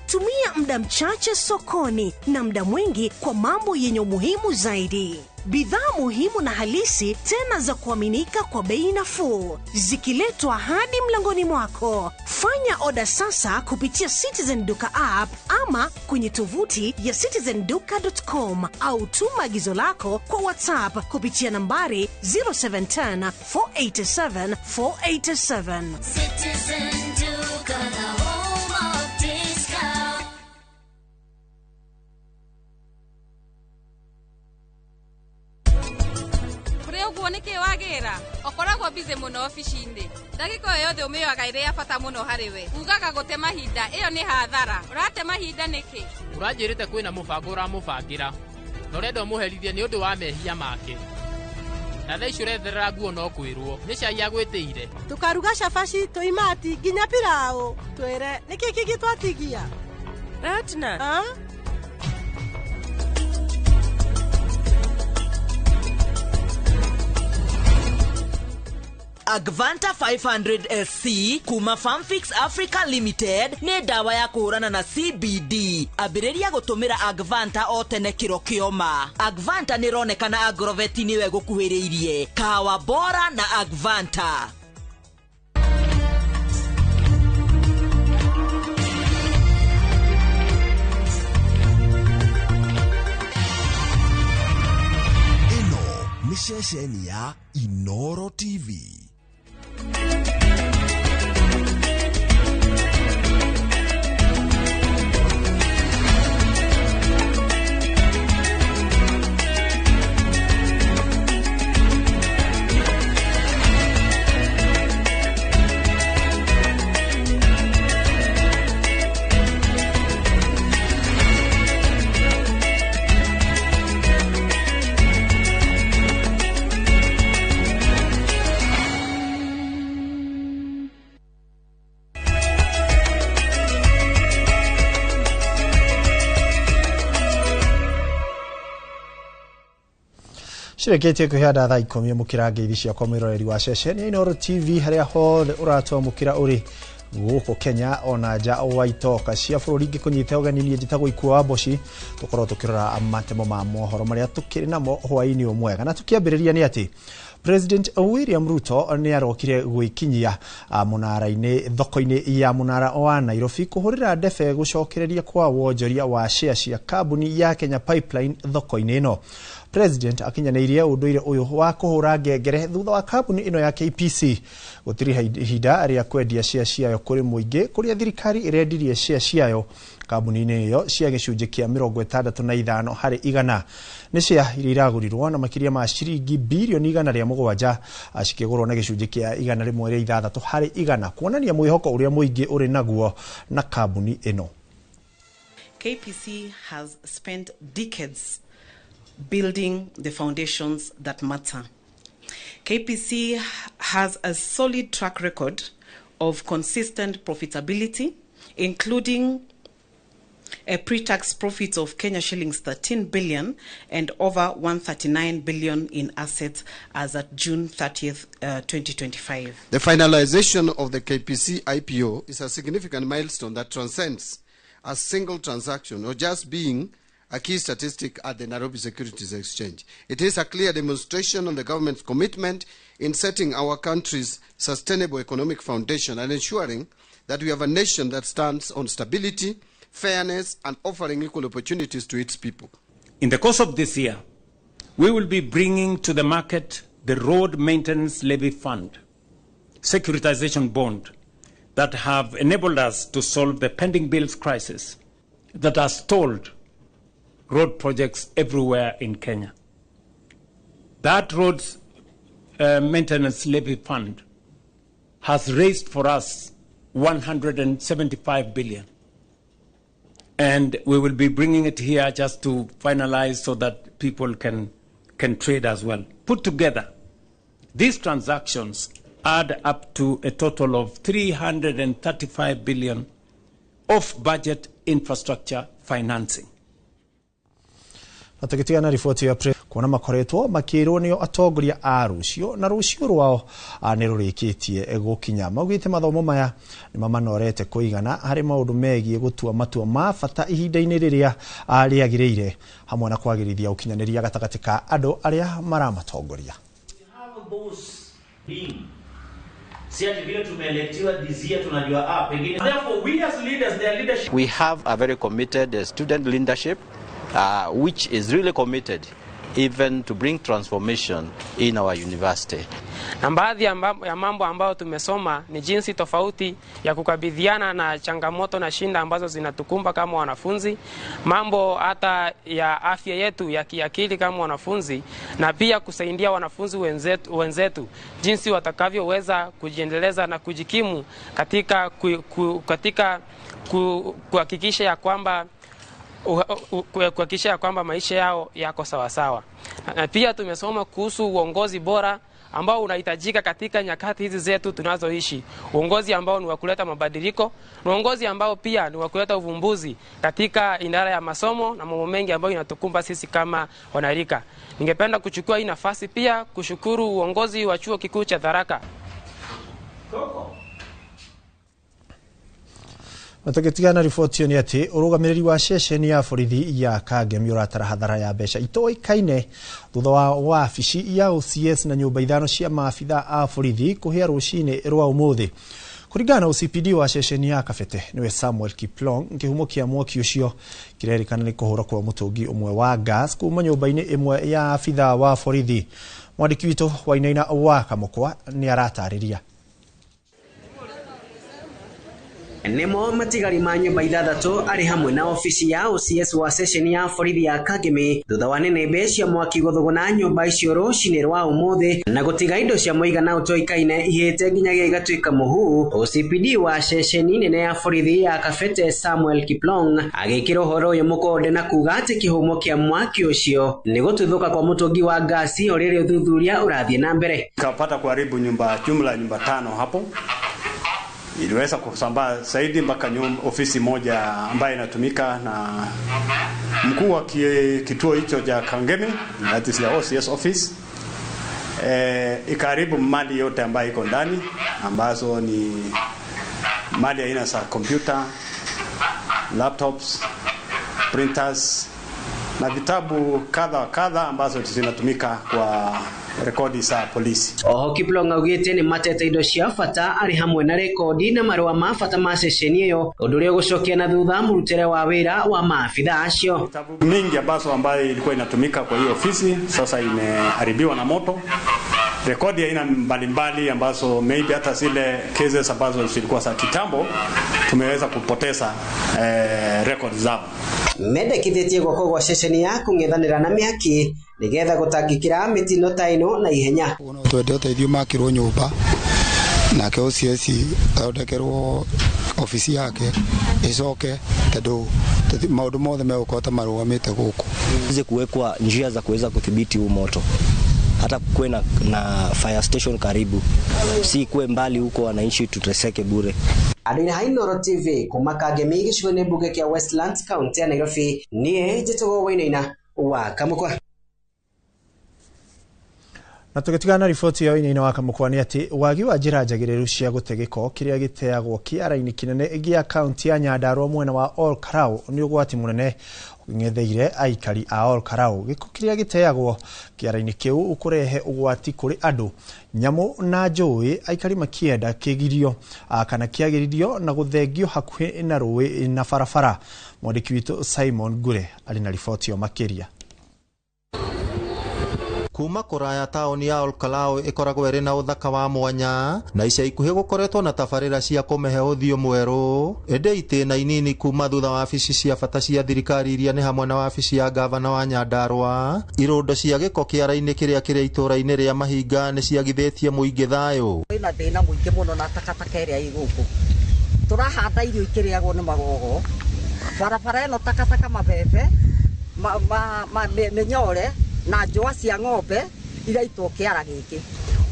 Tumia muda mchache sokoni na muda mwingi kwa mambo yenye umuhimu zaidi. Bidhaa muhimu na halisi tena za kuaminika kwa bei nafuu, zikiletwa hadi mlangoni mwako. Fanya oda sasa kupitia Citizen Duka app ama kwenye tovuti ya citizenduka.com au tuma agizo lako kwa WhatsApp kupitia nambari 0710 487 487. Citizen Duka, the home of discount. Ũguo nĩkĩ wagĩra ũkoragwo busy mũno ofici-inĩ ndagĩka o yothe ũmĩoyaga ĩrĩ ya bata mũno harĩ we ugaga gũte mahinda ĩyo nĩ hathara ũrate mahinda nĩkĩ ũranjĩrĩte kwĩna mũbango ũramũbangĩra na ũrenda ũmũherithie nĩ ũndũ wa mehia make na thaa ici ũretherera nguo no kwĩrwo nĩ cai agwĩtĩire tũkaruga cabaci tũimati nginya pilau twĩre nĩkĩ kĩngĩ twatigia Ratna Agvanta 500 SC kuma Farmfix Africa Limited nĩ ndawa ya kũhũrana na CBD. Ambĩrĩria gũtũmĩra Agvanta o tene kĩro kĩoma. Agvanta nĩ ĩronekana Agrovet nĩwe gũkuhĩrĩirie. Kahawa bora na Agvanta. Ĩno nĩ ceceni ya Inoro TV. Cireketie kuhianda thaa 10 mukira ngeithi ciakwa mwiroreri wa ceceni ya Inoro TV haria hothe uratwamukira uri guku Kenya ona nja wa itoka cia bururi ngikunyite ũgeni niĩ njĩtagwo Ikuo wa Mboci tukorwo tukirora matemo ma mohoro maria tukiri namo hwaini ũmwega na tukiambĩrĩria nĩ atĩ President William Ruto nĩ arokire gwĩkinyia mũnara-inĩ thoko-inĩ ya mũnara wa Nairobi kũhũrĩra ndebe gũcokereria kwa wonjoria wa share cia kambuni ya Kenya Pipeline thoko-inĩ ĩno. President akinyanĩirie ũndũire ũyũ wa kũhũra ngengere thutha wa kambuni ĩno ya KPC gũtiriha ihinda rĩa kwendia share ciayo kũrĩ mũingĩ kũrĩa thirikari ĩrendirie share ciayo Kambuni-inĩ ĩyo cia gĩcunjĩ kĩa 65 harĩ igana nĩ cia iria iragũrirwo na makĩria ma ciringi birioni 107 cikĩgũrwo na gĩcunjĩ kĩa 106 harĩ igana, kuonania mwĩhoko ũrĩa mũingĩ ũrĩ naguo na kambuni ĩno. KPC has spent decades building the foundations that matter. KPC has a solid track record of consistent profitability, including a pre-tax profit of Kenya shillings 13 billion and over 139 billion in assets as at June 30th, 2025. The finalization of the KPC IPO is a significant milestone that transcends a single transaction or just being a key statistic at the Nairobi Securities Exchange. It is a clear demonstration of the government's commitment in setting our country's sustainable economic foundation and ensuring that we have a nation that stands on stability, fairness, and offering equal opportunities to its people. In the course of this year, we will be bringing to the market the Road Maintenance Levy Fund, securitization bond, that have enabled us to solve the pending bills crisis that has stalled road projects everywhere in Kenya. That roads maintenance levy fund has raised for us 175 billion. And we will be bringing it here just to finalize so that people can trade as well. Put together, these transactions add up to a total of 335 billion off-budget infrastructure financing. Na tũgĩtigana riboti ya kuona makoretwo makĩrwo nĩo atongoria a rũciũ na rũciũ rwao nĩ rũrĩkĩtie gũkinya. Maugĩte mathomo maya nĩ mamanorete kũigana harĩ maũndũ megiĩ gũtua matua ma bata ihinda-inĩ rĩrĩa rĩagĩrĩire, hamwe na kwagĩrithia ũkinyanĩria gatagatĩ ka andũ arĩa maramatongoria. We have a very committed student leadership which is really committed even to bring transformation in our university. Na baadhi ya mambo ambayo tumesoma ni jinsi tofauti ya kukabidhiana na changamoto na shinda ambazo zinatukumba kama wanafunzi, mambo hata ya afya yetu ya kiakili kama wanafunzi, na pia kusaidia wanafunzi wenzetu jinsi watakavyoweza kujiendeleza na kujikimu katika kuhakikisha ya kwamba kuhakikisha kwamba maisha yao yako sawa sawa. Na pia tumesoma kuhusu uongozi bora ambao unahitajika katika nyakati hizi zetu tunazoishi. Uongozi ambao ni wa kuleta mabadiliko, uongozi ambao pia ni wa kuleta uvumbuzi katika idara ya masomo na mambo mengi ambayo inatukumba sisi kama wanarika. Ningependa kuchukua hii nafasi pia kushukuru uongozi wa Chuo Kikuu cha Tharaka. Na tũgĩtigana riboti nĩ atĩ ũrũgamĩrĩri wa ceceni ya borithi ya Kangemi ũratara hathara ya mbeca itoĩkaine thutha wa wabici ya OCS na nyũmba 5 cia maabitha a borithi kũhĩa rũcinĩ rwa ũmũthĩ. Kũringana na OCPD wa ceceni ya Kabete nĩwe Samuel Kiplong, kĩhumo kĩa mwaki ũcio kĩrerĩkana nĩ kũhũra kwa mũtũngi ũmwe wa gas kuma nyũmba-inĩ ĩmwe ya abitha wa borithi. Mwandĩki witũ Wainaina wa Kamũkwa nĩ aratarĩria. Nemo matigari ma nyũmba 6 arĩ hamwe na ofici ya OCS wa ceceni ya borithi ya Kangemi thutha wa nĩnĩmbĩ cia mwaki gũthũgũna nyũmba icio rũcinĩ rwa ũmũthĩ na gũtiga indo cia mũigana ũtoĩkaine ihĩte nginyagia igatuĩka mũhu. OCPD wa ceceni nene ya borithi ya Kabete Samuel Kiplong agĩkĩra ũhoro ũyũ mũkonde na kuga atĩ kĩhumo kĩa mwaki ũcio nĩ gũtuthũka kwa mũtũngi wa ngasi o rĩrĩ ũthuthuria ũrathiĩ na mbere. Kapata kuharibu nyumba jumla nyumba 5 hapo. Iliweza kusambaa zaidi mpaka ofisi moja ambayo inatumika na mkuu wa kituo hicho cha Kangemi, that is the OCS office. Ikaribu mali yote ambayo iko ndani, ambazo ni mali aina za computer, laptops, printers na vitabu kadha kadha ambazo zinatumika kwa rekodi za polisi. Oho Kiplong augite ni matete indo cia bata ari hamwe na rekodi na marua ma bata ma ceceni iyo undu uria ugucokia na thutha murutere wa wira wa maabitha acio. Vitabu mingi ambazo ambayo ilikuwa inatumika kwa hiyo ofisi sasa imeharibiwa na moto. rekodi aina mbalimbali ambazo maybe hata zile cases ambazo zilikuwa za kitambo tumeweza kupoteza record zao. Mendekithĩtie gwakwo gwa ceceni ya kũng'ethanĩra na mĩhaki nĩgetha gũtangĩkĩra mĩtino ta ĩno na ihenya. Twende ũteithio makĩrwo nyũmba nake OCS athondekerwo obici yake icoke tondũ maũndũ mothe megũkorwo ta marũgamĩte gũkũ. Iweze kuwekwa njia za kuweza kudhibiti huu moto, hata kuwe na fire station karibu, si kuwe mbali huko wananchi tuteseke bure. Andũ-inĩ ha Inooro TV kuma Kangemi gĩcigo-inĩ mbunge kĩa Westlands kaunti ya Nairobi, niĩ njĩtagwo Wainaina wa Kamũkwa. Na tũgĩtigana na riboti ya Wainaina wa Kamũkwa nĩ atĩ wagi wa njĩra njagĩrĩru cia gũte gĩko kĩrĩa gĩteagwo kĩara-inĩ kĩnene gĩa kaunti ya Nyandarua mwena wa Ol Kalou nĩ ũgwati mũnene ũng'etheire aikari a Ol Kalou. Gĩko kĩrĩa gĩteagwo kĩara-inĩ kĩu kũrehe ũgwati kũrĩ andũ, nyamũ na njũĩ, aikari makĩenda kĩgirio kana kĩagĩririo na gũthengio hakuhĩ na rũĩ na barabara. Mwandĩki witũ Simon Ngure arĩ na riboti ĩyo makĩria. Kuma kũraya taũni ya Ol Kalou ĩkoragwo ĩrĩ na ũthaka wa mwanya na ica ikuhĩ gũkoretwo na tabarĩra cia kũmĩhe ũthiũ mwerũ, ĩndĩ itĩna inini kuma thutha wa wabici cia bata cia thirikari iria nĩ hamwe na wabici ya gavana wa Nyandarua, irũndo cia gĩko kĩara-inĩ kĩrĩa kĩrĩ itũũra-inĩ rĩa Mahinga nĩ ciagithĩtie mũingĩ thayũ. Kwĩna thĩna mũingĩ mũno na takataka ĩrĩa ĩ gũkũ, tũrahanda irio ikĩrĩagwo nĩ magogo, barabara ĩno takataka mabebe mĩnyore na njũa cia ng'ombe iraitwo kĩara gĩkĩ.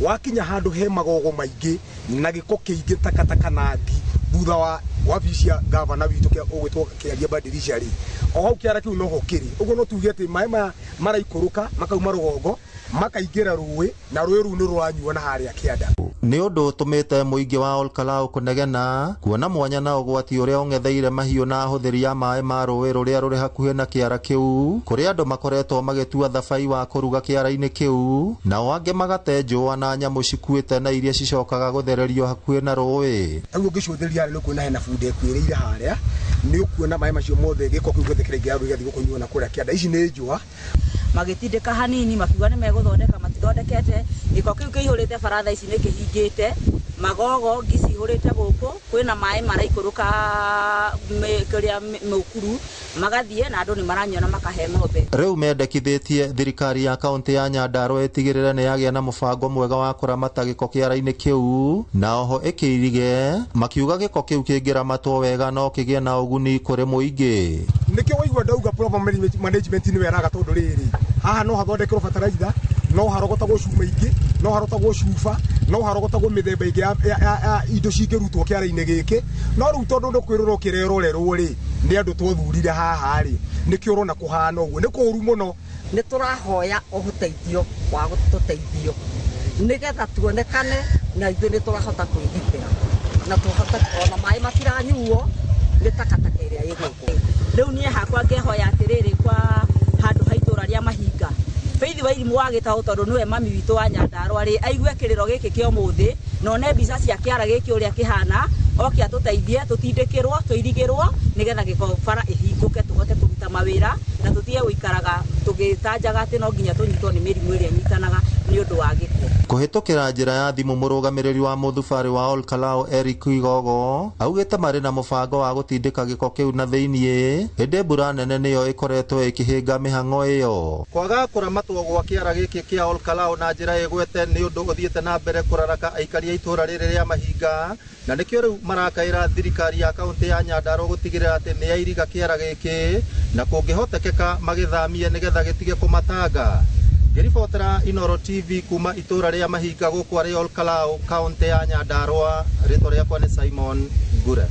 Wakinya handũ he magogo maingĩ na gĩko kĩingĩ takataka na ngi thutha wa wabici ya gavana witũ kĩa ũgwĩtwo kĩaria badirisha rĩ, o hau kĩara kĩu noho kĩrĩ ũguo, no tuge atĩ maĩ maya maraikũrũka makauma rũgongo makaingĩra rũĩ na rũĩ rũu nĩ rũranyuo na harĩa kĩanda. Nĩ ũndũ ũtũmĩte mũingĩ wa Ol Kalou kũnegena kuona mwanya na ũgwati ũrĩa ũng'etheire mahiũ na ahũthĩri a maĩ ma rũĩ rũrĩa rũrĩ hakuhĩ na kĩara kĩu, kũrĩa andũ makoretwo magĩtua thabai wa kũruga kĩara-inĩ kĩu, nao angĩ magate njũa na nyamũ cikuĩte na iria cicokaga gũthererio hakuhĩ na rũĩ. Rĩu ũngĩcũthĩrĩria harĩa nĩ ũkuona hena bunda ĩkuĩrĩire harĩa, nĩ ũkuona maĩ macio mothe gĩko kĩu gĩothe kĩraingĩra rũĩ gĩgathiĩ gũkũnyuo na kũrĩa kĩanda. Ici nĩ njũa. Magĩtindĩka hanini makiuga nĩ megũthondeka, matithondekete. Gĩko kĩu kĩihũrĩte bara thaa ici nĩ kĩhingĩte, magogo ngi cihũrĩte gũkũ, kwĩna maĩ maraikũrũka kĩrĩa mũkuru magathiĩ na andũ nĩ maranyua na makahe ng'ombe. Rĩu mendekithĩtie thirikari ya kaunti ya Nyandarua ĩtigĩrĩre nĩ yagĩa na mũbango mwega wa kũramata gĩko kĩara-inĩ kĩu na oho ĩkĩirige, makiuga gĩko kĩu kĩngĩramatwo wega no kĩgĩe na ũguni kũrĩ mũingĩ. Nĩkĩo waigua ndauga proper management nĩ weraga tondũ rĩrĩ haha no hathondekerwo bataraitha, no harogotagwo cuma ingĩ, no harogotagwo cuba, no harogotagwo mĩthemba ĩngĩ ya indo cingĩrutwo kĩara-inĩ gĩkĩ, no rĩu tondũ nĩ kwĩrorwo kĩrerorerwo rĩ nĩ andũ twathurire haha rĩ nĩkĩo ũrona kũhana ũguo, nĩ kũũru mũno. Nĩ tũrahoya ũteithio wa gũtũteithio nĩgetha tuonekane na ithuĩ nĩ tũrahota kwĩgitĩra na tũhote ona maĩ matiranyuo nĩ takataka ĩrĩa ĩ gũkũ. Rĩu niĩ hakwa ngehoya atĩrĩrĩ kwa handũ ha itũũra rĩa Mahinga, Faith Wairimu wa Gĩtaũ tondũ nĩwe mami witũ wa Nyandarua rĩ, aigue kĩrĩro gĩkĩ kĩa ũmũthĩ na one mbica cia kĩara gĩkĩ ũrĩa kĩhana, oke atũteithie tũtindĩkĩrwo tũirigĩrwo nĩgetha gĩko bara ĩhingũke tũhote kũruta mawĩra na tũtige gũikaraga tũgĩtanjaga atĩ no nginya tũnyitwo nĩ mĩrimũ ĩrĩa ĩnyitanaga nĩ ũndũ wa gĩko. Kũhĩtũkĩra njĩra ya thimũ mũrũgamĩrĩri wa mũthubarĩ wa Ol Kalou Eric Igogo augĩte marĩ na mũbango wa gũtindĩka gĩko kĩu na thĩiniĩ, ĩndĩ mbura nene nĩyo ĩkoretwo ĩkĩhĩnga mĩhang'o ĩyo. Kwaga kũramatwo gwa kĩara gĩkĩ kĩa Ol Kalou na njĩra ĩgwete nĩ ũndũ ũthiĩte na mbere kũraraka aikari a itũũra rĩrĩ rĩa Mahinga, na nĩkĩo rĩu marakaĩra thirikari ya kaunti ya Nyandarua gũtigĩrĩra atĩ nĩ yairiga kĩara gĩkĩ na kũngĩhotekeka magĩthamie nĩgetha gĩtige kũmatanga. Ngĩribotera Inooro TV kuma itũũra rĩa Mahinga gũkũ arĩ Ol Kalou kaunti ya Nyandarua, rĩtwa rĩakwa nĩ Simon Ngure.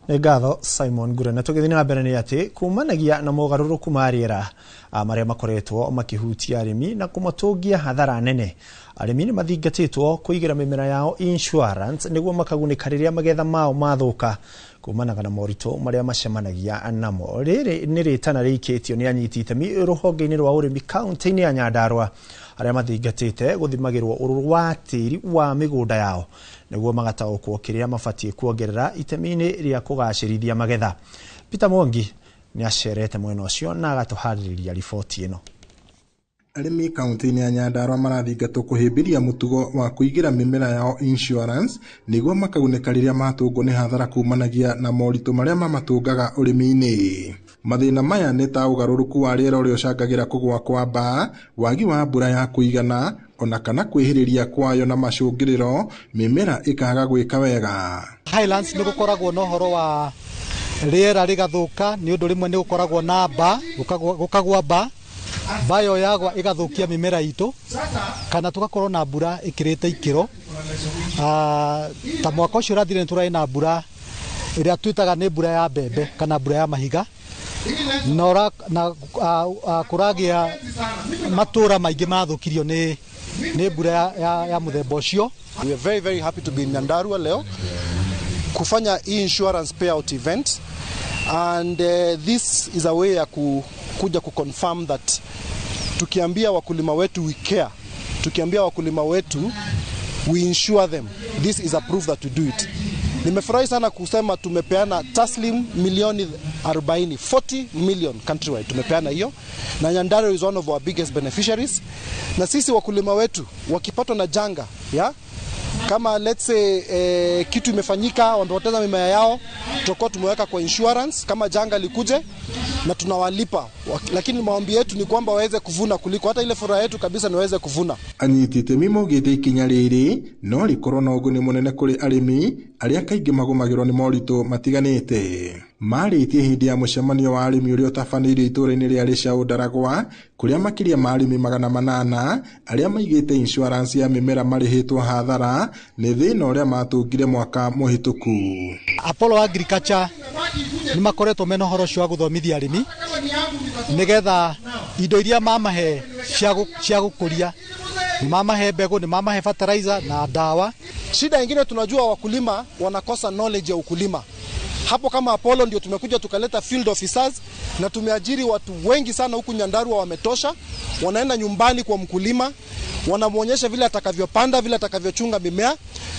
Nĩ ngatho Simon Ngure. Na tũgĩthiĩ na mbere nĩ atĩ kumanagia na mogarũrũku ma rĩera marĩa makoretwo makĩhutia arĩmi na kũmatũngia hathara nene, arĩmi nĩ mathingatĩtwo kũigĩra mĩmera yao insurance nĩguo makagunĩka rĩrĩa magetha mao mathũka kumanaga na moritũ marĩa macemanagia namo. Rĩrĩ nĩ rĩtana rĩikĩtio nĩ anyiti itemi rũhonge-inĩ rwa ũrĩmi kaunti-inĩ ya Nyandarua arĩa mathingatĩte gũthimagĩrwo ũrũrũ wa tĩri wa mĩgũnda yao nĩguo magataũkwo kĩrĩa mabatiĩ kuongerera itemi-inĩ rĩa kũgacĩrithia magetha. Peter Mwangi nĩ acerete mwena ũcio na agatũharĩrĩria riboti ĩno. Arĩmi kaunti-inĩ ya Nyandarua marathingatwo kũhĩmbĩria mũtugo wa kũigĩra mĩmera yao insurance nĩguo makagunĩka rĩrĩa matũngwo nĩ hathara kumanagia na moritũ marĩa mamatũngaga ũrĩmi-inĩ. Mathĩna maya nĩ ta ũgarũrũku wa rĩera ũrĩa ũcangagĩra kũgũa kwa mbaa, wagi wa mbura ya kũigana ona kana kwĩhĩrĩria kwayo na macũngĩrĩro mĩmera ĩkaga gwĩka wega. Highlands nĩ gũkoragwo na ũhoro wa rĩera rĩgathũka nĩ ũndũ rĩmwe nĩ gũkoragwo na mbaa, gũkagwa mbaa, mbaa ĩyo yagwa ĩgathũkia mĩmera itũ, kana tũgakorwo na mbura ĩkĩrĩte ikĩro. Ta mwaka ũcio ũrathire nĩ tũrarĩ na mbura ĩrĩa twĩtaga nĩ mbura ya mbembe kana mbura ya mahiga, na kũragĩa matũra maingĩ mathũkirio nĩ mbura ya mũthemba ũcio. We are very, very happy to be in Nyandarua leo kufanya hii insurance payout event, and this is a way ya kuja kuconfirm that tukiambia wakulima wetu we care, tukiambia wakulima wetu we insure them, this is a proof that we do it. Nimefurahi sana kusema tumepeana taslim milioni 40, 40 million countrywide tumepeana hiyo, na Nyandarua is one of our biggest beneficiaries. Na sisi wakulima wetu wakipatwa na janga ya kama let's say kitu imefanyika, wamepoteza mimea yao, tutakuwa tumeweka kwa insurance kama janga likuje na tunawalipa, lakini maombi yetu ni kwamba waweze kuvuna kuliko hata ile furaha yetu kabisa ni waweze kuvuna. Anyiti itemi maugĩte ikinya rĩrĩ no rĩkorwo na ũguni mũnene kũrĩ arĩmi arĩa kaingĩ magũmagĩrwo nĩ moritũ matiganĩte. Marĩtie hĩndĩ ya mũcemanio wa arĩmi ũrĩa ũtabanĩirio itũũra-inĩ rĩa Rĩcaũ Ndaragwa, kũrĩa makĩria ma arĩmi 800 arĩa maigĩte insurance ya mĩmera marĩhĩtwo hathara nĩ thĩna ũrĩa matũngire mwaka mũhĩtũku. Apollo Agriculture nĩ makoretwo mena ũhoro ũcio wa gũthomithia arĩmi nĩgetha indo iria mamahe cia gũkũria, nĩ mamahe mbegũ, nĩ mamahe fertilizer na dawa. Shida nyingine tunajua wakulima wanakosa knowledge ya ukulima. Hapo kama Apollo ndio tumekuja tukaleta field officers na tumeajiri watu wengi sana huku Nyandarua wametosha, wanaenda nyumbani kwa mkulima, wanamuonyesha vile atakavyopanda, vile atakavyochunga mimea,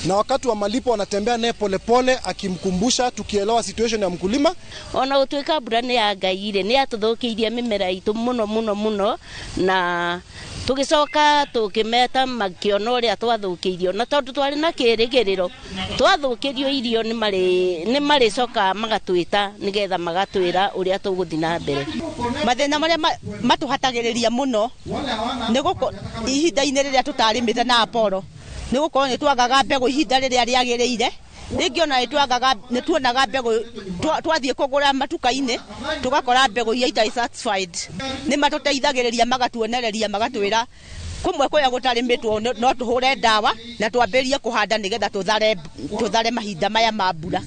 na wakati wa malipo wanatembea naye polepole akimkumbusha, tukielewa situation ya mkulima. Ona gũtuĩka mbura nĩ ya Ngai rĩ, nĩ yatũthũkĩirie mĩmera itũ mũno mũno mũno, na tũgĩcoka tũkĩmeta makĩona ũrĩa twathũkĩirio, na tondũ twarĩ na kĩrĩgĩrĩro twathũkĩrio irio nĩ marĩcoka magatwĩta nĩgetha magatwĩra ũrĩa tũgũthiĩ na mbere. Mathĩna marĩa matũhatagĩrĩria mũno nĩ gũkũ ihinda-inĩ rĩrĩa tũtarĩmĩte na Apollo nĩ gũkorwo nĩ twagaga mbegũ ihinda rĩrĩa rĩagĩrĩire, rĩngĩ ona nĩ tuonaga mbegũ twathiĩ kũgũra matuka-inĩ tũgakora mbegũ iria itarĩ satisfied. Nĩ matũteithagĩrĩria magatuonereria magatwĩra kũmwe kũrĩa gũtarĩmĩtwo no tũhũre ndawa na twambĩrĩrie kũhanda nĩgetha tũthare mahinda maya ma mbura.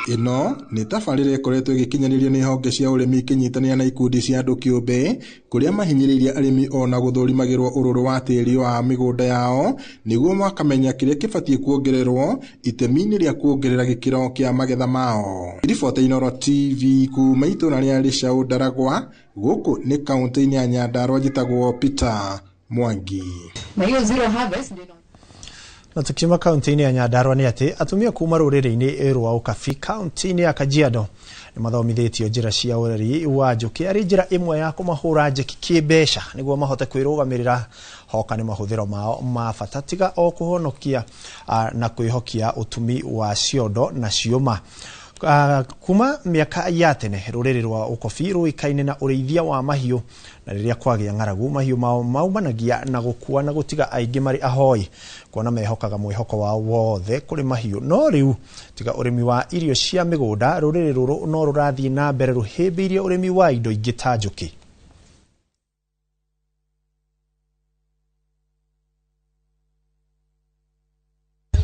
Ĩno nĩ tabarĩra ĩkoretwo ĩgĩkinyanĩrio nĩ honge cia ũrĩmi ikĩnyitanĩra na ikundi cia andũ kĩũmbe kũrĩa mahinyĩrĩirie arĩmi ona gũthũrimagĩrwo ũrũrũ wa tĩri wa mĩgũnda yao nĩguo makamenya kĩrĩa kĩbatiĩ kuongererwo itemi-inĩ rĩa kuongerera gĩkĩro kĩa magetha mao. Riboti Inooro TV kuma itũũra rĩa Rĩcaũ Ndaragwa, gũkũ nĩ kaũntĩ-inĩ ya Nyandarua, njĩtagwo Peter Mwangi. Na hiyo zero harvest Na tukiuma kaunti-inĩ ya Nyandarua nĩ atĩ atumia kuma rũrĩrĩ-inĩ rwa Ũkabi kaunti-inĩ ya Kajiado nĩ mathomithĩtio njĩra cia ũreri wa njũkĩ arĩ njĩra ĩmwe ya kũmahũra njeki kĩmbeca nĩguo mahote kwĩrũgamĩrĩra hoka nĩ mahũthĩro mao ma bata tiga o kũhonokia na kwĩhokia ũtumi wa ciondo na ciũma. Kuma mĩaka ya tene rũrĩrĩ rwa Ũkobi rũĩkaine na ũrĩithia wa mahiũ, na rĩrĩa kwagĩa ng'aragu mahiũ mao maumanagia na gũkua na gũtiga aingĩ marĩ ahoi kuona mehokaga mwĩhoko wao wothe kũrĩ mahiũ. No rĩu tiga ũrĩmi wa irio cia mĩgũnda, rũrĩrĩ rũrũ no rũrathiĩ na mbere rũhĩmbĩirie ũrĩmi wa indo ingĩ ta njũkĩ.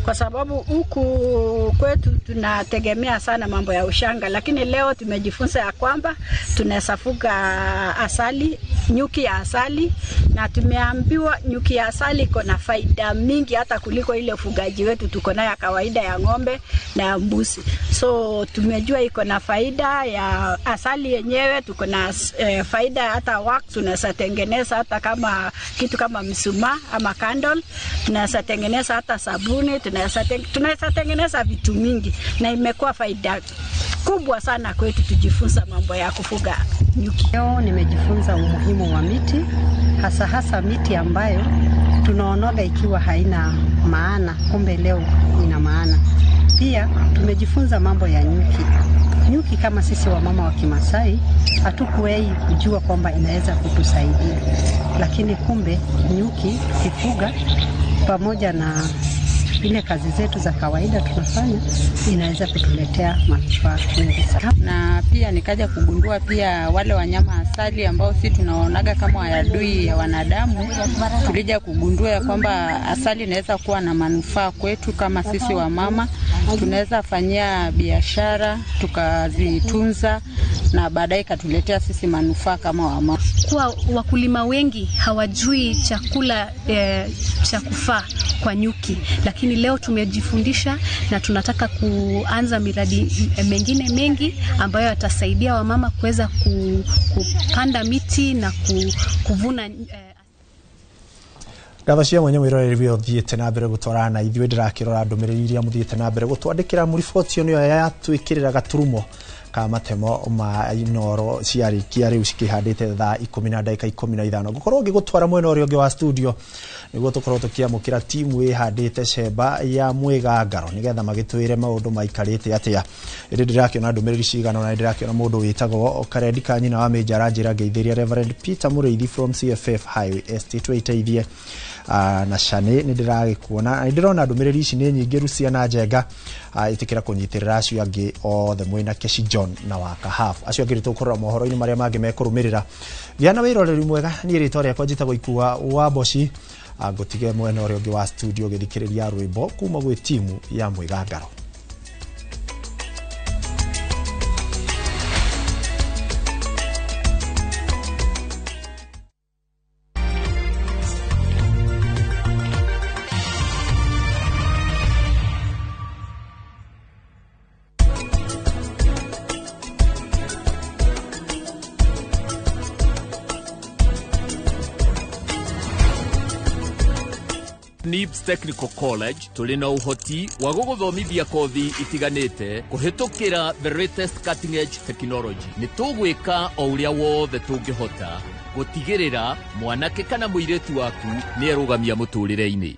Kwa sababu huku kwetu tunategemea sana mambo ya ushanga, lakini leo tumejifunza ya kwamba tunaweza fuga asali, nyuki ya asali, na tumeambiwa nyuki ya asali iko na faida mingi hata kuliko ile ufugaji wetu tuko nayo ya kawaida ya ng'ombe na ya mbuzi. So tumejua iko na faida ya asali yenyewe, tuko na faida hata wax tunaweza tengeneza, hata kama kitu kama mshumaa ama candle tunaweza tengeneza, hata sabuni tunaweza tengeneza vitu mingi, na imekuwa faida kubwa sana kwetu tujifunza mambo ya kufuga nyuki. Leo nimejifunza umuhimu wa miti, hasa hasa miti ambayo tunaonaga ikiwa haina maana, kumbe leo ina maana. Pia tumejifunza mambo ya nyuki. Nyuki kama sisi wamama wa Kimasai hatukuwahi kujua kwamba inaweza kutusaidia, lakini kumbe nyuki tukifuga pamoja na ile kazi zetu za kawaida tunafanya, inaweza kutuletea manufaa mengi sana. Na pia nikaja kugundua pia wale wanyama asali ambao si tunaonaga kama adui ya wanadamu, tulija kugundua ya kwamba asali inaweza kuwa na manufaa kwetu kama sisi wamama, tunaweza fanyia biashara tukazitunza na baadaye ikatuletea sisi manufaa kama wamama. Kuwa wakulima wengi hawajui chakula cha kufaa kwa nyuki, lakini leo tumejifundisha na tunataka kuanza miradi mengine mengi ambayo yatasaidia wamama kuweza kupanda miti na kuvuna. Ngatho cia mwanya mwiroreri we uthiite na mbere gutwarana na ithuĩ ndĩrakĩrora ndũmĩrĩri iria mũthiĩte na mbere gũtwandĩkĩra mũriboti ĩyo yatwĩkĩrĩra gaturumo ka matemo ma Inoro ciarĩkia rĩu cikĩhandĩte thaa 10 na ndagĩka 15. Ngũkorwo ngĩgũtwara mwena ũrĩa ũngĩ wa studio nĩguo tũkorwo tũkĩamũkĩra timu ĩhandĩte cemba ya Mwĩgangaro nĩgetha magĩtwĩre maũndũ maikarĩte atĩa. Ĩndĩ ndĩrakĩona ndũmĩrĩri cigana na ndĩrakĩona mũndũ wĩtagwo Karendi ka nyina wa Mĩnja aranjĩra ngeithĩria Reverend Peter Mũrĩithi from CFF Highway Estate wĩteithie na Shani nĩ ndĩragĩkuona na ndĩrona ndũmĩrĩri ici nĩ nyingĩ Rucia na Njenga ĩtĩkĩra kũnyitĩrĩra acio angĩ othe mwĩna Keshi John na Wakahaf acio angĩ tũkũrora mohoro-inĩ marĩa mangĩ mekũrũmĩrĩra. Gĩa na wĩroreri mwega, niĩ rĩtwa rĩakwa njĩtagwo Ikua wa Mboci, ngũtige mwena ũrĩa ũngĩ wa studio gĩthikĩrĩria rwĩmbo kuma gwĩ timu ya Mwĩgangaro. NIBS Technical College tũrĩ na ũhoti wa gũgũthomithia kothi itiganĩte kũhĩtũkĩra the latest cutting edge technology. Nĩ tũgwĩka o ũrĩa wothe tũngĩhota gũtigĩrĩra mwanake kana mũirĩtu waku nĩ erũgamia mũtũrĩre-inĩ.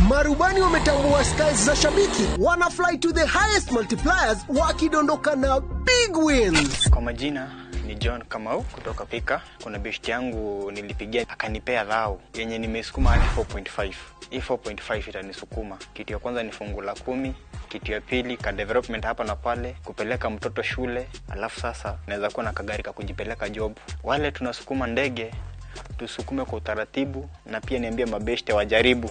Marubani wametambua skies za shabiki, wana fly to the highest multipliers wakidondoka na big wins. Kwa majina ni John Kamau kutoka Pika. Kuna best yangu nilipigia akanipea dhao yenye nimesukuma hadi 4.5. Hii 4.5 itanisukuma. Kitu ya kwanza ni fungu la 10, kitu ya pili ka development hapa na pale, kupeleka mtoto shule, alafu sasa naweza kuwa na kagari ka kujipeleka job. Wale tunasukuma ndege tusukume kwa utaratibu, na pia niambie mabeshte wajaribu.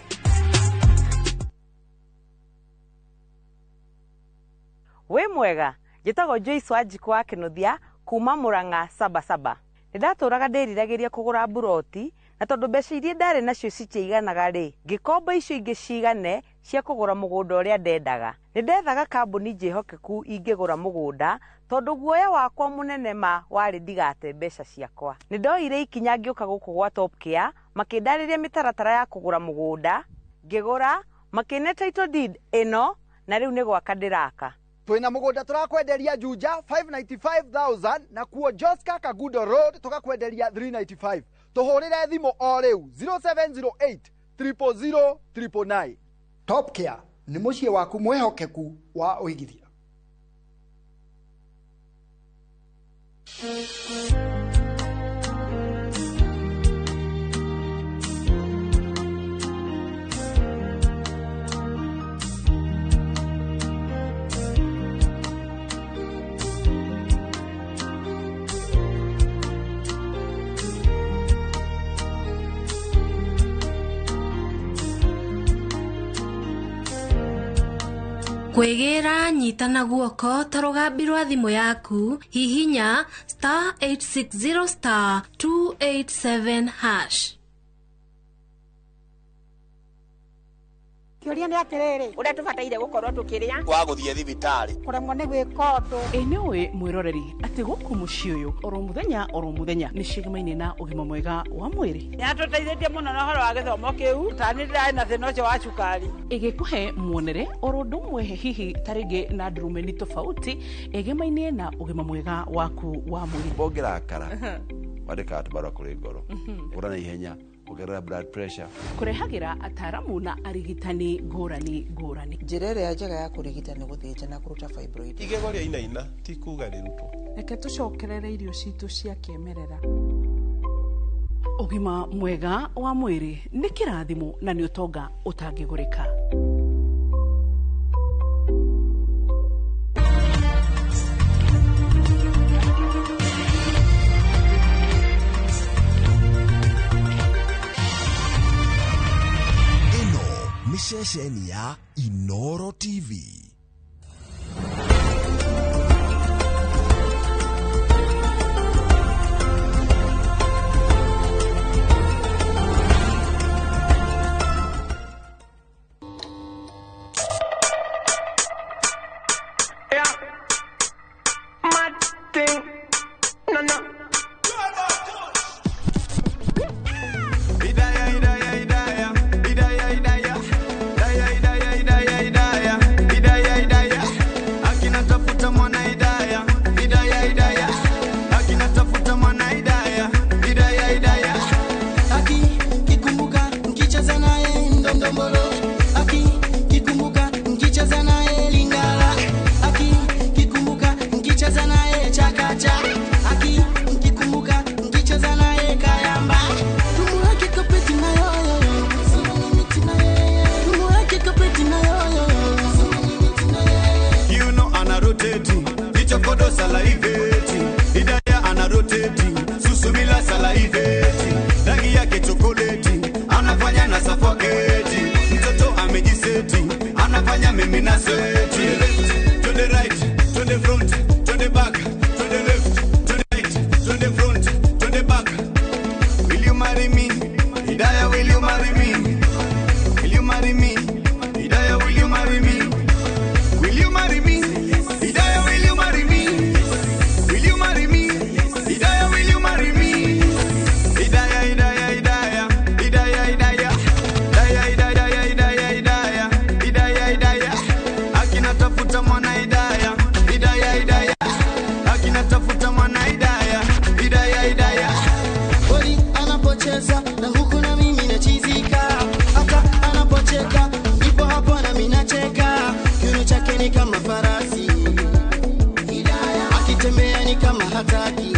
Wĩ mwega, njĩtagwo Joyce Wanjikũ wa Kĩnuthia kuma Murang'a Sabasaba. Nĩ ndatũraga ndĩriragĩria kũgũra mburoti, na tondũ mbeca iria ndarĩ nacio citiaiganaga rĩ, ngĩkomba icio ingĩ cigane cia kũgũra mũgũnda ũrĩa ndendaga. Nĩ ndethaga kambuni njĩhokeku ingĩgũra mũgũnda, tondũ guoya wakwa mũnene ma warĩ ndigate mbeca ciakwa. Nĩ ndoire ikinya ngĩũka gũkũ gwa Top Care, makĩndarĩria mĩtaratara ya kũgũra mũgũnda, ngĩgũra, makĩne title deed ĩno, na rĩu nĩ gwaka ndĩraka. Twina mugunda turakwenderia Juja 595,000 na kuo Joska Kagudo Road tukakwenderia 395. Tuhurire thimu o riu 0708 000 999. Top Care ni muciĩ waku mwihokeku wa uigithia. Kwĩgĩra nyita na guoko ta rũgambi rwa thimũ yaku, hihinya star 860 star 287 hash. Kĩũria nĩ atĩrĩrĩ, ũrĩa tũbataire gũkorwo tũkĩrĩa wa gũthiĩ thibitarĩ kũremwo nĩ gwĩka ũndũ. Ĩ nĩ ũĩ mwĩroreri atĩ gũkũ mũciĩ ũyũ oro mũthenya nĩ cigamaine na ũgima mwega wa mwĩrĩ. Nĩatũteithĩtie mũno na ũhoro wa gĩthomo kĩu, tani ndĩrarĩ na thĩna ũcio wa cukari. Ĩgĩkũhe muonere oro ũndũ ũmwe hihi ta rĩngĩ na ndurumeni tofauti ĩgemaine na ũgima mwega waku wa mwĩrĩ. Ũngĩrakara wandĩkaga tũbarũa kũrĩ ngoro ũra na ihenya ongerera blood pressure. Kũrehagĩra ataramu na arigitani ngũrani ngũrani. Njĩra ĩrĩa njega ya kũrigita nĩ gũthĩnja na kũruta fibroid. Igego rĩa inaina ti kuga rĩrutwo. Reke tũcokerere irio citũ cia kĩmerera. Ũgima mwega wa mwĩrĩ nĩ kĩrathimo na nĩ ũtonga ũtangĩgũrĩka. Ceceni ya Inoro TV. Yeah. Mad thing. No, no. Hidaya, hidaya, hidaya. Hidaya, hidaya. Hidaya, hidaya, hidaya, hidaya. Hidaya, hidaya. Akina tafuta mwana hidaya. Hidaya, hidaya. Akina tafuta mwana hidaya. Hidaya, hidaya. Aki kikumbuka nkicheza naye ndomdombolo. Aki kikumbuka nkicheza naye lingala. Aki kikumbuka nkicheza naye chakacha. Aki kikumbuka nkicheza naye kayamba. Tumuweke kapeti na yoyo. Tumuweke kapeti na yoyo. Kiuno ana rotate, kichokodo salaiveti. Hidaya ana rotate, susumila salaiveti. Rangi yake chokoleti, anafanya na suffocate. Mtoto amejiseti, anafanya mimi na sweat. To the left, to the right, to the front, to the back, to the left, to the right, to the front, to the back. Will you marry me? Hidaya, will you marry me? Will you marry me? Hidaya, will you marry me? Will you marry me? Hidaya, will you marry me? Will you marry me? Hidaya, will you marry me? Hidaya, hidaya, hidaya, hidaya, hidaya, hidaya, hidaya, hidaya, hidaya, hidaya, hidaya. Akina tafuta mwana hidaya, hidaya, hidaya. Akina tafuta mwana hidaya, hidaya, hidaya. Boli anapocheza na huku na mimi nachizika. Hata anapocheka ndipo hapo na mimi nacheka. Kiuno chake ni kama farasi. Akitembea ni kama hataki.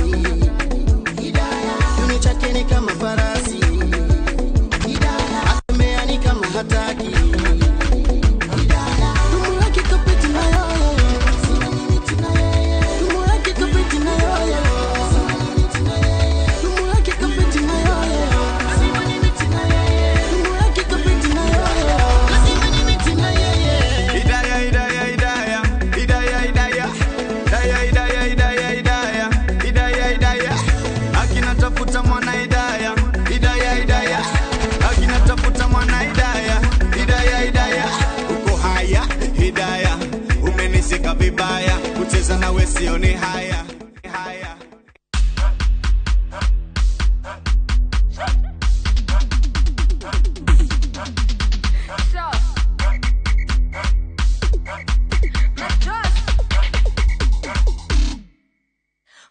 Kiuno chake ni kama farasi. Akitembea ni kama hataki. Tumuweke kapeti na yoyo. Tumuweke kapeti na yoyo. Tumuweke kapeti na yoyo. Tumuweke kapeti na yoyo. Hidaya, hidaya, hidaya, hidaya, hidaya, hidaya, hidaya, hidaya, hidaya, hidaya, hidaya. Akina tafuta mwana hidaya, hidaya, hidaya. Akina tafuta mwana hidaya, hidaya, hidaya. Uko haya, hidaya, umenishika vibaya, kucheza nawe sioni haya, haya.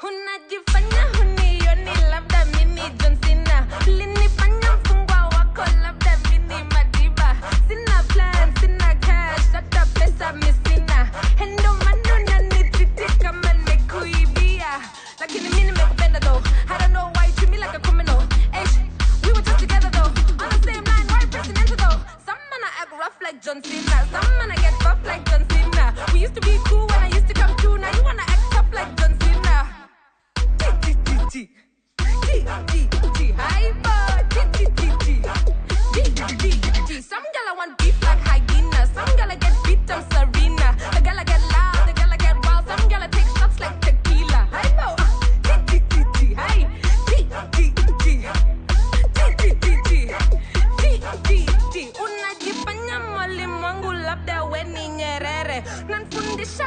Unajifanya hunioni, labda mimi John Cena. Ulinifanya mfungwa wako, labda mimi Madiba. Sina plan, sina cash, hata pesa mi sina. Ndo maana unanitreat kama nimekuibia.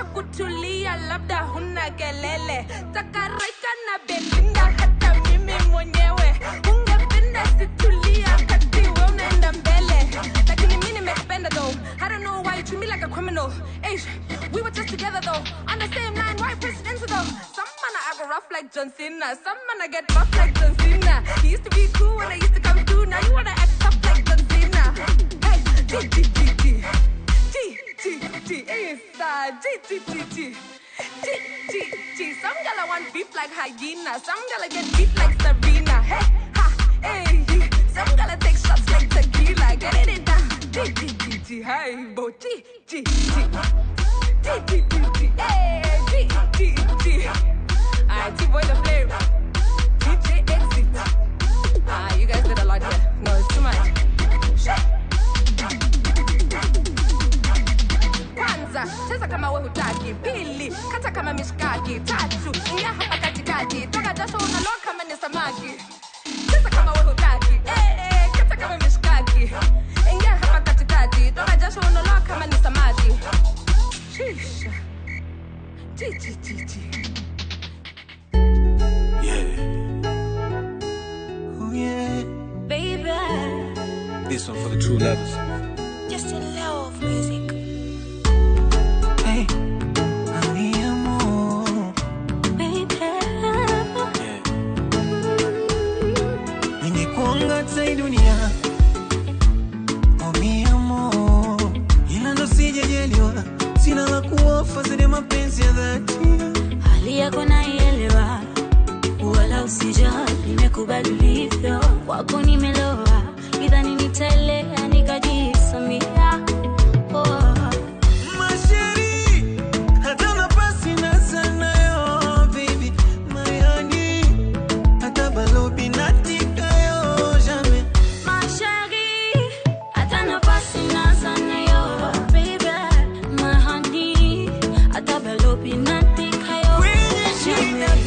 Acha kutulia, labda huna kelele. Takaraika na Belinda, hata mimi mwenyewe. Ungependa situlia, kati we unaenda mbele. Lakini mimi nimekupenda though. I don't know why you treat me like a criminal. Eish, we were just together though. On the same line, why presidential though? Some man I go rough like John Cena. Some man I get buff like John Cena. He used to be cool when I used to come through. Now you wanna act tough like John Cena. Hey, G G G G G G G inside G G G G G G G. Some gala want beef like hyena. Some gala get beat like Serena. Hey ha hey. Some gala take shots like tequila. Get it in down. G G G G. Hey bo G G G G G G G. Hey G G G. Alright, T-Boy the Flame. DJ Exit. Ah, you guys did a lot here. No, it's too much. Shit. Kwanza, cheza kama we hutaki. Pili, kata kama mishkaki. Tatu, ingia hapa katikati. Toka jasho unaloa kama ni samaki. Cheza kama we hutaki. Eh, eh, kata kama mishkaki. Ingia hapa katikati. Toka jasho unaloa kama ni samaki. Sheesh. G G G G. Yeah. Oh yeah. Baby. This one for the true lovers. Just in love music. Hey, mi amor. Baby. Yeah. Ningekuanga hii dunia. Oh mi amor. Ila ndo sijajaliwa. Sina la kuofa zaidi mapenzi ya dhati. Hali yako naielewa. Wala usijali, nimekubali ulivyo. Kwako nimeloa, idhani nitaelea nikajisamia. Oh. Masheri, hata nafasi na sana yo, baby. My honey, hata balobi natika yo, jamais. Masheri, hata nafasi na sana yo, baby. My honey, hata balobi natika yo, jamais.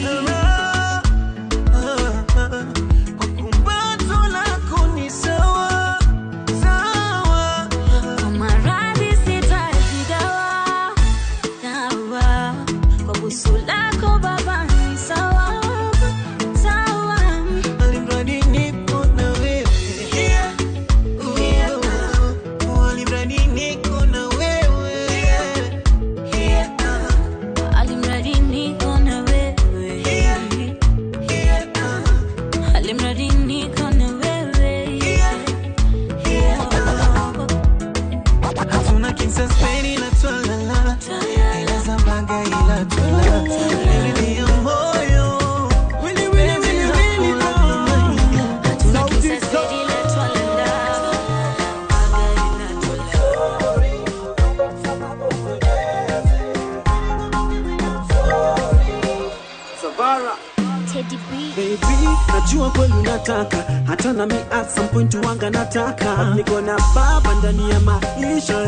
Najua kweli unataka, hata na mi at some point wanga nataka. Niko na baba ndani ya maisha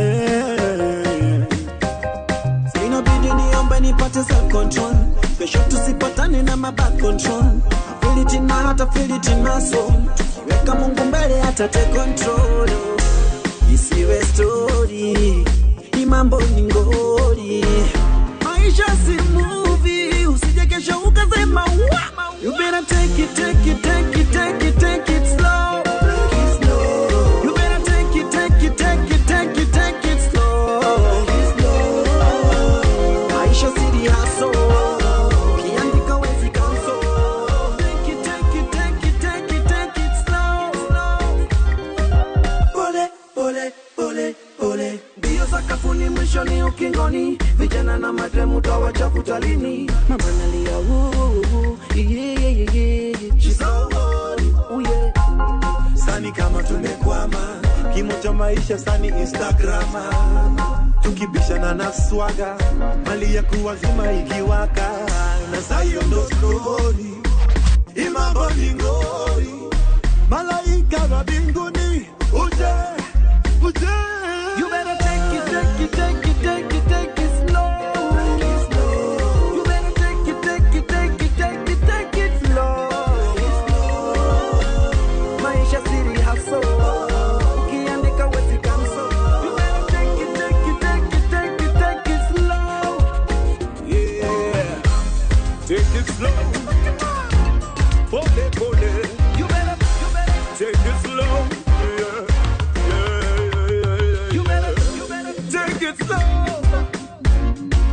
So inabidi niombe nipate self control. Kesho tusipatane na ma back control. I feel it in my heart, I feel it in my soul. Tukiweka Mungu mbele hata take control. Isiwe story, ni mambo ni ngori. Maisha si movie, usije kesho ukasema wa. You better take it, take it, take it, take it, take it slow. Take it slow. You better take it, take it, take it, take it, take it slow. Take it slow. Maisha si hustle. Ukiandika wezi cancel. Take it, take it, take it, take it, take it slow. Pole, pole, pole, pole. Mbio sakafuni mwishoni ukingoni. Vijana na madremu tawachafuta lini? Mama nalia woo. Yeah, yeah, yeah. She's so holy. Oh yeah. Sani kama tumekwama, kimo cha maisha sani Instagrama. Tukibishana na swaga, mali ya kuwazima ikiwaka. Na sayo ndo story, imambo ni ngori. Malaika wa mbinguni, uje, uje. You better take it, take it, take it, take it, take it slow. You better take it, take it, take it, take it, take it slow. Maisha siri hustle. Ukiandika wezi cancel. You better take it, take it, take it, take it, take it slow. Take it slow. Pole pole. You better take it slow. Yeah, yeah, yeah, yeah. You better take it slow.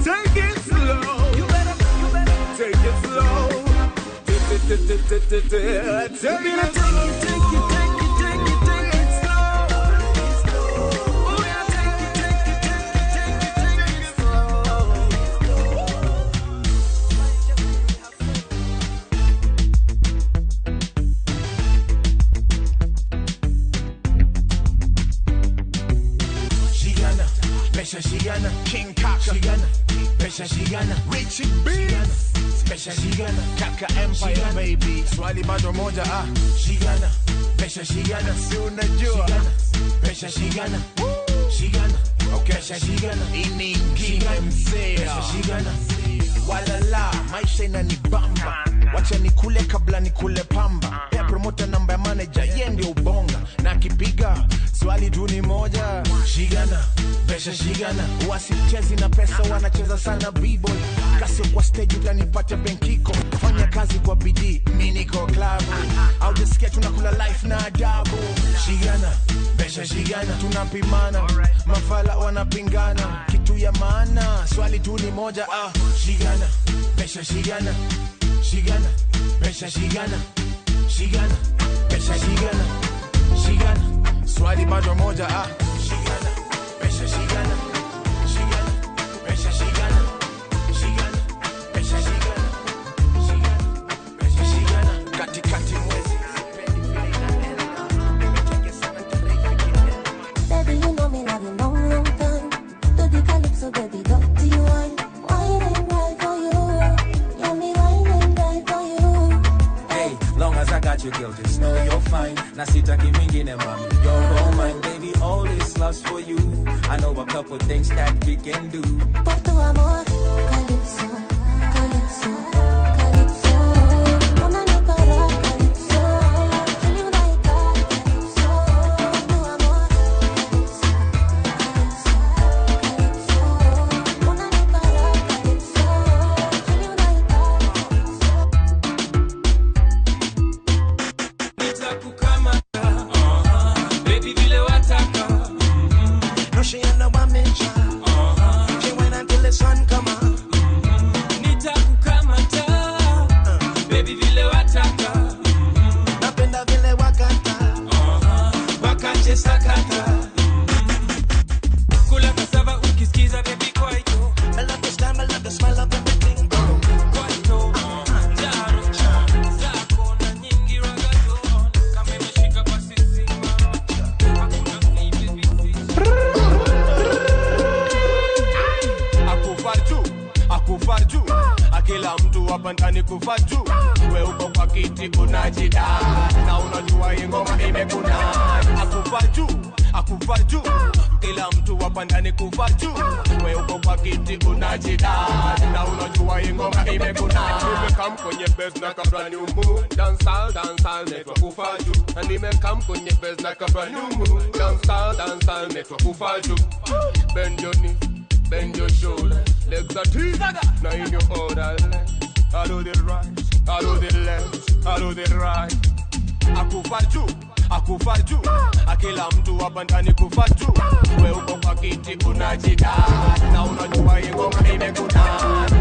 Take it slow. You better take it slow. Take it, take it, take it, take it, take it slow. Oh yeah, take it, take it, take it, take it, take it slow. Shigana, Pesha Shigana, King Kaka, Shigana, Pesha Shigana, Richie B. Pesha Shigana, Kaka Empire Shigana. Baby, swali bado moja ah. Shigana, Pesha Shigana, si unajua. Shigana, Pesha Shigana, Shigana, okay. Pesha Shigana, iningine mzee. Pesha Shigana, walala, maisha inanibamba. Wacha nikule kabla nikule pamba. Pea promoter namba ya manager, ye ndio ubonga. Na akipiga swali tu ni moja. Shigana, Pesha Shigana, wasichezi na pesa wanacheza sana b-boy. Kasio kwa stage utanipata benkiko. Fanya kazi kwa bidii, mi niko klabu. Au jisikia tunakula life na adabu. Shigana, Pesha Shigana, tunapimana. Mafala wanapingana. Kitu ya maana, swali tu ni moja ah. Shigana, Pesha Shigana, Shigana, Pesha Shigana, Shigana, Pesha Shigana, Shigana, swali bado moja ah. Shigana, Pesha Shigana, Shigana, Pesha Shigana, Shigana, Pesha Shigana, Shigana, Pesha Shigana, katikati mwezi. Baby, you know me love you long, long time. Do the calypso, baby, dirty wine. Wine and ride for you. Yeah, me wine and ride for you. Hey, long as I got you, girl, just know you're fine. Na sitaki mingine, mami, you're all mine. Baby, all this love's for you. I know a couple things that we can do. Por tu amor, calypso, calypso, calypso. Una no para, calypso. Una y calypso. Por tu amor, calypso, calypso, calypso. Una no para, calypso. Una y calypso. Nitakukamata, baby vile wataka. No, she ain't no amateur. She went until the sun come up. Nitakukamata, baby vile wataka. Napenda vile wakata. Wakache sakata. Kula cassava ukisikiza baby kwaito. I love the style, I love the smile of everything. Oh. Kwaito, jaro, zako na nyingi ragato. Kama imeshika basi zima. Hakuna baby. Akufa juu, akila mtu hapa ndani kufa juu. We uko kwa kiti unajida, na unajua hii ngoma imekuna. Akufa juu, kila mtu hapa ndani kufa juu. We uko kwa kiti unajida, na unajua hii ngoma imekuna. Nimekam kwenye base na kabla new move, dancehall, dancehall, netwa kufa juu. Na nimekam kwenye base na kabla new move, dancehall, dancehall, netwa kufa juu. Bend your knees, bend your shoulder, legs are two, now in your order. I do the right, I do the left, I do the right. Akufa juu, akila mtu hapa ndani kufa juu. We uko kwa kiti unajida, na unajua hii ngoma imekuna.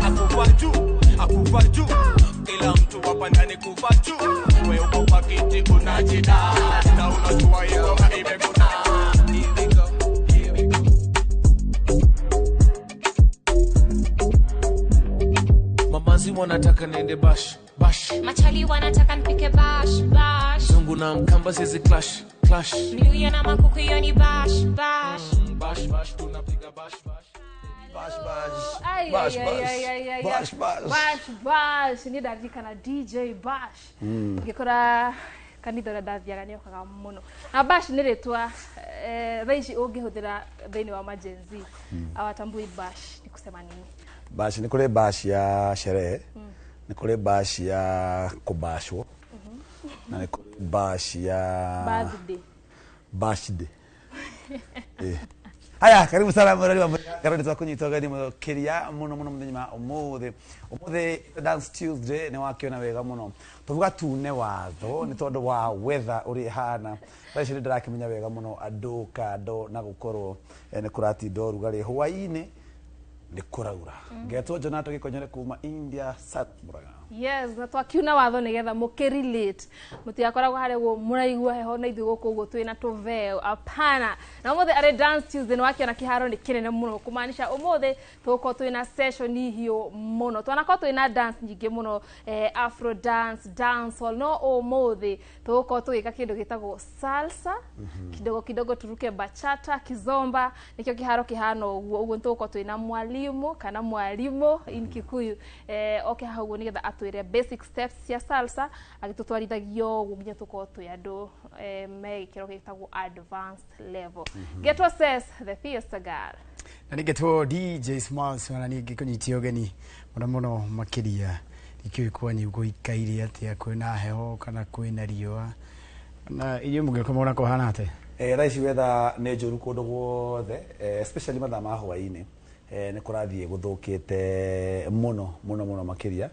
Akufa juu, kila mtu hapa ndani kufa juu. We uko kwa kiti unajida, na unajua hii ngoma imekuna. Here we go, here we go. Mamazi wanataka niende bash bash, machali wanataka nipike bash bash, zungu na mkamba sizi clash clash, mluya na makuku hiyo ni bash bash. Bash bash tunapiga bash bash. Bash bash. Ay, Bash ay, bash. ay, ay, ay, Bash bash. Bash bash. Ni ndarikana DJ Bash. Ngikora kanitha ũrĩa ndathiaga nĩ okaga mũno. Na Bash nĩ rĩtwa thaa ici ũngĩhũthĩra thĩinĩ wa ma Gen Z. Awatambui Bash ni kusema nini? Bash ni kũrĩ bash ya sherehe, ni kũrĩ bash ya kũbashwo, na nĩ kũrĩ bash ya Birthday. Bash day. Haya, karibu sana murari wa Karoni twakunyita ũgeni mũkĩria mũno mũno mũthenya wa ũmũthĩ. Ũmũthĩ Dance Tuesday nĩ wakiona wega mũno. Tuvuga tune watho nĩ tondũ wa weather ũrĩa ĩhana. Thaa ici nĩ ndĩrakĩmenya wega mũno andũ kando na gũkorwo nĩ kũratinda ũrugarĩ hwaĩ-inĩ nĩ kũraura. Ngetwo Jonato Gĩkonyore kuma India South Murang'a. Yes, na twakiuna watho nigetha mũkĩrelate mũtigakoragwo harĩa ũguo mũraigua heho na ithuĩ gũkũ ũguo twĩna tũveo apana. Na ũmũthĩ arĩ Dance Tuesday nĩ wakĩona kĩharo nĩ kĩnene mũno kũmaanisha ũmũthĩ tũgũkorwo twĩna session hiũ mũno. Twanakorwo twĩna dance nyingĩ mũno, afro dance, dancehall, no ũmũthĩ tũgũkorwo tũgĩka kĩndũ gĩtagwo salsa, kidogo kidogo turuke bachata, kizomba, nĩkĩo kĩharo kĩhana ũguo. Ũguo nĩtũgũkorwo twĩna mwalimu kana mwalimu in Kikuyu, oke haha ũguo nĩgetha atwĩre basic steps cia salsa agĩtũtwarithagio ũguo nginya tũkorwo twĩ andũ me gĩkĩro gĩtagwo advanced level. Getwo says the fiesta girl. Na nĩngetwo DJ Smiles na ningĩ kũnyitia ũgeni mũno mũno makĩria ikĩũĩ kwanyu gũikaire atĩa kwĩna heho kana kwĩna riũa na inyuĩ mũngĩũka mũona kũhana atĩa? Thaa ici weather nĩ njũru kũndũ guothe, especially mathaa ma hwaĩ-inĩ. Nĩ kũrathiĩ gũthũkĩte mũno mũno mũno makĩria.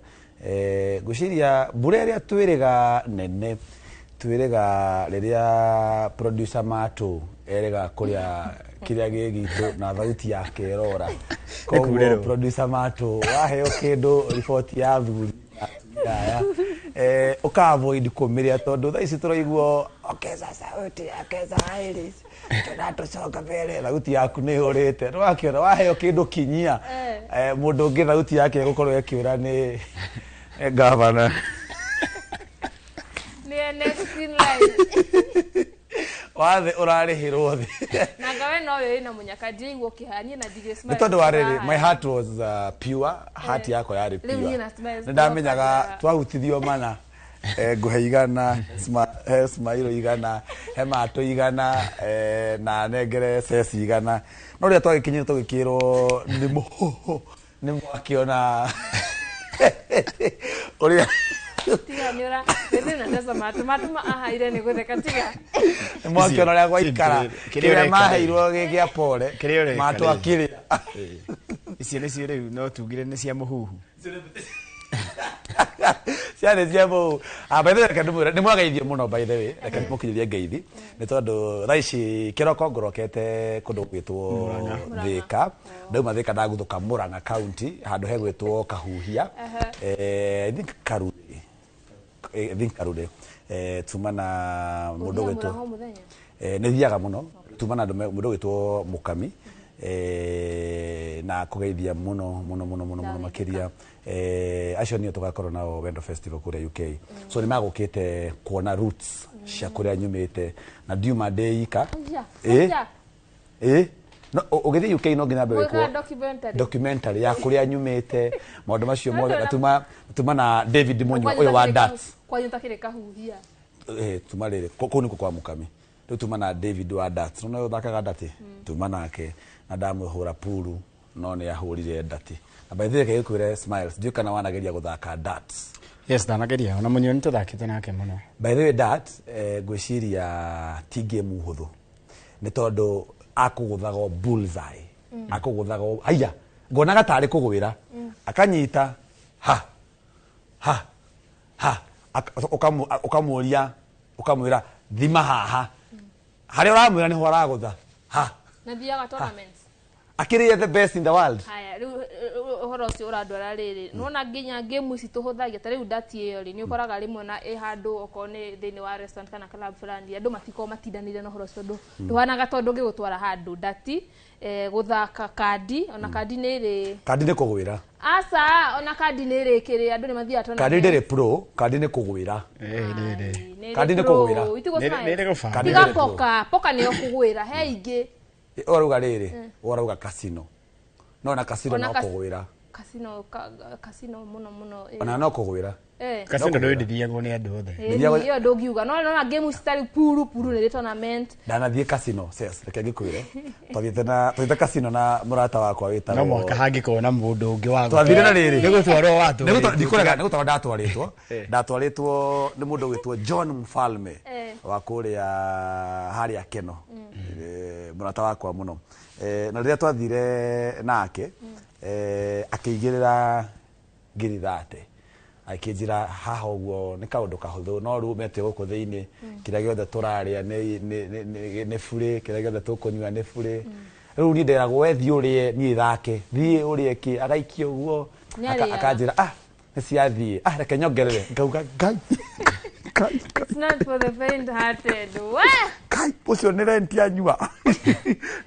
Ngwĩciria mbura ĩrĩa twĩrĩga nene twĩrĩga rĩrĩa producer Matũ erĩga kũrĩa kĩrĩa gĩ gitũ na thauti yake ĩrora. Koguo producer Matũ waheo kĩndũ riboti ya athuri na atumia aya, ũka avoid kũmĩrĩa tondũ thaa ici tũraiguo ongeza sauti, ongeza iris, tunatũcoka mbere, thauti yaku nĩ yũrĩte. Nĩwakĩona waheo kĩndũ kinyia, mũndũ ũngĩ thauti yake ĩgũkorwo ĩkĩũra nĩ gavana. Nĩ next in line. Wathe ũrarĩhĩrwo thĩ. Na ngawe no we wĩna mũnyaka ndiraigua ũkĩhania na DJ Smiles. Nĩ tondũ wa rĩrĩ, my heart was pure, heart yakwa yarĩ Rĩu pure. niĩ na Smiles Nĩ ndamenyaga twahutithio mana, ngũhe igana, he Smile igana, he Matũ igana, na nengere Ceci igana. No rĩrĩa twagĩkinyire tũgĩkĩrwo nĩ mũhũhũ, nĩ mwakĩona ũrĩa Tiga nĩ ũra nĩ na tesa Matũ Matũ ahaire nĩ gũtheka tiga. Nĩ mwakĩona ũrĩa gwaikara Kĩrĩa kĩrĩa ũreka rĩ. maheirwo gĩ kĩa pore Kĩrĩa ũreka Matũ rĩ. akĩrĩa. Icio nĩcio rĩu no tugire nĩ cia mũhuhu. Ciarĩ cia mũhuhu. By the way, reke ndĩmwĩre, nĩ mwageithio mũno by the way, reke ndĩmũkinyĩrie ngeithi nĩ tondũ thaa ici kĩroko ngorokete kũndũ gwĩtwo Thĩka. Ndauma Thĩka ndaguthũka Murang'a County handũ hegwĩtwo Kahuhia. I think Karure. I think Karure. Tuma na mũndũ Ũthiaga gwĩtwo Murang'a o mũthenya? Nĩ thiaga mũno. Tuma na mũndũ gwĩtwo Mũkami. Na kũgeithia mũno mũno mũno mũno mũno makĩria. Acio nĩo tũgakorwo nao Wendo Festival kũrĩa UK. So nĩ magũkĩte kuona roots cia kũrĩa nyumĩte na ndiuma ndĩ ika. Aya, No ũgĩthiĩ UK no nginya wambe Gwĩka wĩkwo documentary. documentary ya kũrĩa nyumĩte maũndũ macio mothe na tuma na David Munyua ũyũ wa darts. Kwanyu takĩrĩ Kahuhia. Tuma rĩrĩ kũu nĩkuo kwa Mũkami. Rĩu tuma na David wa darts. Nĩ ũthakaga ndati? Tuma nake na ndamũhũra puru no nĩ ahũrire ndati. Na by the way reke ngĩkwĩre Smiles, ndiũĩ kana wanageria gũthaka darts. Yes, ndanageria ona Munyua nĩ tũthakĩte nake mũno. By the way dart, ngwĩciria ti game hũthũ nĩ tondũ akũgũthaga bullseye. Akũgũthaga haiya ngonaga tarĩ kũgwĩra akanyita ha ha ha ũkamũria ũkamwĩra thima haha harĩa ũramwĩra nĩho aragũtha ha Na thiaga tournaments. Akĩrĩe the best in the world. Haya, rĩu ũhoro ũcio ũrandwara rĩrĩ nĩwona nginya game ici tũhũthagia ta rĩu ndati ĩyo rĩ nĩ ũkoraga rĩmwe na ĩ handũ okorwo nĩ thĩinĩ wa restaurant kana club fulani andũ matikoragwo matindanĩire na ũhoro ũcio tondũ ndũhanaga tondũ ũngĩgũtwara handũ ndati, gũthaka kandi ona kandi nĩ ĩrĩ kandi nĩ kũgwĩra. Aca ona kandi nĩ ĩrĩ kĩrĩ andũ nĩ mathiaga tournament. Kandi ndĩrĩ pro, kandi nĩ kũgwĩra. Nĩ Kandi nĩ ĩrĩ pro, kũgwĩra. itigũ Nĩ smile. ĩrĩ gũbanga. Tiga poka poka nĩyo kũgwĩra he ingĩ. Ũrauga rĩrĩ, ũrauga casino. No na casino Ona no kũgwĩra. Casino casino muno muno. Ona no kũgwĩra. Casino ndå ndithiagwo nĩ andũ othe. Ĩyo ndũngiuga no no game citarĩ puru puru nĩ tournament. Ndanathiĩ casino ses reke ngĩkwĩre twathiĩte casino na mũrata wakwa wĩtagwo no mwaka hangĩkorwo na mũndũ ũngĩ wa twathire na rĩrĩ nĩ gũtwarwo watwarĩtwo ndikũrega nĩ gũtwarwo ndatwarĩtwo nĩ mũndũ wĩtwo John Mfalme wa kũrĩa harĩa Keno, mũrata wakwa mũno, na rĩrĩa twathire nake akĩigĩrĩra 30,000 akĩnjĩra haha ũguo nĩ kaũndũ kahũthũ no rĩu mete gũkũ thĩinĩ kĩrĩa gĩothe tũrarĩa nĩ burĩ, kĩrĩa gĩothe tũkũnyua nĩ burĩ. Rĩu niĩ nderagwo we thiĩ ũrĩe niĩ thake thiĩ ũrĩe kĩ agaikia ũguo akanjĩra ah nĩ ciathiĩ ah reke nyongerere ngauga Ngai. It's not for the faint hearted. Kai ũcio nĩ renti anyua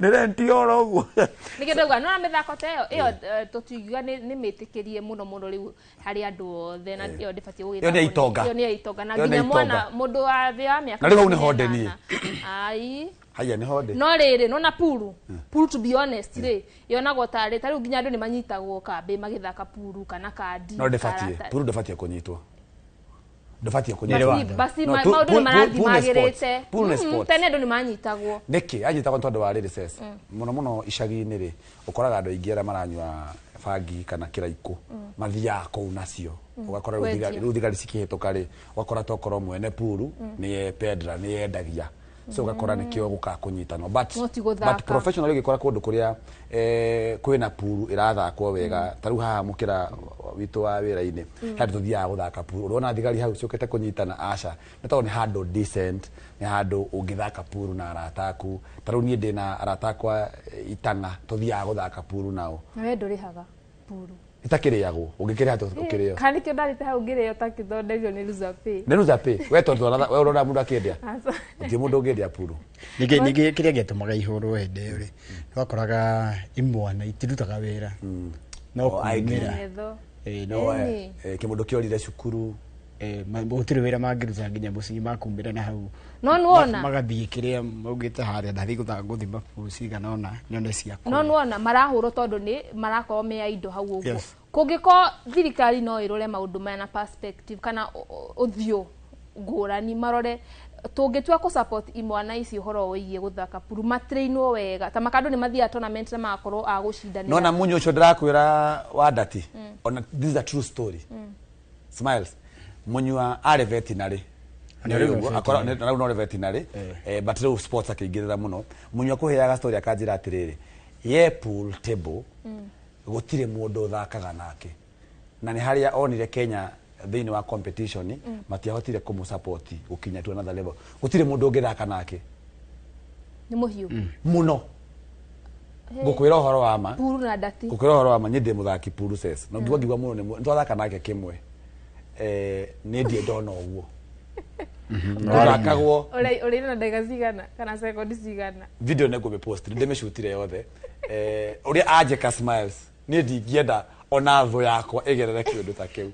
nĩ renti oro ũguo. Nĩkĩo ndauga no mĩthako ta ĩyo ĩyo tũtingiuga nĩ mĩtĩkĩrie mũno mũno rĩu harĩ andũ othe na ĩyo ndĩbatiĩ gũgĩthakwo. Ĩyo nĩ ya itonga. Ĩyo nĩ ya itonga na nginya mwana mũndũ wa thĩ wa mĩaka. Na rĩu hau nĩ honde niĩ. Ai. Haya nĩ honde. No rĩrĩ no na puru. Puru to be honest rĩ yonagwo tarĩ ta rĩu nginya andũ nĩ manyitagwo kambĩ magĩthaka puru kana kandi. No ndĩbatiĩ puru ndĩbatiĩ kũnyitwo. Ndũbatiĩ kũnyitwo. Basi maũndũ nĩ marathiĩ magĩrĩte. Tene andũ nĩ manyitagwo. Nĩkĩ anyitagwo tondũ wa rĩrĩ ses. Mũno mũno icagi-inĩ rĩ ũkoraga andũ aingĩ arĩa maranyua bangi kana kĩraikũ mathiaga kũu nacio. Ũgakora rĩu thigari cikĩhĩtũka rĩ ũgakora tokorwo mwene puru nĩ pedra nĩ yendagia. So ũgakora nĩkĩo gũkaga kũnyitanwo but professionally ũgĩkora kũndũ kũrĩa kwĩna puru ĩrathakwo wega ta rĩu haha mũkĩra witũ wa wĩra-inĩ handũ tũthiaga gũthaka puru ũrona thigari hau ciũkĩte kũnyitana aca nĩ tondũ nĩ handũ decent nĩ handũ ũngĩthaka puru na arata aku ta rĩu niĩ ndĩna arata akwa itana tũthiaga gũthaka puru nao. Na we ndũrĩhaga puru? Itakĩrĩagwo ũngĩkĩrĩha ũkĩrĩo. Kana nĩkĩo ndarĩte hau ngĩrĩo takĩthonderio nĩ Luzapay. Nĩ Luzapay we tondũ we ũrona mũndũ akĩendia gũtirĩ mũndũ ũngĩendia puru. Ningĩ kĩrĩa gĩatũmaga ihũrwo hĩndĩ ĩyo rĩ nĩwakoraga imwana itirutaga wĩra no kumĩra kĩmũndũ kĩorire cukuru gũtirĩ wĩra mangĩruta nginya mũciĩ makumĩra na hau no nĩwona magathiĩ kĩrĩa maugĩte harĩa ndathiĩ gũthima puru cigana ũna nyone cia kũrĩa. No nĩwona marahũrwo tondũ nĩ marakorwo me a indo hau ũguo. Kũngĩkorwo thirikari no ĩrore maũndũ maya na perspective kana ũthiũ ngũrani marore tũngĩtua kũ support imwana ici ũhoro wĩgiĩ gũthaka puru matrainwo wega ta makandũ nĩ mathiaga tournament na magakorwo a gũcindanĩra. No na munyu ũcio ndĩrakwĩra wa ndati ona this is a true story. Smiles munyua arĩ veterinary akora na no veterinary but rĩu sports akĩingĩrĩra mũno munyua kũheaga story akanjĩra atĩrĩrĩ ye pool table gũtirĩ mũndũ ũthakaga nake na nĩ harĩa onire Kenya thĩinĩ wa competition matiahotire kũmũsupport gũkinya to another level gũtirĩ mũndũ ũngĩthaka nake nĩ mũhiũ mũno. Ngũkwĩra ũhoro wa ma puru na ndati ngũkwĩra ũhoro wa ma niĩ ndĩ mũthaki puru ses no ngiuga ngiuga mũno nĩ twathaka nake kĩmwe nĩ ndiĩ ndona ũguo gũthakagwo ũrĩ na ndagĩka cigana kana sekondi cigana video nĩ ngũmĩpost ndĩmĩcutire yothe ũrĩa anjĩka Smiles niĩ ndingĩenda ona thũ yakwa ĩgerere kĩũndũ ta kĩu.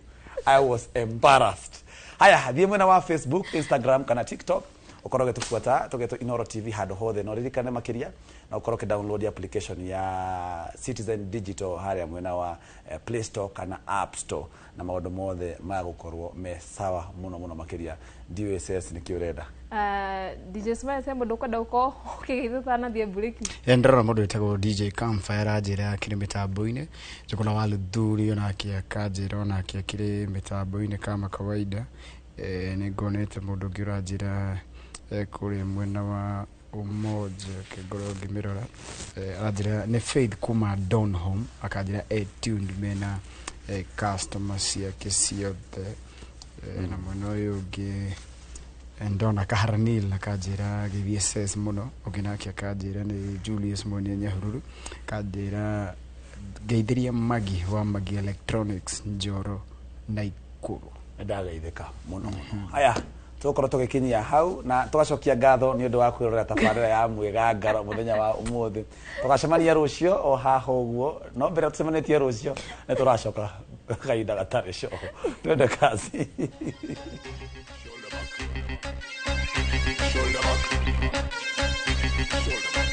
I was embarrassed. Haya thiĩ mwena wa Facebook, Instagram kana TikTok ũkorwo ũgĩtũbuata tũgetwo Inooro TV handũ hothe no ririkane makĩria na ũkorwo ũkĩ-download application ya Citizen Digital harĩa mwena wa Play Store kana App Store na maũndũ mothe magũkorwo me sawa mũno mũno makĩria. Ndiũĩ ses nĩkĩ ũrenda. DJ Smiles he mũndũ ũkwenda gũkorwo ũkĩgeithio ũtanathiĩ mburĩki. Ndĩrona mũndũ wĩtagwo DJ Campfire aranjĩra akĩrĩ mĩtambo-inĩ Njũgũna wa Luthuri onake akanjĩra onake akĩrĩ mĩtambo-inĩ kama kawaida. Nĩ ngonete mũndũ ũngĩ ũranjĩra kũrĩa mwena wa Umoja kĩngorwo ngĩmĩrora aranjĩra nĩ Faith kuma Donholm akanjĩra tuned mena customer ciake ciothe na mwena ũyũ ũngĩ ndona Kaharanil akanjĩra gĩthiĩ ses mũno ũngĩ nake akanjĩra nĩ Julius Mwene Nyahururu akanjĩra ngeithĩria Magi wa Magi Electronics Njoro Naikuru. Nĩndageithĩka mũno. Haya tũgũkorwo tũgĩkinyia hau na tũgacokia ngatho nĩ ũndũ wa kwĩrorera tabarĩra ya mwĩgangaro mũthenya wa ũmũthĩ. Tũgacemania rũciũ o haha ũguo no mbere tũcemanĩtie rũciũ nĩ tũracoka kahinda gatarĩ coho. Twende kazi. Shoulder back. Shoulder back.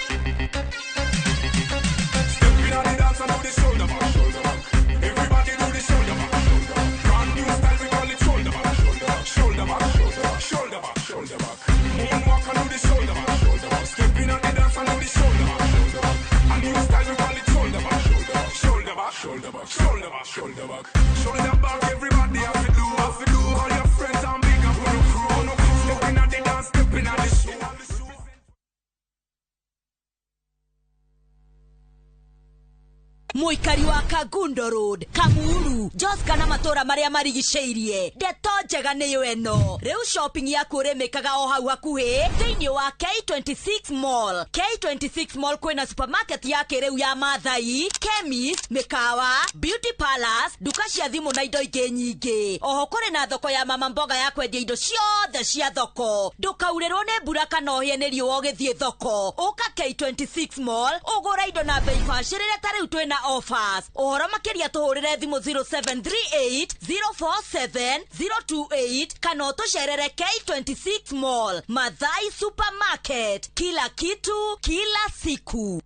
Step in on the dance and do the shoulder back. Shoulder back. Every the back, everybody have to do, have to do. All your friends and big up on the crew, no crew. Stepping at the dance, stepping at the shoe. Muikari wa Kangundo Road, Kamuru, Joska na matura maria marigicĩirie. Ndeto njega nĩyo ĩno. Rĩu shopping yaku ũrĩmĩkaga o hau hakuhĩ thĩinĩ wa K26 Mall. K26 Mall kwĩna supermarket ya kĩrĩu ya Mathai, chemist, mĩkawa, beauty palace, nduka cia thimũ na indo ingĩ nyingĩ. Oho kũrĩ na thoko ya mama mboga ya kwendia indo ciothe cia thoko. Ndũkaurĩrwo nĩ mbura kana ũhĩe nĩ riũa ũgĩthiĩ thoko. Ũka K26 Mall ũgũre indo na bei bacĩrĩre ta rĩu twĩna offers. Ũhoro makĩria tũhũrĩre thimũ 0738 047 028 kana ũtũcerere K26 Mall, Mathai Supermarket. Kila kitu, kila siku.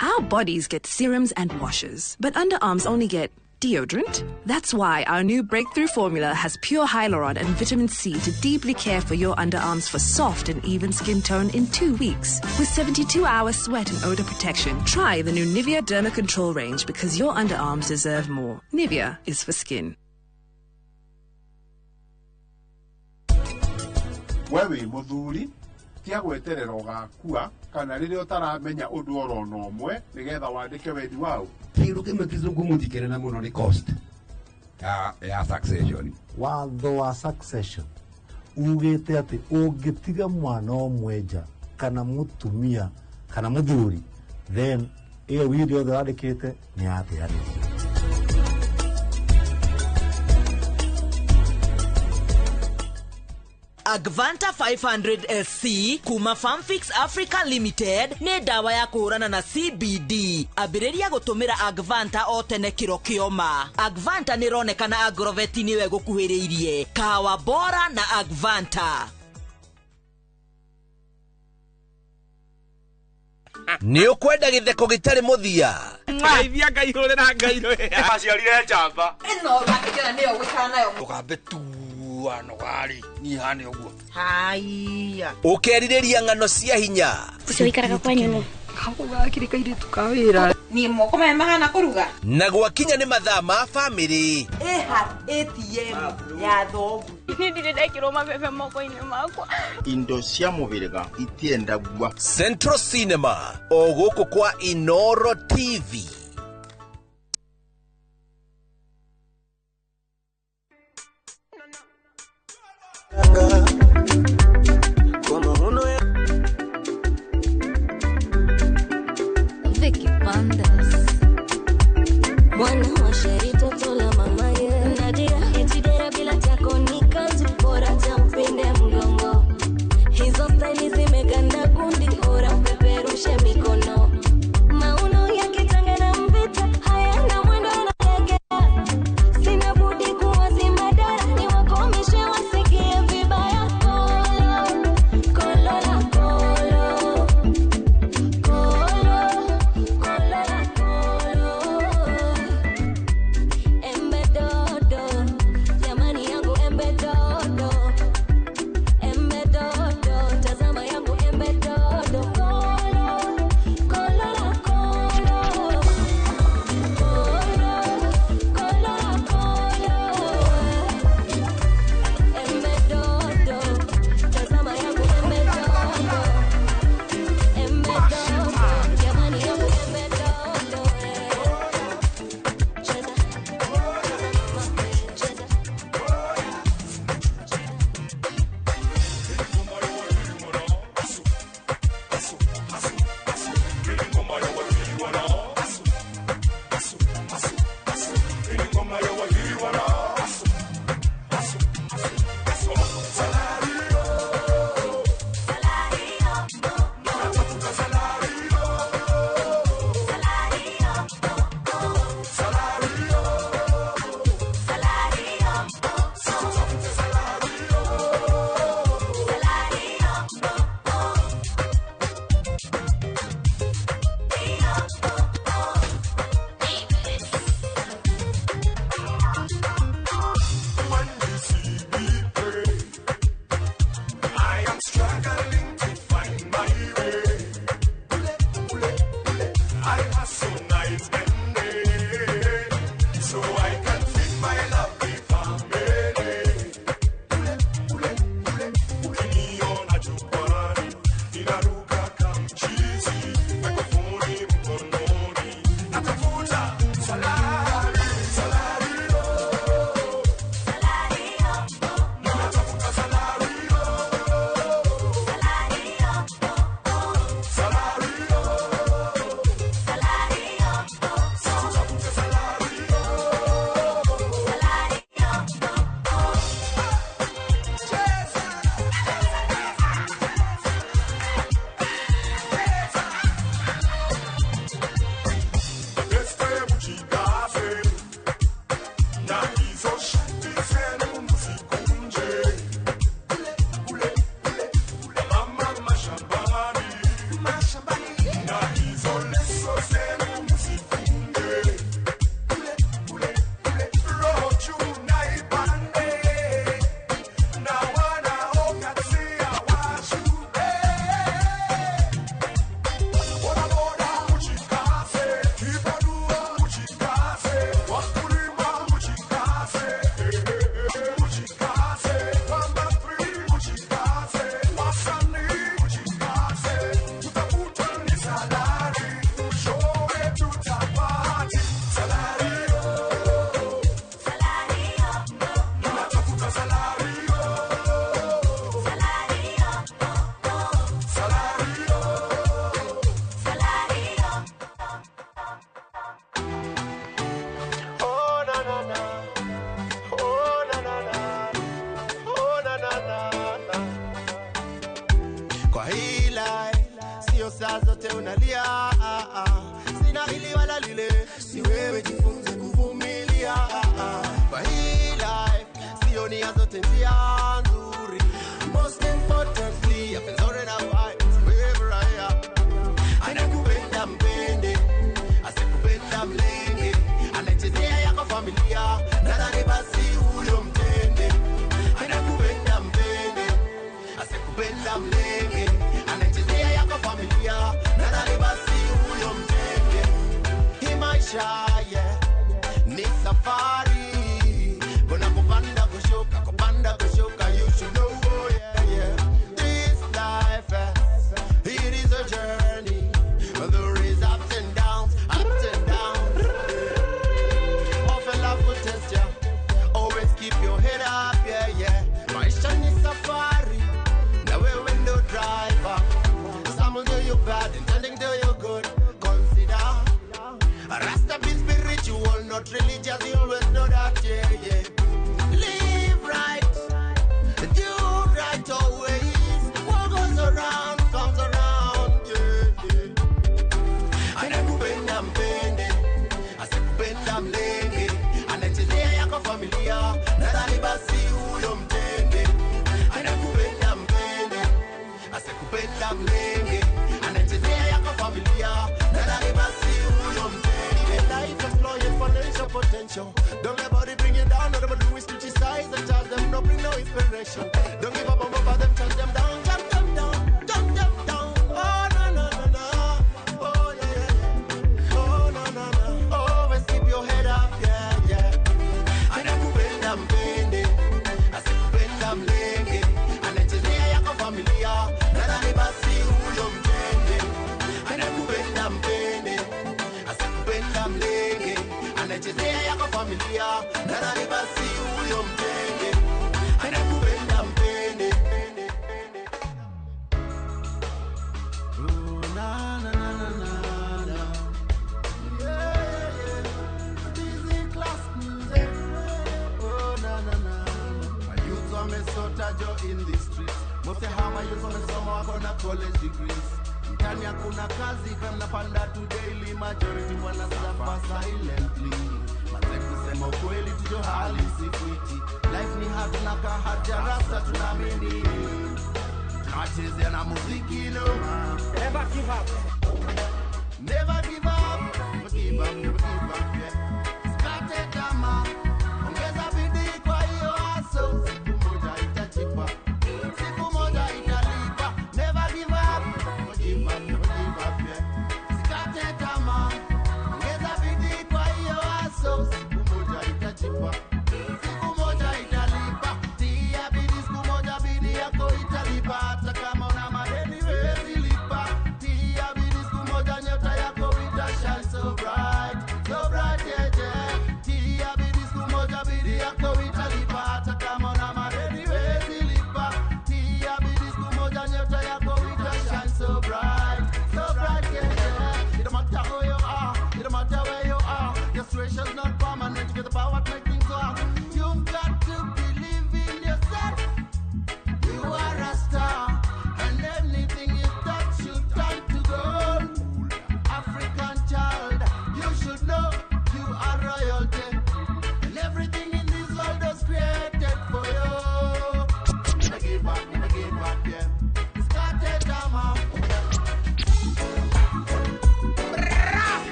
Our bodies get serums and washes, but underarms only get deodorant. That's why our new breakthrough formula has pure hyaluron and vitamin C to deeply care for your underarms for soft and even skin tone in 2 weeks. With 72-hour sweat and odor protection, try the new Nivea Derma Control range because your underarms deserve more. Nivea is for skin. We wĩ mũthuri tia gweterera ũgakua kana rĩrĩa ũtaramenya ũndũ oro na ũmwe nĩgetha wandĩke wendi wau. Kĩndũ kĩmwe kĩzungumũti kĩnene mũno nĩ cost ya succession. Watho wa succession ugĩte atĩ ũngĩtiga mwana ũmwe nja kana mũtumia kana mũthuri, then ĩyo will yothe wandĩkĩte nĩ yateanĩrio. Agvanta 500 SC kuma Farmfix Africa Limited nĩ ndawa ya kũhũrana na CBD. Ambĩrĩria gũtũmĩra Agvanta o tene kĩro kĩoma. Agvanta nĩ ĩronekana Agrovet nĩwe gũkuhĩrĩirie. Kahawa bora na Agvanta. Nĩ ũkwenda gĩtheko gĩtarĩ mũthia. Ngeithia Ngai hũrĩra Ngai rĩ. Aciarire njamba. Ĩno ũrakĩkĩra nĩyo gũikara nayo. Ũgambe tua nogari ni hane ũguo. Haiya. Ũkerirĩria ng'ano cia hinya. Ũcio ũikaraga kwanyu nũ? Gakĩrĩ kairĩtu ka wĩra. Niĩ moko maya mahana kũruga. Na gwakinya nĩ mathaa ma bamĩrĩ. Ĩha ATM ya thoguo. Niĩ ndirĩ ndekĩrwo mabebe moko-inĩ makwa. Indo cia mũhĩrĩga itiendagua. Central Cinema o gũkũ kwa Inoro TV. Vicky Bandes. Mwana wa sheri toto la mama ye Nadia echidera bila chako ni kanzu bora tampinde mgongo. Hizo staili zimeganda kundi ora upeperushe mikono. Mauno yakitanga na mvita hayana mwendo unalegea. Sina budi kuwazima dara niwakomishe wasikie vibaya. Kolo, kolo la kolo. Kolo, kolo la kolo. Salary, salary, oh. Tunatafuta salary, oh. Salary, oh. Tutafute salary, oh. Este mujikaze na hizo shati zenu msikunje. Kule, kule, kule, mama mashambani, mashambani, na hizo leso zenu msifunge. Kule, kule, kule, roho juu na ipande, na wanaokatia washuke. Boda boda mujikaze, kibarua mujikaze, wakulima mujikaze, mujikaze, wamapri mujikaze, wasanii mujikaze, tutafuta ni salari, mwishowe tutapati salari oh. Tunatafuta salari oh. Salari oh. Oh na na na, oh na na na, oh na na na na. Kwa hii life sio saa zote unalia, ah, ah. Sina hili wala lile, si wewe jifunze kuvumilia. Ah, ah. Kwa hii life sio nia zote njia nzuri. Most importantly, apenzore na wife, si wewe furahia. Anakupenda mpende, asikupenda mlenge, anachezea yako familia, nadhani basi huyo mtende. Anakupenda mpende, asikupenda mlenge, anachezea yako familia, nadhani basi huyo mtende. Hii maisha yeah, ni safari, kuna kupanda kushuka, kupanda kushuka, you should know, oh yeah, yeah. This life, it is a journey. There is ups and downs, ups and downs. Often life will test ya. Always keep your head up, yeah, yeah. Maisha ni safari, na wewe ndo driver. Some will do you bad, intending do you good. Consider Rasta be spiritual, not religious. You always know that, yeah, yeah. Live right, do right always. What goes around comes around, yeah, yeah. Anakupenda mpende, asikupenda mlenge, anachezea yako familia, nadhani basi huyo mtende. Anakupenda mpende, asikupenda mlenge, anachezea yako familia, nadhani basi huyo mtende. Life explore your financial potential. Don't let body bring you down, all they do is criticize and charge them, no bring no inspiration. Don't give up on over them, charge them down, jump them down, jump them down. Oh no no no no, oh yeah yeah, oh no no no. Always keep your head up, yeah yeah. Anakupenda mpende, asikupenda mlenge, anachezea yako familia, nadhani basi huyo mtende. Anakupenda mpende, asikupenda mlenge, anachezea yako familia, nadhani basi huyo mtende. Anakupenda mpende. Oh, na, na, na, na, na, na. Yeah, yeah. Busy class music. Oh, na, na, na. My youth wamesota jo in the streets. Most ya hawa youth wamesoma wako na college degrees. Mtani hakuna kazi, crime napanda to daily. Majority wana suffer silently. Manze kusema ukweli tujo hali si fiti. Life ni hard na kahati ya rasta tunaamini. Tunachezea na muziki no. Never give up. Never give up. Never give up, never give up, yeah. Usikate tamaa. Ongeza bidii kwa hiyo hustle. Siku moja itachipa. Siku moja italipa. Never give up. Never give up, never give up, yeah. Usikate tamaa. Ongeza bidii kwa hiyo hustle. Siku moja itachipa. Siku moja italipa. Tia bidii, siku moja bidii yako italipa. Hata kama una madeni huwezi lipa. Tia bidii, siku moja nyota yako itashine so bright.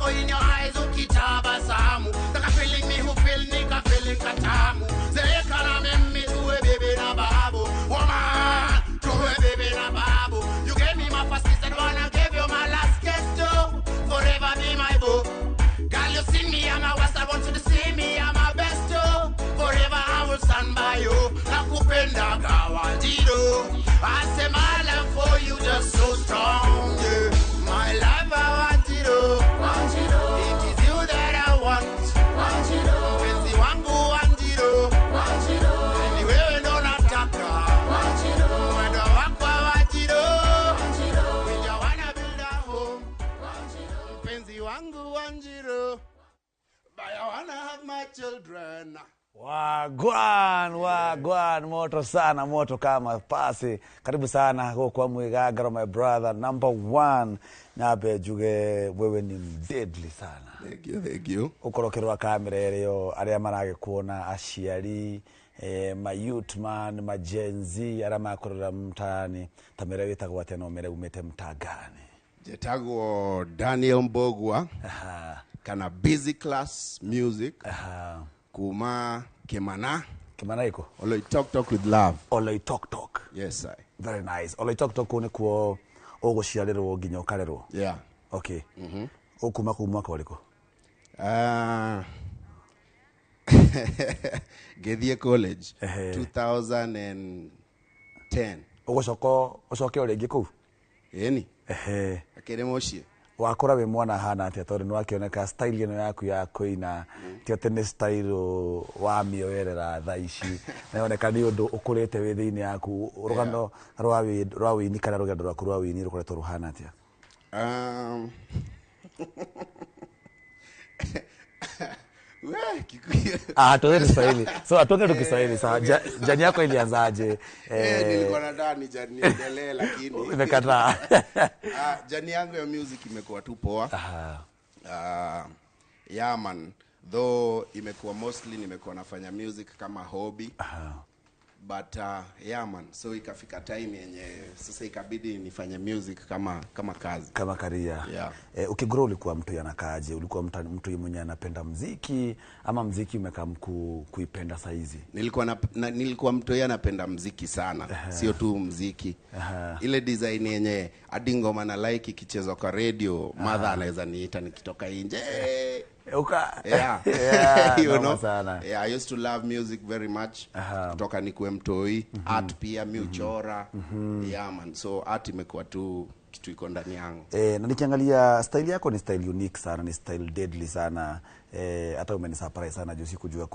sparkle in your eyes ukitabasamu. Taka feeling me who feel nika feeling katamu. Zeeka na mimi tuwe baby na babu. Woman, tuwe baby na babu. You gave me my first kiss and wanna give you my last kiss too. Forever be my boo. Girl, you see me, I'm a worst. I want you to see me, I'm a best too. Forever I will stand by you. Nakupenda kawanjiro. I say my love for you just so strong. Yeah. My love I want it all. It is you that I want. Mpenzi wangu wanjiro. Ni wewe ndo nataka. Mwendo wako wanjiro. We just wanna build a home. Mpenzi wangu wanjiro. But I wanna have my children. Wagwan, wagwan, moto sana, moto kama pasi. Karibu sana kwa Mwigagaro, my brother, number one. Nabe juge wewe ni deadly sana. Thank you, thank you. Ukorokerwa kamera ero aria maragikuona aciari, ma youth man, ma Gen Z aria makorora mtaani. Tamera witagwo atia no mere umete mtaa gani? Jetagwo Daniel Mbogwa. Kana Busy Class Music. Kuma Kimana. Kimana iko? Oloitoktok with love. Oloitoktok. Yes, I. Very nice. Oloitoktok ni kuo uguciarirwo nginya ukarerwo. Yeah. Okay. Ukuma ku mwaka uriko? Gethie college 2010. Ugucoka ucoke uringi kuu? Eni. Akire muciĩ. Wakora we mwana hana atia tondu ni wakioneka style ino yaku ya kuina ti ati ni style wa mioerera thaa ici na yoneka ni undu ukurite wi thiini yaku rugano rwa wini kana rugendo rwaku rwa wini rukoretwo ruhana atia? Tuwe Kiswahili. So atoke tu Kiswahili sawa. Jani yako ilianzaje? Nilikuwa nadhani jani endelee lakini imekataa. Jani yangu ya music imekuwa tu poa. Yeah man, though imekuwa mostly nimekuwa nafanya music kama hobby. But yeah man, so ikafika time yenye sasa ikabidi nifanye music kama kazi. Kama career. Yeah. Ukigrow ulikuwa mtu anakaaje? Ulikuwa mtu mwenye anapenda muziki ama muziki umekaa kuipenda saizi? Nilikuwa nilikuwa mtu anapenda muziki sana. Sio tu muziki. Ile design yenye hadi ngoma na like ikichezwa kwa radio, mother anaweza niita nikitoka nje. Yeah. Yeah, you know. Sana. Yeah, I used to love music very much. Kutoka nikuwe mtoi, art pia mi uchora. Yeah man, so art imekuwa tu kitu iko ndani yangu. Na nikiangalia style yako ni style unique sana, ni style deadly sana. Hata umenisurprise sana juu sikujua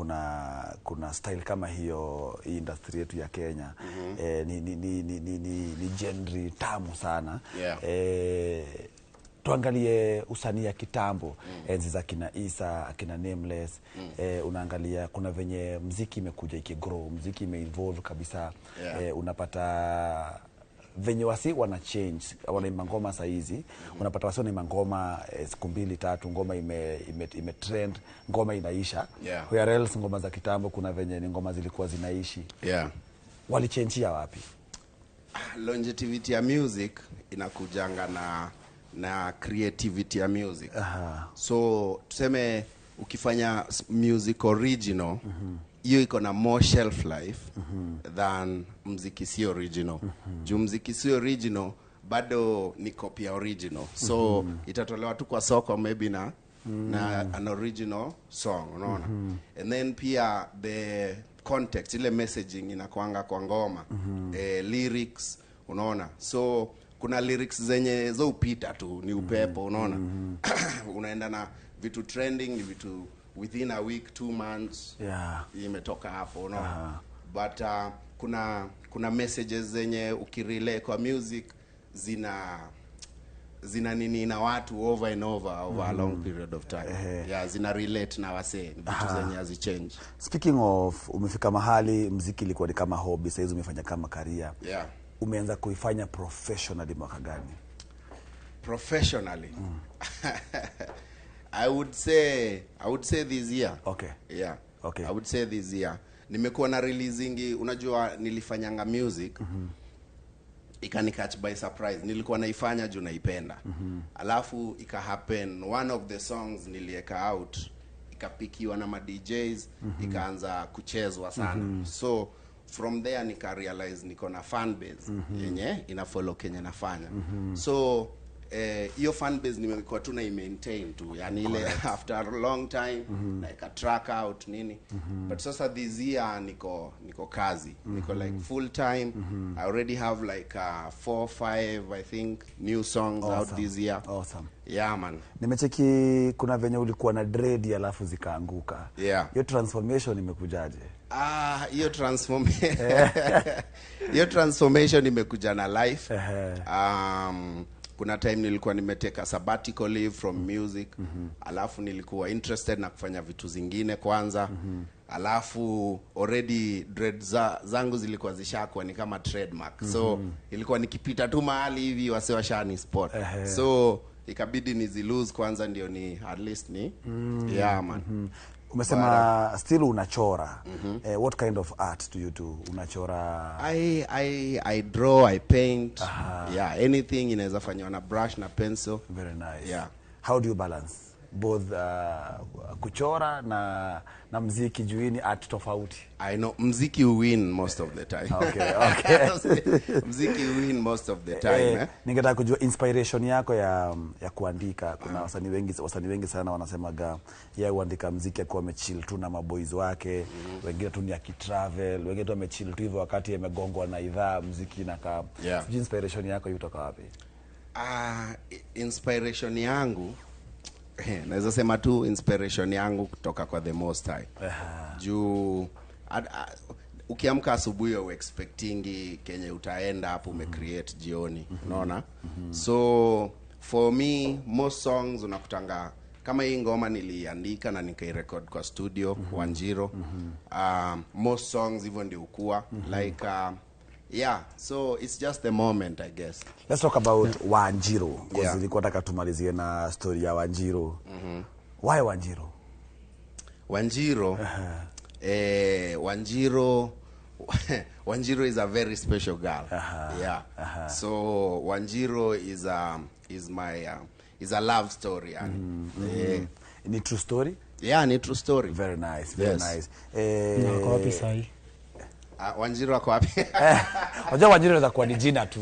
kuna style kama hiyo hii industry yetu ya Kenya. Ni genre tamu sana. Yeah. Tuangalie usanii ya kitambo, enzi za kina Isa, akina Nameless. Unaangalia kuna venye muziki imekuja ikigrow, muziki imeevolve kabisa. Yeah. Unapata venye wasi wana change, wanaimba ngoma saa hizi. Unapata wasi wanaimba ngoma siku mbili tatu, ngoma ime trend, ngoma inaisha. Yeah. Where else ngoma za kitambo kuna venye ni ngoma zilikuwa zinaishi. Yeah. Walichangeia wapi? Longevity ya music inakujanga na creativity ya music. So tuseme ukifanya music original, hiyo iko na more shelf life than muziki si original. Juu muziki si original bado ni copy ya original. So itatolewa tu kwa soko maybe na an original song, unaona? And then pia the context, ile messaging inakuanga kwa ngoma, lyrics, unaona? So kuna lyrics zenye zo upita tu ni upepo, unaona? Unaenda na vitu trending, ni vitu within a week, 2 months. Yeah. Imetoka hapo, unaona? But kuna messages zenye ukirelay kwa music zina nini na watu over and over a long period of time. Yeah, zina relate na wasee, vitu zenye hazichange. Speaking of, umefika mahali muziki ilikuwa ni kama hobby, sasa umefanya kama career. Yeah. Umeanza kuifanya professionally mwaka gani? Professionally? I would say this year. Okay. Yeah. Okay. I would say this year. Nimekuwa na releasingi, unajua nilifanyanga music. Ikani catch by surprise. Nilikuwa naifanya juu naipenda. Alafu ika happen one of the songs nilieka out ikapikiwa na ma DJs, ikaanza kuchezwa sana. So from there nika realize niko na fan base yenye ina follow kenye nafanya. So hiyo fan base nimekuwa tu na maintain tu, yani ile after a long time like a track out nini. But sasa this year niko kazi, niko like full time. I already have like 4 or 5 I think new songs out this year. Awesome. Yeah man. Nimecheki kuna venye ulikuwa na dread alafu zikaanguka. Yeah. Hiyo transformation imekujaje? Hiyo transformation hiyo transformation imekuja na life. Kuna time nilikuwa nimeteka sabbatical leave from music. Alafu nilikuwa interested na kufanya vitu zingine kwanza. Alafu already dread zangu zilikuwa zishakuwa ni kama trademark. So ilikuwa nikipita tu mahali hivi wase washani spot. So ikabidi nizilose kwanza ndio ni at least ni yeah man. Umesema still unachora. What kind of art do you do? Unachora? I draw, I paint. Yeah, anything inaweza fanywa na brush na pencil. Very nice. Yeah. How do you balance both kuchora na mziki juu ni art tofauti? I know mziki win most of the time. Okay, okay. Mziki win most of the time. Ningetaka kujua inspiration yako ya kuandika. Kuna wasanii wengi sana wanasemaga yeye huandika mziki akiwa amechill tu na maboys wake, wengine tu ni akitravel, wengine tu amechill tu hivyo wakati amegongwa na idhaa mziki na kama. Sijui inspiration yako yutoka wapi? Inspiration yangu naweza sema tu inspiration yangu kutoka kwa the Most High. Juu ukiamka asubuhi u expectingi kenye utaenda hapo umecreate jioni, unaona? So for me most songs unakutanga kama hii ngoma niliandika na nikairecord kwa studio Wanjiro. Most songs hivyo ndio ukua like yeah, so it's just the moment I guess. Let's talk about Wanjiro because nilikuwa nataka tumalizie na story ya Wanjiro. Why Wanjiro? Wanjiro Wanjiro Wanjiro is a very special girl. Yeah. So Wanjiro is my is a love story yani. Ni true story? Yeah, ni true story. Very nice, very nice. Na kwa wapi sahi? Wanjiro ako wapi? Unajua Wanjiro inaweza kuwa ni jina tu.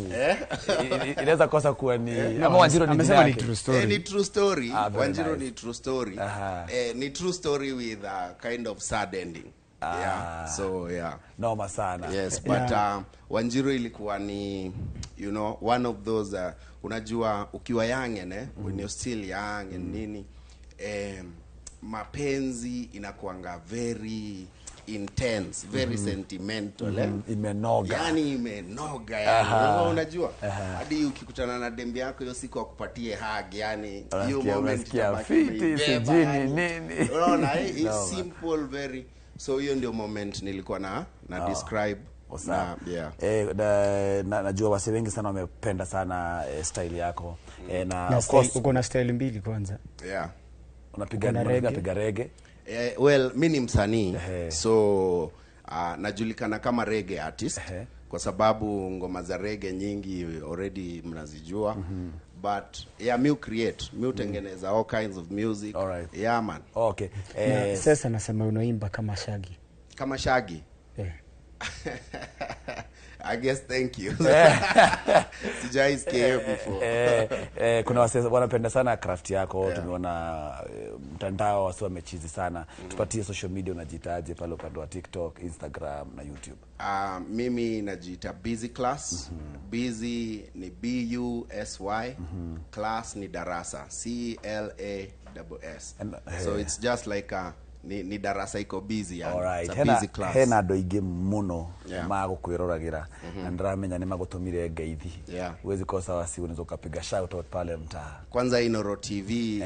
Inaweza kosa kuwa ni ama Wanjiro ni jina. Ni true story. Ni true story. Wanjiro ni true story. Ni true story with a kind of sad ending. Yeah. So yeah. Noma sana. Yes, but Wanjiro ilikuwa ni you know one of those unajua ukiwa young when you're still young and nini mapenzi inakuanga very intense, very sentimental. Imenoga. Yani imenoga yani. Unajua hadi ukikutana na dembe yako hiyo siku akupatie hug yani hiyo moment fiti sijini nini. Unaona it's simple very. So hiyo ndio moment nilikuwa na describe. Na yeah. Najua wase wengi sana wamependa sana style yako. Na of course uko na style mbili kwanza. Yeah. Unapiga reggae. Well, mimi ni msanii. So najulikana kama reggae artist kwa sababu ngoma za reggae nyingi already mnazijua. But yeah, mi create, mi utengeneza all kinds of music. All right. Yeah man. Okay. Sasa nasema unaimba kama Shaggy. Kama Shaggy? Yeah. I guess thank you. Sijaisikia hiyo before. Kuna wase wanapenda sana craft yako. Tumeona mtandao wase wamechizi sana. Tupatie social media unajitaje pale upande wa TikTok, Instagram na YouTube. Mimi najiita Busy Class. Busy ni B-U-S-Y. Class ni darasa, C-L-A-S-S. So it's just like a ni darasa iko busy yani. Alright. It's a busy class. Hena andũ aingĩ mũno magũkwĩroragĩra na ndĩramenya nĩ magũtũmire ngeithi. Huwezi kosa wasi unaweza ukapiga shout out pale mtaa. Kwanza Inoro TV,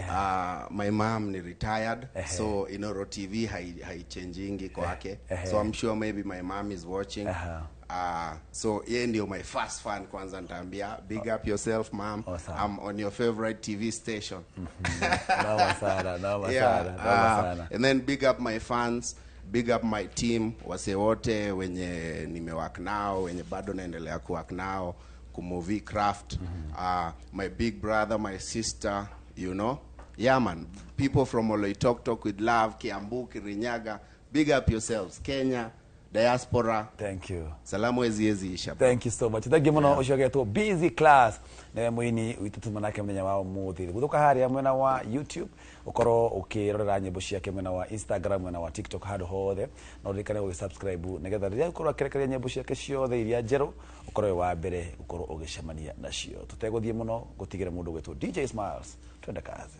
my mom ni retired. So Inoro TV haichangingi kwake. So I'm sure maybe my mom is watching. So yeye ndio my first fan kwanza nitaambia big up yourself mom. Awesome. I'm on your favorite TV station. Noma sana, noma sana, noma sana. And then big up my fans, big up my team, wase wote wenye nimework nao, wenye bado naendelea kuwork nao. Kumove craft. My big brother, my sister, you know. Yeah, man. People from Oloitoktok with love, Kiambu, Kirinyaga. Big up yourselves. Kenya, diaspora. Thank you. Salamu ezi isha. Thank you so much. Thank you muno ucio getwo Busy Class. Niwe muini witu tumanake muthenya wa umuthi. Guthuka haria mwena wa YouTube, ukorwo ukirorera nyimbo ciake mwena wa Instagram, mwena wa TikTok, handu hothe. Na uririkane gũgĩ-subscribe nigetha rĩrĩa ukorwo akĩrekereria nyimbo ciake ciothe iria njerũ, ukorwo wĩ wa mbere ukorwo ũgĩcemania nacio. Tutegũthiĩ mũno gũtigĩra mũndũ ũgwĩtwo DJ Smiles. Twende kazi.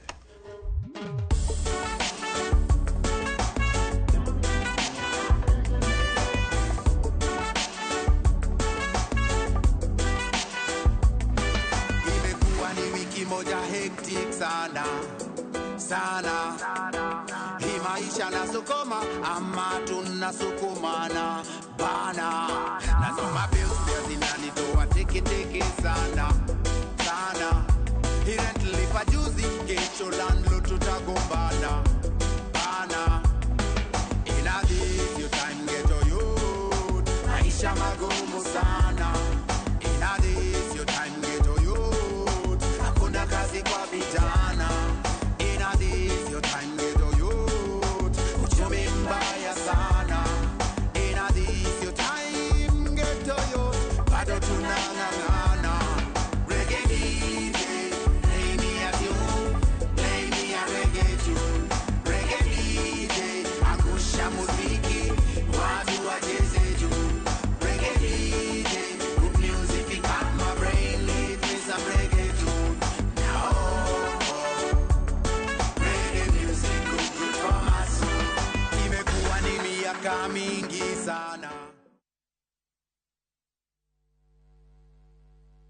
Imekuwa ni wiki moja hectic sana sana, hii maisha nasukuma ama tunasukumana bana, nasoma bills pia zinanitoa tiki tiki sana sana, hii rent lipa juzi, kesho landlord tutagombana bana, ina this your time get your youth, maisha magumu sana, ina this your time get your youth, hakuna kazi kwa vijana, ina this your time get your youth, uchumi mbaya sana, ina this your time get your youth, bado tunang'ang'ana. Reggae DJ, play me a tune, play me a reggae tune. Reggae DJ, angusha muziki, watu wacheze juu. Reggae DJ, good music pick up my brain, leave me some reggae tune. Now, reggae music good, good for my soul. Imekuwa ni miaka mingi sana.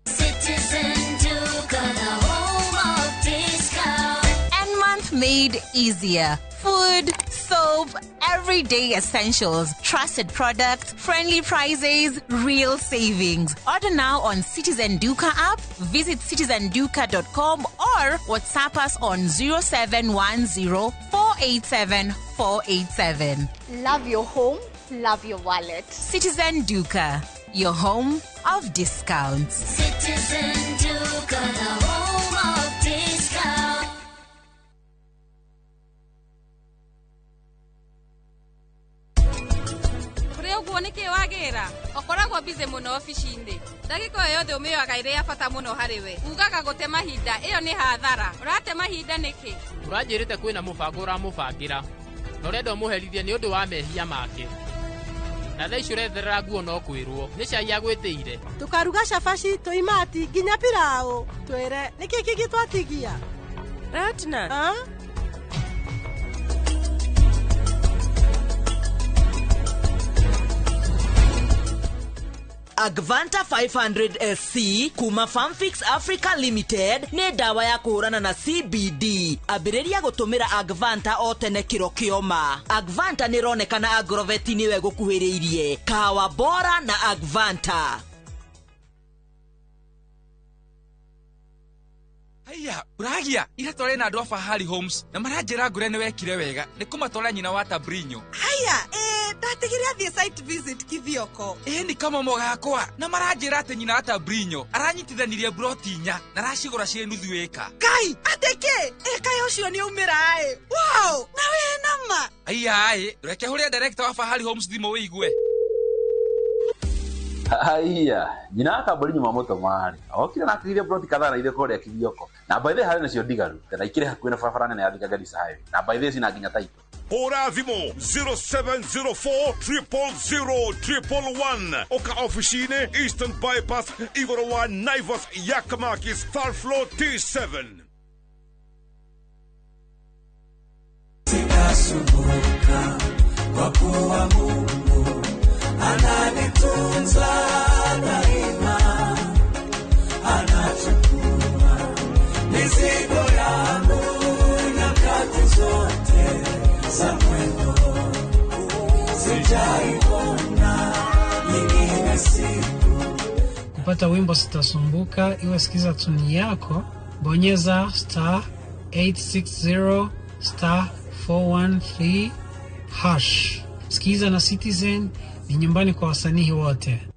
Citizen Duka, the home of discount. And month made easier. Food, soap, everyday essentials, trusted products, friendly prices, real savings. Order now on Citizen Duka app, visit citizenduka.com or WhatsApp us on 0710 487 487. Love your home, love your wallet. Citizen Duka, your home of discounts. Citizen Duka, the home of discount. Kũrĩ ũguo nĩkĩ wagĩra ũkoragwo busy mũno obici-inĩ ndagĩka o yothe ũmĩoyaga ĩrĩ ya bata mũno harĩ we ugaga gũte mahinda ĩyo nĩ hathara ũrate mahinda nĩkĩ Ũranjĩrĩte kwĩna mũbango ũramũbangĩra na ũrenda ũmũherithie nĩ ũndũ wa mehia make na thaa ici ũretherera nguo no kwĩrwo nĩ cai agwĩtĩire. Tukaruga cabaci tũimati nginya pilau twĩre nĩkĩ kĩngĩ twatigia Ratna. Agvanta 500 SC kuma Farmfix Africa Limited nĩ ndawa ya kũhũrana na CBD. Ambĩrĩria gũtũmĩra Agvanta o tene kĩro kĩoma. Agvanta nĩ ĩronekana agroveti nĩwe gũkuhĩrĩirie. Kahawa bora na Agvanta. Haiya, uragia ira tware na andũ a Fahari Homes na maranjĩra ngũre nĩ wekire wega nĩ kũmatwara nyina wa Tabrinyo. Haya, ndatigire athiĩ site visit Kithioko. Ĩ nĩ kamomo gakwa na maranjĩra atĩ nyina wa Tabrinyo aranyitithanirie broti inya na aracigũra ciĩ nuthu ĩka. Kai, atĩ kĩ? Ĩ kaĩ ũcio nĩ aumĩra ĩ. Wow, na wĩ nama. Haiya ĩ, reke hũrĩre director wa Fahari Homes thimũ wĩigue. Haiya, nyina wa Tabrinyo mamũtũma rĩ okire na akĩgĩria broti kadhaa na ithe kũrĩa Kithioko na by the way harĩ nacio ndigaru na ikĩrĩ hakuhĩ na barabara nene ya Thika Garissa Highway na by the way cina nginya taito. Hũra thimũ 0704 000 111 oka ofici-inĩ Eastern Bypass igũrũ wa Naivas Yakamakis third floor T7. Sitasumbuka kwa kuwa Mungu ananitunza daima, anachukua mizigo yangu nyakati zote za mwendo, sijaiona nyingine siku. Kupata wimbo Sitasumbuka, iwe sikiza tuni yako, bonyeza star 860 star 413 hash. Sikiza na Citizen ni nyumbani kwa wasanii wote.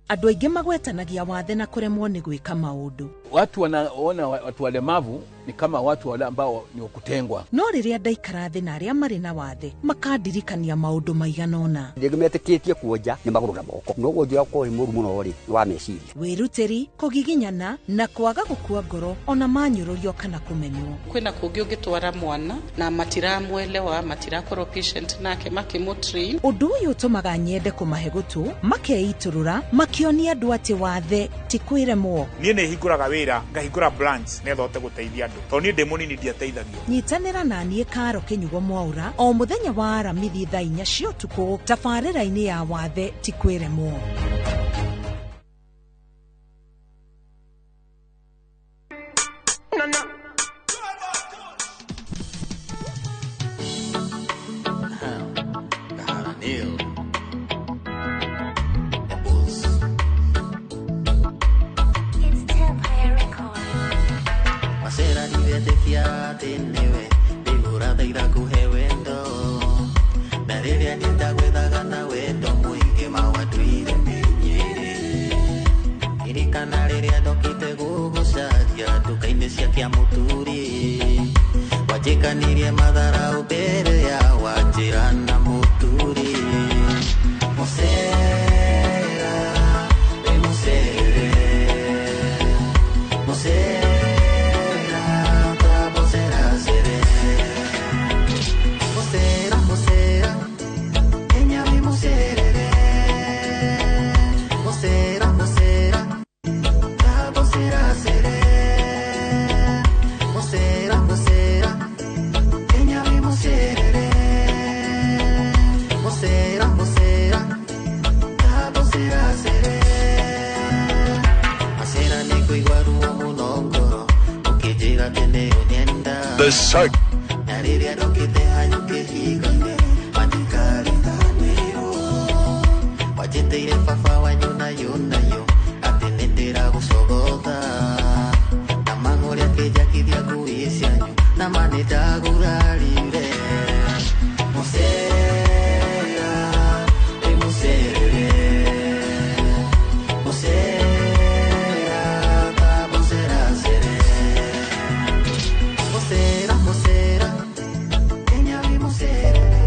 Andũ aingĩ magwetanagia wathe na kũremwo nĩ gwĩka maũndũ. Watu wanaona watu walemavu ni kama watu wale ambao ni wakutengwa. No rĩrĩa ndaikara thĩ na arĩa marĩ na wathe makandirikania maũndũ maigana ũna. Rĩngĩ metĩkĩtie kuonja nĩ magũrũ na moko, no wonja ũkorwo wĩ mũru mũno rĩ nĩ wa meciria. Wĩrutĩri, kũgiginyana na kwaga gũkua ngoro ona manyũrũrio kana kũmenwo. Kwĩna kũngĩ ũngĩtwara mwana na matiramwelewa, matirakorwo patient nake makĩmũtrain. Ũndũ ũyũ ũtũmaga nyende kũmahe gũtũ, makeitũrũra, makĩonia andũ atĩ wathe ti kwĩremwo. Niĩ nĩ hingũraga wĩra, ngahingũra branch nĩgetha hote gũteithia andũ, tondũ niĩ ndĩ mũnini ndiateithagio. Nyitanĩra na niĩ Karo Kĩnyugo Mwaura o mũthenya wa Aramithi thaa 4 cia ũtukũ tabarĩra-inĩ ya wathe ti kwĩremwo. Wajikanirie madharau mbere ya wajira na muturi. Musera, e musere, musera, ta musera sere. Musera, musera, enya mi muserere. Musera, musera, ta musera sere. Musera, musera, enya mi muserere. Musera, musera, ta musera sere. Masera ne kuigua ruo muno ngoro, ukijira tene unyenda. The site. Na rĩrĩa ndokĩte hanyu kĩhingo-inĩ, mandikariganĩrwo. Wanjĩtĩire baba wanyu nayo nayo, atĩ nĩndĩragũcogotha. Na mang'ũrĩ akĩnjakithia ngui cianyu, na ma nĩndagurarire. Mũcera, ĩ mũcerere, mũcera, ta mũcera cere. Mũcera, mũcera, Kenya wĩ mũcerere.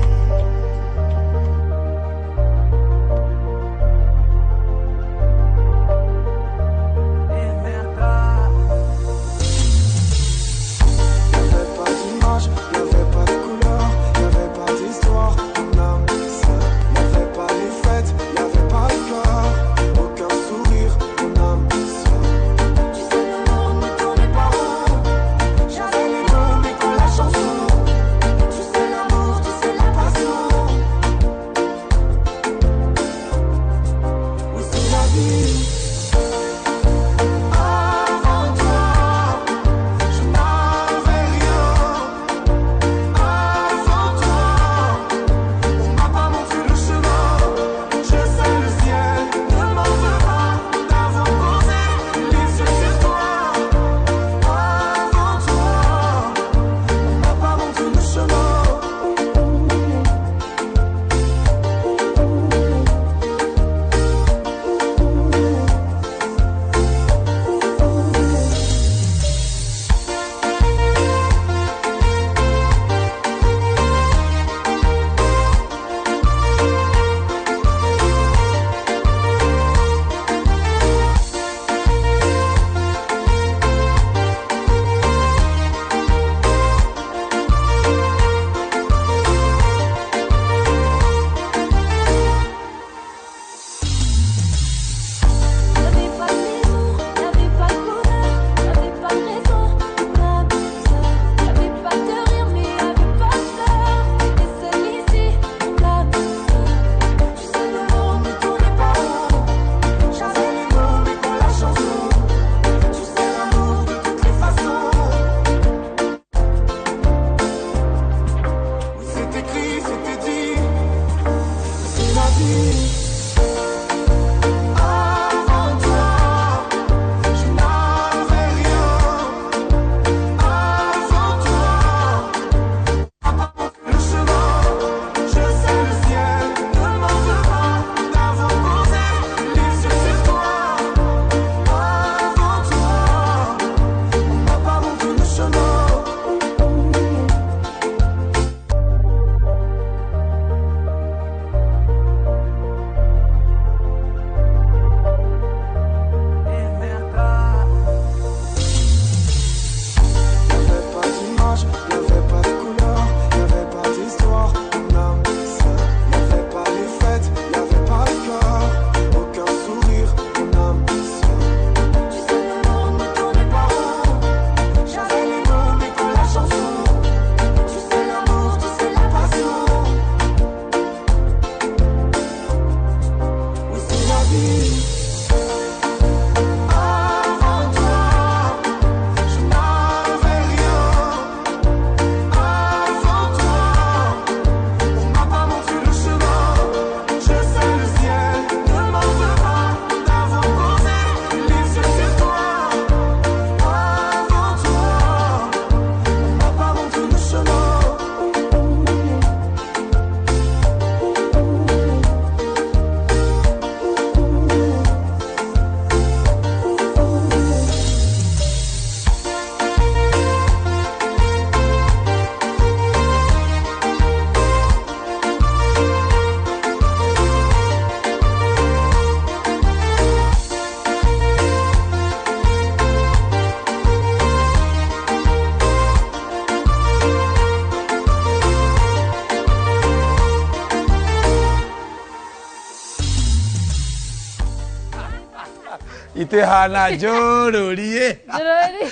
Itihana njũrũrie. Njũrũri.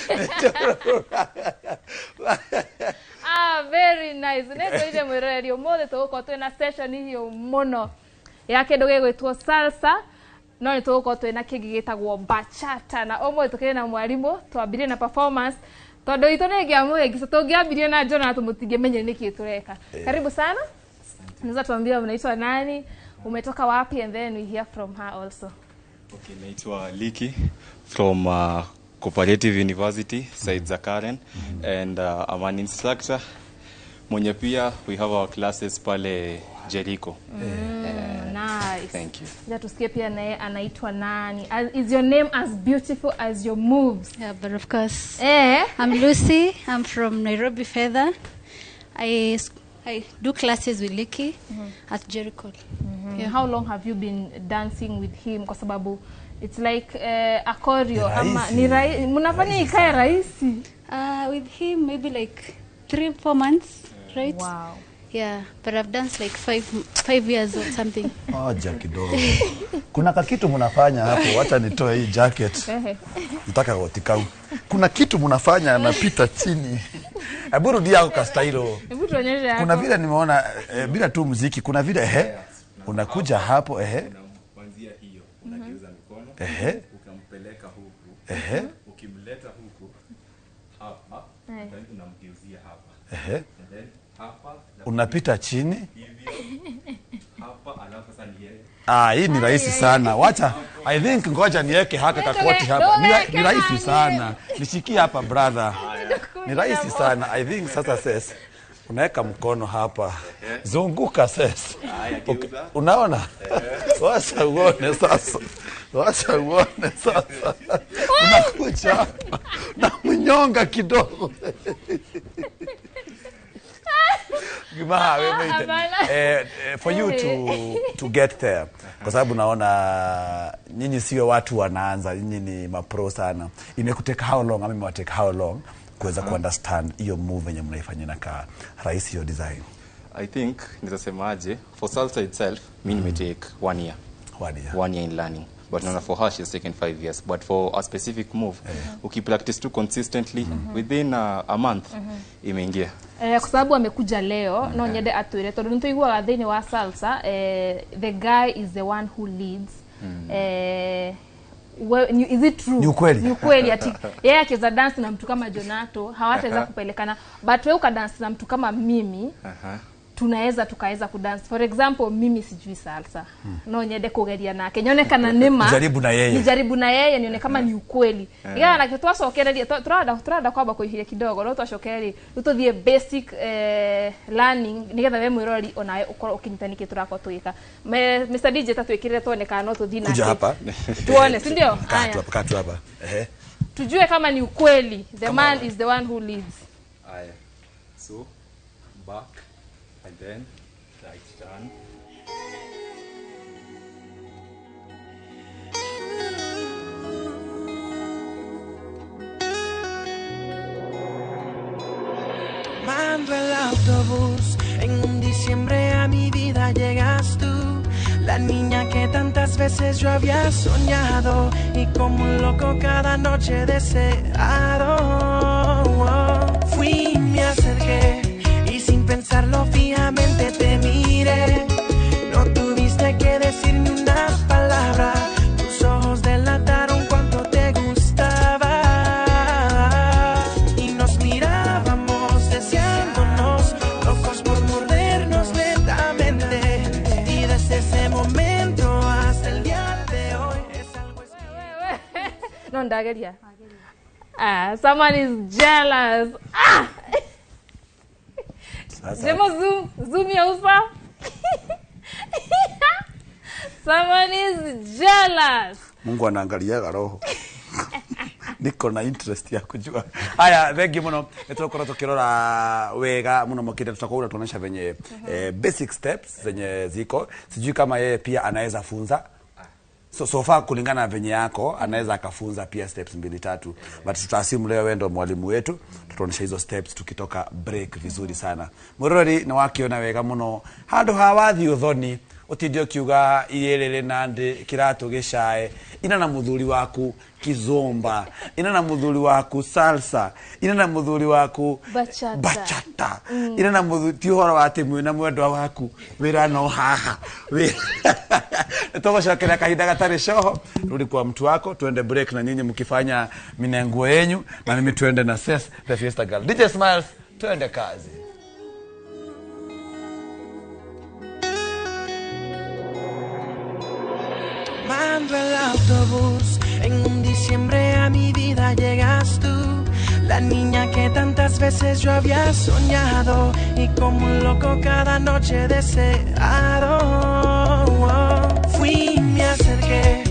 Ah, very nice. Nĩ ngwĩrire mwĩroreri ũmũthĩ tũgũkorwo twĩna session hiũ mũno ya kĩndũ gĩgwĩtwo salsa, no nĩ tũgũkorwo twĩna kĩngĩ gĩtagwo bachata, na ũmũthĩ tũkĩrĩ na mwarimũ. Twambirie na performance tondũ itũ nĩ ĩngĩamũhĩngĩca, tũngĩambirie na Jonah tũmũtingĩmenyire nĩkĩ tũreka. Karibu sana. Unaweza tuambia unaitwa nani, umetoka wapi, and then we hear from her also. Okay, naitwa Liki from Cooperative University, side za Karen, and I'm an instructor mwenye pia we have our classes pale Jericho. Nice. Thank you. Ja, tusikie pia naye anaitwa nani. Is your name as beautiful as your moves? Yeah, but of course. Eh? I'm Lucy. I'm from Nairobi Feather. I do classes with Liki at Jericho. Yeah. How long have you been dancing with him? Kwa sababu it's like a choreo ama ni rahisi, mnafanya ikae rahisi. With him maybe like 3-4 months, right? Wow. Yeah, but I've danced like five years or something. Oja kidogo. Kuna kakitu mnafanya hapo, wacha nitoe hii jacket. Nataka goti kau. Kuna kitu mnafanya anapita chini. Hebu rudia yako kastailo. Hebu tuonyeshe yako. Kuna vile nimeona bila tu muziki, kuna vile unakuja hapo Kuanzia hiyo unageuza mikono, ukampeleka huku, ukimleta huku hapa, then unamgeuzia hapa. And then hapa unapita chini hapa, alafu sasa ni yeye. Ah, hii ni rahisi sana. Wacha, I think ngoja niweke haka kakoti hapa. Ni rahisi sana. Nishikie hapa brother. Ni rahisi sana. I think sasa ses unaweka mkono hapa. Zunguka ses. Okay. Unaona? Wacha uone sasa. Wacha uone sasa. Unakuja hapa. Na mnyonga kidogo. For you to get there, kwa sababu naona nyinyi sio watu wanaanza, nyinyi ni mapro sana. Imekuteka how long ama imewateka how long kuweza kuunderstand hiyo move yenye mnaifanya na ka rahisi hiyo design? I think nitasemaje, for salsa itself mimi nimetake 1 year. 1 year. 1 year in learning. But no, for her she's taken 5 years. But for a specific move, ukipractice too consistently, within a month, imeingia. Kwa sababu amekuja leo, no nyende atwire tondu nituiguaga thiini wa salsa, the guy is the one who leads. Well, is it true? Ni ukweli. Ni ukweli ati yeye akiweza dance na mtu kama Jonato hawataweza kupelekana, but wewe ukadance na mtu kama mimi, tunaweza tukaweza kudance. For example, mimi sijui salsa. No nyende kugeria nake nyone kana nima nijaribu na yeye. Nijaribu na yeye nione kama ni ukweli. Ila na twacokereria turada kwamba kuihiria kidogo no twacokereria tuthie basic learning nigetha we mwirori onawe ukorwo ukinyita niki turakorwo tugika. Mr DJ tatwikirire tuone kana no tuthie nake. Kuja hapa. Tuone, si ndio? Haya. Kaa hapa. Tujue kama ni ukweli. The man is the one who leads. Haya. So back and then right turn. Mando el autobús, en un diciembre a mi vida llegas tú, la niña que tantas veces yo había soñado y como un loco cada noche deseado. Fui y me acerqué y sin pensarlo fijamente te miré. No tuviste que decirme una palabra, tus ojos delataron cuánto te gustaba. Y nos mirábamos deseándonos, locos por mordernos lentamente. Y desde ese momento hasta el día de hoy es algo. No, ndageria. Ah, someone is jealous. Ah! Demo zoom ya usa. Someone is jealous. Mungu anaangaliaga roho. Niko na interest ya kujua. Haya, thank you muno. Nitukorwo tukirora wega muno makĩria tutakuwa tunaonyesha venye basic steps zenye ziko. Sijui kama yeye pia anaweza funza. So far kulingana na venye yako anaweza akafunza pia steps 2 3, but tutaasimu leo wewe ndo mwalimu wetu, tutaonyesha hizo steps tukitoka break vizuri sana. Murori na wakiona wega muno handu ha wathi uthoni Utinde ukiuga iyelele nande kiratu gicae. Ina na muthuri waku kizomba, ina na muthuri waku salsa, ina na muthuri waku bachata, bachata. Ina na muthuri ti uhoro wa ati mwina mwendwa waku wira no haha. Tugocokeria kahinda gatari coho. Rudi kwa mtu wako, tuende break na nyinyi mkifanya minenguo yenyu na mimi tuende na Ses the Fiesta Girl. DJ Smiles, tuende kazi. Tomando el autobús, en un diciembre a mi vida llegas tú, la niña que tantas veces yo había soñado y como un loco cada noche deseado. Fui y me acerqué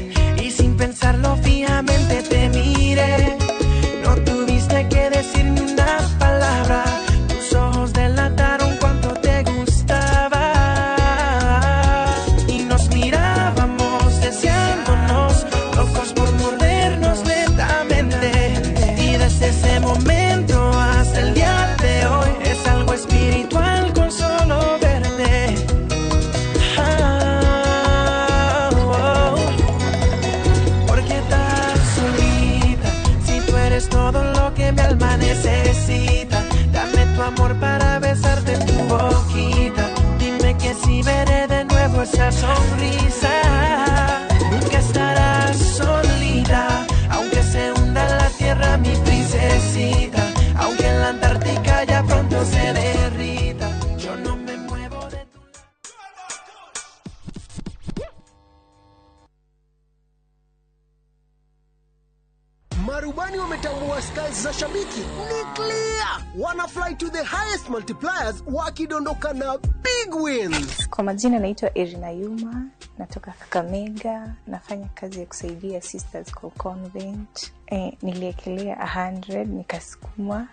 y sin pensarlo fijamente te miré. No tuviste que decirme una palabra, tus ojos delataron cuánto te gustaba. Y nos mirábamos deseándonos, locos por mordernos lentamente. Y desde ese momento hasta el día de hoy es algo espiritual con solo verte. Ah, oh, oh. ¿Por qué tan solita? Si tú eres todo lo que mi alma necesita. Dame tu amor para besarte tu boquita. Dime que si veré de nuevo esa sonrisa. Nunca estarás solita, aunque se hunda la tierra, mi princesita. Aunque en la Antártica ya pronto se derrita, yo no me muevo de tu... Marubani wametambua skies za shabiki ni clear. Wana fly to the highest multipliers wakidondoka na big wins. Kwa majina naitwa Irina Yuma, natoka Kakamega, nafanya kazi ya kusaidia sisters kwa convent. Niliekelea 100 nikasukuma,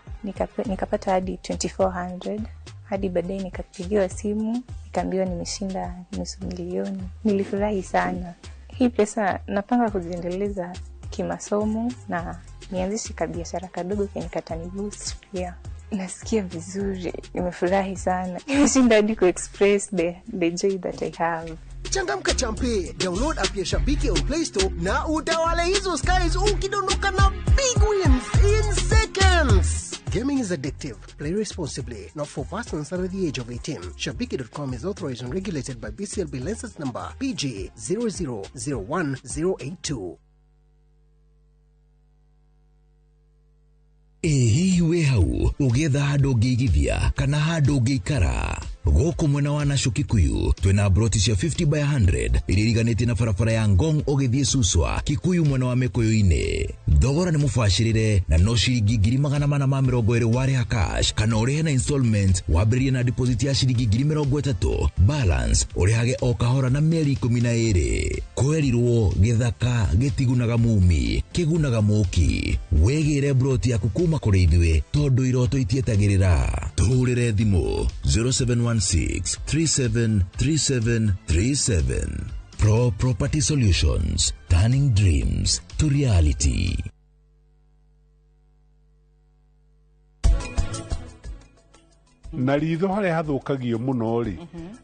nikapata hadi 2400, hadi baadaye nikapigiwa simu, nikaambiwa nimeshinda 500,000. Nilifurahi sana. Hii pesa napanga kuziendeleza kimasomo na nianzishe kabiashara kadogo kenye kataniboost pia. Nasikia vizuri, nimefurahi sana. Nimeshinda hadi ku-express the joy that I have. Changamka champe, download app ya Shabiki on Play Store na utawale hizo skies ukidondoka na big wins in seconds. Gaming is addictive. Play responsibly. Not for persons under the age of 18. Shabiki.com is authorized and regulated by BCLB license number PG 0001082. Ĩ hihi wĩ hau ũgĩetha handũ ũngĩigithia kana handũ ũngĩikara? Gũkũ mwena wa Nashu Kikuyu twĩna broti cia 50 by 100 iria iriganĩtie na barabara ya Ngong ũgĩthiĩ Suswa Kikuyu mwena wa Mĩkũyũ-inĩ. Thogora nĩ mũbacĩrĩre na no ciringi 420 warĩha cash kana ũrĩhe na installment wambĩrĩrie na deposit ya ciringi 30,000 balance ũrĩhage o kahora na mĩeri 12. Kwerirwo gĩthaka gĩtigunaga mumi kĩgunaga mũki. Wĩgĩre broti yaku kuma kũrĩ ithuĩ tondũ iroto itietagĩrĩra. Tũhũrĩre thimũ 0716 373737. Pro Property Solutions, turning dreams to reality. Na ritho haria hathukagio muno ri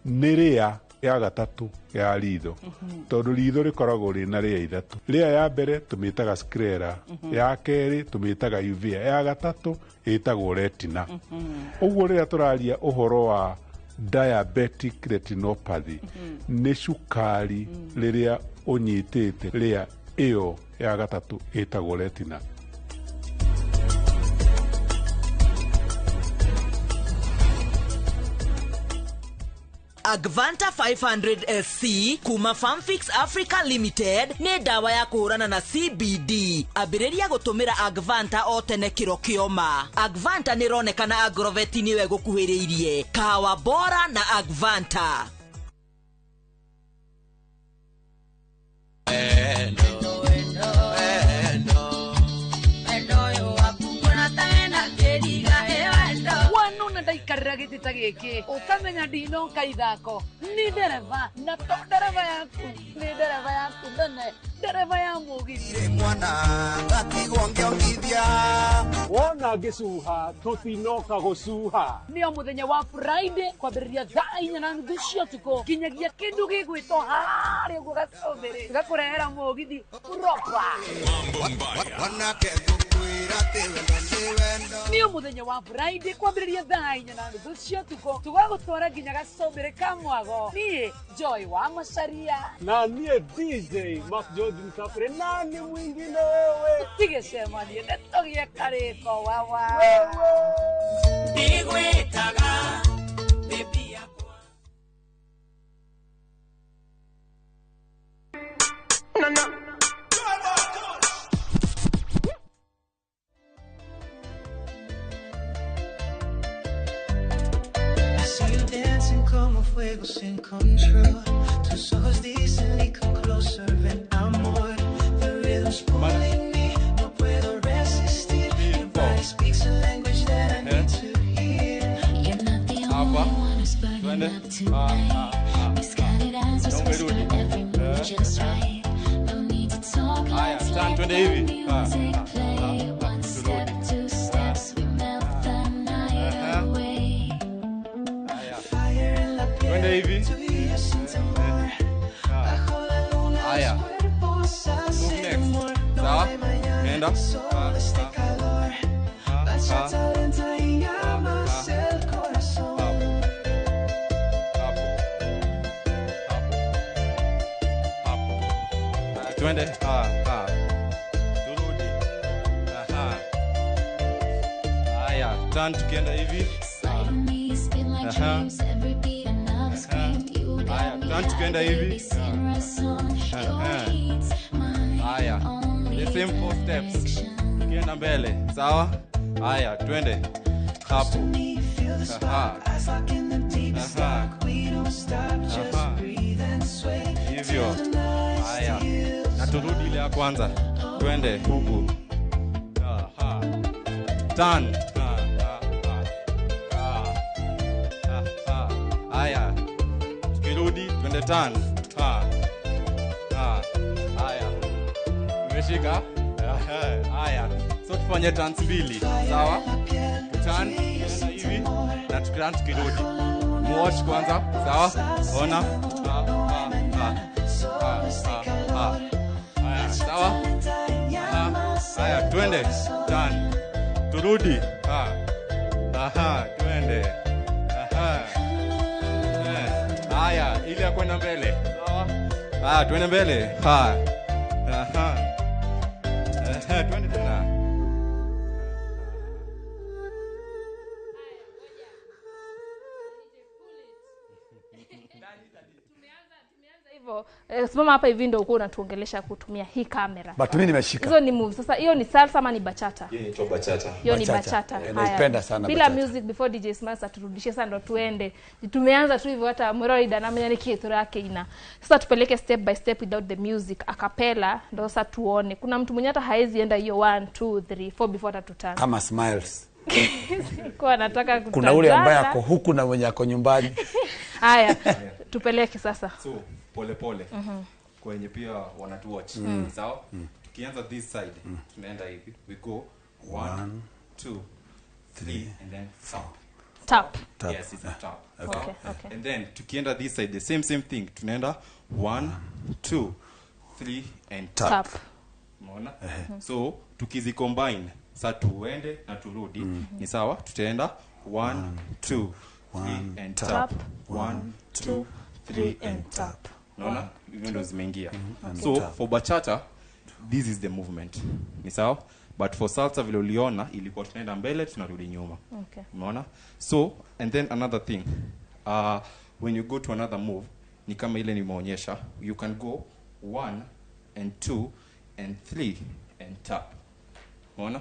ni ria ya gatatu ya ritho tondu ritho rikoragwo rina ria ithatu. Ria ya mbere tumitaga sclera, ya keri tumitaga uvea, ya gatatu itagwo retina. Uguo riria turaria uhoro wa diabetic retinopathy ni cukari riria unyitite ria iyo ya gatatu itagwo retina. Agvanta 500 SC kuma Farmfix Africa Limited nĩ ndawa ya kũhũrana na CBD. Ambĩrĩria gũtũmĩra Agvanta o tene kĩro kĩoma. Agvanta nĩ ĩronekana Agrovet nĩwe gũkuhĩrĩirie. Kahawa bora na Agvanta. Ndaikarira gĩtĩ ta gĩkĩ ũkamenya ndinoka ithako ni ndereba na to ndereba yaku ni ndereba yaku nene ndereba ya mũgithi mwana ngatigwo ngĩongithia wona Tũtangĩcuha tũtinoka gũcuha. Nĩ o mũthenya wa Friday kwambĩrĩria thaa 4:30 cia ũtukũ nginyagia kĩndũ gĩgwĩtwo harĩa ũguo gacũmbĩrĩ gakũrehera mũgithi proper. Nĩ o mũthenya wa Friday kwambĩrĩria thaa 4:30 cia ũtukũ tũgagũtwara nginya gacũmbĩrĩ ka mwago. Niĩ Joy wa Macharia na niĩ DJ Mark George Msafiri, nani mwingine wewe? Tigĩcemanie nĩtũgĩe karĩko wawa. Ndigwĩtaga baby yakwa. No, no. I see you dancing como fuego sin control. Tus ojos dicen y come closer, ven amor. The rhythm's pulling me, no puedo resistir. Your body speaks a language that I need to hear. You're not the only one who's burning up tonight. These kind of eyes just whisper every move just right. No need to talk, let's let the music play. One step, two steps, we melt the night away. Fire en la piel, tú y yo sin temor. Bajo la luna los cuerpos hacen amor. No hay mañana, solo este calor. Bachata lenta y llamas el corazón. Twende. Turudi. Aha. Haya, turn tukienda hivi. Aha. Haya, turn tukienda hivi. Haya. The same 4 steps. Tukienda mbele, sawa? Haya, twende. Hapo. Aha. Aha. Aha. Hivyo. Haya. Na turudi ile ya kwanza. Twende huku. Aha. Turn. Haya. Tukirudi twende turn. Ha. Ha. Haya. Umeshika? Haya. So tufanye turns mbili. Sawa? Turn hivi na tukirudi tukirudi. Muwatch kwanza, sawa? Ona. Ha ha ha. Ha ha. Haya, sawa? Haya, twende. Turn. Turudi. Ha. Aha, twende. Aha. Haya, ile ya kwenda mbele. Sawa? Ah, twende mbele. Ha. Aha. Aha, twende tena. Simama hapa hivi ndio uko unatuongelesha kutumia hii kamera. But mimi nimeshika. Hizo ni moves. Sasa hiyo ni salsa ama ni bachata? Hiyo ni bachata. Hiyo ni bachata. Naipenda sana bila bachata. Music before DJ Smiles aturudishie sasa ndo tuende. Tumeanza tu hivyo hata Murori danamenya ni kitu yake ina. Sasa tupeleke step by step without the music a cappella ndo sasa tuone. Kuna mtu mwenye hata haezi enda hiyo 1 2 3 4 before atatutana. Kama Smiles. Kwa nataka kutazama. Kuna ule ambaye ako huku na mwenye ako nyumbani. Haya, tupeleke sasa. So pole pole. Kwenye pia wanatuwatch. Sawa? Tukianza this side, tunaenda hivi. We go 1 2 3 and then tap. Tap. Yes, it's a tap. Okay. Okay, okay. And then tukienda this side, the same thing. Tunaenda 1 2 3 and tap. Tap. Umeona? So tukizi combine, sasa tuende na turudi. Ni sawa? Tutaenda 1 2 3 and tap. 1 2 3 and tap. Unaona? Hivyo ndio zimeingia. So for bachata this is the movement. Ni sawa? But for salsa vile uliona ilikuwa tunaenda mbele tunarudi nyuma. Okay. Umeona? So and then another thing. When you go to another move ni kama ile nimeonyesha, you can go 1 and 2 and 3 and tap. Umeona?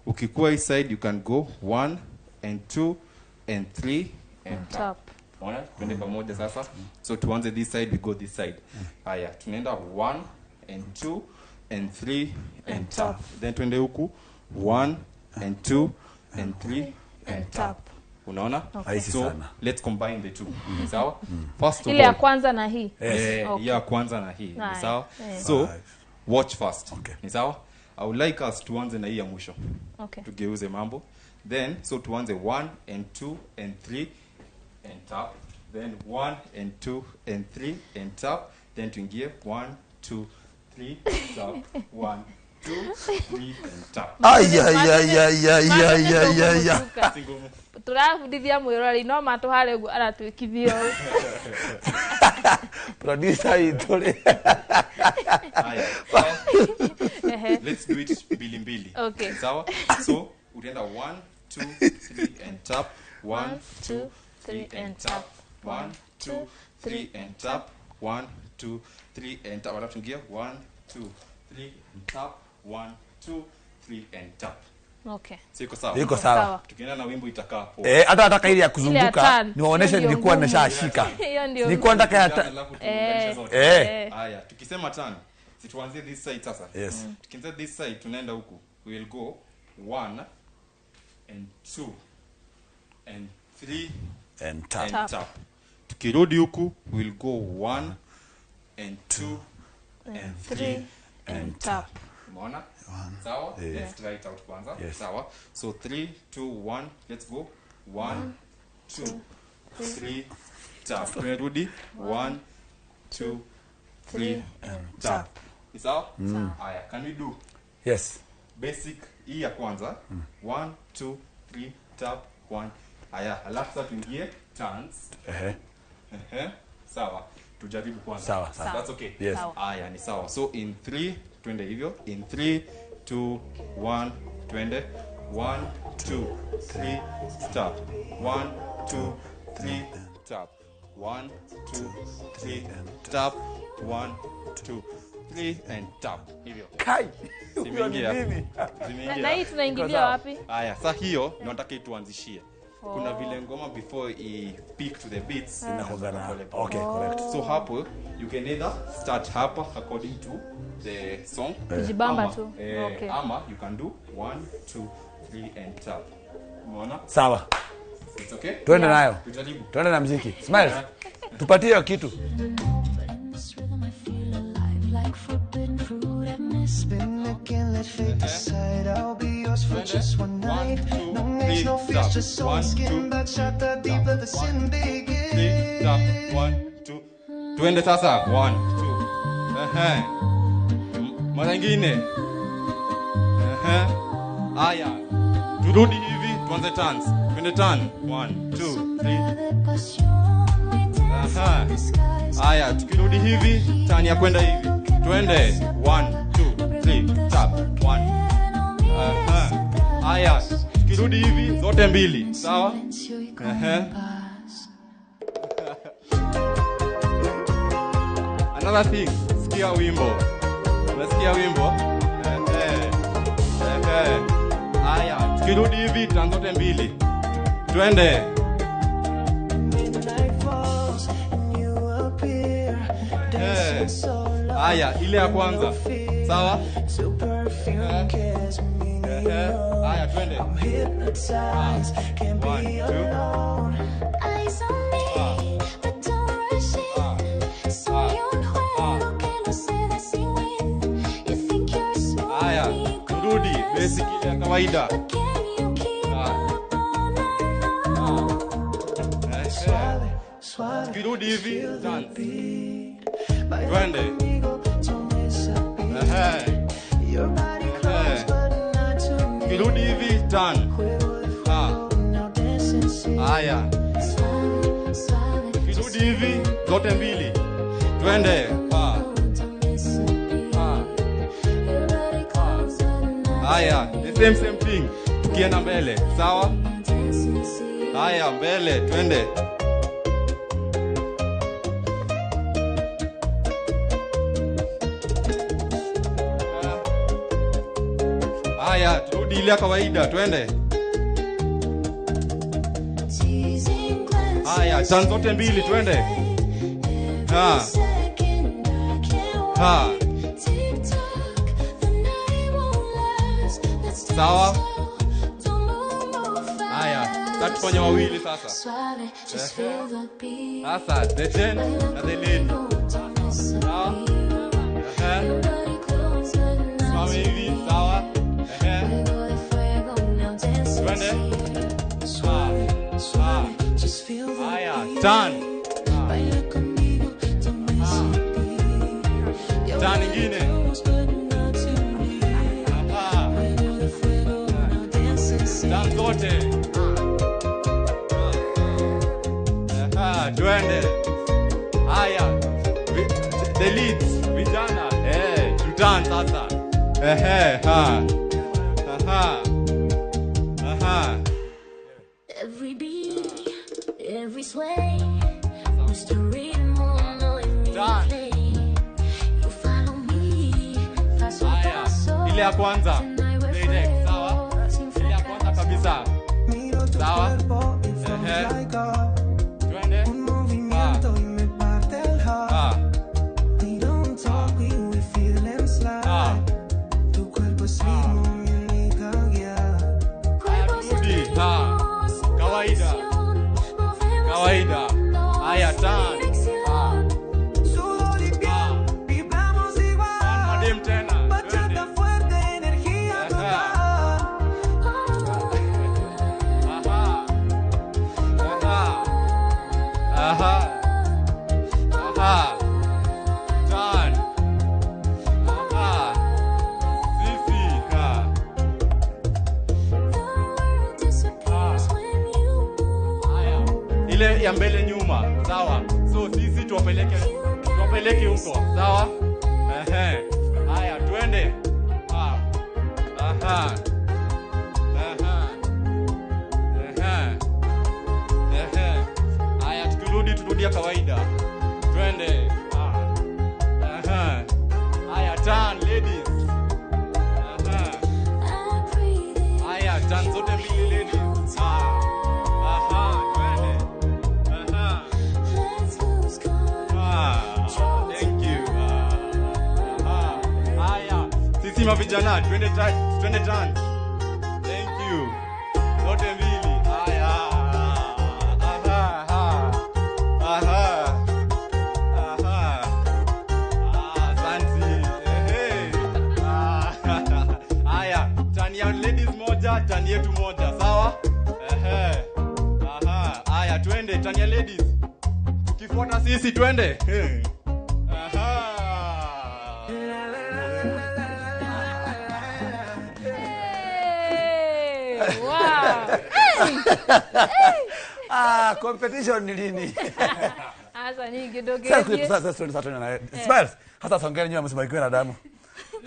Ukikuwa hii side you can go 1 and 2 and 3 and tap. Umeona? Twende pamoja sasa. So tuanze this side, we go this side. Haya, tunaenda 1 and 2 and 3 and tap. Then twende huku 1 and 2 and 3 and tap. Unaona? Okay. So let's combine the two. Sawa? First of all, ile ya kwanza na hii. Yes. Okay. Ya kwanza na hii. Sawa? So watch first. Okay. Ni sawa? I would like us tuanze na hii ya mwisho. Okay. Tugeuze mambo. Then so tuanze 1 and 2 and 3 and tap. Then 1 and 2 and 3 and tap. Then tuingie 1 2 3 tap 1 2 3 and tap. Ay ay ay ay ay ay ay ay. Turabundithia mwiroreri no matuhare uguo aratwikithia u. Producer ituri. Let's do it mbili mbili. Okay. Sawa? So utaenda 1 2 3 and tap 1 2 3 and tap 1 2 3 and tap 1 2 3 and tap. Alafu tuingie 1 2 3 and tap 1 2 3 and tap. Okay. Siko sawa. Iko sawa. Tukienda na wimbo itakaa poa. Hata nataka ile ya kuzunguka niwaoneshe nilikuwa nimeshashika. Nilikuwa nataka ya Haya, tukisema tano, si tuanzie this side sasa. Yes. Tukianza this side tunaenda huku. We will go 1 and 2 and 3 and tap. And tap. Tukirudi huku we will go 1 and 2 and 3 and tap. Umeona? Sawa? Yeah. Let's try it out kwanza. Yes. Sawa. So 3 2 1, let's go. 1 2 3 tap. Tunarudi 1 2 3 and tap. Ni sawa? Haya, can we do? Yes. Basic hii ya kwanza. 1 2 3 tap 1. Haya, alafu sasa tuingie turns. Sawa. Tujaribu kwanza. Sawa, sawa. That's okay. Yes. Haya, ni sawa. So in 3 twende hivyo. In 3 2 1 twende. 1 2 3 tap. 1 2 3 tap. 1 2 3 tap. 1 2 3 and tap. Hivyo. Kai. Zimeingia. Na hii tunaingilia wapi? Haya, sasa hiyo ndio nataka ituanzishie. Kuna vile ngoma before i peak to the beats inakozana. Okay, correct. So hapo you can either start hapa according to the song. Kujibamba tu. Okay. Ama you can do 1 2 3 and tap. Umeona? Sawa. It's okay? Twende nayo. Tujaribu. Twende na muziki. Smiles. Tupatie hiyo kitu. Spin again, let fate decide. I'll be yours for just one night. No names, no fears, just soul and skin. Bachata deep, let the sin begin. 3 tap 1 2. Twende sasa 1 2. Mara nyingine. Haya. Turudi hivi tuanze turns. Twende turn 1 2 3. Haya, tukirudi hivi turn ya kwenda hivi. Twende 1 2 3 tap 1. Haya, tukirudi hivi zote mbili, sawa? Another thing, sikia wimbo. Unasikia wimbo? Haya, tukirudi hivi turn zote mbili. Twende. Haya, ile ya kwanza. Sawa? Haya, twende. 1 2. Haya, turudi basic ile ya kawaida. Tukirudi hivi dance. Twende. Tukirudi hivi turn. Haya. Tukirudi hivi zote mbili. Twende. Haya, the same thing. Tukienda mbele, sawa? Haya, mbele, twende. Haya, turudi ile kawaida, twende. Haya, turn zote mbili, twende. Sawa? Haya, tufanye wawili sasa. Sasa, the gent na the lady. Sawa? Simame hivi, sawa? Turn. Turn ingine. Aha. Turn zote. Aha, twende. Haya. The leads, vijana. Tutan sasa. Ehe, ha. Aha. Aha. Every beat, every sway, Mr. Rhythm play. You follow me, paso paso. Ile ya kwanza. Direct, sawa? Ile ya kwanza kabisa. Sawa? Ehe. Twende. Ah. Kawaida. Kawaida. Haya, turn. Madem tena. Aha. Aha. Aha. Turn. Aha. Sisi. Ha. Ile ya mbele nyuma, sawa? So sisi tuwapeleke huko, sawa? Ehe. Haya, twende. Ah. Aha. Aha. Ehe. Ehe. Haya, tukirudi turudia kawaida. Twende. Ah. Aha. Haya, turn ladies. Aha. Haya, turn zote mbili ladies. Ah. Aha, twende. Aha. Ah, thank you. Ah, haya, sisi mavijana twende twende dance. Thank you. Zote mbili. Haya. Aha. Aha. Aha. Asante. Ehe. Haya, tani ya ladies moja, tani yetu moja, sawa? Ehe. Aha. Haya, twende tani ya ladies. Tukifuata sisi twende. Aha. Hey, wow. Hey. Ah, competition ni lini? Asa nyingi doge. Sasa sasa na Smiles. Hata songeni nyuma msibarikiwe na damu.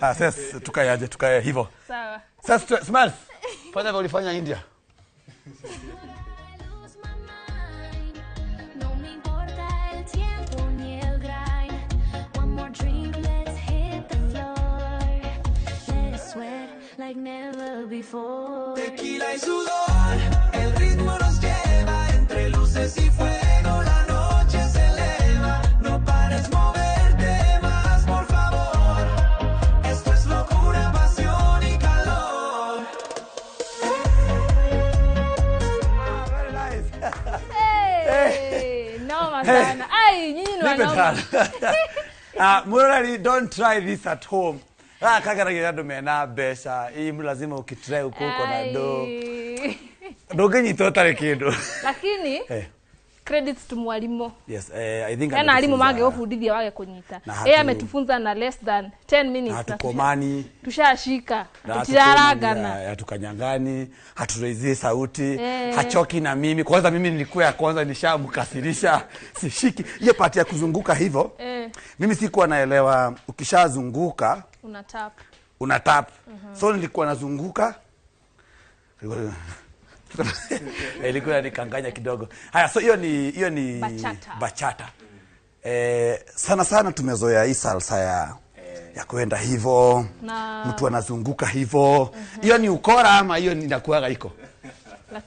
Ah, sasa tukae aje, tukae hivyo. Sawa. Sasa Smiles, fanya vile ulifanya India. No me importa el tiempo ni el grind. One more drink, let's hit the floor. Let's sweat like never before. Tequila y sudor, el ritmo nos lleva entre luces y fuego. La noche se eleva, no pares moverte más, por favor. Esto es locura, pasión y calor. Very nice. Hey, noma sana. Ai, nyinyi ni wanoma. Murali, don't try this at home. Ah, kagaragia andu mena mbeca. Hii lazima ukitry uko uko na do. Ndũngĩnyita ũtarĩ kĩndũ. Lakini credits to mwalimu. Yes, I think yana alimu mange ofundithia wage kunyita. Yeye ametufunza na less than 10 minutes. Hatukomani. Tushashika. Tutiraragana. Hatukanyangani, haturezie sauti, hachoki na mimi. Kwanza mimi nilikuwa ya kwanza nishamkasirisha. Sishiki. Hiyo part ya kuzunguka hivyo. Mimi sikuwa naelewa ukishazunguka una tap. Una tap. So nilikuwa nazunguka. Ilikuwa nikanganya kidogo. Haya, so hiyo ni bachata. Bachata. Sana sana tumezoea hii salsa ya kwenda hivyo. Mtu anazunguka hivyo. Hiyo ni ukora ama hiyo inakuanga iko?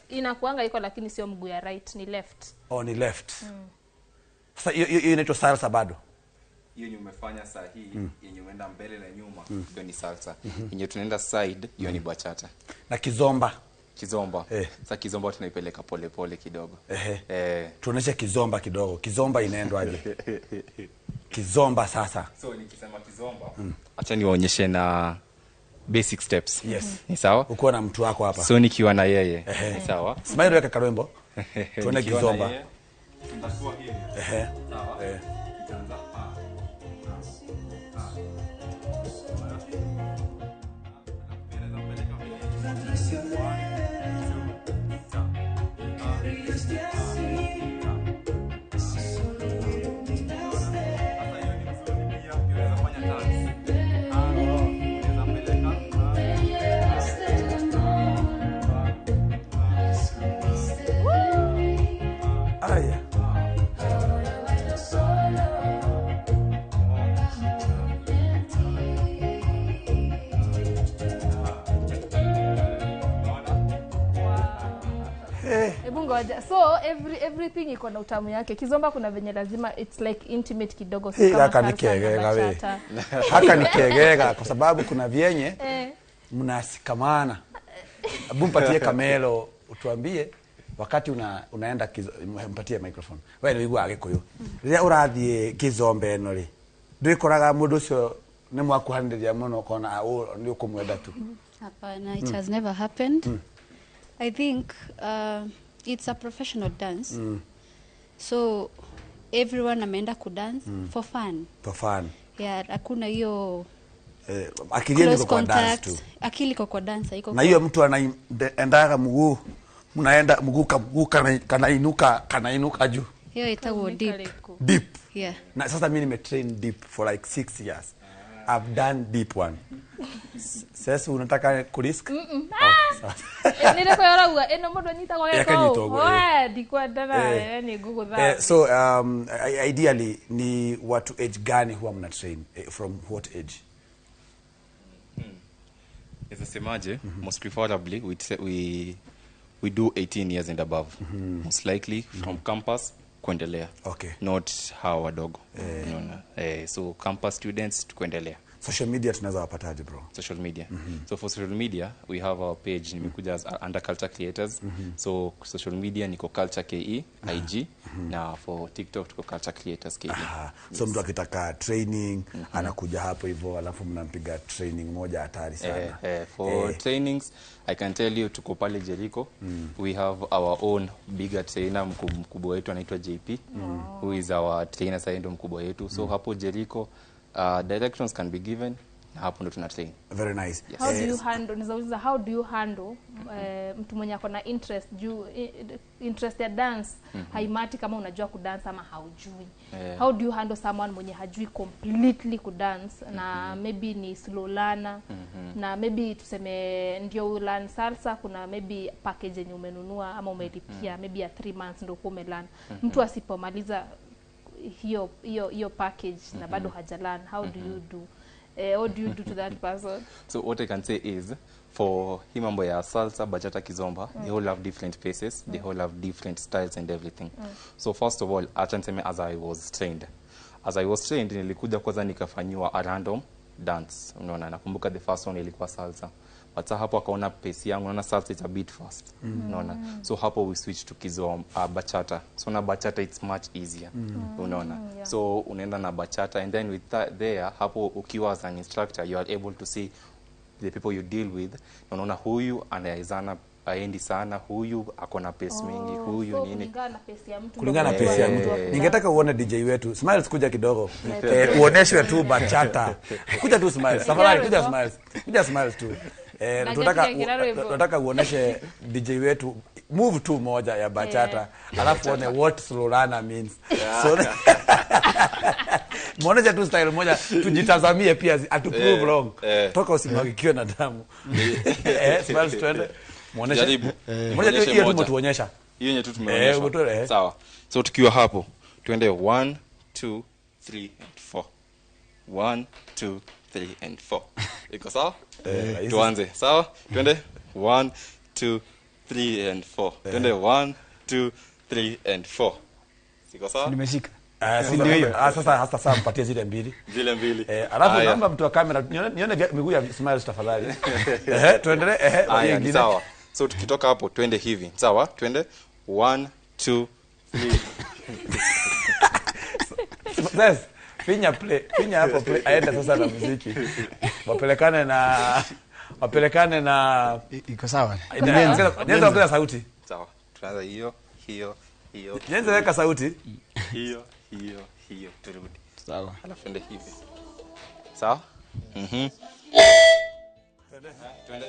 Inakuanga iko lakini sio mguu ya right, ni left. Oh, ni left. Sasa hiyo inaitwa salsa bado. Hiyo yenye umefanya saa hii, yenye umeenda mbele na nyuma, hiyo ni salsa. Yenye tunaenda side, hiyo ni bachata. Na kizomba. Kizomba. Sasa kizomba tunaipeleka pole pole kidogo. Tuoneshe kizomba kidogo. Kizomba inaendwaje? Kizomba sasa. So nikisema kizomba, acha niwaonyeshe na basic steps. Yes. Ni sawa? Uko na mtu wako hapa. So nikiwa na yeye. Ni sawa? Smile weka karwembo. Tuone kizomba. Itakuwa hivi. Ehe. Sawa. Eh. Itaanza a. Aya. Hebu ngoja. So everything iko na utamu yake. Kizomba kuna venye lazima it's like intimate kidogo, si Hii kama haka ni salsa na kegega we. bachata. Haka ni kegega kwa sababu kuna vyenye Eh. mnasikamana. Hebu mpatie Kamelo utuambie wakati unaenda mpatie microphone. Wewe ni wiguaga Gikuyu. Rĩrĩa ũrathiĩ kizombe ĩno rĩ, ndwĩkoraga mũndũ ũcio nĩ mwakuhanĩrĩria mũno ũkona ah, ũyũ nĩ ũkũmwenda tu. Hapana, it has never happened. I think it's a professional dance. So everyone ameenda kudance for fun. For fun. Yeah, hakuna hiyo Eh, akili yenu close iko kwa dance contact. tu. Akili iko kwa dance, haiko Na kwa- hiyo mtu anaendaga mguu, mnaenda mguu kanainuka kanainuka juu. Hiyo itakuwa deep. Deep. Yeah. Na sasa mimi nimetrain deep for like 6 years. I've done deep one. Sasa unataka kurisk? Mm-mm. Ah! Nä rä ko yorauga ä no må ndå anyitagwo Akanyitwo ũguo, eh. ndikwenda Eh. nawe nä ngå gå Eh, so ideally ni watu age gani huwa mna train from what age? Semaje, most preferably we do 18 years and above. Most likely from campus kuendelea. Okay. Not hawa wadogo. Unaona? So campus students tukuendelea. Social media tunaweza wapataje bro? Social media. So for social media we have our page nimekuja as under Culture Creators. So social media niko Culture KE IG na for TikTok tuko Culture Creators KE. So mtu akitaka training anakuja hapo hivyo alafu mnampiga training moja hatari sana. For trainings I can tell you tuko pale Jericho. We have our own bigger trainer, mkubwa wetu anaitwa JP, who is our trainer sasa ndio mkubwa wetu. So hapo Jericho directions can be given na hapo ndo tuna train. Very nice. How do you handle, nizauliza how do you handle mtu mwenye ako na interest juu interest ya dance haimati kama unajua kudance ama haujui. How do you handle someone mwenye hajui completely kudance na maybe ni slow learner na maybe tuseme ndio learn salsa, kuna maybe package yenye umenunua ama umelipia maybe ya 3 months ndio uko umelearn. Mtu asipomaliza hiyo hiyo hiyo package na bado hajalearn, how do you do what do you do to that person? So what I can say is for hii mambo ya salsa, bachata, kizomba, they all have different paces, they all have different styles and everything. So first of all, acha niseme as I was trained. As I was trained nilikuja kwanza nikafanyiwa a random dance. Unaona, nakumbuka the first one ilikuwa salsa. But sasa hapo akaona pace yangu, unaona salsa is a bit fast. Unaona. So hapo we switch to kizomba, bachata. So na bachata it's much easier. Unaona. Yeah. So unaenda na bachata and then with that there hapo ukiwa as an instructor you are able to see the people you deal with. Na unaona huyu anaezana aendi sana, huyu ako na pace mingi, huyu so nini. kulingana na pace ya mtu Kulingana na ndio pesa ya mtu mtu. wa kudance. Ningetaka uone DJ wetu Smiles, kuja kidogo. Uoneshwe tu bachata. Kuja tu Smiles. Tafadhali kuja Smiles. Kuja Smiles tu. Na Tunataka Jessica Kiraro hivyo. tunataka uoneshe DJ wetu move tu moja ya bachata alafu uone what slow learner means. So muoneshe tu style moja tujitazamie pia atu prove wrong. Toka usimwagikiwe na damu. Smiles tuende. Muoneshe. Jaribu. Moja tu Tuonyeshe hiyo tu moja. umetuonyesha. Hiyo yenye tu tumeonyeshwa. Sawa. So tukiwa hapo tuende 1 2 3 and 4. 1 2 3 and 4. Iko sawa? Rahisi. Tuanze. Sawa? Tuende 1 2 3 and 4. Tuende 1 2 3 and 4. Siko sawa? Nimeshika. Sasa, Ndio hiyo. sasa sasa mpatie zile mbili. Zile mbili. Alafu Haya. naomba mtu wa kamera nione miguu ya Smiles tafadhali. Tuendelee. Haya, hiyo ni ingine. sawa. So tukitoka hapo twende hivi. Sawa? Twende 1 2 3. Sasa finya play, finya hapo play, aende sasa na muziki. Wapelekane na iko sawa. Nianza ongeza sauti. Sawa. Tunaanza hiyo, hiyo, Hiyo. Jenze weka sauti. Hiyo, hiyo, hiyo turudi. Sawa. Alafu ende hivi. Sawa? Mhm. Twende.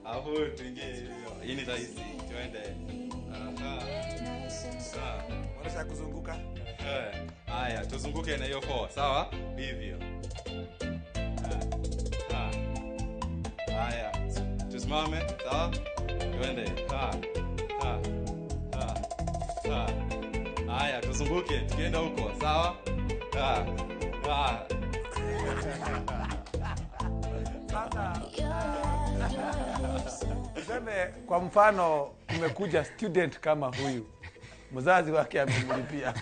Aho tuingie hiyo. Hii ni rahisi. Twende. Aha. Sawa. Unataka kuzunguka? Haya, tuzunguke na hiyo 4, sawa? Hivyo. Haya, tusimame, sawa? Twende. Ha. Ha. Ha. Ha. Haya, tuzunguke tukienda huko, sawa? Ha. Ha. Tuseme kwa mfano umekuja student kama huyu, mzazi wake amemlipia,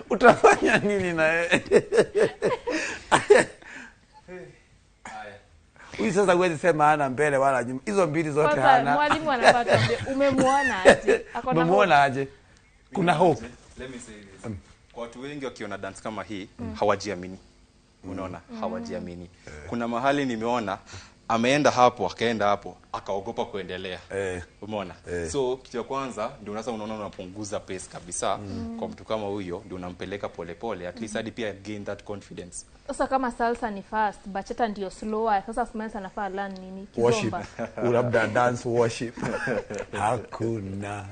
utafanya nini na yeye? Huyu sasa huwezi sema hana mbele wala nyuma, hizo mbili zote Kwanza hana. mwalimu anafaa tuambie umemuona aje? Ako na Umemuona aje? Kuna hope. Let me say this. Kwa watu wengi wakiona dance kama hii hawajiamini. Unaona, hawajiamini. Kuna mahali nimeona ameenda hapo akaenda hapo akaogopa kuendelea. Umeona? So kitu ya kwanza ndio unasa unaona unapunguza pace kabisa. Kwa mtu kama huyo ndio unampeleka polepole at least hadi pia gain that confidence. Sasa kama salsa ni fast, bachata ndio slower. Sasa Smiles anafaa learn nini? Worship. Kizomba. Labda dance worship. Hakuna.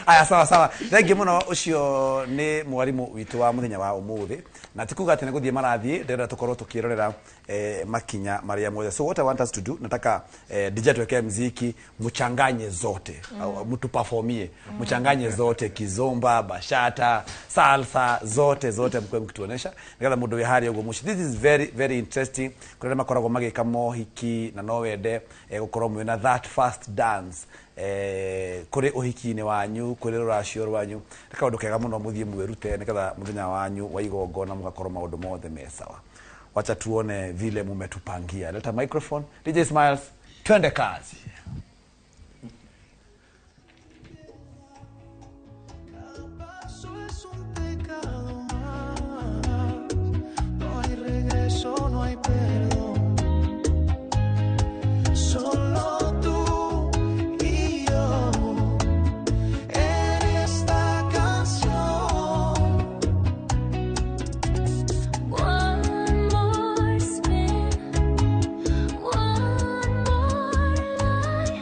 Aya, sawa sawa. Thank you muno. Ucio ni mwarimu witu wa muthenya wa umuthi na ti kuga ati ni guthie marathie, ndĩrenda tukorwo tukirorera makinya maria mothe. So what I want us to do, nataka DJ tuwekee mziki, mchanganye zote. Mtu performie, mchanganye zote, kizomba, bashata, salsa, zote zote mkwe mkituonesha nigetha mundu wi haria uguo muci. This is very very interesting. Kuri aria makoragwo magika mohiki na no wende gukorwo mwina that first dance kuri uhiki-inĩ wanyu, kuri rũracio rwanyu, nĩ kaũndũ kega mũno mũthiĩ mwĩrute nĩgetha mũthenya wanyu wa igongona mũgakorwo maũndũ mothe me sawa. Wacha tuone vile mumetupangia. Leta microphone. DJ Smiles, twende kazi. Paso es un pecado más. No hay regreso, no hay perdón. Solo tú y yo en esta canción. One more spin, one more lie.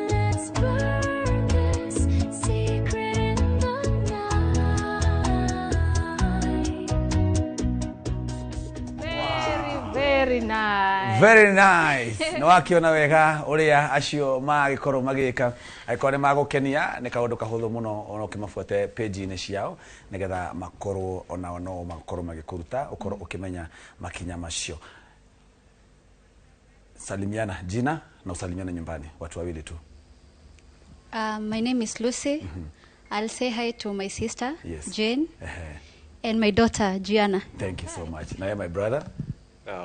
Let's burn this secret in the night. Very, very nice. Very nice. Nĩ wakiona wega ũrĩa acio magĩkorwo magĩka. Angĩkorwo nĩ magũkenia nĩ kaũndũ kahũthũ mũno ona ũkĩmabuate page-inĩ ciao nĩgetha makorwo onao no makorwo magĩkũruta ũkorwo ũkĩmenya makinya macio. Salimiana jina na usalimiane nyumbani, watu wawili tu. My name is Lucy. I'll say hi to my sister, Yes. Jane, Ehe. and my daughter, Gianna. Thank you so much. Na my brother?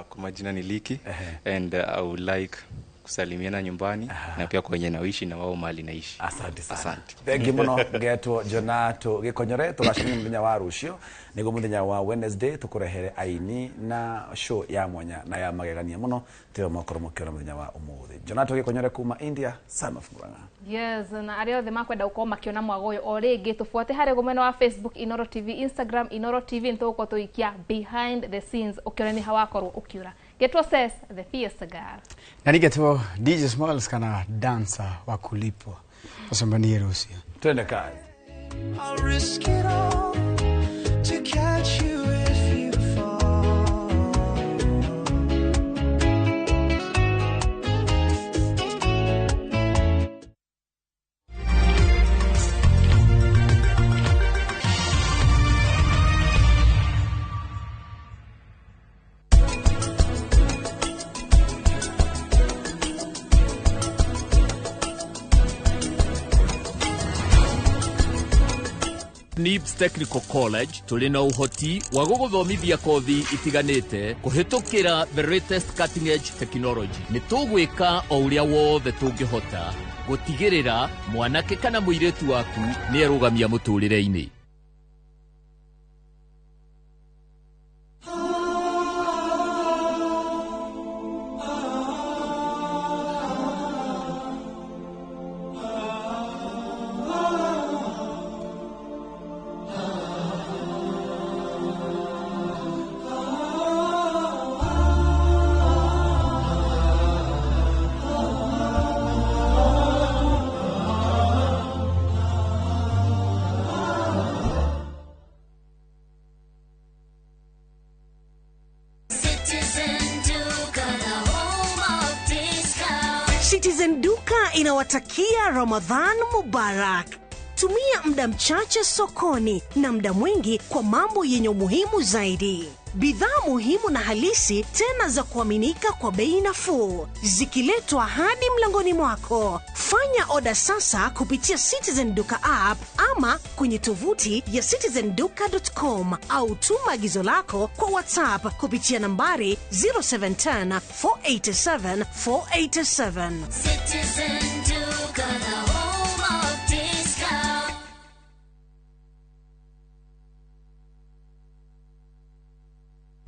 Kwa majina ni Liki and I would like kusalimiana nyumbani na pia kwenye naishi na wao mahali naishi. Asante sana. Asante. Thank you muno ngetwo Jonato Gikonyore. Tugacemania muthenya wa rucio niguo muthenya wa Wednesday tukurehere aini na show ya mwanya na ya magegania muno tiyo makorwo mukiona muthenya wa umuthi. Jonato Gikonyore kuma India, son of Murang'a. Yes, na arĩa othe makwenda gũkorwo makĩona mwago ũyũ o rĩngĩ tũbuate harĩa ũguo mwena wa Facebook Inoro TV, Instagram Inoro TV, nĩ tũgũkorwo tũgĩikia behind the scenes ũkĩona nĩ ha wakorwo ũkĩũra. Getwo says the fiesta girl. Na nigetwo DJ Smiles kana dancer wa kulipwa. Tucemanie rũciũ. Twende kazi. I'll risk it all to catch you if you fall. NIBS Technical College tũrĩ na ũhoti wa gũgũthomithia kothi itiganĩte kũhĩtũkĩra the latest cutting edge technology. Nĩ tũgwĩka o ũrĩa wothe tũngĩhota gũtigĩrĩra mwanake kana mũirĩtu waku nĩ erũgamia mũtũrĩre-inĩ. Citizen Duka inawatakia Ramadhan Mubarak. Tumia muda mchache sokoni na muda mwingi kwa mambo yenye umuhimu zaidi. Bidhaa muhimu na halisi tena za kuaminika kwa bei nafuu, zikiletwa hadi mlangoni mwako. Fanya oda sasa kupitia Citizen Duka app ama kwenye tovuti ya citizenduka.com au tuma agizo lako kwa WhatsApp kupitia nambari 0710 487 487. Citizen Duka, the home of discount.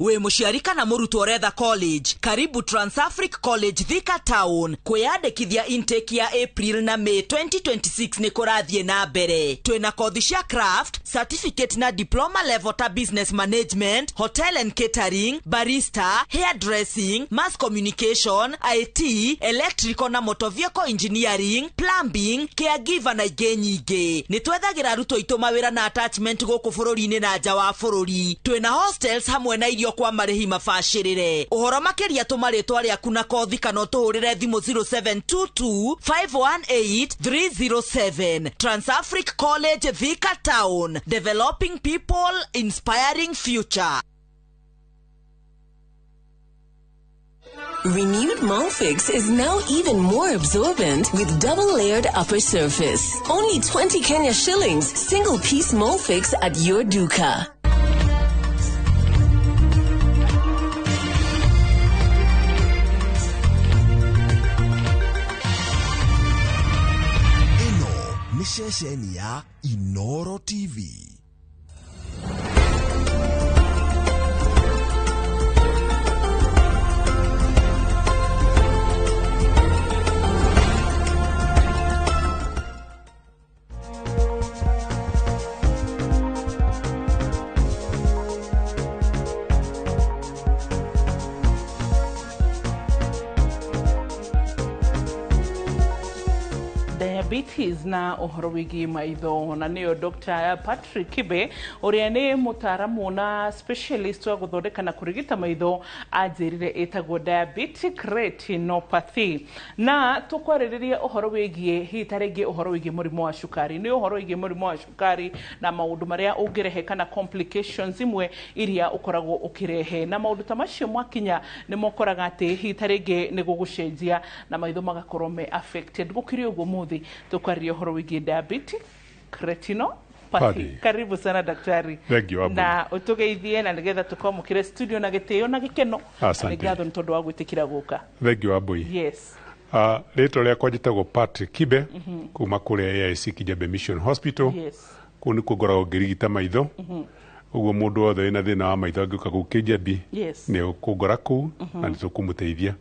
Wĩ mũciari kana mũrutwo ũretha college, karibu Transafric College Thika Town. Kwĩyandĩkithia intake ya April na May 2026 nĩ kũrathiĩ na mbere. Twĩna kothi cia craft, certificate na diploma level ta business management, hotel and catering, barista, hairdressing, mass communication, IT, electrical na motor vehicle engineering, plumbing, caregiver na ingĩ nyingĩ. Nĩ twethagĩra arutwo aitũ mawĩra na attachment gũkũ bũrũri-inĩ na nja wa bũrũri. Twĩna hostels hamwe na irio kwa marĩhi mabacĩrĩre. Ũhoro makĩria tũma rĩtwa rĩaku na kothi kana ũtũhũrĩre thimũ 0722 518 307. Transafric College Thika Town, developing people, inspiring future. Renewed Molfix is now even more absorbent with double-layered upper surface. Only 20 Kenya shillings, single-piece Molfix at your duka. Ĩno nĩ ceceni ya Inoro TV. Diabetes na ũhoro wĩgiĩ maitho, na nĩyo Dr. Patrick Kibe ũrĩa nĩ mũtaaramu na specialist wa gũthondeka na kũrigita maitho anjĩrire ĩtagwo diabetic retinopathy. Na tũkwarĩrĩria ũhoro wĩgiĩ hihi ta rĩngĩ ũhoro wĩgiĩ mũrimũ wa cukari, nĩ ũhoro wĩgiĩ mũrimũ wa cukari na maũndũ marĩa ũngĩrehe kana complications imwe iria ũkoragwo ũkĩrehe, na maũndũ ta macio mwakinya nĩ mokoraga atĩ hihi ta rĩngĩ nĩ gũgũcenjia na maitho magakorwo me affected. Gũkĩrĩ ũguo mũthĩ tukwariria ũhoro wĩgiĩ diabetic retinopathy. Karibu sana daktari. Thank you, Abu. Na ũtũgeithie na nĩgetha tũkwamũkĩre studio na gĩtĩo na gĩkeno. Asante. Nĩ ngatho nĩ tondũ wa gwĩtĩkĩra gũka. Thank you, Abui. Yes. Rĩtwa rĩakwa njĩtagwo Patrick Kibe kuma kũrĩa AIC Kijabe Mission Hospital. Yes. Kũu nĩkuo ngoragwo ngĩrigita maitho. Ũguo mũndũ wothe wĩna thĩna wa maitho angĩũka kũu Kĩjabi nĩ ũkũngora kũu na nĩ tũkũmũteithia.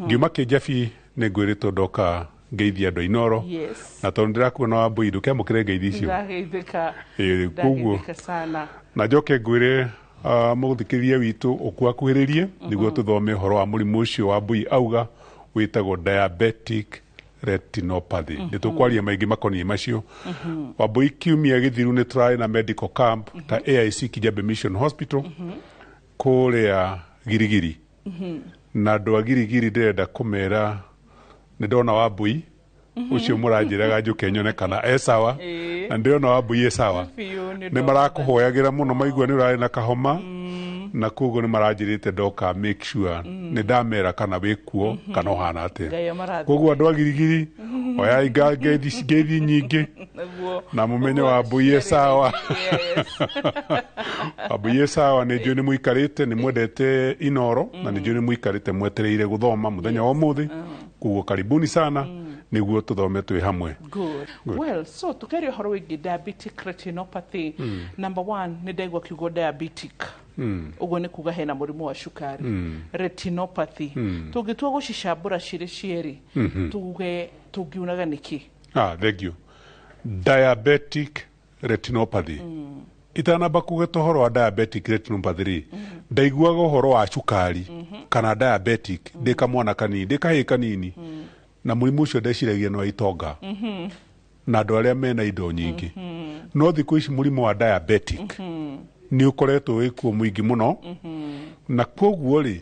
Ngiuma Kĩjabi nĩ ngwĩrĩtwo ndoka ngeithia andũ a Inoro. Yes. Na tondũ ndĩrakuona Wambui ndũkĩamũkĩre ngeithi icio. Ndageithĩka. Koguo Ndageithĩka sana. na njoke ngwĩre mũthikĩrĩria witũ ũkuakuhĩrĩrie nĩguo tũthome ũhoro wa mũrimũ ũcio Wambui auga wĩtagwo diabetic retinopathy. Nĩ tũkwaria maingĩ makoniĩ macio. Wambui, kiumia gĩthiru nĩ tũrarĩ na medical camp ta AIC Kijabe Mission Hospital kũrĩa Girigiri. Na andũ a Girigiri ndĩrenda kũmera nĩ ndona Wambui ũcio mũranjĩraga njũke nyone kana e sawa, na ndĩrona Wambui e sawa. Nĩ marakũhoyagĩra mũno maigua nĩ ũrarĩ na kahoma, na koguo nĩ maranjĩrĩte ndoka make sure nĩ ndamera kana wĩ kuo kana ũhana atĩa. Ngai amarathime. Koguo andũ a Girigiri oyai ngeithi nyingĩ na mũmenye Wambui e sawa. Wambui e sawa. Nĩ njũĩ nĩ mũikarĩte nĩ mwendete Inoro na nĩ njũĩ nĩ mũikarĩte mwetereire gũthoma mũthenya wa ũmũthĩ. Koguo karibuni sana nĩguo tũthome twĩ hamwe. Good. Good. Well, so tukeria ũhoro wĩgiĩ diabetic retinopathy. Number one, nĩ ndaigua kiugo diabetic. Ũguo nĩ kuga hena mũrimũ wa cukari. Retinopathy. Tũngĩtua gũcicambũra cirĩ cierĩ, tuge tũngiunaga nĩkĩ? Thank you. Diabetic retinopathy. Itanamba kuga ũhoro wa diabetic retinopathy rĩ, ndaiguaga ũhoro wa cukari kana diabetic ndĩ kamwana kanini, ndĩ kahĩĩ kanini, na mũrimũ ũcio ndeciragia nĩ wa itonga na andũ arĩa mena indo nyingĩ. No thikũ ici mũrimũ wa diabetic nĩ ũkoretwo wĩkuo mũingĩ mũno, na koguo rĩ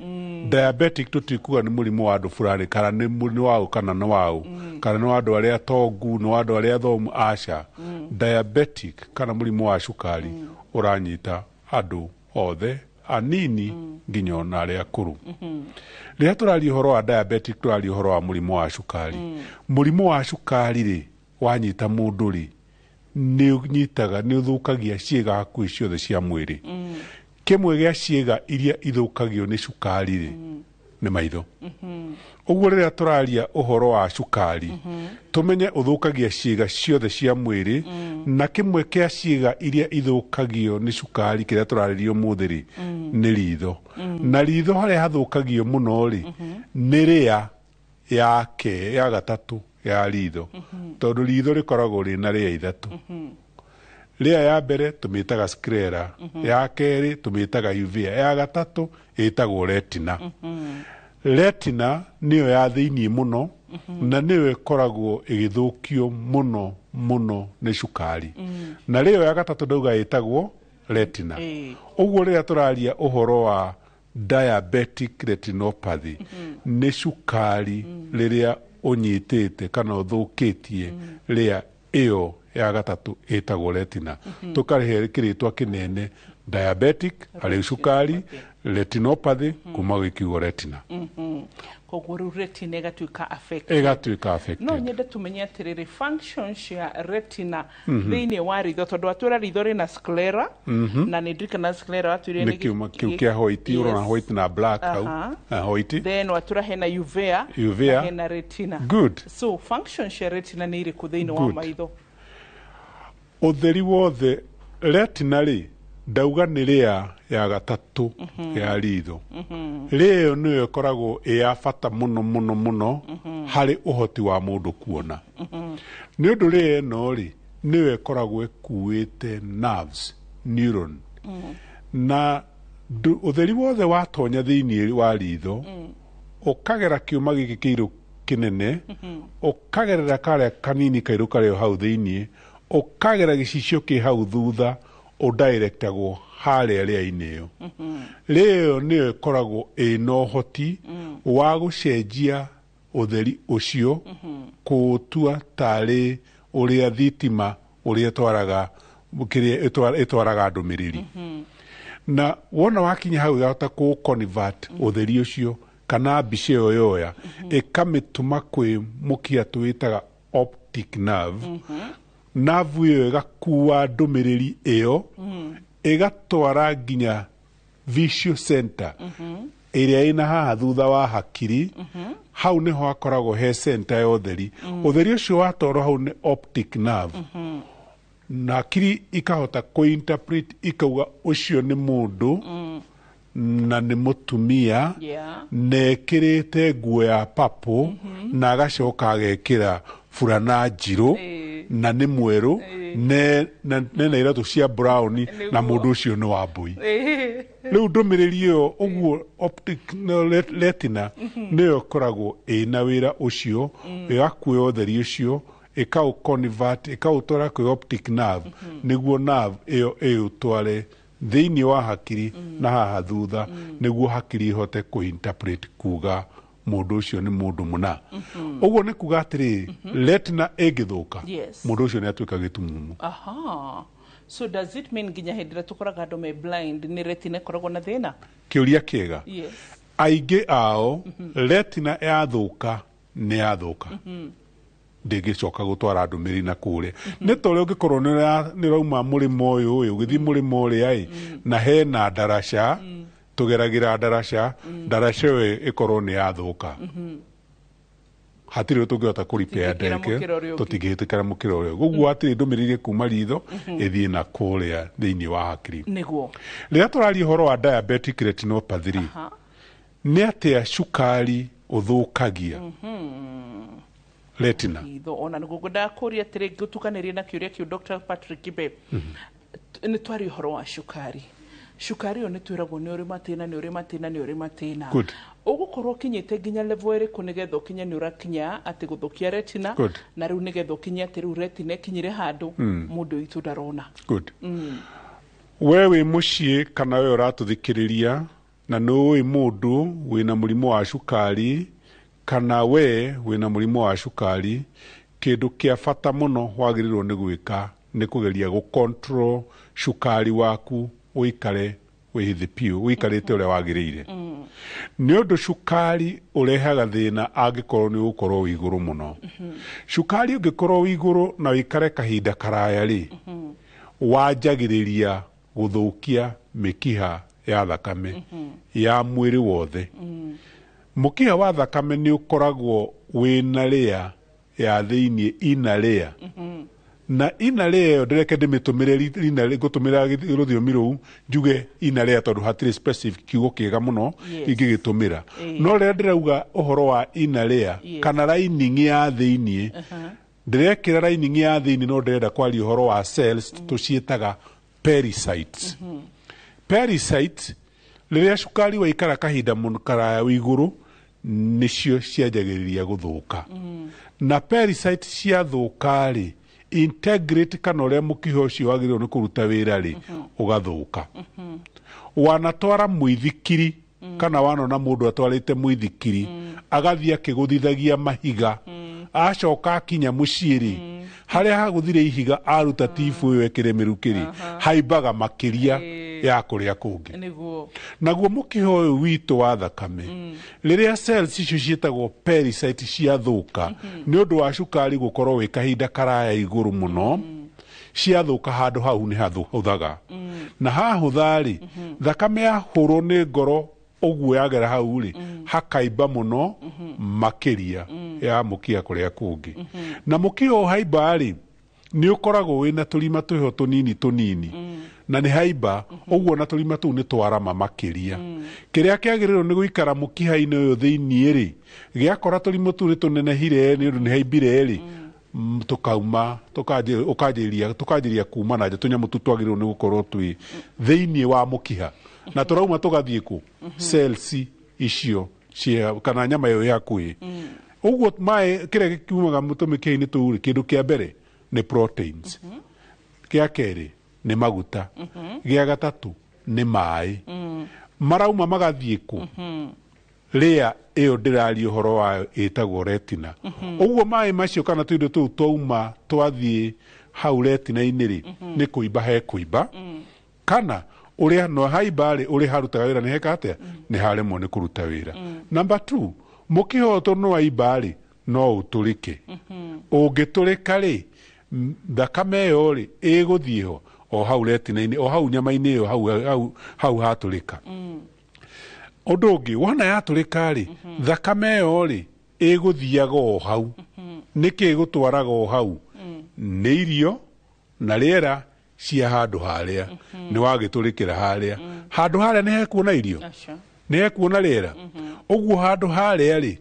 Diabetic tũtikuga nĩ mũrimũ wa andũ fulani, kana nĩ nĩ waũ, kana nĩ waũ, kana nĩ wa andũ arĩa tongu, nĩ wa andũ arĩa athomu, aca. Diabetic kana mũrimũ wa cukari ũranyita andũ othe, anini nginya ona arĩa akũrũ. Rĩrĩa tũraria ũhoro wa diabetic, tũraria ũhoro wa mũrimũ wa cukari. Mũrimũ wa cukari rĩ, wanyita mũndũ rĩ, nĩ ũnyitaga, nĩ ũthũkagia ciĩga hakuhĩ ciothe cia mwĩrĩ. Kĩmwe gĩa ciĩga iria ithũkagio nĩ cukari rĩ, nĩ maitho. Ũguo rĩrĩa tũraria ũhoro wa cukari, tũmenye ũthũkagia ciĩga ciothe cia mwĩrĩ, na kĩmwe kĩa ciĩga iria ithũkagio nĩ cukari kĩrĩa tũrarĩria ũmũthĩ rĩ, nĩ ritho. Na ritho harĩa hathũkagio mũno rĩ, nĩ rĩa yake ya gatatũ ya ritho, tondũ ritho rĩkoragwo rĩna rĩa ithatũ. Rĩa ya mbere tũmĩtaga sclera, ya kerĩ tũmĩtaga uvea, ya gatatũ ĩtagwo retina. Retina nĩyo ya thĩiniĩ mũno, na nĩyo ĩkoragwo ĩgĩthũkio mũno mũno nĩ cukari. Na rĩyo ya gatatũ ndauga ĩtagwo retina. Ũguo rĩrĩa tũraria ũhoro wa diabetic retinopathy, nĩ cukari rĩrĩa ũnyitĩte kana ũthũkĩtie rĩa ĩyo ya gatatũ ĩtagwo retina. Tũkarĩhe kĩrĩtwa kĩnene diabetic harĩ cukari, retinopathy kuma gwĩ kiugo retina. Koguo rĩu retina ĩgatuĩka affected. Ĩgatuĩka affected. No nyende tumenye atĩrĩrĩ, function cia retina thĩinĩ wa ritho, tondũ watwĩra ritho rĩna sclera, na nĩ ndirikana sclera watwĩrire nĩ kiuma kĩu kĩa white, ũrona white na black hau. Ah, white. Then watwĩra hena uvea, Uvea. na hena retina. Good. So function cia retina nĩ irĩkũ thĩinĩ wa maitho? Ũtheri wothe, retina rĩ, ndauga nĩ rĩa ya gatatũ ya ritho. Rĩa ĩyo nĩyo ĩkoragwo ĩ ya bata mũno mũno mũno harĩ ũhoti wa mũndũ kuona. Nĩ ũndũ rĩa ĩno rĩ, nĩyo ĩkoragwo ĩkuĩte nerves, neuron, na ũtheri wothe watonya thĩiniĩ wa ritho, ũkagera kĩũma gĩkĩ kĩirũ kĩnene, ũkagerera karĩa kanini kairũ karĩ o hau thĩiniĩ, ũkagera gĩcicio kĩ hau thutha, ũdirectagwo harĩa rĩa-inĩ ĩyo. Rĩa ĩyo nĩyo ĩkoragwo ĩna ũhoti wa gũcenjia ũtheri ũcio, kũũtua tarĩ ũrĩa thitima ũrĩa ĩtwaraga kĩrĩa ĩtwaraga ndũmĩrĩri. Na wona wakinya hau, ĩgahota kũ convert ũtheri ũcio kana mbica ĩyo yoya, ĩkamĩtũma kwĩ mũkia twĩtaga optic nerve. Nerve ĩyo ĩgakua ndũmĩrĩri ĩyo, ĩgatwara nginya visual center ĩrĩa ĩna haha thutha wa hakiri. Hau nĩho hakoragwo he center ya ũtheri. Ũtheri ũcio watwarwo hau nĩ optic nerve, na hakiri ikahota kũinterpret, ikauga ũcio nĩ mũndũ na nĩ mũtumia, na ekĩrĩte nguo ya purple, na agacoka agekĩra burana njirũ, na nĩ mwerũ, nena iratũ cia brown, na mũndũ ũcio nĩ wa mbui. Rĩu ndũmĩrĩri ĩyo ũguo, optic no, retina nĩyo ĩkoragwo ĩna wĩra ũcio, ĩgakuoya ũtheri ũcio, ĩkaũ convert, ĩkaũtwara kwĩ optic nerve, nĩguo nerve ĩyo ĩũtware thĩinĩ wa hakiri na haha thutha, nĩguo hakiri ihote kũinterpret kuga mũndũ ũcio nĩ mũndũ mũna. Ũguo nĩ kuga atĩrĩrĩ, retina ĩngĩthũka, mũndũ ũcio nĩ atuĩka gĩtumumu. Aha. So does it mean nginya hĩndĩ ĩrĩa tũkoraga andũ me blind, nĩ retina ĩkoragwo na thĩna? Kĩũria kĩega. Aingĩ ao retina yathũka nĩ yathũka, ndĩngĩcoka gũtwara ndũmĩrĩri na kũrĩa. Nĩ ta ũrĩa ũngĩkorwo nĩ ũrauma mũrĩmo ũyũ ĩ, ũgĩthiĩ mũrĩmo ũrĩa ĩ, na hena ndaraca tũgeragĩra, ndaraca ĩyo ĩkorwo nĩ yathũka, hatirĩ tũngĩhota kũripea. Tũtingĩkĩra mũkĩra ũrĩa ũngĩ. Tũtingĩhĩtũkĩra mũkĩra ũrĩa ũngĩ. Ũguo hatirĩ ndũmĩrĩri kuma ritho ĩthiĩ na kũrĩa thĩinĩ wa hakiri. Rĩrĩa tũraria ũhoro wa diabetic retinopathy rĩ, nĩ atĩa cukari ũthũkagia retina? Itho ona nĩguo ngwendaga kũria atĩrĩ, ngũtukanĩrie na kĩũria kĩu, Dr. Patrick Kibe. Nĩ twaria ũhoro wa cukari. Cukari ũyũ nĩ twĩragwo nĩ ũrĩ matĩna, nĩ ũrĩ matĩna, nĩ ũrĩ matĩna. Ũgũkorwo ũkinyĩte nginya level ĩrĩkũ nĩgetha ũkinye nĩ ũrakinya atĩ gũthũkia retina? Na rĩu nĩgetha ũkinye atĩ rĩu retina ĩkinyire handũ mũndũ witũ ndarona? Good. We wĩ mũciĩ kana we ũratũthikĩrĩria Na nĩ ũĩ mũndũ wĩna mũrimũ wa cukari kana we wĩna mũrimũ wa cukari, kĩndũ kĩa bata mũno wagĩrĩirwo nĩ gwĩka nĩ kũgeria gũ control cukari waku ũikare wĩ thĩ piũ, ũikarĩte ũrĩa wagĩrĩire. Nĩ ũndũ cukari ũrehaga thĩna angĩkorwo nĩ ũgũkorwo wĩ igũrũ mũno. Cukari ũngĩkorwo wĩ igũrũ na ũikare kahinda karaya rĩ, wanjagĩrĩria gũthũkia mĩkiha ya thakame ya mwĩrĩ wothe. Mũkiha wa thakame nĩ ũkoragwo wĩna rĩa ya thĩiniĩ, ina rĩa na ina rĩa ĩyo ndĩreke ndĩmĩtũmĩre ina ngũtũmĩra rũthiomi rũu njuge ina rĩa tondũ hatirĩ specific kiugo kĩega mũno ingĩgĩtũmĩra. No rĩrĩa ndĩrauga ũhoro wa ina rĩa kana lining ya thĩiniĩ, ndĩrekĩra lining ya thĩiniĩ no ndĩrenda kwaria ũhoro wa cells tũciĩtaga pericytes. Pericytes rĩrĩa cukari waikara kahinda mũno karaya wĩ igũrũ nĩcio cianjagĩrĩria gũthũka. Na pericyte ciathũka rĩ, integrate kana ũrĩa mũkiha ũcio wagĩrĩirwo nĩ kũruta wĩra rĩ, ũgathũka. Wanatwara mũithikiri kana wanona mũndũ atwarĩte mũithikiri agathiĩ akĩgũthithagia mahiga, acoka akinya mũciĩ rĩ, harĩa hagũthire ihiga aruta tibu ĩyo ĩkĩre mĩrukĩ rĩ, haimbaga makĩria ya kũrĩa kũngĩ. Naguo mũkiha ũyũ witũ wa thakame, rĩrĩa cells icio ciĩtagwo pericyte ciathũka nĩ ũndũ wa cukari gũkorwo wĩ kahinda karaya igũrũ mũno, ciathũka handũ hau nĩ hahũthaga. Na hahũtha rĩ, thakame yahũrwo nĩ ngoro ũguo yagera hau rĩ, hakaimba mũno makĩria ya mũkiha kũrĩa kũngĩ. Na mũkiha ũhaimba rĩ, nĩ ũkoragwo wĩna tũrima twĩho tũnini tũnini na nĩ haimba ũguo na tũrima tũu nĩ twarama makĩria. Kĩrĩa kĩagĩrĩirwo nĩ gũikara mũkiha-inĩ ũyũ thĩiniĩ rĩ, gĩakora tũrimũ tũu nĩ tũnenehire nĩ ũndũ nĩ haimbire rĩ, tũkauma tũkanjĩrĩria kuma na nja tũnyamũ tũu twagĩrĩirwo nĩ gũkorwo twĩ thĩiniĩ wa mũkiha. Na tũrauma tũgathiĩ kũ? Cells icio cia kana nyama ĩyo ĩ hakuhĩ. Ũguo maĩ kĩrĩa gĩkiumaga tũmĩkiha-inĩ tũu rĩ, kĩndũ kĩa mbere nĩ proteins, gĩa kerĩ nĩ maguta, gĩa gatatũ nĩ maĩ. Marauma magathiĩ kũ? Rĩa ĩyo ndĩraria ũhoro wayo ĩtagwo retina. Ũguo maĩ macio kana tũindo tũu twauma twathiĩ hau retina-inĩ rĩ, nĩ kũimba he kũimba. Kana ũrĩa no haimba rĩ, ũrĩa harutaga wĩra nĩ heka atĩa? Nĩ haremwo nĩ kũruta wĩra. Number 2, mũkiha ũyũ tondũ nĩ waimba rĩ, no ũtũrĩke. Ũngĩtũrĩka rĩ, thakame ĩyo rĩ, ĩgũthiĩ ho o hau retina-inĩ, o hau nyama-inĩ ĩyo, hau hatũrĩka. Ũndũ ũngĩ, wona yatũrĩka rĩ, thakame ĩyo rĩ, ĩgũthiaga o hau. Nĩkĩ ĩgũtwaraga o hau? Nĩ irio na rĩera cia handũ harĩa. Nĩ wagĩtũrĩkĩra harĩa. Handũ harĩa nĩ hekuona irio? Nĩ hekuona rĩera? Ũguo handũ harĩa rĩ,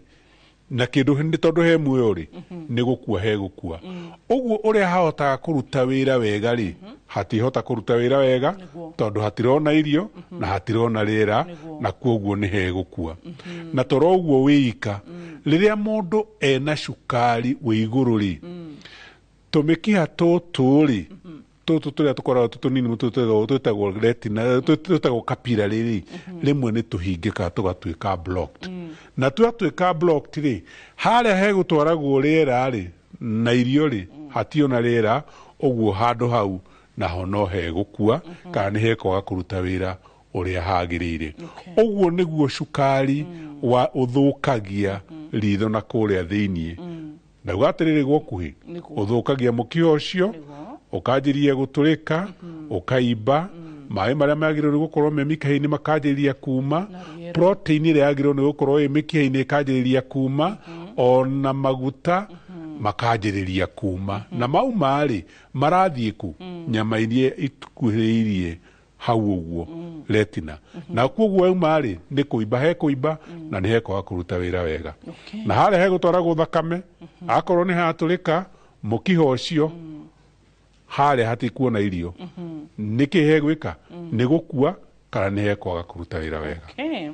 na kĩndũ nĩ tondũ he muoyo rĩ, nĩ gũkua he gũkua. Ũguo ũrĩa hahotaga kũruta wĩra wega rĩ, hatihota kũruta wĩra wega tondũ hatirona irio na hatirona rĩera, na kwoguo nĩ hegũkua. Na toro ũguo wĩika, rĩrĩa mũndũ ena cukari wĩ igũrũ rĩ, tũmĩkiha tũtũ rĩ, tũtũ tũrĩa tũkoragwo twĩ tũnini twĩtagwo retina, twĩtagwo capillary rĩ, rĩmwe nĩ tũhingĩkaga tũgatuĩka blocked. Na twatuĩka blocked rĩ, harĩa hegũtwaragwo rĩera rĩ, na irio rĩ, hationa rĩera, ũguo handũ hau naho no hegũkua kana nĩ hekwaga kũruta wĩra ũrĩa hagĩrĩire. Ũguo nĩguo cukari wa ũthũkagia ritho na kũrĩa thĩiniĩ. Ndauga atĩrĩrĩ gwokuhĩ, ũthũkagia mũkiha ũcio, ũkanjĩrĩria gũtũrĩka, ũkaimba, maĩ marĩa magĩrĩirwo nĩ gũkorwo me mĩkiha-inĩ makanjĩrĩria kuma, protein ĩrĩa yagĩrĩirwo nĩ gũkorwo ĩ mĩkiha-inĩ ĩkanjĩrĩria kuma, ona maguta makanjĩrĩria kuma. Na mauma rĩ, marathiĩ kũ? Nyama iria ikuhĩrĩirie hau ũguo retina. Na kwoguo yauma rĩ, nĩ kũimba he kũimba na nĩ hekwaga kũruta wĩra wega. Na harĩa hegũtwaragwo thakame, akorwo nĩ hatũrĩka, mũkiha ũcio harĩa hatikuona irio, nĩkĩ hegwĩka? Nĩ gũkua Kana nĩ hekwaga kũruta wĩra wega. Okay.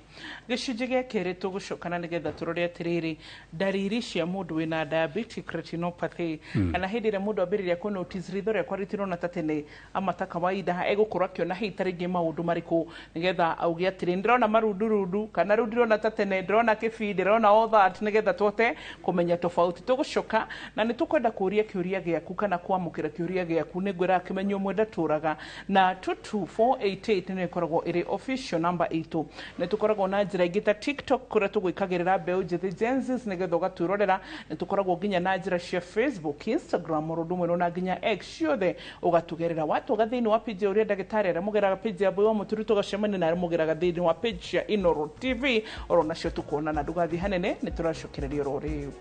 Gĩcunjĩ gĩa kerĩ tũgũcokana nĩgetha tũrore atĩrĩrĩ, ndariri cia mũndũ wĩna diabetic retinopathy, kana hĩndĩ ĩrĩa mũndũ ambĩrĩria kũ notice ritho rĩakwa rĩtirona ta tene ama ta kawaida, egũkorwo akĩona hihi ta rĩngĩ maũndũ marĩkũ nĩgetha auge atĩrĩ, ndĩrona marundurundu, kana rĩu ndirona ta tene, ndĩrona kĩbii, ndĩrona all that, nĩgetha tũhote kũmenya tofauti. Tũgũcoka na nĩ tũkwenda kũũria kĩũria gĩaku kana kwamũkĩra kĩũria gĩaku. Nĩ ngwĩraga kĩmenyo ũmwe ndatũraga na 22488 nĩyo ĩkoragwo ĩrĩ official number itũ. Nĩ tũkoragwo na njĩra ingĩ ta TikTok, kũrĩa tũgwĩkagĩrĩra mbeũ njĩthĩ, Gen Zs, nĩgetha ũgatwĩrorera. Nĩ tũkoragwo nginya na njĩra cia Facebook, Instagram, ũndũ ũmwe na nginya X, ciothe ũgatũgerera. Watũga thĩinĩ wa page ya ũrĩa ndagĩtarĩ arĩa mũgeraga page ya Boy wa Mũturi, tũgacemania na arĩa mũgeraga thĩinĩ wa page cia Inoro TV, oro nacio tũkuonana. Ndũgathiĩ hanene, nĩ tũracokereria oro rĩu.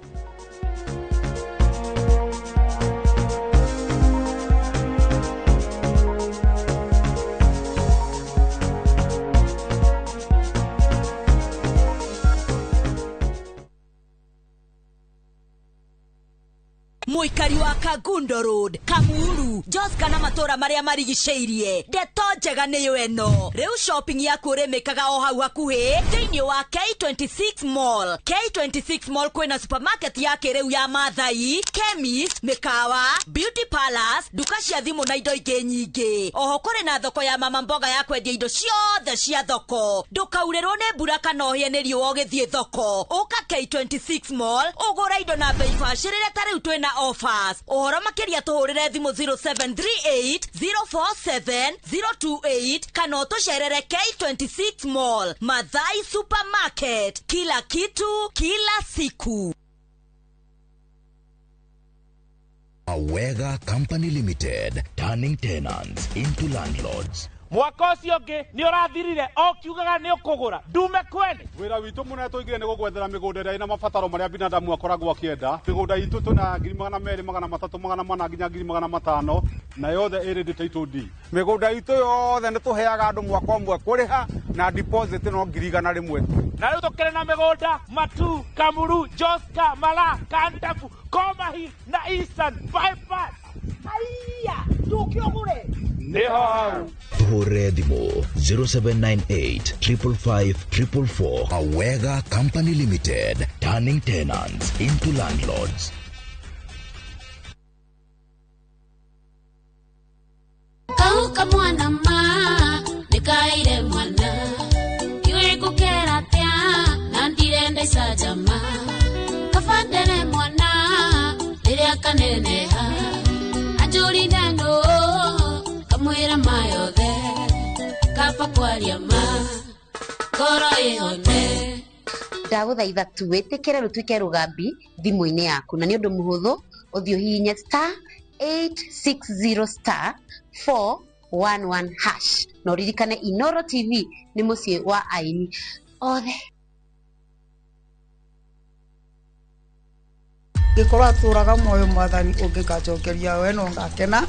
Mũikari wa Kangundo Road, Kamuru, Joska na matũra marĩa marigicĩirie, ndeto njega nĩyo ĩno. Rĩu shopping yaku ũrĩmĩkaga o hau hakuhĩ thĩinĩ wa K26 Mall. K26 Mall kwĩna supermarket ya kĩrĩu ya Mathai, chemist, mĩkawa, beauty palace, nduka cia thimũ na indo ingĩ nyingĩ. Oho kũrĩ na thoko ya mama mboga ya kwendia indo ciothe cia thoko. Ndũkaurĩrwo nĩ mbura kana ũhĩe nĩ riũa ũgĩthiĩ thoko. Ũka K26 Mall ũgũre indo na bei bacĩrĩre, ta rĩu twĩna offers. Ũhoro makĩria tũhũrĩre thimũ 0738 047 028 kana ũtũcerere K26 Mall, Mathai Supermarket. Kila kitu kila siku. Awega Company Limited, turning tenants into landlords. Mwaka ũcio ũngĩ nĩ ũrathirire o kiugaga nĩ ũkũgũra ndume kwene. Wĩra witũ mũnene tũigire nĩ gũgwethera mĩgũnda ĩrĩa ĩna mabataro marĩa binadamu akoragwo akĩenda. Mĩgũnda itũ twĩna 200,000, 300, 400 nginya 500,000, na yothe ĩrĩ title deed. Mĩgũnda itũ yothe nĩ tũheaga andũ mwaka ũmwe kũrĩha na deposit no 100,000 tu. Na rĩu tũkĩrĩ na mĩgũnda Matu, Kamuru, Joska, Mala, Kantafu, Komahi na Eastern Bypass. Haiya, tũke ũgũre. Nĩho hau. Tuhũrĩre thimũ 0798 555 444. Awega Company Limited, turning tenants into landlords. Kauka mwana ma nikaire mwana iwe gukera atia na ndirenda icajama kabandere mwana riria kaneneha anjurire no kamwira mayothe kaba kwaria ma ngoro ihone. Ndagũthaitha tu wĩtĩkĩre rũtuĩke rũgambi thimũ-inĩ yaku, na nĩ ũndũ mũhũthũ, ũthiĩ ũhihinye star 860 star 411 hash, na ũririkane Inoro TV nĩ mũciĩ wa aini othe. Ngĩkorwo atũraga muoyo mwathani ũngĩkanjokeria we no ngakena.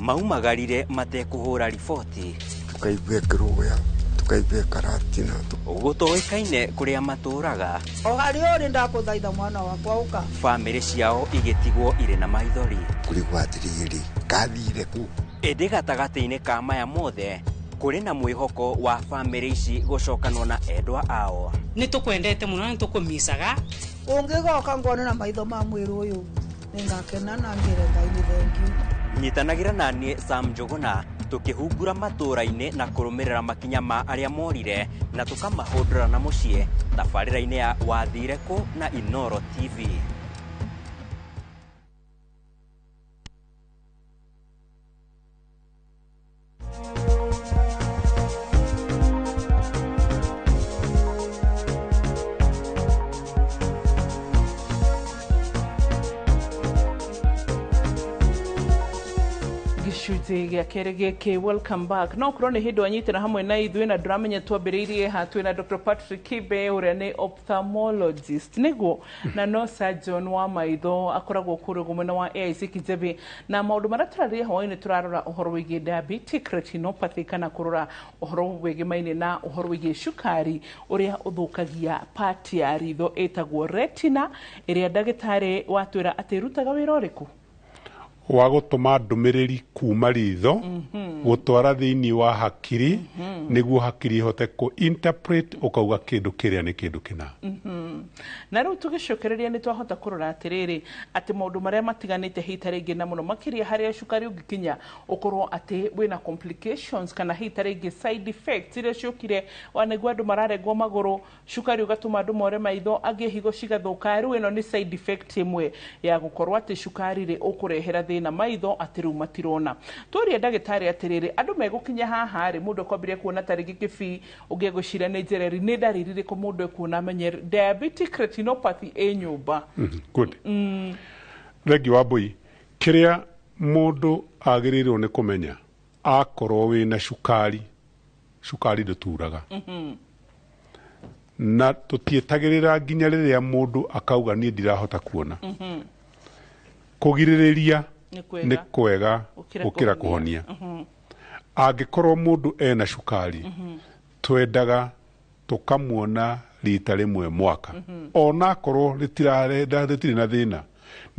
Maumagarire matekũhũra riboti, tukaigua kĩrũya, tukaigua karatina, gũtoĩkaine kũrĩa matũraga. O harĩa ũrĩ ndakũthaitha mwana wakwa ũka. Bamĩrĩ ciao igĩtigwo irĩ na maithori. Kũrigwo atĩrĩrĩ, kathire kũ? Ĩndĩ gatagatĩ-inĩ ka maya mothe kũrĩ na mwĩhoko wa bamĩrĩ ici gũcokanwo na endwa ao. Nĩ tũkwendete mũno na nĩ tũkũmicaga. Ũngĩgoka ngone na maitho ma mwĩrĩ ũyũ nĩngakena na ngĩre Ngai nĩ thengiũ. Nyitanagĩra na niĩ Sam Njũgũna tũkĩhungura matũũra-inĩ na kũrũmĩrĩra makinya ma arĩa morire na tũkamahũndũra na mũciĩ tabarĩra-inĩ ya Wathire Kũ na Inoro TV. Gĩcunjĩ gĩa kerĩ gĩkĩ, welcome back. No korwo nĩ hĩndĩ wanyitĩra hamwe na ithuĩ na ndũramenya twambĩrĩirie ha, twĩna Dr. Patrick Kibe ũrĩa nĩ ophthalmologist nĩguo na no surgeon wa maitho, akoragwo kũrĩa mwena wa AIC Kijabe, na maũndũ marĩa tũrarĩria hwaĩ-inĩ tũrarora ũhoro wĩgiĩ diabetic retinopathy kana kũrora ũhoro wĩgĩmaine na ũhoro wĩgiĩ cukari ũrĩa ũthũkagia part ya ritho ĩtagwo retina, ĩrĩa ndagĩtarĩ watwĩra atĩ ĩrutaga wĩra ũrĩkũ. Wa gũtũma ndũmĩrĩri kuma ritho gũtwara thĩinĩ wa hakiri, nĩguo hakiri ihote kũ interpret ũkauga kĩndũ kĩrĩa nĩ kĩndũ kĩna. Na rĩu tũgĩcokereria nĩ twahota kũrora atĩrĩrĩ, atĩ maũndũ marĩa matiganĩte hihi ta rĩngĩ na mũno makĩria harĩa cukari ũngĩkinya ũkorwo atĩ wĩna complications kana hihi ta rĩngĩ side effects iria ciũkire, wanĩguo andũ mararengwo magũrũ, cukari ũgatũma andũ more maitho, angĩ higo cigathũka. Rĩu ĩno nĩ side effect ĩmwe ya gũkorwo atĩ cukari rĩ ũkũrehera thĩna maitho, atĩ rĩu matirona. Tũrie ndagĩtarĩ atĩrĩrĩ, andũ megũkinya haha rĩ, mũndũ akwambĩrĩria kuona ta rĩngĩ kĩbii, ũngĩ egwĩciria nĩ njereri, nĩ ndariri irĩkũ mũndũ ekuona amenye diabetic retinopathy ĩ nyũmba? Good. Thengi wa mbui. Kĩrĩa mũndũ agĩrĩirwo nĩ kũmenya, akorwo wĩna cukari, cukari ndũturaga, na tũtietagĩrĩra nginya rĩrĩa mũndũ akauga niĩ ndirahota kuona. Kũgirĩrĩria nĩ kwega nĩ kwega gũkĩra gũkĩra kũhonia. Angĩkorwo mũndũ ena cukari, twendaga tũkamuona rita rĩmwe mwaka, onakorwo rĩtirarenda rĩtirĩ na thĩna,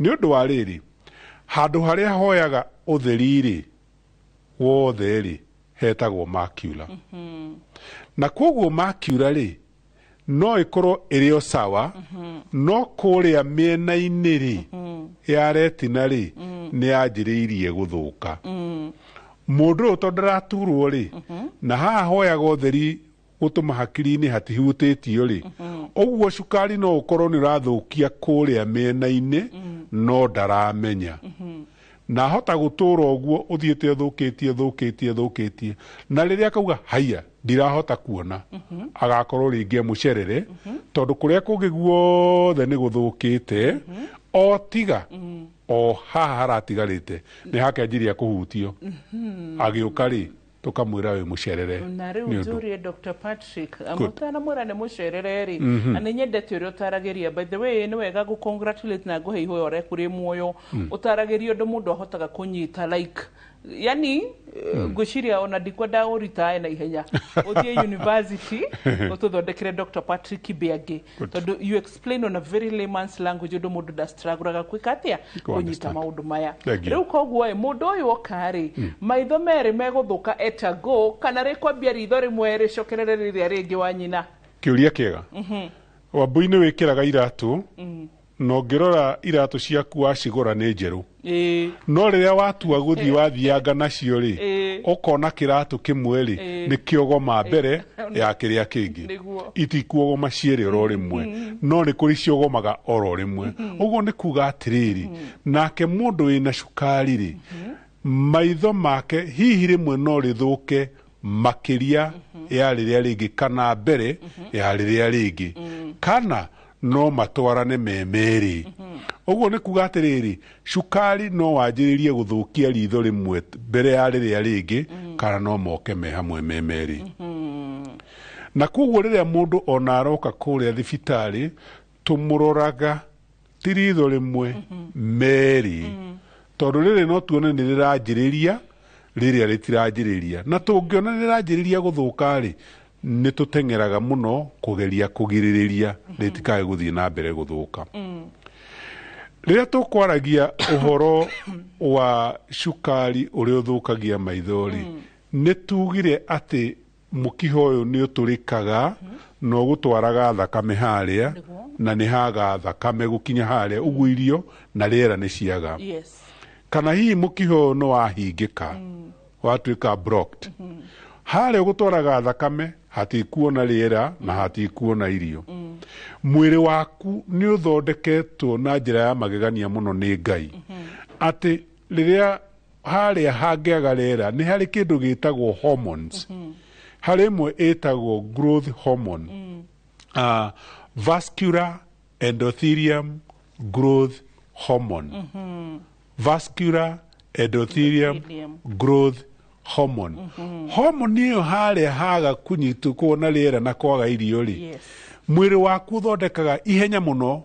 nĩ ũndũ wa rĩrĩ, handũ harĩa hoyaga ũtheri-rĩ wothe-rĩ hetagwo macula, na koguo macula rĩ no ĩkorwo ĩrĩ o sawa, no kũrĩa mĩena-inĩ rĩ ya retina rĩ nĩ yanjĩrĩirie gũthũka. Mũndũ ũyũ tondũ ndaraturwo rĩ, na haha hoyaga ũtheri gũtũma hakiri-inĩ hatihutĩtio rĩ, ũguo cukari no ũkorwo nĩ ũrathũkia kũrĩa mĩena-inĩ no ndaramenya, na ahota gũtũra ũguo ũthiĩte ũthũkĩtie ũthũkĩtie ũthũkĩtie, na rĩrĩa akauga haiya ndirahota kuona, agakorwo rĩngĩ e mũcerere, tondũ kũrĩa kũngĩ guothe nĩ gũthũkĩte, o tiga o haha haratigarĩte nĩ hakenjiria kũhutio. Agĩũka rĩ, tũkamwĩra wĩ mũcerere. Na rĩu Nĩ ũndũ. Njũrie Dr. Patrick, Good. mũtanamwĩra nĩ mũcerere rĩ, na nĩ nyendete ũrĩa ũtaragĩria. By the way, nĩ wega gũ congratulate na ngũhe ihoya ũrĩa kũrĩ muoyo, ũtaragĩria ũndũ mũndũ ahotaga kũnyita, like yani ngwĩciria ona ndikwenda ũritae na ihenya ũthiĩ university ũtũthondekere Dr. Patrick Kibe angĩ, tondũ you explain on a very layman's language ũndũ mũndũ ndastragũraga gwĩka atĩa kũnyita understand. maũndũ maya. Thank you. Rĩu koguo ĩ, mũndũ ũyũ oka rĩ, maitho merĩ megũthũka etago kana rĩkwambia ritho rĩmwe rĩcokerere rĩrĩa rĩngĩ wa nyina? Kĩũria kĩega. Wambui, nĩ wĩkĩraga iratũ, na ũngĩrora iratũ ciaku wacigũra nĩ njerũ, no rĩrĩa watua gũthiĩ wathianga nacio rĩ, ũkona kĩratũ kĩmwe rĩ nĩ kĩogoma mbere ya kĩrĩa kĩngĩ. Itikuogoma cierĩ oro rĩmwe, no nĩ kũrĩ ciogomaga oro rĩmwe. Ũguo nĩ kuga atĩrĩrĩ, nake mũndũ wĩna cukari rĩ, maitho make hihi rĩmwe no rĩthũke makĩria ya rĩrĩa rĩngĩ kana mbere ya rĩrĩa rĩngĩ, kana no matwarane me merĩ. Ũguo nĩ kuga atĩrĩrĩ, cukari no wanjĩrĩrie gũthũkia ritho rĩmwe mbere ya rĩrĩa rĩngĩ, kana no moke me hamwe me merĩ. Na koguo rĩrĩa mũndũ ona aroka kũrĩa thibitarĩ, tũmũroraga ti ritho rĩmwe, merĩ, tondũ rĩrĩ no tuone nĩ rĩranjĩrĩria, rĩrĩa rĩtiranjĩrĩria, na tũngĩona nĩ rĩranjĩrĩria gũthũka rĩ, nĩ tũteng'eraga mũno kũgeria kũgirĩrĩria rĩtikae gũthiĩ na mbere gũthũka. Rĩrĩa tũkwaragia ũhoro wa cukari ũrĩa ũthũkagia maitho rĩ, nĩ tugire atĩ mũkiha ũyũ nĩ ũtũrĩkaga na ũgũtwaraga thakame harĩa, na nĩ haga thakame gũkinya harĩa, ũguo irio na rĩera nĩ ciaga. Kana hihi mũkiha ũyũ nĩ wahingĩka, watuĩka blocked, harĩa ũgũtwaraga thakame hatikuona rĩera na hatikuona irio. Mwĩrĩ waku nĩ ũthondeketwo na njĩra ya magegania mũno nĩ Ngai, atĩ rĩrĩa harĩa hangĩaga rĩera nĩ harĩ kĩndũ gĩtagwo hormones. Harĩ ĩmwe ĩtagwo growth hormone, vascular endothelium growth hormone, vascular endothelium Endothelium. growth hormone. Hormone ĩyo harĩa haga kũnyitwo kuona rĩera na kwaga irio rĩ, mwĩrĩ waku ũthondekaga ihenya mũno.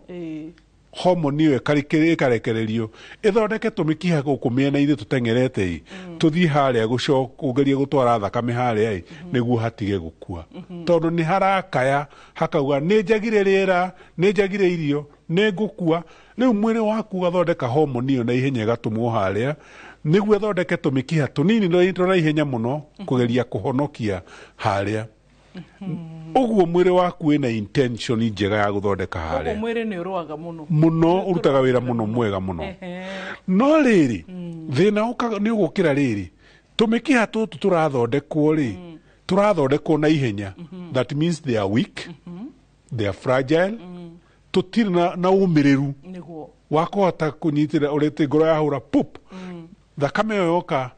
Homoni ĩyo ĩkarekererio ĩthondeke tũmĩkiha gũkũ mĩena-inĩ tũteng'erete ĩ, tũthiĩ harĩa kũgeria gũtwara thakame harĩa ĩ, nĩguo hatige gũkua, tondũ nĩ harakaya hakauga nĩ njagire rĩera, nĩ njagire irio, nĩ ngũkua. Rĩu mwĩrĩ waku ũgathondeka homoni ĩyo na ihenya, ĩgatũmwo harĩa nĩguo ĩthondeke tũmĩkiha tũnini no tũra ihenya mũno kũgeria kũhonokia harĩa. Ũguo mwĩrĩ waku wĩna intention njega ya gũthondeka Koguo harĩa. Mwĩrĩ nĩ ũrũaga mũno. Mũno, ũrutaga wĩra mũno mwega mũno. No rĩrĩ, thĩna ũkaga nĩ ũgũkĩra rĩrĩ, tũmĩkiha tũtũ tũrathondekwo rĩ, tũrathondekwo na ihenya. That means they are weak, they are fragile, tũtirĩ na ũmĩrĩru wa kũhota kũnyitĩrĩra ũrĩa atĩ ngoro yahũra pup, thakame ĩyo yoka,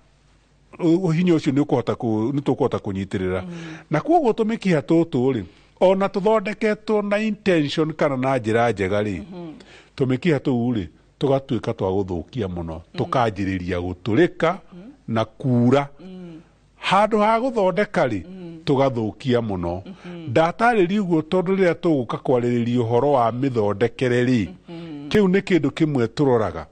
hinya ũcio nĩ ũkũhota nĩ tũkũhota kũnyitĩrĩra. Na koguo tũmĩkiha tũtũ rĩ, ona tũthondeketwo na intention kana na njĩra njega rĩ, tũmĩkiha tũu rĩ tũgatuĩka twa gũthũkia mũno, tũkanjĩrĩria gũtũrĩka na kura. Handũ ha gũthondeka rĩ, tũgathũkia mũno. Ndatarĩria ũguo tondũ rĩrĩa tũgũka kwarĩrĩria ũhoro wa mĩthondekere rĩ, kĩu nĩ kĩndũ kĩmwe tũroraga.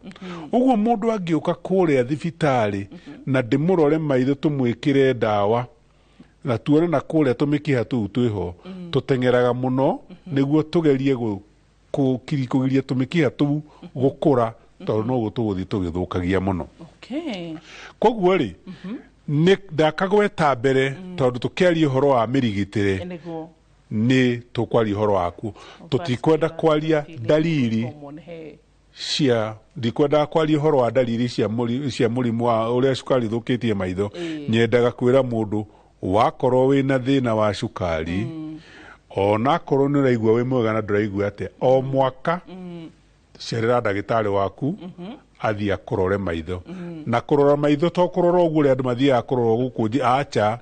Ũguo mũndũ angĩũka kũrĩa thibitarĩ na ndĩmũrore maitho, tũmwĩkĩre ndawa na tuone na kũrĩa tũmĩkiha tũu twĩho tũteng'eraga mũno nĩguo tũgerie kũgiria tũmĩkiha tũu gũkũra, tondũ no tũgũthiĩ tũgĩthũkagia mũno. Koguo rĩ, nĩ ndakagweta mbere tondũ tũkĩaria ũhoro wa mĩrigitĩre nĩ tũkwaria ũhoro waku. Tũtikwenda kwaria ndariri Hormone, he. cia, ndikwendaga kwaria ũhoro wa ndariri cia mũrimũ wa ũrĩa cukari ũthũkĩtie maitho. Nyendaga kwĩra mũndũ wakorwo wĩna thĩna wa cukari, onakorwo nĩ ũraigua wĩ mwega na ndũraigua atĩa, o mwaka cerera ndagĩtarĩ waku athiĩ akũrore maitho. Na kũrora maitho to kũrora ũguo ũrĩa andũ mathiaga kũrora gũkũ acha.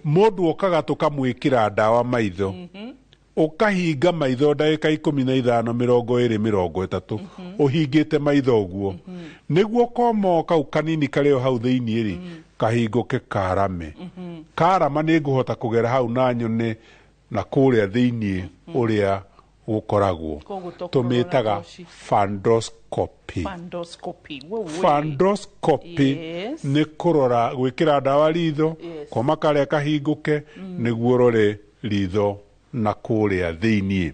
Mũndũ okaga tũkamwĩkĩra ndawa maitho, ũkahinga maitho ndagĩka 15, 20, 30, ũhingĩte maitho ũguo, nĩguo komo kau kanini karĩ o hau thĩiniĩ rĩ kahingũke karame. Karama nĩ ngũhota kũgera hau na nyone na kũrĩa thĩiniĩ ũrĩa gũkoragwo. Koguo to kũrora Tũmĩtaga toci. Fundoscopy. Fundoscopy. Wewe. Fundoscopy nĩ kũrora, gwĩkĩra ndawa ritho, koma karĩa kahingũke nĩguo ũrore ritho na kũrĩa thĩiniĩ.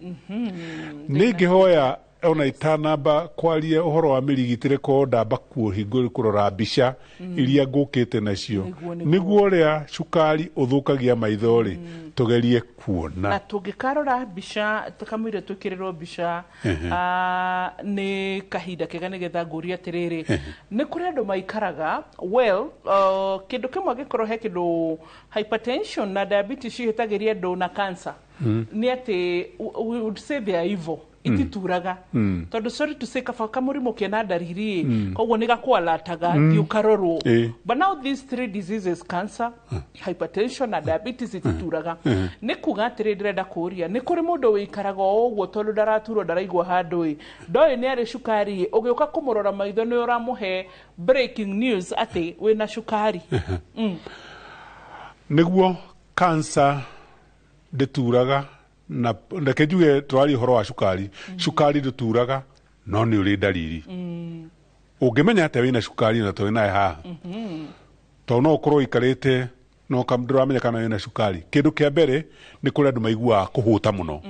Nĩ ingĩhoya ona itanamba kwaria ũhoro wa mĩrigitĩre, korwo ndamba kuhingũ kũrora mbica iria ngũkĩte nacio, nĩguo ũrĩa cukari ũthũkagia maitho rĩ, tũgerie kuona. Na tũngĩkarora mbica kamũira twĩkĩrĩrwo mbica, nĩ kahinda kega nĩgetha ngũrie atĩrĩrĩ, nĩ kũrĩ andũ maikaraga well, kĩndũ kĩmwe angĩkorwo he kĩndũ hypertension na diabetes cihĩtagĩria andũ na cancer, nĩ atĩ we would say they are evil, itituraga. Tondũ sorry to say, kaba kamũrimũ kena ndariri ĩ, koguo nĩ gakũalataga, thiĩ ũkarorwo. But now these three diseases, cancer, hypertension na diabetes, itituraga. Nĩ kuga atĩrĩ, ndĩrenda kũũria, nĩ kũrĩ mũndũ wĩikaraga o ũguo tondũ ndaraturwo, ndaraigua handũ ĩ, ndoĩ nĩ arĩ cukari ĩ, ũgĩũka kũmũrora maitho nĩ ũramũhe breaking news atĩ wĩna cukari? Nĩguo cancer ndĩturaga, na reke njuge tũraria ũhoro wa cukari. Cukari ndũturaga, no nĩ ũrĩ ndariri. Ũngĩmenya atĩa wĩna cukari na tũrĩ naye haha? Tondũ no ũkorwo ũikarĩte no ndũramenya kana wĩna cukari. Kĩndũ kĩa mbere, nĩ kũrĩ andũ maiguaga kũhũta mũno,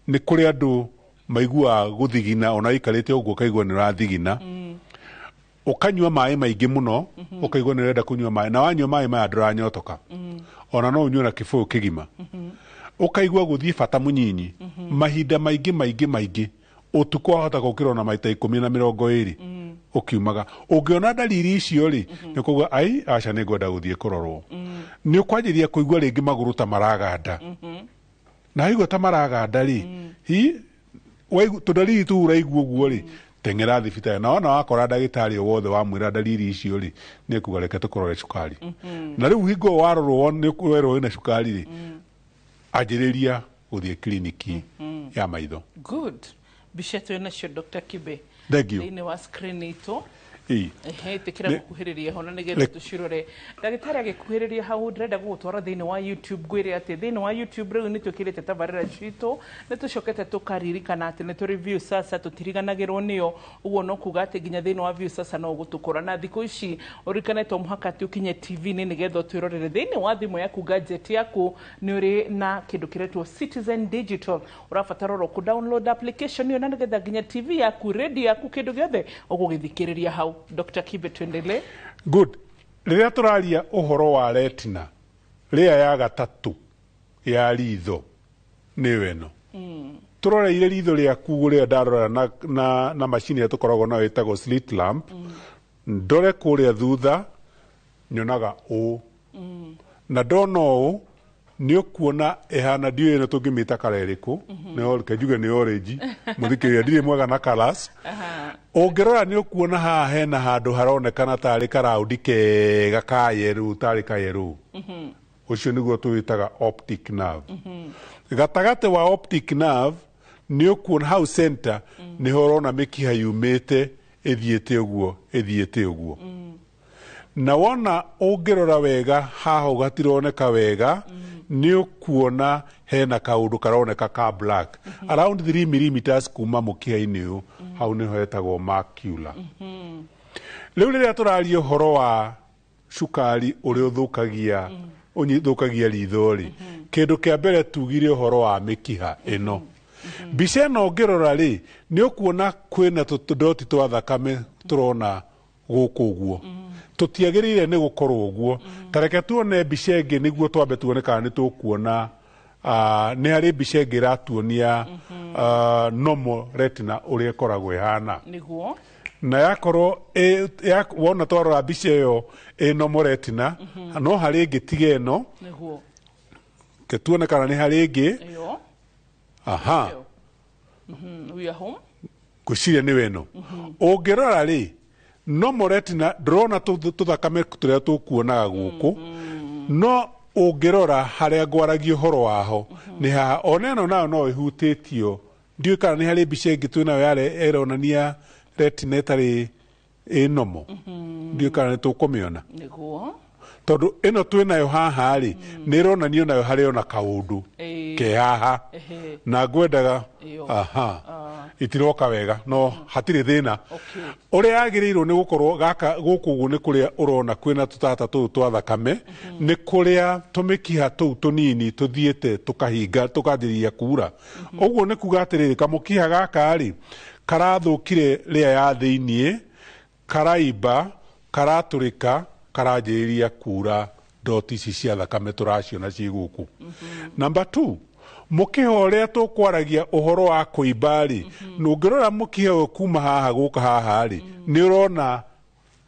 nĩ kũrĩ andũ maiguaga gũthigina, ona ũikarĩte ũguo ũkaigua nĩ ũrathigina, ũkanyua maĩ maingĩ mũno, ũkaigua nĩ ũrenda kũnyua maĩ, na wanyua maĩ maya ndũranyotoka, ona no ũnyue na kĩbũyũ kĩgima, ũkaigua gũthiĩ bata mũnyinyi mahinda maingĩ maingĩ maingĩ, ũtukũ wahota gũkĩra ona maita 10 na 20 ũkiumaga. Ũngĩona ndariri icio rĩ, nĩ kuga ai aca, nĩ ngwenda gũthiĩ kũrorwo. Nĩ ũkwanjĩrĩria kũigua rĩngĩ magũrũ ta maraganda, na waigua ta maraganda rĩ, hi tũndariri tũu ũraigua ũguo rĩ, teng'era thibitarĩ. Na wona wakora ndagĩtarĩ o wothe wamwĩra ndariri icio rĩ, nĩ ekuga reke tũkũrore cukari. Na rĩu hingo ĩyo warorwo nĩ werwo wĩna cukari rĩ, anjĩrĩria gũthiĩ kiriniki ya maitho. Good. Mbica twĩ nacio, Dr. Kibe, Thank you. thĩinĩ wa screen itũ. Ĩĩ. Ehe, ĩtĩkĩra gũkuhĩrĩria ho na nĩgetha tũcirore. Ndagĩtarĩ agĩkuhĩrĩria hau, ndĩrenda gũgũtwara thĩinĩ wa YouTube. Ngwĩre atĩ thĩinĩ wa YouTube rĩu nĩ twĩkĩrĩte tabarĩra citũ, nĩ tũcokete tũkaririkana atĩ nĩ tũrĩ Viusasa, tũtiriganagĩrwo nĩyo. Ũguo no kuga atĩ nginya thĩinĩ wa Viusasa no ũgũtũkora. Na thikũ ici ũririkane to mũhaka atĩ ũkinye TV-inĩ nĩgetha ũtwĩrorere. Thĩinĩ wa thimũ yaku, gadget yaku, nĩ ũrĩ na kĩndũ kĩretwo Citizen Digital. Ũrabatara oro kũ download application ĩyo na nĩgetha nginya TV yaku, radio yaku, kĩndũ gĩothe ũgũgĩthikĩrĩria hau. Dr. Kibe, tuendelee. Good. Rĩrĩa tũraria ũhoro wa retina, rĩa ya gatatũ ya ritho nĩyo ĩno. Tũroreire ritho rĩaku ũrĩa ndarora na macini ĩrĩa tũkoragwo nayo ĩtagwo slit lamp, ndore kũrĩa thutha nyonaga ũũ, na ndona ũũ nĩ ũkuona ĩhana, ndiũĩ ĩno tũngĩmĩta kara ĩrĩkũ. Nĩ reke njuge nĩ orange, mũthikĩrĩria, ndirĩ mwega na colours. Ũngĩrora nĩ ũkuona haha hena handũ haronekana tarĩ karaundi kega ka yellow, tarĩ ka yellow. Ũcio nĩguo tũwĩtaga optic nerve. Gatagatĩ wa optic nerve nĩ ũkuona hau center nĩho ũrona mĩkiha yumĩte ĩthiĩte ũguo, ĩthiĩte ũguo. Na wona ũngĩrora wega haha gatironeka wega, nĩ ũkuona hena kaũndũ karoneka ka black around 3 millimeters kuma mũkiha-inĩ ũyũ. Hau nĩho hetagwo macula. Rĩu rĩrĩa tũraria ũhoro wa cukari ũrĩa ũthũkagia ũthũkagia ritho rĩ, kĩndũ kĩa mbere tugire ũhoro wa mĩkiha ĩno. Mbica ĩno ũngĩrora rĩ, nĩ ũkuona kwĩna tũdoti twa thakame tũrona gũkũ ũguo, tũtiagĩrĩire nĩ gũkorwo ũguo. Ta reke tuone mbica ĩngĩ nĩguo twambe tuone kana nĩ tũkuona. Nĩ harĩ mbica ĩngĩ ĩratuonia normal retina ũrĩa ĩkoragwo ĩhana. Nĩguo. Na yakorwo wona twarora mbica ĩyo ĩ normal retina, no harĩ ĩngĩ tiga ĩno. Nĩguo. Ke tuone kana nĩ harĩ ĩngĩ. Ĩyo. Aha. We are home. Ngwĩciria nĩwe ĩno. Ũngĩrora rĩ, normal retina ndũrona tũthakame tũrĩa tũkuonaga gũkũ, no ũngĩrora harĩa ngwaragia ũhoro waho nĩ haha. Ona ĩno nayo no ĩhutĩtio. Ndiũĩ kana nĩ harĩ mbica ĩngĩ twĩnayo yarĩ ĩronania retina ĩtarĩ ĩ normal. Ndiũĩ kana nĩ tũkũmĩona. Nĩguo. Tondũ ĩno twĩnayo haha rĩ, nĩ ĩronania onayo harĩ ona kaũndũ ke haha. Na ngwendaga Ĩyo. Aha, itiroka wega, no hatirĩ thĩna. Ũrĩa yagĩrĩirwo nĩ gũkorwo gaka gũkũ ũguo nĩ kũrĩa ũrona kwĩna tũtata tũu twa thakame, nĩ kũrĩa tũmĩkiha tũu tũnini tũthiĩte tũkahinga tũkanjĩrĩria kura. Ũguo nĩ kuga atĩrĩrĩ, kamũkiha gaka rĩ, karathũkire rĩa ya thĩiniĩ, karaimba, karatũrĩka, karanjĩrĩria kura doti ici cia thakame tũraciona ciĩ gũkũ. Number 2, mũkiha ũrĩa tũkwaragia ũhoro wa kũimba rĩ, ũngĩrora mũkiha ũyũ kuma haha gũka haha rĩ, nĩ ũrona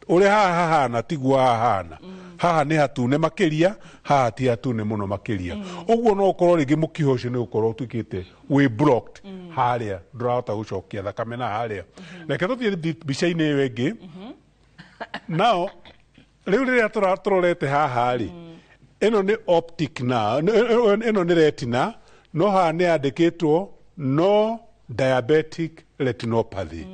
ũrĩa haha hahana tiguo haha hahana. Haha nĩ hatune makĩria, haha ti hatune mũno makĩria. Ũguo no ũkorwo rĩngĩ mũkiha ũcio nĩ ũkorwo ũtuĩkĩte wĩ blocked harĩa, ndũrahota gũcokia thakame na harĩa. Reke tũthiĩ mbica-inĩ ĩyo ĩngĩ. Nao rĩu rĩrĩa tũrorete haha rĩ, ĩno nĩ optic nerve, ĩno nĩ retina, no haha nĩ yandĩkĩtwo no diabetic retinopathy.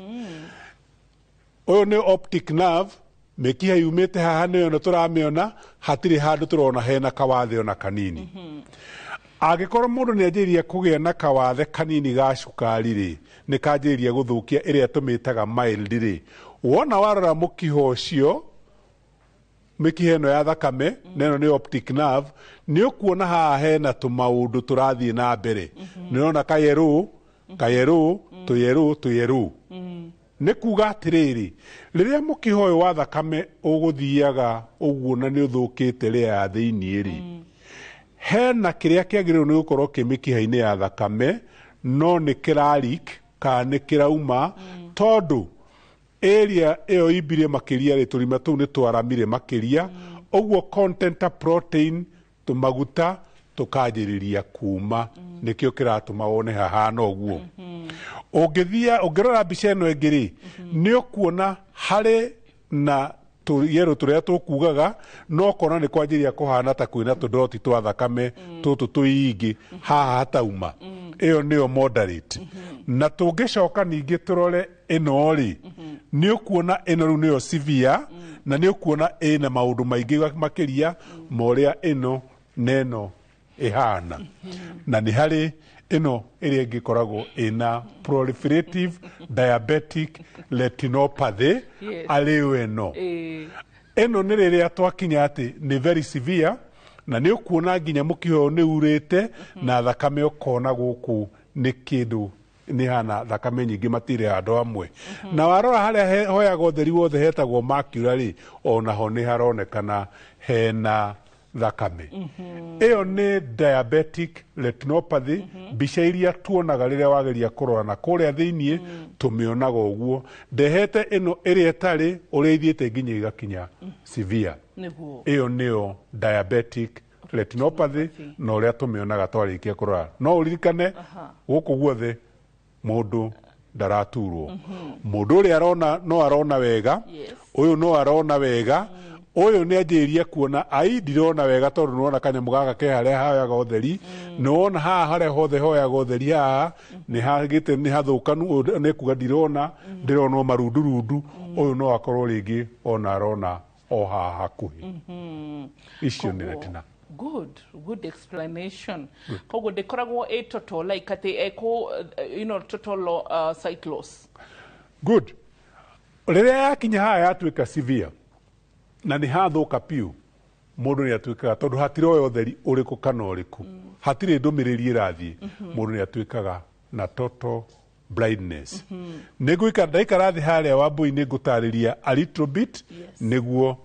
Ũyũ nĩ optic nerve, mĩkiha yumĩte haha nĩyo ĩno tũramĩona, hatirĩ handũ tũrona hena kawathe ona kanini. Angĩkorwo mũndũ nĩ anjĩrĩria kũgĩa na kawathe kanini ga cukari rĩ, nĩ kanjĩrĩria gũthũkia ĩrĩa tũmĩtaga mild rĩ, wona warora mũkiha ũcio, mĩkiha ĩno ya thakame, na ĩno nĩ optic nerve, nĩ ũkuona haha hena tũmaũndũ tũrathiĩ na mbere. Nĩ ũrona kayerũ, kayerũ, tũyerũ, tũyerũ. Nĩ kuga atĩrĩrĩ, rĩrĩa mũkiha ũyũ wa thakame ũgũthiaga ũguo na nĩ ũthũkĩte rĩa ya thĩiniĩ rĩ, hena kĩrĩa kĩagĩrĩirwo nĩ gũkorwo kĩ mĩkiha-inĩ ya thakame, no nĩ kĩra leak kana nĩ kĩrauma, tondũ area ĩyo imbire makĩria rĩ, tũrima tũu nĩ twaramire makĩria, ũguo content ta protein, tũmaguta tũkanjĩrĩria kuma, nĩkĩo kĩratũma wone hahana ũguo. Ũngĩthia ũngĩrora mbica ĩno ĩngĩ rĩ, nĩ ũkuona harĩ na tũyerũ tũrĩa tũkugaga, no ũkona nĩ kwanjĩrĩria kũhana ta kwĩna tũdoti twa thakame tũtũ tũingĩ haha hatauma. Ĩyo nĩyo moderate. Na tũngĩcoka ningĩ tũrore ĩno rĩ, Nĩ ũkuona ĩno rĩu nĩyo severe, na nĩ ũkuona ĩna maũndũ maingĩ makĩria ma ũrĩa ĩno na ĩno ĩhana. Na nĩ harĩ ĩno ĩrĩa ĩngĩ ĩkoragwo ĩna proliferative diabetic retinopathy. Arĩyo ĩno. Ĩno nĩ rĩrĩa twakinya atĩ nĩ very severe, na nĩ ũkuona nginya mũkiha ũyũ nĩ urĩte na thakame, ũkona gũkũ nĩ kĩndũ nĩ hana thakame nyingĩ matirĩ handũ hamwe. Na warora harĩa hoyaga ũtheri wothe hetagwo macula rĩ, onaho nĩ haronekana hena thakame. Ĩyo nĩ diabetic retinopathy. Mbica iria tuonaga rĩrĩa wageria kũrora na kũrĩa thĩiniĩ, tũmĩonaga ũguo. Ndehete ĩno ĩrĩa ĩtarĩ ũrĩa ithiĩte nginya igakinya severe. Ĩyo nĩyo diabetic retinopathy na ũrĩa tũmĩonaga twarĩkia kũrora. No ũririkane gũkũ guothe mũndũ ndaraturwo. Mũndũ ũrĩa arona no arona wega, ũyũ no arona wega, ũyũ nĩ anjĩrĩria kuona ai ndirona wega, tondũ nĩwona kanyamũ gaka ke harĩa hoyaga ũtheri. Nĩwona haha harĩa hothe hoyaga ũtheri, haha nĩ hagĩte nĩ hathũkanu. Ũyũ nĩ kuga ndirona, ndĩrona o marundurundu. Ũyũ no akorwo rĩngĩ ona arona o haha hakuhĩ. Icio nĩ retina. Good explanation. Koguo ndĩkoragwo ĩ total, like atĩ ĩkũ total sight loss? Good. Rĩrĩa yakinya haha yatuĩka severe na nĩ hathũka piũ, mũndũ nĩ atuĩkaga, tondũ hatiroya ũtheri ũrĩkũ kana ũrĩkũ, hatirĩ ndũmĩrĩri ĩrathiĩ, mũndũ nĩ atuĩkaga na total blindness. Nĩ ngũikara ndaikara thĩ harĩa Wambui, nĩ ngũtarĩria a little bit nĩguo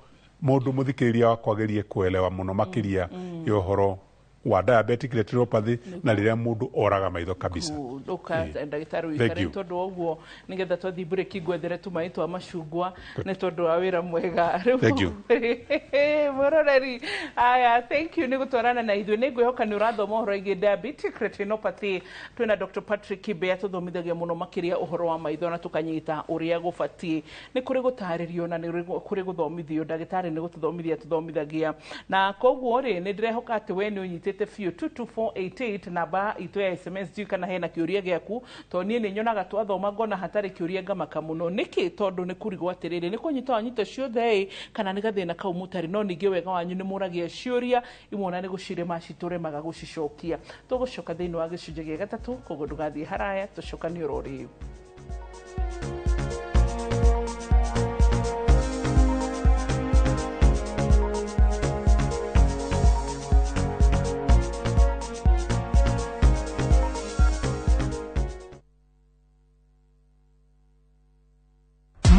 mũndũ mũthikĩrĩria wakwa agerie kuelewa mũno makĩria ya ũhoro wa diabetic retinopathy na rĩrĩa mũndũ oraga maitho kabisa. Good. Ũka ndagĩtarĩ. Thank ũikare you. tondũ wa ũguo nĩgetha twathiĩ mburĩki ngwethere tũmaĩ twa macungwa nĩ tondũ wa wĩra mwega. Rĩu Thank you. Mũroreri aya, thank you nĩ gũtwarana na ithuĩ. Nĩ ngwĩhoka nĩ ũrathoma ũhoro ĩgiĩ diabetic retinopathy. Twĩna Dr. Patrick Kibe, atũthomithagia mũno makĩria ũhoro wa maitho na tũkanyita ũrĩa gũbatiĩ. Nĩ kũrĩ gũtarĩrio na nĩ kũrĩ gũthomithio. Ndagĩtarĩ nĩ gũtũthomithia tũthomithagia, na koguo rĩ, nĩ ndĩrehoka atĩ we nĩ ũnyitĩte biũ. 22488 namba itũ ya SMS. Ndiũĩ kana hena kĩũria gĩaku, tondũ niĩ nĩ nyonaga twathoma ngona hatarĩ kĩũria, ngamaka mũno. Nĩkĩ? Tondũ nĩ kũrigwo atĩrĩrĩ, nĩ kũnyita wanyita ciothe ĩ kana nĩ gathĩna kau mũtarĩ. No ningĩ wega wanyu nĩ mũragia ciũria imwe na nĩ gũcirema citũremaga gũcicokia. Tũgũcoka thĩinĩ wa gĩcunjĩ gĩa gatatũ, koguo ndũgathiĩ haraya, tũcokanie oro rĩu.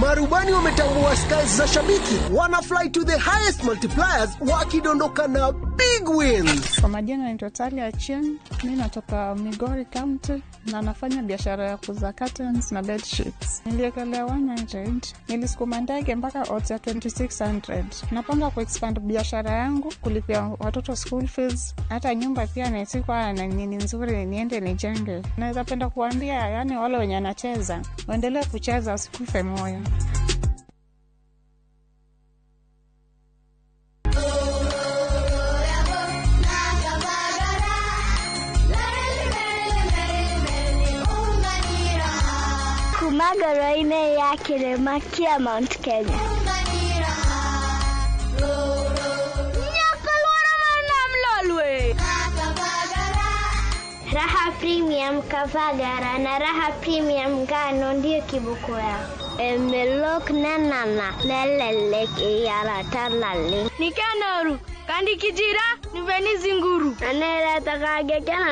Marubani wametambua skies za shabiki, wana fly to the highest multipliers wakidondoka na big wins. Kwa majina naitwa Talia Achieng, mi natoka Migori County na nafanya biashara ya kuuza curtains na bed sheets. Niliekelea 100, nilisukuma ndege mpaka odds ya 2600. Napanga kuexpand biashara yangu, kulipia watoto school fees, hata nyumba pia nisikuwa na nini nzuri niende nijenge. Naweza penda kuambia yani wale wenye anacheza, waendelee kucheza, wasikufe moyo. Kuma ngoro-inĩ ya kĩrĩma kĩa Mount Kenya. Nyaka luoro mar nam Lolwe. Raha Premium Kavagara na Raha Premium ngano ndio kiboko yao. Emelok nanana lelelek iyaratalale. Nikanoru kandi kijira niveni zinguru. Anera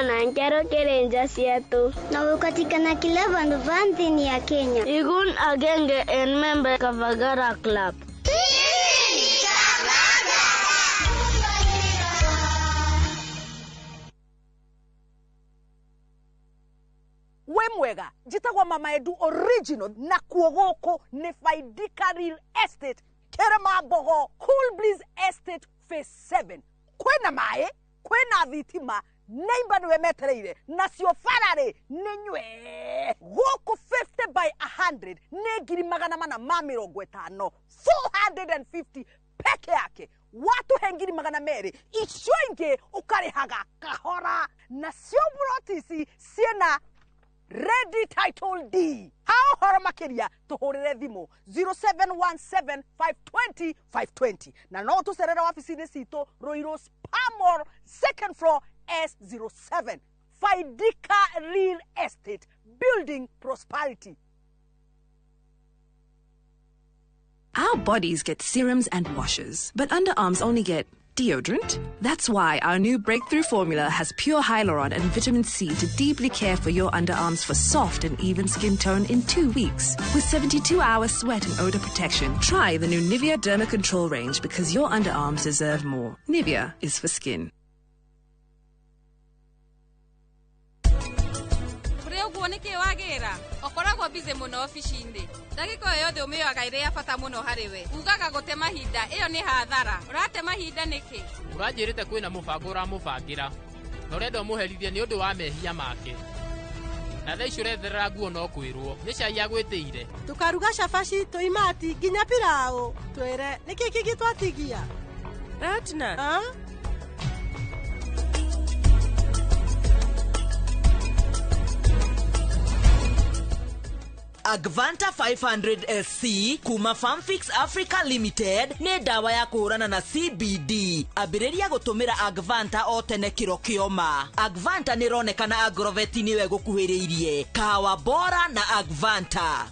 na nkero kerenja sietu. Na ukatikana kila vandu vanthini ya Kenya. Igun agenge en member Kavagara Club. We mwega, njitagwo Mama Edu original, na kuo gũkũ nĩ Faidika Real Estate Kĩrĩma Cool Breeze Estate Phase 7. Kwĩna maĩ, kwĩna thitima, neighbor nĩwe metereire, nacio bararĩ nĩ nywe. Gũkũ 50 by 100 nĩ 450,000, 450 peke yake. Watuhe 200,000, icio ingĩ ũkarĩhaga kahora. Nacio buroti ici ciĩna Ready title D. Ha ũhoro makĩria tũhũrĩre thimũ 0717 520 na no tũcerere wabici-inĩ citũ Ruiru Spamor second floor S07. Faidika Real Estate, building prosperity. Our bodies get serums and washes, but underarms only get deodorant. That's why our new breakthrough formula has pure hyaluron and vitamin C to deeply care for your underarms for soft and even skin tone in 2 weeks. With 72-hour sweat and odor protection, try the new Nivea Derma Control range because your underarms deserve more. Nivea is for skin. Ũguo nĩkĩ wagĩra ũkoragwo busy mũno obici-inĩ ndagĩka o yothe ũmĩoyaga ĩrĩ ya bata mũno harĩ we ugaga gũte mahinda ĩyo nĩ hathara ũrate mahinda nĩkĩ ũranjĩrĩte kwĩna mũbango ũramũbangĩra na ũrenda ũmũherithie nĩ ũndũ wa mehia make na thaa ici ũretherera nguo no kwĩrwo nĩ cai agwĩtĩire tũkaruga cabaci tũimati nginya pilau twĩre nĩkĩ kĩngĩ twatigia Ratna Agvanta 500 SC kuma Farmfix Africa Limited nĩ ndawa ya kũhũrana na CBD. Ambĩrĩria gũtũmĩra Agvanta o tene kĩro kĩoma. Agvanta nĩ ĩronekana Agrovet nĩwe gũkuhĩrĩirie. Kahawa bora na Agvanta.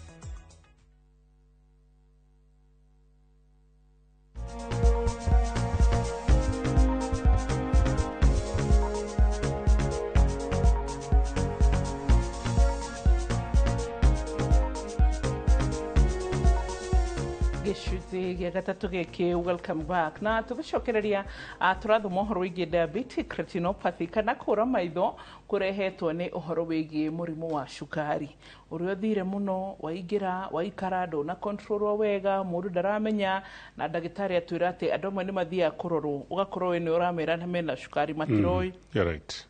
Gĩcunjĩ gĩa gatatũ gĩkĩ, welcome back. Na tũgĩcokereria tũrathoma ũhoro wĩgiĩ diabetic retinopathy kana kũra maitho kũrehetwo nĩ ũhoro wĩgiĩ mũrimũ wa cukari ũrĩa ũthire mũno waingĩra waikara ndũna controlwo wega mũndũ ndaramenya na ndagĩtarĩ atwĩra atĩ andũ amwe nĩ mathiaga kũrorwo ũgakorwo we nĩ ũramera na mena cukari matiroĩ. You're right.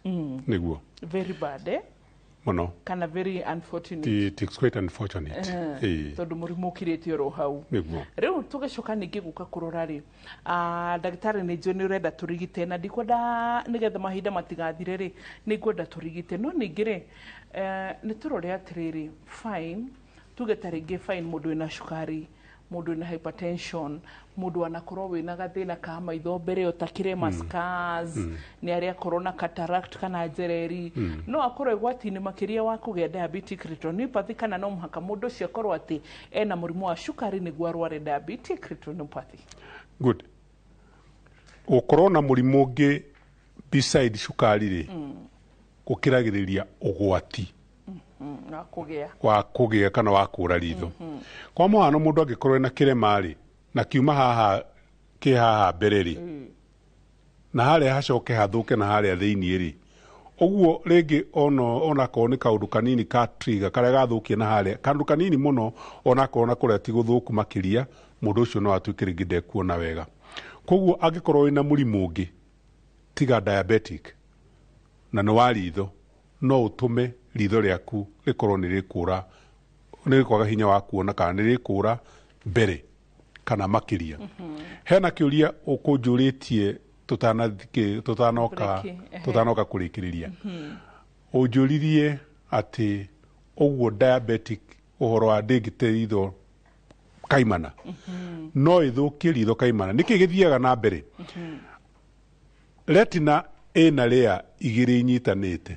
Nĩguo. Very bad, eh? Mũno. Kana very unfortunate. It is quite unfortunate. Tondũ mũrimũ ũkirĩte oro hau. Nĩguo. Rĩu tũgĩcoka ningĩ gũka kũrora rĩ, ndagĩtarĩ nĩ njũĩ nĩ ũrenda tũrigite na ndikwenda nĩgetha mahinda matigathire rĩ, nĩ ngwenda tũrigite no ningĩ rĩ, nĩ tũrore atĩrĩrĩ, fine, tuge ta rĩngĩ fine mũndũ wĩna cukari, mũndũ wĩna hypertension, mũndũ anakorwo wĩna gathĩna ka maitho mbere ĩyo ta kĩrema scars, nĩ arĩa akorwo na cataract kana njereri, no akorwo ĩgwati-inĩ makĩria wa kũgĩa diabetic retinopathy kana no mũhaka mũndũ ũcio akorwo atĩ ena mũrimũ wa cukari nĩguo arware diabetic retinopathy. Good. Gũkorwo na mũrimũ ũngĩ beside cukari rĩ, gũkĩragĩrĩria ũgwati wa kũgĩa kana wa kũra ritho. Kwa mũhano mũndũ angĩkorwo ena kĩrema rĩ, na kiuma haha kĩ haha mbere rĩ, na harĩa hacoke hathũke na harĩa thĩiniĩ rĩ, ũguo rĩngĩ onakorwo nĩ kaũndũ kanini ka trigger karĩa gathũkie na harĩa kaũndũ kanini mũno onakorwo na kũrĩa ti gũthũku makĩria, mũndũ ũcio no atuĩke rĩngĩ ndekuona wega. Koguo angĩkorwo wĩna mũrimũ ũngĩ tiga diabetic na nĩ wa ritho, no ũtũme ritho rĩaku rĩkorwo nĩ rĩkũra, nĩ rĩkwaga hinya wa kuona kana nĩ rĩkũra mbere kana makĩria. Hena kĩũria ũkũnjũrĩtie tũtanoka kũrĩkĩrĩria. Ũnjũririe atĩ ũguo diabetic ũhoro wa ndĩngĩte ritho kaimana, no ĩthũkie ritho kaimana. Nĩkĩ gĩthiaga na mbere? Retina ĩna layer igĩrĩ inyitanĩte,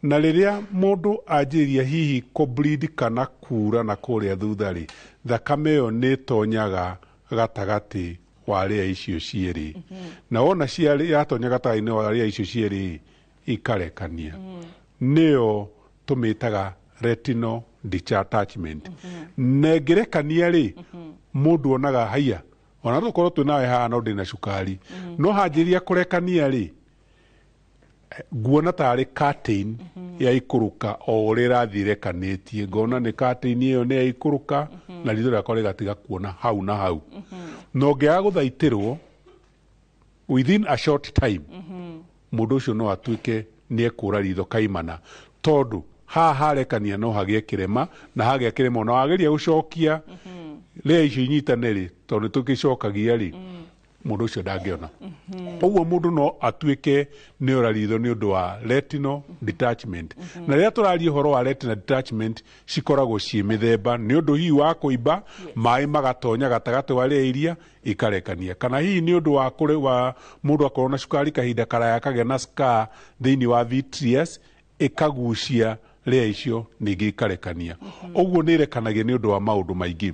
na rĩrĩa mũndũ anjĩrĩria hihi kũ-bleed kana kura na kũrĩa thutha rĩ, thakame ĩyo nĩ ĩtonyaga gatagatĩ wa layer icio cierĩ, na wona yatonya gatagatĩ-inĩ wa layer icio cierĩ ikarekania, nĩyo tũmĩtaga retinal detachment. Na ĩngĩrekania rĩ, mũndũ onaga haiya ona tũkorwo twĩ nawe haha no ndĩna cukari, no hanjĩrĩria kũrekania rĩ, nguona tarĩ curtain ya ikũrũka o ũrĩa ĩrathiĩ ĩrekanĩtie, ngona nĩ curtain ĩyo nĩ ya ikũrũka na ritho rĩakwa rĩgatiga kuona hau na hau. Na ũngĩaga gũthaitĩrwo within a short time, mũndũ ũcio no atuĩke nĩ ekũra ritho kaimana, tondũ haha harekania no hagĩe kĩrema, na hagĩa kĩrema ona wageria gũcokia rĩa icio inyitane rĩ, tondũ nĩ tũgĩcokagia rĩ, Mũndũ ũcio ndangĩona. Ũguo mũndũ no atuĩke nĩ ora ritho nĩ ũndũ wa retinal detachment. Na rĩrĩa tũraria ũhoro wa retinal detachment, cikoragwo ciĩ mĩthemba, nĩ ũndũ hihi wa kũimba, maĩ magatonya gatagatĩ wa rĩa iria ikarekania, kana hihi nĩ ũndũ wa kũrĩ wa mũndũ akorwo na cukari kahinda karaya, akagĩa na scar thĩinĩ wa vitreous, ĩkagucia rĩa icio ningĩ ikarekania. Ũguo nĩ ĩrekanagia nĩ ũndũ wa maũndũ maingĩ,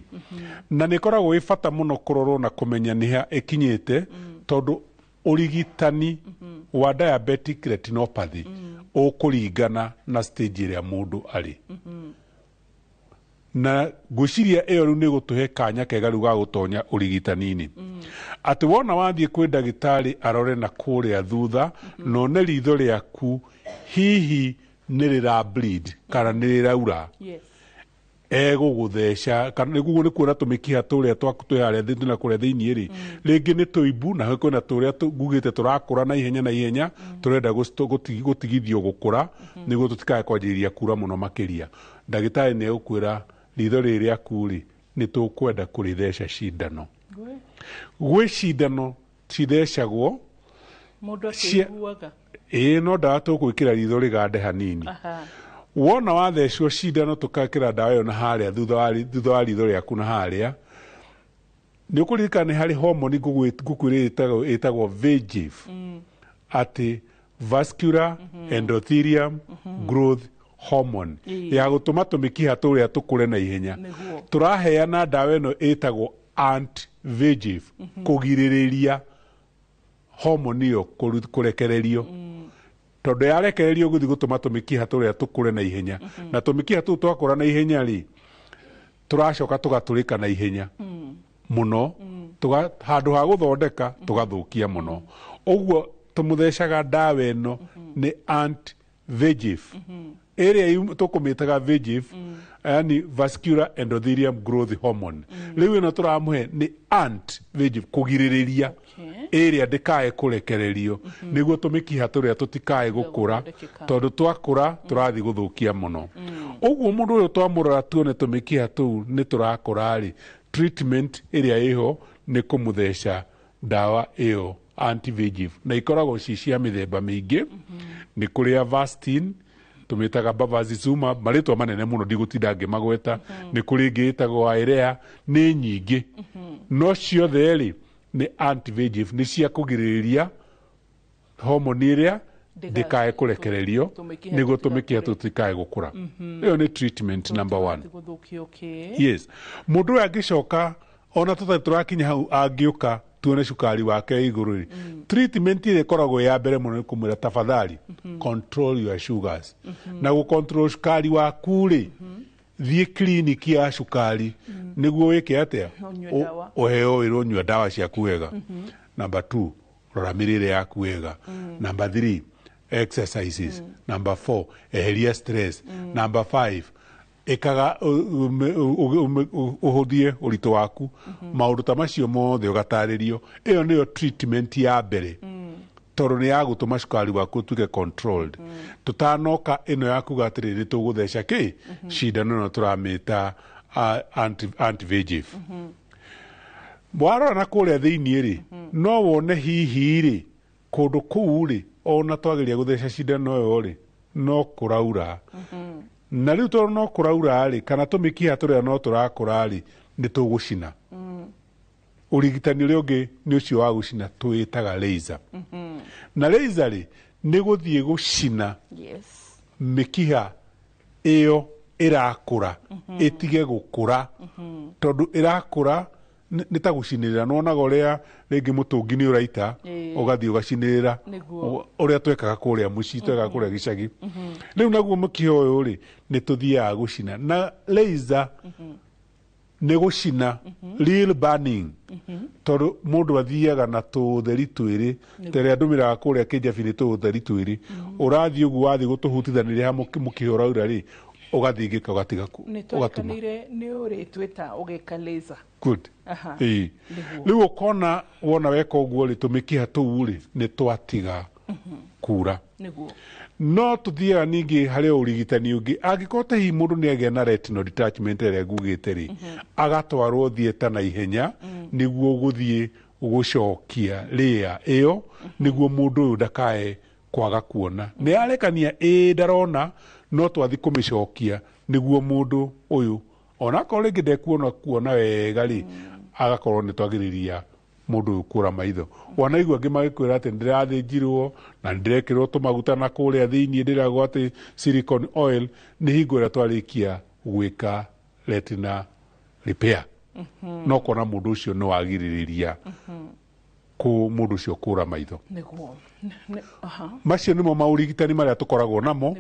na nĩ ĩkoragwo ĩ bata mũno kũrorwo na kũmenya nĩha ĩkinyĩte, tondũ ũrigitani wa diabetic retinopathy ũkũringana na stage ĩrĩa mũndũ arĩ. Na ngwĩciria ĩyo rĩu nĩ gũtũhe kanya kega rĩu ga gũtonya ũrigitani-inĩ, atĩ wona wathiĩ kwĩ ndagĩtarĩ arore na kũrĩa thutha na one ritho rĩaku hihi nĩ rĩra bleed kana nĩ rĩraura, egũgũtheca kana nĩguo nĩ kuona tũmĩkiha tũrĩa twaku twĩ harĩa thĩ na kũrĩa thĩinĩ rĩ, rĩngĩ nĩ tũimbu, na kwĩna tũrĩa ngugĩte tũrakũra na ihenya na ihenya, tũrenda gũtigithio gũkũra nĩguo tũtikae kwanjĩrĩria kura mũno makĩria. Ndagĩtarĩ nĩ egũkwĩra ritho rĩrĩ rĩaku rĩ, nĩ tũkwenda kũrĩtheca cindano. Gwĩ cindano cithecagwo. Mũndũ akĩiguaga. Ĩĩ, no ndawa tũgwĩkĩra ritho rĩgande hanini. Wona wathecwo cindano, tũkekĩra ndawa ĩyo na harĩa thutha wa ritho rĩaku na harĩa, nĩ ũkũririkana nĩ harĩ homoni ngũkwĩrĩ ĩtagwo VEGF, atĩ vascular endothelium growth hormone, ya gũtũma tũmĩkiha tũrĩa tũkũre na ihenya. Tũraheana ndawa ĩno ĩtagwo anti VEGF kũgirĩrĩria homoni ĩyo kũrekererio, tondũ yarekererio gũthiĩ gũtũma tũmĩkiha tũrĩa tũkũre na ihenya, na tũmĩkiha tũu twakũra na ihenya rĩ, tũracoka tũgatũrĩka na ihenya mũno. Handũ ha gũthondeka tũgathũkia mũno. Ũguo tũmũthecaga ndawa ĩno nĩ anti VEGF, ĩrĩa tũkũmĩtaga VEGF, yani vascular endothelium growth hormone. Rĩu ĩno tũramũhe nĩ anti VEGF kũgirĩrĩria ĩrĩa ndĩkae kũrekererio, nĩguo tũmĩkiha tũrĩa tũtikae gũkũra, tondũ twakũra tũrathiĩ gũthũkia mũno. Ũguo mũndũ ũyũ twamũrora tuone tũmĩkiha tũu nĩ tũrakũra rĩ, treatment ĩrĩa ĩho nĩ kũmũtheca ndawa ĩyo anti VEGF, na ikoragwo ci cia mĩthemba mĩingĩ. Nĩ kũrĩ Avastin, tũmĩtaga bevacizumab, marĩtwa manene mũno ndigũtinda ngĩmagweta. Nĩ kũrĩ ĩngĩ ĩtagwo Eylea, nĩ nyingĩ, no ciothe rĩ nĩ anti VEGF, nĩ cia kũgirĩrĩria homoni ĩrĩa ndĩkae kũrekererio nĩguo tũmĩkiha tũtikae gũkũra. Ĩyo nĩ treatment number one. Yes, mũndũ ũyũ angĩcoka, ona tũtarĩ tũrakinya hau, angĩũka tuone cukari wake igũrũ rĩ, treatment ĩrĩa ĩkoragwo ya mbere mũno nĩ kũmwĩra tafadhali control your sugars. Na gũ control cukari waku rĩ, thiĩ kliniki ya cukari nĩguo wĩke atĩa? Ũheo wĩrwo nyua ndawa ciaku wega. Number 2, rora mĩrĩre yaku wega. Number 3, exercises. Number 4, eheria stress. Number 5, ĩkaga ũhũthie ũritũ waku. Maũndũ ta macio mothe ũgatarĩrio. Ĩyo nĩyo treatment ya mbere, tondũ nĩ ya gũtũma cukari waku ũtuĩke controlled, tũtanoka ĩno ya kuga atĩrĩrĩ tũgũtheca kĩ cindano ĩno tũramĩta anti VEGF. Warora na kũrĩa thĩinĩ rĩ, no wone hihi rĩ kũndũ kũu rĩ, ona twageria gũtheca cindano ĩyo rĩ, no kũraura. Na rĩu tondũ no kũraura rĩ, kana tũmĩkiha tũrĩa no tũrakũra rĩ, nĩ tũgũcina. Ũrigitani ũrĩa ũngĩ nĩ ũcio wa gũcina twĩtaga laser. Na laser rĩ, nĩ gũthiĩ gũcina mĩkiha ĩyo ĩrakũra ĩtige gũkũra, tondũ ĩrakũra nĩ ta gũcinĩrĩra. Nĩwonaga ũrĩa rĩngĩ mũtũngi nĩ ũraita, ũgathiĩ ũgacinĩrĩra, ũrĩa twekaga kũrĩa mũciĩ, twekaga kũrĩa gĩcagi. Rĩu naguo mũkiha ũyũ rĩ, nĩ tũthiaga gũcina na laser. Nĩ gũcina real burning, tondũ mũndũ athiaga na tũtheri twĩrĩ, ta ĩrĩa ndũmĩraga kũrĩa kĩnjabi, nĩ tũtheri twĩrĩ ũrathiĩ ũguo, wathiĩ gũtũhutithanĩria ha mũkiha ũraura rĩ, ũgathingĩka, ũgatiga ũgatuma. Nĩ ũrĩtwĩta ũgĩka laser. Good. Ĩĩ, rĩu ũkona wona weka ũguo rĩ, tũmĩkiha tũu rĩ nĩ twatiga kura. No tuthiaga ningĩ harĩ ũrigitani ũngĩ, angĩkorwo ta hihi mũndũ nĩ agĩa na retinal detachment ĩrĩa ngugĩte rĩ, agatwarwo theatre na ihenya nĩguo gũthiĩ gũcokia layer ĩyo nĩguo mũndũ ũyũ ndakae kwaga kuona. Nĩ arekania ĩĩ ndarona, no twathi kũmĩcokia nĩguo mũndũ ũyũ onakorwo rĩngĩ ndekuona kuona wega rĩ, agakorwo nĩ twagĩrĩria mũndũ ũyũ kũra maitho. Wanaigua angĩ magĩkwĩra atĩ ndĩrathĩnjirwo na ndĩrekĩrwo tũmaguta na kũrĩa thĩiniĩ ndĩragwo atĩ silicone oil, nĩ hingo ĩrĩa twarĩkia gwĩka retina repair. No kona mũndũ ũcio nĩ wagirĩrĩria mũndũ ũcio kũra maitho. Nĩguo. Macio nĩmo maũrigitani marĩa tũkoragwo namo,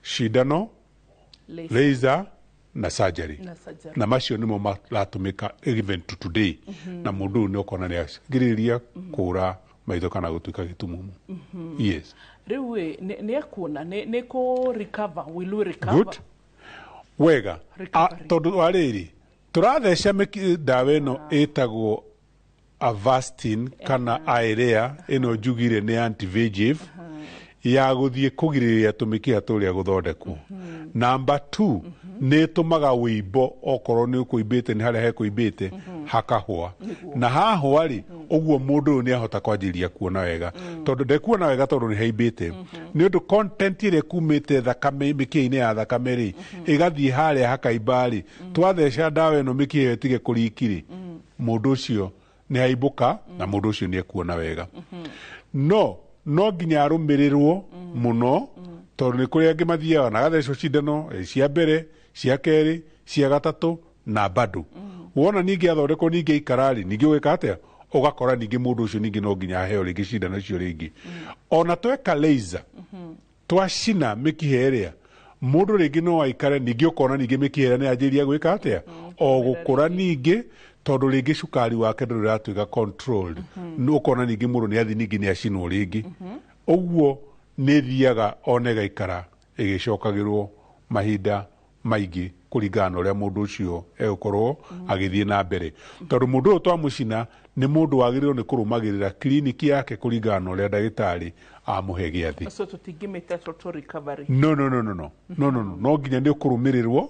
cindano, laser na surgery. Na macio nĩmo maratũmĩka even to today. Na mũndũ ũyũ nĩ ũkona nĩ agirĩrĩria kũra maitho kana gũtuĩka gĩtumumu. Yes. Rĩu nĩ ekuona nĩ kũ recover, will we recover? Good. Wega. Tondũ wa rĩrĩ tũratheca ndawa ĩno ĩtagwo Avastin kana Eylea, ĩno njugire nĩ anti-VEGF ya gũthiĩ kũgirĩrĩria tũmĩkiha tũrĩa gũthondekwo. Number 2 nĩ ĩtũmaga wĩimbo okorwo nĩ ũkũimbĩte nĩ harĩa hekũimbĩte hakahũa. Na hahũa rĩ, ũguo mũndũ ũyũ nĩ ahota kwanjĩrĩria kuona wega. Tondũ ndekuona wega tondũ nĩ haimbĩte. Nĩ ũndũ content ĩrĩa ĩkumĩte thakame mĩkiha-inĩ ya thakame rĩ, ĩgathiĩ harĩa hakaimba rĩ, twatheca ndawa ĩno mĩkiha ĩyo ĩtige kũriki rĩ, mũndũ ũcio nĩ haimbũka na mũndũ ũcio nĩ ekuona wega. No nginya arũmĩrĩrwo mũno tondũ nĩ kũrĩ angĩ mathiaga na gathecwo cindano cia mbere, cia kerĩ, cia gatatũ na bado. Wona ningĩ athondekwo ningĩ aikara rĩ, ningĩ ũgĩka atĩa? Ũgakora ningĩ mũndũ ũcio ningĩ no nginya aheo rĩngĩ cindano icio rĩngĩ. Ona tweka laser, twacina mĩkiha ĩrĩa, mũndũ rĩngĩ no aikare ningĩ ũkona ningĩ mĩkiha ĩrĩa nĩ yanjĩrĩria gwĩka atĩa? O gũkũra ningĩ tondũ rĩngĩ cukari wake ndũrĩ ũratuĩka controlled. Ũkona ningĩ mũndũ nĩ athi ningĩ nĩ acinwo rĩngĩ. Ũguo nĩ ĩthiaga ona ĩgaikara ĩgĩcokagĩrwo mahinda maingĩ kũringana na ũrĩa mũndũ ũcio egũkorwo agĩthiĩ na mbere. Tondũ mũndũ ũyũ twamũcina nĩ mũndũ wagĩrĩirwo nĩ kũrũmagĩrĩra kiriniki yake kũringana na ũrĩa ndagĩtarĩ amũhe gĩathĩ. So tũtingĩmĩta total recovery. No. No nginya nĩ ũkũrũmĩrĩrwo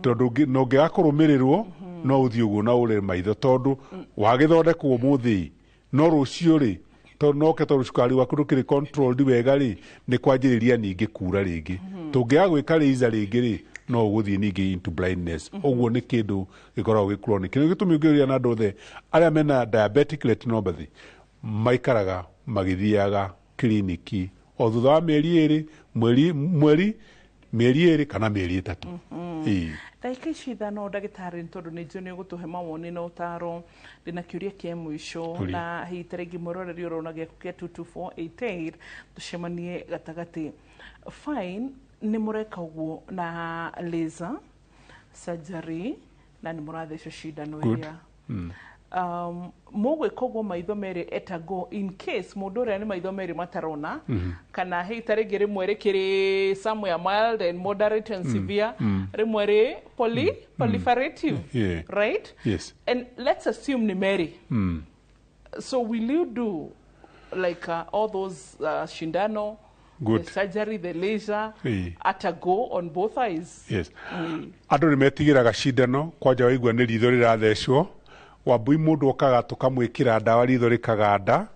tondũ no ũngĩaga kũrũmĩrĩrwo no ũthiĩ ũguo na ũre maitho tondũ wagĩthondekwo ũmũthĩ no rũciũ rĩ tondũ noke tondũ cukari waku ndũkĩrĩ controlled wega rĩ, nĩ kwanjĩrĩria ningĩ kura rĩngĩ. Tũngĩaga gwĩka laser rĩngĩ rĩ, no ũgũthiĩ ningĩ into blindness. Ũguo nĩ kĩndũ gĩkoragwo gĩ chronic. Nĩ gĩtũmi ũngĩũria na andũ othe arĩa mena diabetic retinopathy maikaraga magĩthiaga kiriniki o thutha wa mĩeri ĩrĩ, mweri mĩeri ĩrĩ kana mĩeri ĩtatũ. Ndagĩka ici ithano ndagĩtarĩ tondũ nĩ njũĩ nĩ ũgũtũhe mawoni na ũtaro, ndĩna kĩũria kĩa mũico na hihi ta rĩngĩ mwĩroreri ũrona gĩaku kĩa 22488 tũcemanie gatagatĩ. Fine, nĩ mũreka ũguo na laser surgery na nĩ mũrathecwo cindano ĩrĩa. Mũgwĩka ũguo maitho merĩ etago in case mũndũ ũrĩa nĩ maitho merĩ matarona kana hihi ta rĩngĩ rĩmwe rĩkĩrĩ somewhere mild and moderate and severe, rĩmwe rĩ proliferative, right? Yes. And let's assume nĩ merĩ. So will you do like all those shindano, Good. the surgery, the laser, at a go on both eyes? Yes. Andũ nĩ metigĩraga cindano kwanja waigua nĩ ritho rĩrathecwo. Wambui mũndũ okaga tũkamwĩkĩra ndawa ritho rĩkaganda,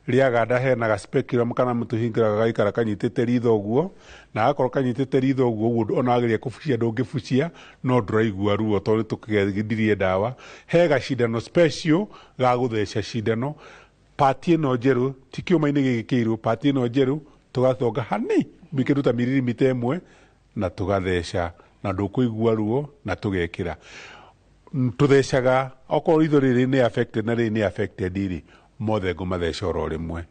rĩaganda hena ga speculum kana mũtũhingĩra gagaikara kanyitĩte ritho ũguo, na agakorwo kanyitĩte ritho ũguo ũguo ona wageria kũbucia ndũngĩbucia no ndũraigua ruo tondũ tũkĩgendirie ndawa. He gacindano special ga gũtheca cindano, pati ĩno njerũ ti kĩũma-inĩ gĩkĩ kĩirũ, pati ĩno njerũ tũgathonga hani mĩkĩndũ ta mirimita ĩmwe na tũgatheca na ndũkũigua ruo na tũgekĩra. Tũthecaga okorwo ritho rĩrĩ nĩ affected na rĩrĩ nĩ affected rĩ, mothe ngũmatheca oro rĩmwe.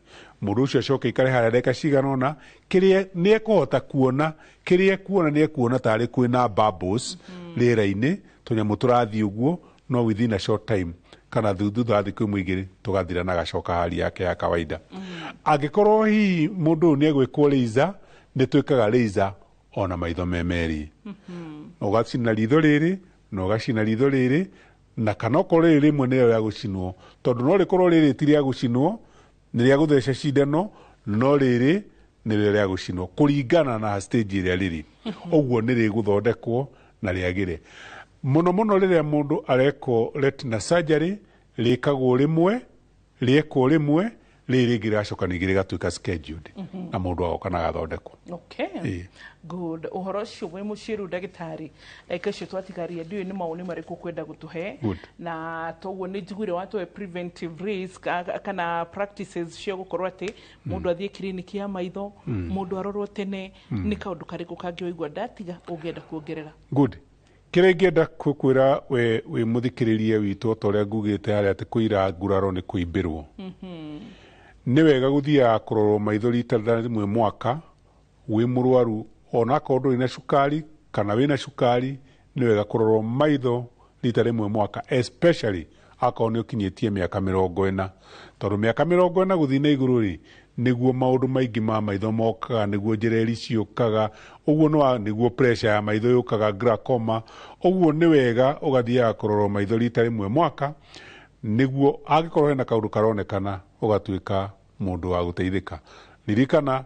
Mũndũ ũcio acoke aikare harĩa ndagĩka cigana ũna, kĩrĩa nĩ ekũhota kuona, kĩrĩa ekuona nĩ ekuona tarĩ kwĩna bubbles rĩera-inĩ, tũnyamũ tũrathiĩ ũguo, no within a short time kana thutha wa thikũ ĩmwe igĩrĩ tũgathira na agacoka hali yake ya kawaida. Angĩkorwo hihi mũndũ ũyũ nĩ egwĩkwo laser, nĩ twĩkaga laser ona maitho me merĩ. Ũgacina ritho rĩrĩ na ũgacina ritho rĩrĩ, na kana okorwo rĩrĩ rĩmwe nĩrĩo rĩa gũcinwo, tondũ no rĩkorwo rĩrĩ ti rĩa gũcinwo, nĩ rĩa gũtheca cindano, no rĩrĩ nĩrĩo rĩa gũcinwo kũringana na stage ĩrĩa rĩrĩ. Ũguo nĩ rĩgũthondekwo na rĩagĩre. Mũno mũno rĩrĩa mũndũ arekwo retina surgery, rĩkagwo rĩmwe Rĩekwo rĩmwe, rĩrĩ rĩngĩ rĩracoka ningĩ rĩgatuĩka scheduled, na mũndũ agoka na agathondekwo. Okay. Ĩĩ. Good. Ũhoro ũcio wĩ mũciĩ rĩu ndagĩtarĩ, ndagĩka icio twatigaria, ndiũĩ nĩ mawoni marĩkũ kwenda gũtũhe. Good. Na toguo nĩ njiguire watũhe preventive risk kana practices cia gũkorwo atĩ mũndũ athiĩ kiriniki ya maitho, mũndũ arorwo tene. Nĩ kaũndũ karĩkũ kangĩ waigua ndatiga ũngĩenda kuongerera? Good. Kĩrĩa ingĩenda kwĩra we wĩ mũthikĩrĩria witũ, o ta ũrĩa ngugĩte harĩa atĩ kũira nguraro nĩ kũimbĩrwo, nĩ wega gũthiaga kũrorwo maitho rita rĩmwe mwaka wĩ mũrwaru, onakorwo ndũrĩ na cukari kana wĩna cukari, nĩ wega kũrorwo maitho rita rĩmwe mwaka, especially akorwo nĩ ũkinyĩtie mĩaka 40, tondũ mĩaka 40 gũthiĩ na igũrũ rĩ, nĩguo maũndũ maingĩ ma maitho mokaga, nĩguo njereri ciũkaga ũguo, no nĩguo pressure ya maitho yũkaga, glaucoma. Ũguo nĩ wega ũgathiaga kũrorwo maitho rita rĩmwe mwaka, nĩguo angĩkorwo hena kaũndũ karonekana ũgatuĩka mũndũ wa gũteithĩka. Ririkana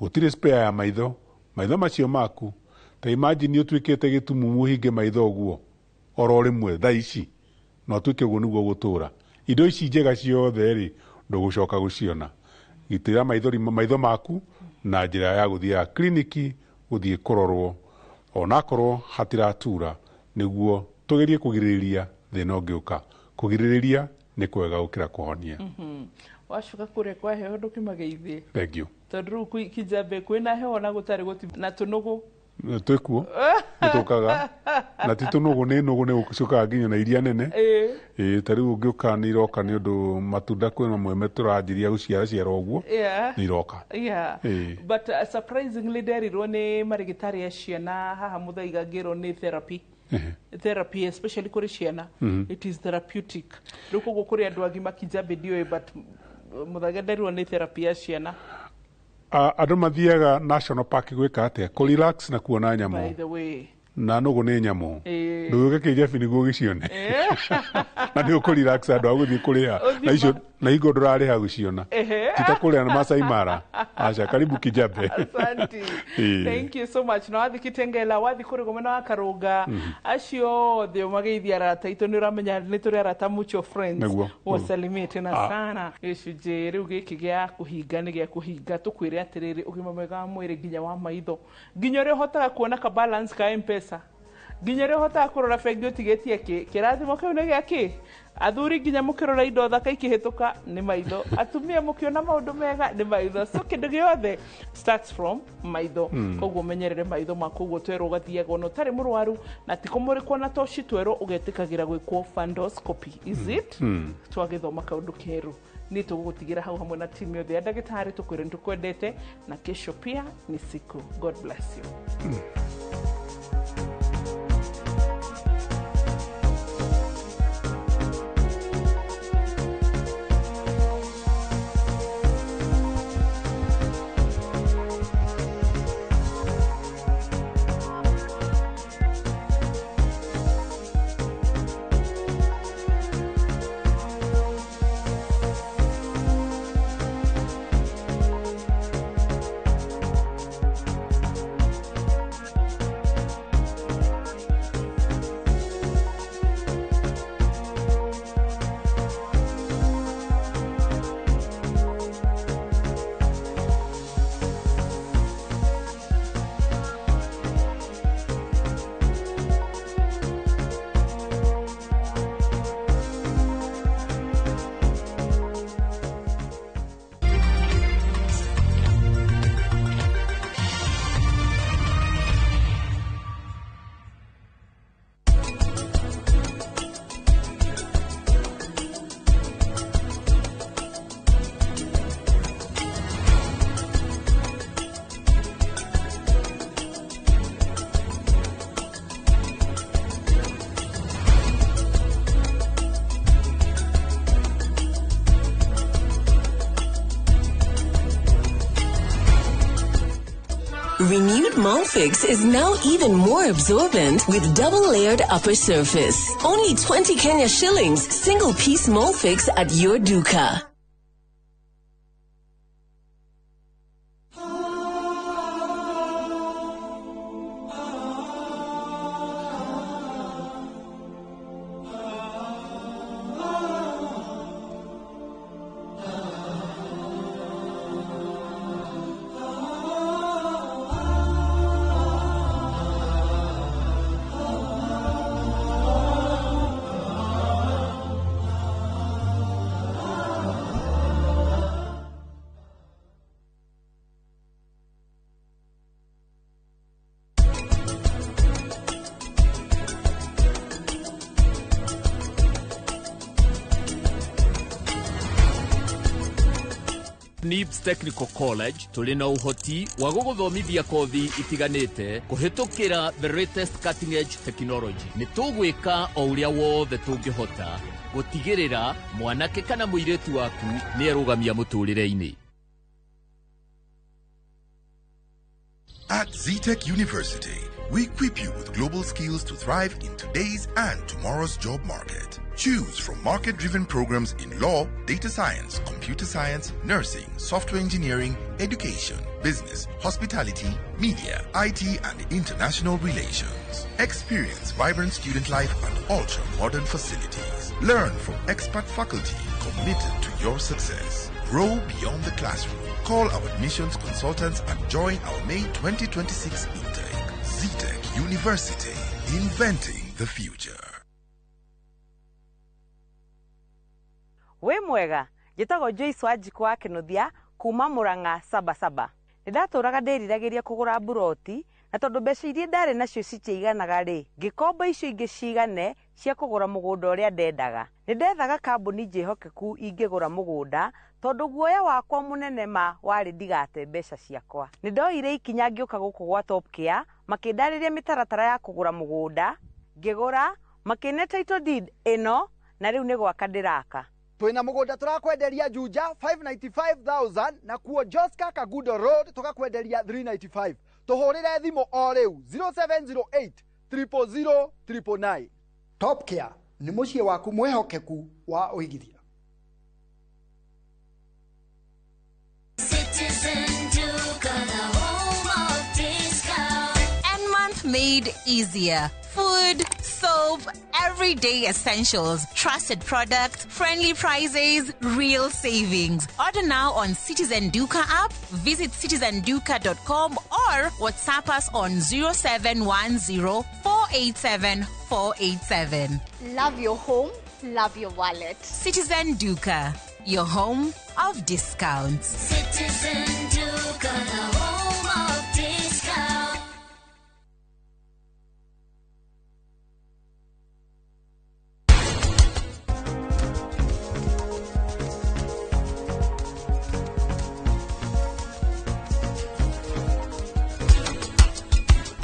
gũtirĩ spare ya maitho. Maitho macio maku, ta imagine ũtuĩkĩte gĩtumumu, ũhinge maitho ũguo oro rĩmwe thaa ici, na ũtuĩke ũguo nĩguo gũtũra, indo ici njega ciothe rĩ, ndũgũcoka gũciona. Gitĩra maitho maku na njĩra ya gũthiaga kliniki, gũthiĩ kũrorwo onakorwo hatiratura, nĩguo tũgerie kũgirĩrĩria thĩna ũngĩũka. Kũgirĩrĩria nĩ kwega gũkĩra kũhonia. Wacoka kũrĩa kwa heho ndũkĩmageithie. Thank you. Tondũ rĩu Kijabe kwĩna heho na gũtarĩ gũti na tũnũgũ. Twĩkuo, nĩ tũkaga, na ti tũnũgũ, nĩ nũgũ, nĩ gũcokaga nginya na iria nene. Ĩĩ, ta rĩu ũngĩũka nĩ iroka, nĩ ũndũ matunda kwĩ mamwe tũranjiria gũciara ciara ũguo, nĩ iroka. Ĩĩ. But surprisingly nderirwo nĩ marĩgĩtarĩ a ciana haha Mũthaiga, ngĩrwo nĩ therapy, therapy especially kũrĩ ciana. It is therapeutic. Rĩu koguo kũrĩ andũ agima Kijabe ndiũĩ, but Mũthaiga nderirwo nĩ therapy ya ciana. Andũ mathiaga national park gwĩka atĩa? Kũ relax na kuona By nyamũ. the way, Na nũgũ nĩ nyamũ. Ndũgĩũke Kĩjabi nĩguo ũgĩcione, na nĩ ũkũ relax andũ a gũthiĩ kũrĩha Ũthiĩ na icio na hingo ndũrarĩha gũciona. Ti ta kũrĩa na Masai Mara, aca. Karibu Kijabe. Asante. Ĩĩ. Thank you so much. Na wathi Kitengela, wathi kũrĩ mwena wa Karũnga, acio othe ũmageithia arata aitũ. Nĩ ũramenya nĩ tũrĩ arata, mutual friends. Nĩguo. Wasalimie tena Ah. sana. Gĩcunjĩ rĩu gĩkĩ gĩa kũhinga nĩ gĩa kũhinga, tũkwĩre atĩrĩrĩ, ũgima mwega wa mwĩrĩ nginya wa maitho, nginya ũrĩa ũhotaga kuona ka balance ka M-Pesa, nginya ũrĩa ũhotaga kũrora bengi ũtigĩtie kĩ kĩrathimo kĩu nĩ gĩa kĩ. Athuri nginya mũkĩrora indo thaka ikĩhĩtũka nĩ maitho, atumia mũkĩona maũndũ mega nĩ maitho. So kĩndũ gĩothe starts from maitho. Koguo menyerere maitho maku. Ũguo twerwo ũgathiaga ona ũtarĩ mũrwaru na ti kũmũrĩkwo na toci, twerwo ũgetĩkagĩra gwĩkwo fundoscopy, is it? Twagĩthoma kaũndũ kerũ. Niĩ tũgũgũtigĩra hau hamwe na timu yothe ya ndagĩtarĩ, tũkwĩre nĩ tũkwendete, na kesho pia ni siku. God bless you. Renewed Molfix is now even more absorbent with double-layered upper surface. Only 20 Kenya shillings, single piece Molfix at your duka. NIBS Technical College tũrĩ na ũhoti wa gũgũthomithia kothi itiganĩte kũhĩtũkĩra the latest cutting edge technology. Nĩ tũgwĩka o ũrĩa wothe tũngĩhota gũtigĩrĩra mwanake kana mũirĩtu waku nĩ erũgamia mũtũrĩre-inĩ. At Zetech University, we equip you with global skills to thrive in today's and tomorrow's job market. Choose from market-driven programs in law, data science, computer science, nursing, software engineering, education, business, hospitality, media, IT, and international relations. Experience vibrant student life and ultra-modern facilities. Learn from expert faculty committed to your success. Grow beyond the classroom. Call our admissions consultants and join our May 2026 intake. Zetech University, inventing the future. Wĩ mwega, njĩtagwo Joyce Wanjikũ wa Kĩnuthia kuma Murang'a Sabasaba. Nĩ ndatũraga ndĩriragĩria kũgũra mburoti na tondũ mbeca iria ndarĩ nacio citiaiganaga rĩ, ngĩkomba icio ingĩ cigane cia kũgũra mũgũnda ũrĩa ndendaga. Nĩ ndethaga kambuni njĩhokeku ingĩgũra mũgũnda tondũ guoya wakwa mũnene ma warĩ ndigate mbeca ciakwa. Nĩ ndoire ikinya ngĩũka gũkũ gwa Top Care, makĩndarĩria mĩtaratara ya kũgũra mũgũnda, ngĩgũra, makĩne title deed ĩno na rĩu nĩ gwaka ndĩraka. Twina mugunda turakwenderia Juja 595,000 na kuo Joska Kagudo Road tukakwenderia 395. Tuhurire thimu o riu 0708 000 999. Top Care ni muciĩ waku mwihokeku wa uigithia. Citizen Duka, the home of discount. And month made easier. Food, soap, everyday essentials, trusted products, friendly prices, real savings. Order now on Citizen Duka app, visit citizenduka.com or WhatsApp us on 0710 487 487. Love your home, love your wallet. Citizen Duka, your home of discounts. Citizen Duka, the home of discount.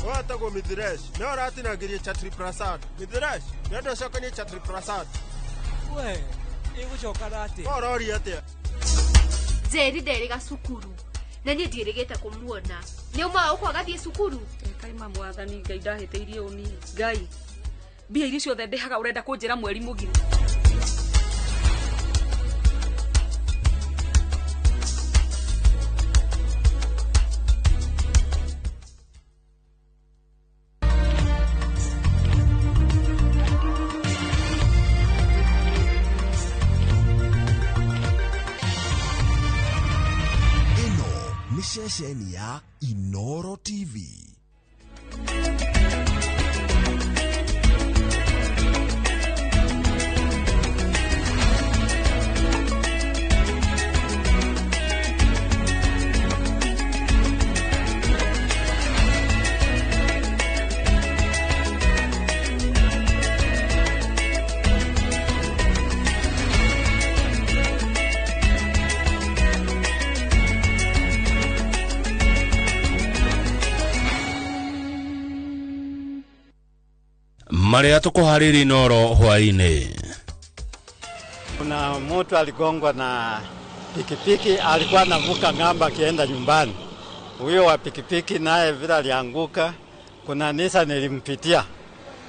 Watagwo Mithiresh, nĩ ũratinangĩrie Chatri Prasad. Mithiresh, nĩenda ũcokanie Chatri Prasad. We, ĩgũcoka atĩa? Ũroria atĩa? Njeri nderĩga cukuru na niĩ ndiĩrĩgĩte kũmuona. Nĩ umaga gũkũ agathiĩ cukuru? Kaima mwathani Ngai ndahĩtĩirie ũni. Ngai, mbia iria ciothe ndĩhaga ũrenda kũnjĩra mweri mũgima. Ceceni ya Inoro TV. Maria tukuhariri Inoro hwaini. Kuna mtu aligongwa na pikipiki, alikuwa anavuka ng'ambo akienda nyumbani. Huyo wa pikipiki naye vile alianguka, kuna Nissan ilimpitia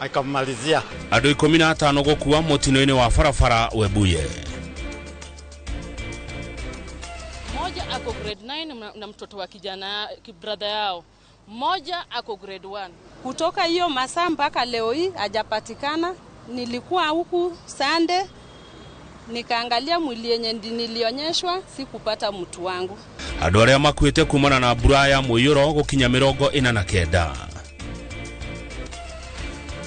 akamalizia. Andũ 15 gũkua mũtino-inĩ wa barabara Webuye. Mmoja ako grade 9 na mtoto wa kijana brother yao. Mmoja ako grade 1. Kutoka hiyo masaa mpaka leo hii hajapatikana. Nilikuwa huku Sunday nikaangalia mwili yenye nilionyeshwa, sikupata mtu wangu. Andũ arĩa makuĩte kumana na mbura ya mũiyũro gũkinya 49.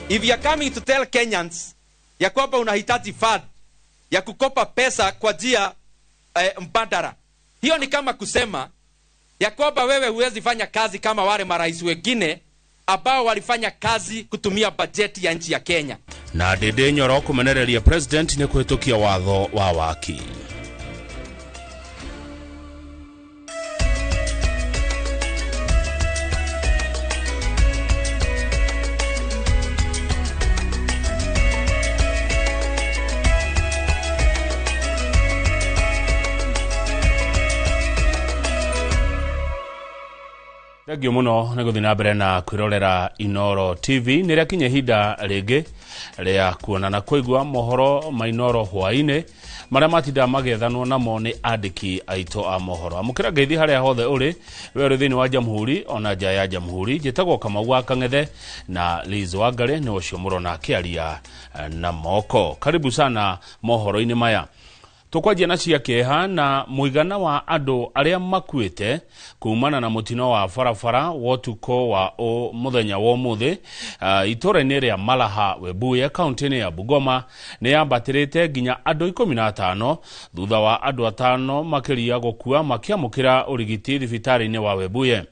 If you are coming to tell Kenyans ya kwamba unahitaji fund ya kukopa pesa kwa njia mbadala, hiyo ni kama kusema ya kwamba wewe huwezi fanya kazi kama wale marais wengine ambao walifanya kazi kutumia bajeti ya nchi ya Kenya. Na Ndindi Nyoro kũmenereria president nĩ kũhĩtũkia watho wa waki. Thengio muno nĩ gũthiĩ na mbere na kwĩrorera Inoro TV. Nĩ rĩakinya ihinda rĩngĩ rĩa kuona na kũigua mohoro ma Inoro hwaĩ-inĩ marĩa matinda magĩethanwo namo nĩ andĩki aitũ a mohoro. Amũkĩra ngeithi harĩa hothe ũrĩ, we ũrĩ thĩinĩ wa Jamhuri ona nja ya Jamhuri. Njĩtagwo Kamau wa Kang'ethe na Liz Wangari nĩ ũcio mũrona akĩaria na moko. Karibu sana mohoro-inĩ maya. Tukwanjia na cia kĩeha na mũigana wa andũ arĩa makuĩte kumana na mũtino wa barabara wa ũtukũ wa mũthenya wa ũmũthĩ itũũra-inĩ rĩa Malaha Webuye kaunti-inĩ ya Bungoma nĩ yambatĩrĩte nginya andũ 15 thutha wa andũ 5 makĩria gũkua makĩamũkĩra ũrigiti thibitarĩ-inĩ wa Webuye.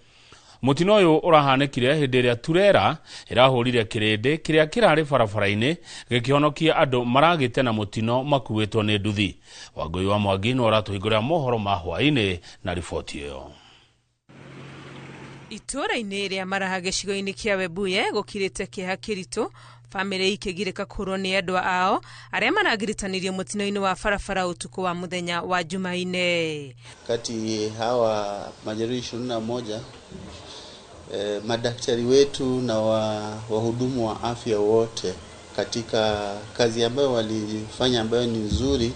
Mũtino ũyũ ũrahanĩkire hĩndĩ ĩrĩa turera ĩrahũrire kĩrĩndĩ kĩrĩa kĩrarĩ barabara-inĩ gĩkĩhonokia andũ maragĩte na mũtino makuĩtwo nĩ nduthi. Wangũi wa Mwangi nĩ ũratũhingũrĩra mohoro ma hwaĩ-inĩ na riboti ĩyo. Itũũra-inĩ rĩa Maraha gĩcigo-inĩ kĩa Webuye gũkirĩte kĩeha kĩritũ, bamĩrĩ ikĩgirĩka kũrwo nĩ endwa ao arĩa maragiritanirio mũtino-inĩ wa barabara ũtukũ wa mũthenya wa Jumaine. Kati hawa majeruhi 21, madaktari wetu na wahudumu wa afya wote katika kazi ambayo walifanya ambayo ni nzuri,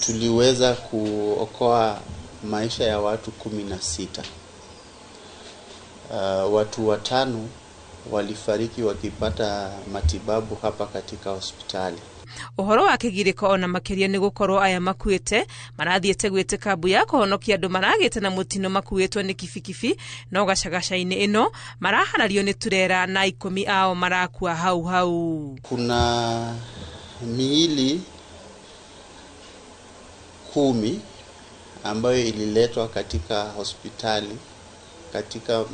tuliweza kuokoa maisha ya watu 16. Watu 5 walifariki wakipata matibabu hapa katika hospitali. Ũhoro wa kĩgirĩko ona makĩria nĩ gũkorwo aya makuĩte marathiĩte gwĩtĩka mbu ya kũhonokia andũ maragĩte na mũtino makuĩtwo nĩ kibikibi no gacagaca-inĩ ĩno maraharario nĩ turera na 10 ao marakua hau hau. Kuna miili 10 ambayo ililetwa katika hospitali katika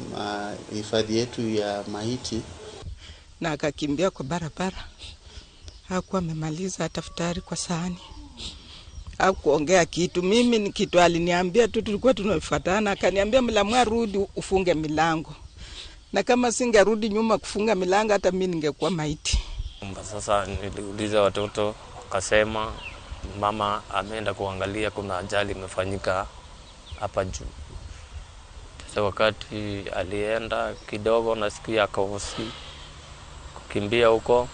hifadhi yetu ya maiti, na akakimbia kwa barabara. Hakuwa amemaliza hata futari kwa sahani, hakuongea kitu. Mimi ni kitu aliniambia tu, tulikuwa tunafuatana, akaniambia mlamwa rudi ufunge milango, na kama singerudi nyuma kufunga milango hata mimi ningekuwa maiti. Sasa niliuliza watoto, wakasema mama ameenda kuangalia kuna ajali imefanyika hapa juu. Sasa wakati alienda kidogo nasikia akahosi kukimbia huko,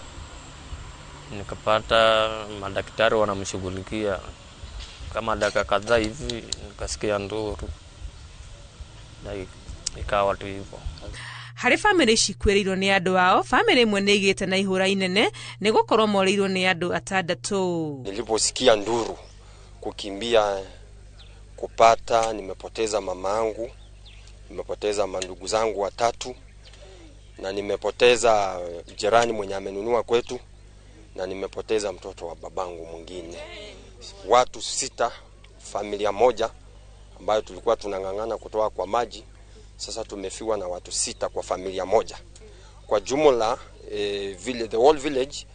nikapata madaktari wanamshughulikia kama dakika kadhaa hivi, nikasikia nduru na ikawa tu hivyo. Harĩ bamĩrĩ cikuĩrĩirwo nĩ andũ ao, bamĩrĩ ĩmwe nĩ ĩgĩte na ihũra inene nĩ gũkorwo morĩirwo nĩ andũ 6. Niliposikia nduru kukimbia kupata, nimepoteza mamangu, nimepoteza mandugu zangu 3, na nimepoteza jirani mwenye amenunua kwetu, na nimepoteza mtoto wa babangu mwingine. Watu 6, familia moja ambayo tulikuwa tunang'ang'ana kutoa kwa maji, sasa tumefiwa na watu 6 kwa familia moja. Kwa jumla, the whole village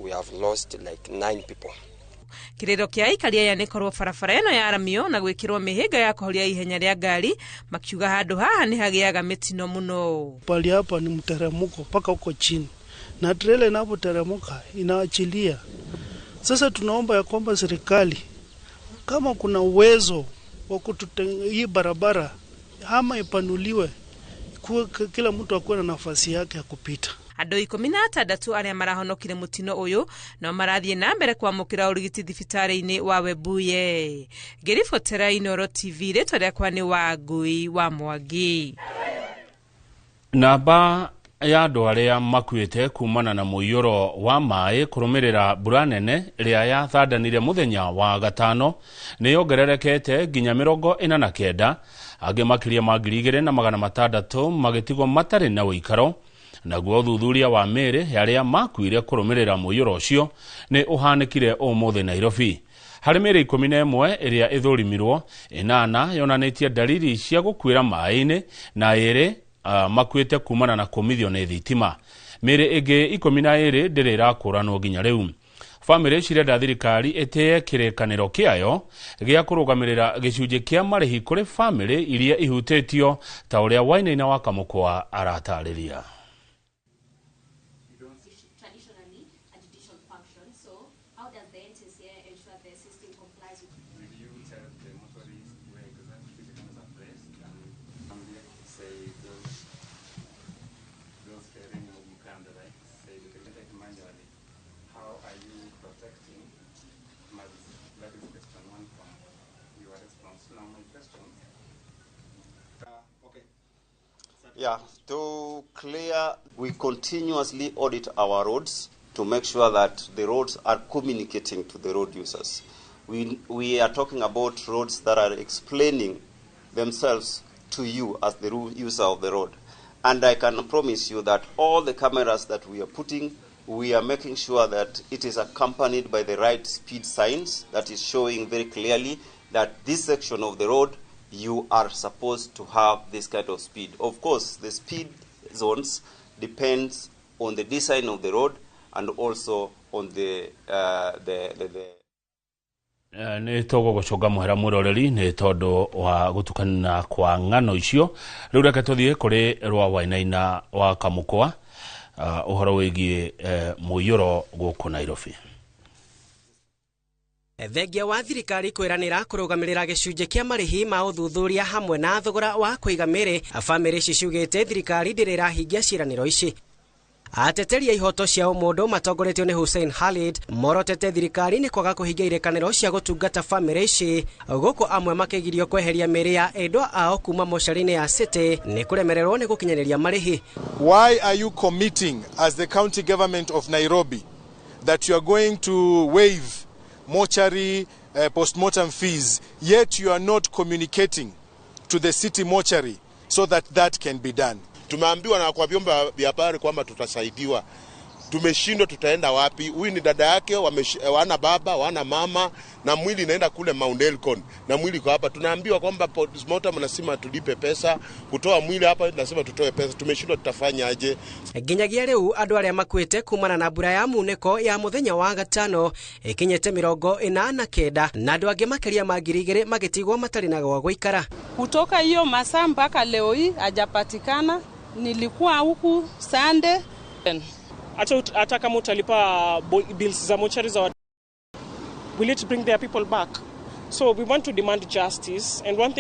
we have lost like 9 people. Kirĩro kĩa aikari aya nĩ korwo barabara ĩno yaramio na gwĩkĩrwo mĩhĩnga ya kũhoria ihenya rĩa ngari, makiuga handũ haha nĩ hagĩaga mĩtino mũno. Pali hapa ni mteremko mpaka huko chini, na trela inapoteremka inaachilia. Sasa tunaomba ya kwamba serikali kama kuna uwezo wa kututenga hii barabara ama ipanuliwe, kila mtu akuwe na nafasi yake ya kupita. Andũ 16 arĩa marahonokire mũtino ũyũ no marathiĩ na mbere kwamũkĩra ũrigiti thibitarĩ-inĩ wa Webuye. Ngĩribotera Inoro TV, rĩtwa rĩakwa nĩ Wangũi wa Mwangi. Namba ya andũ arĩa makuĩte kumana na mũiyũro wa maĩ kũrũmĩrĩra mbura nene ĩrĩa yathandanire mũthenya wa gatano nĩ yongererekete nginya 49, angĩ makĩria ma 2600 magĩtigwo matarĩ na ũikaro. Naguo ũthuthuria wa mĩĩrĩ ya arĩa makuire kũrũmĩrĩra mũiyũro ũcio nĩ ũhanĩkire ũmũthĩ Nairobi. Harĩ mĩĩrĩ 11 ĩrĩa ĩthũrimirwo, 8 yonanĩtie dalili cia gũkuĩra maĩ-inĩ na 2 makuĩte kumana na kũmithio nĩ thitima. Mĩĩrĩ ĩngĩ 12 ndĩrĩ ĩrakũranwo nginya rĩu. Bamĩrĩ cirenda thirikari ĩtĩe kĩrĩkanĩro kĩayo gĩa kũrũgamĩrĩra gĩcunjĩ kĩa marĩhi kũrĩ bamĩrĩ iria ihutĩtio ta ũrĩa Wainaina wa Kamũkwa aratarĩria. Yeah, to clear, we continuously audit our roads to make sure that the roads are communicating to the road users. We are talking about roads that are explaining themselves to you as the user of the road. And I can promise you that all the cameras that we are putting, we are making sure that it is accompanied by the right speed signs that is showing very clearly that this section of the road, you are supposed to have this kind of speed. Of course, the speed zones depends on the design of the road and also on the Nä tågågåcånga mũhera mwĩroreri nĩ tondũ wa gũtukana kwa ng'ano icio. Rĩu reke tũthiĩ kũrĩ rwa Wainaina wa Kamũkwa, ũhoro wĩgiĩ mũiyũro gũkũ Nairobi. Thengia wa thirikari kwĩranĩra kũrũgamĩrĩra gĩcunjĩ kĩa marĩhi ma ũthuthuria hamwe na thogora wa kũiga mĩrĩ, bamĩrĩ ici ciugĩte thirikari ndĩrĩ ĩrahingia ciĩranĩro ici. Ateteri a ihoto cia ũmũndũ matongoretio nĩ Hussein Khalid morotete thirikari nĩ kwaga kũhingia irĩkanĩro cia gũtungata bamĩrĩ ici, gũkũ amwe makĩgirio kweheria mĩrĩ ya endwa ao kuma mocarĩ-inĩ ya City nĩ kũremererwo nĩ gũkinyanĩria marĩhi. Why are you committing as the county government of Nairobi that you are going to waive mortuary postmortem fees, yet you are not communicating to the city mortuary so that that can be done? Tumeambiwa na kwa vyombo vya habari kwamba tutasaidiwa. Tumeshindwa, tutaenda wapi? Huyu ni dada yake, wana baba, wana mama, na mwili inaenda kule Mount Elgon, na mwili kwa hapa. Tunaambiwa kwamba postmortem nasema tulipe pesa, kutoa mwili hapa nasema tutoe pesa. Tumeshindwa, tutafanya aje? Nginyagia riu andu aria makuite kumana na mbura ya muneko ya muthenya wa gatano ikinyite 49 na andu angi makiria ma 2000 magitigwo matari na gwa guikara. Kutoka hiyo masaa mpaka leo hii hajapatikana. Nilikuwa huku Sunday. Hata kama utalipa bills za mochari za, will it bring their people back? So we want to demand justice, and one thing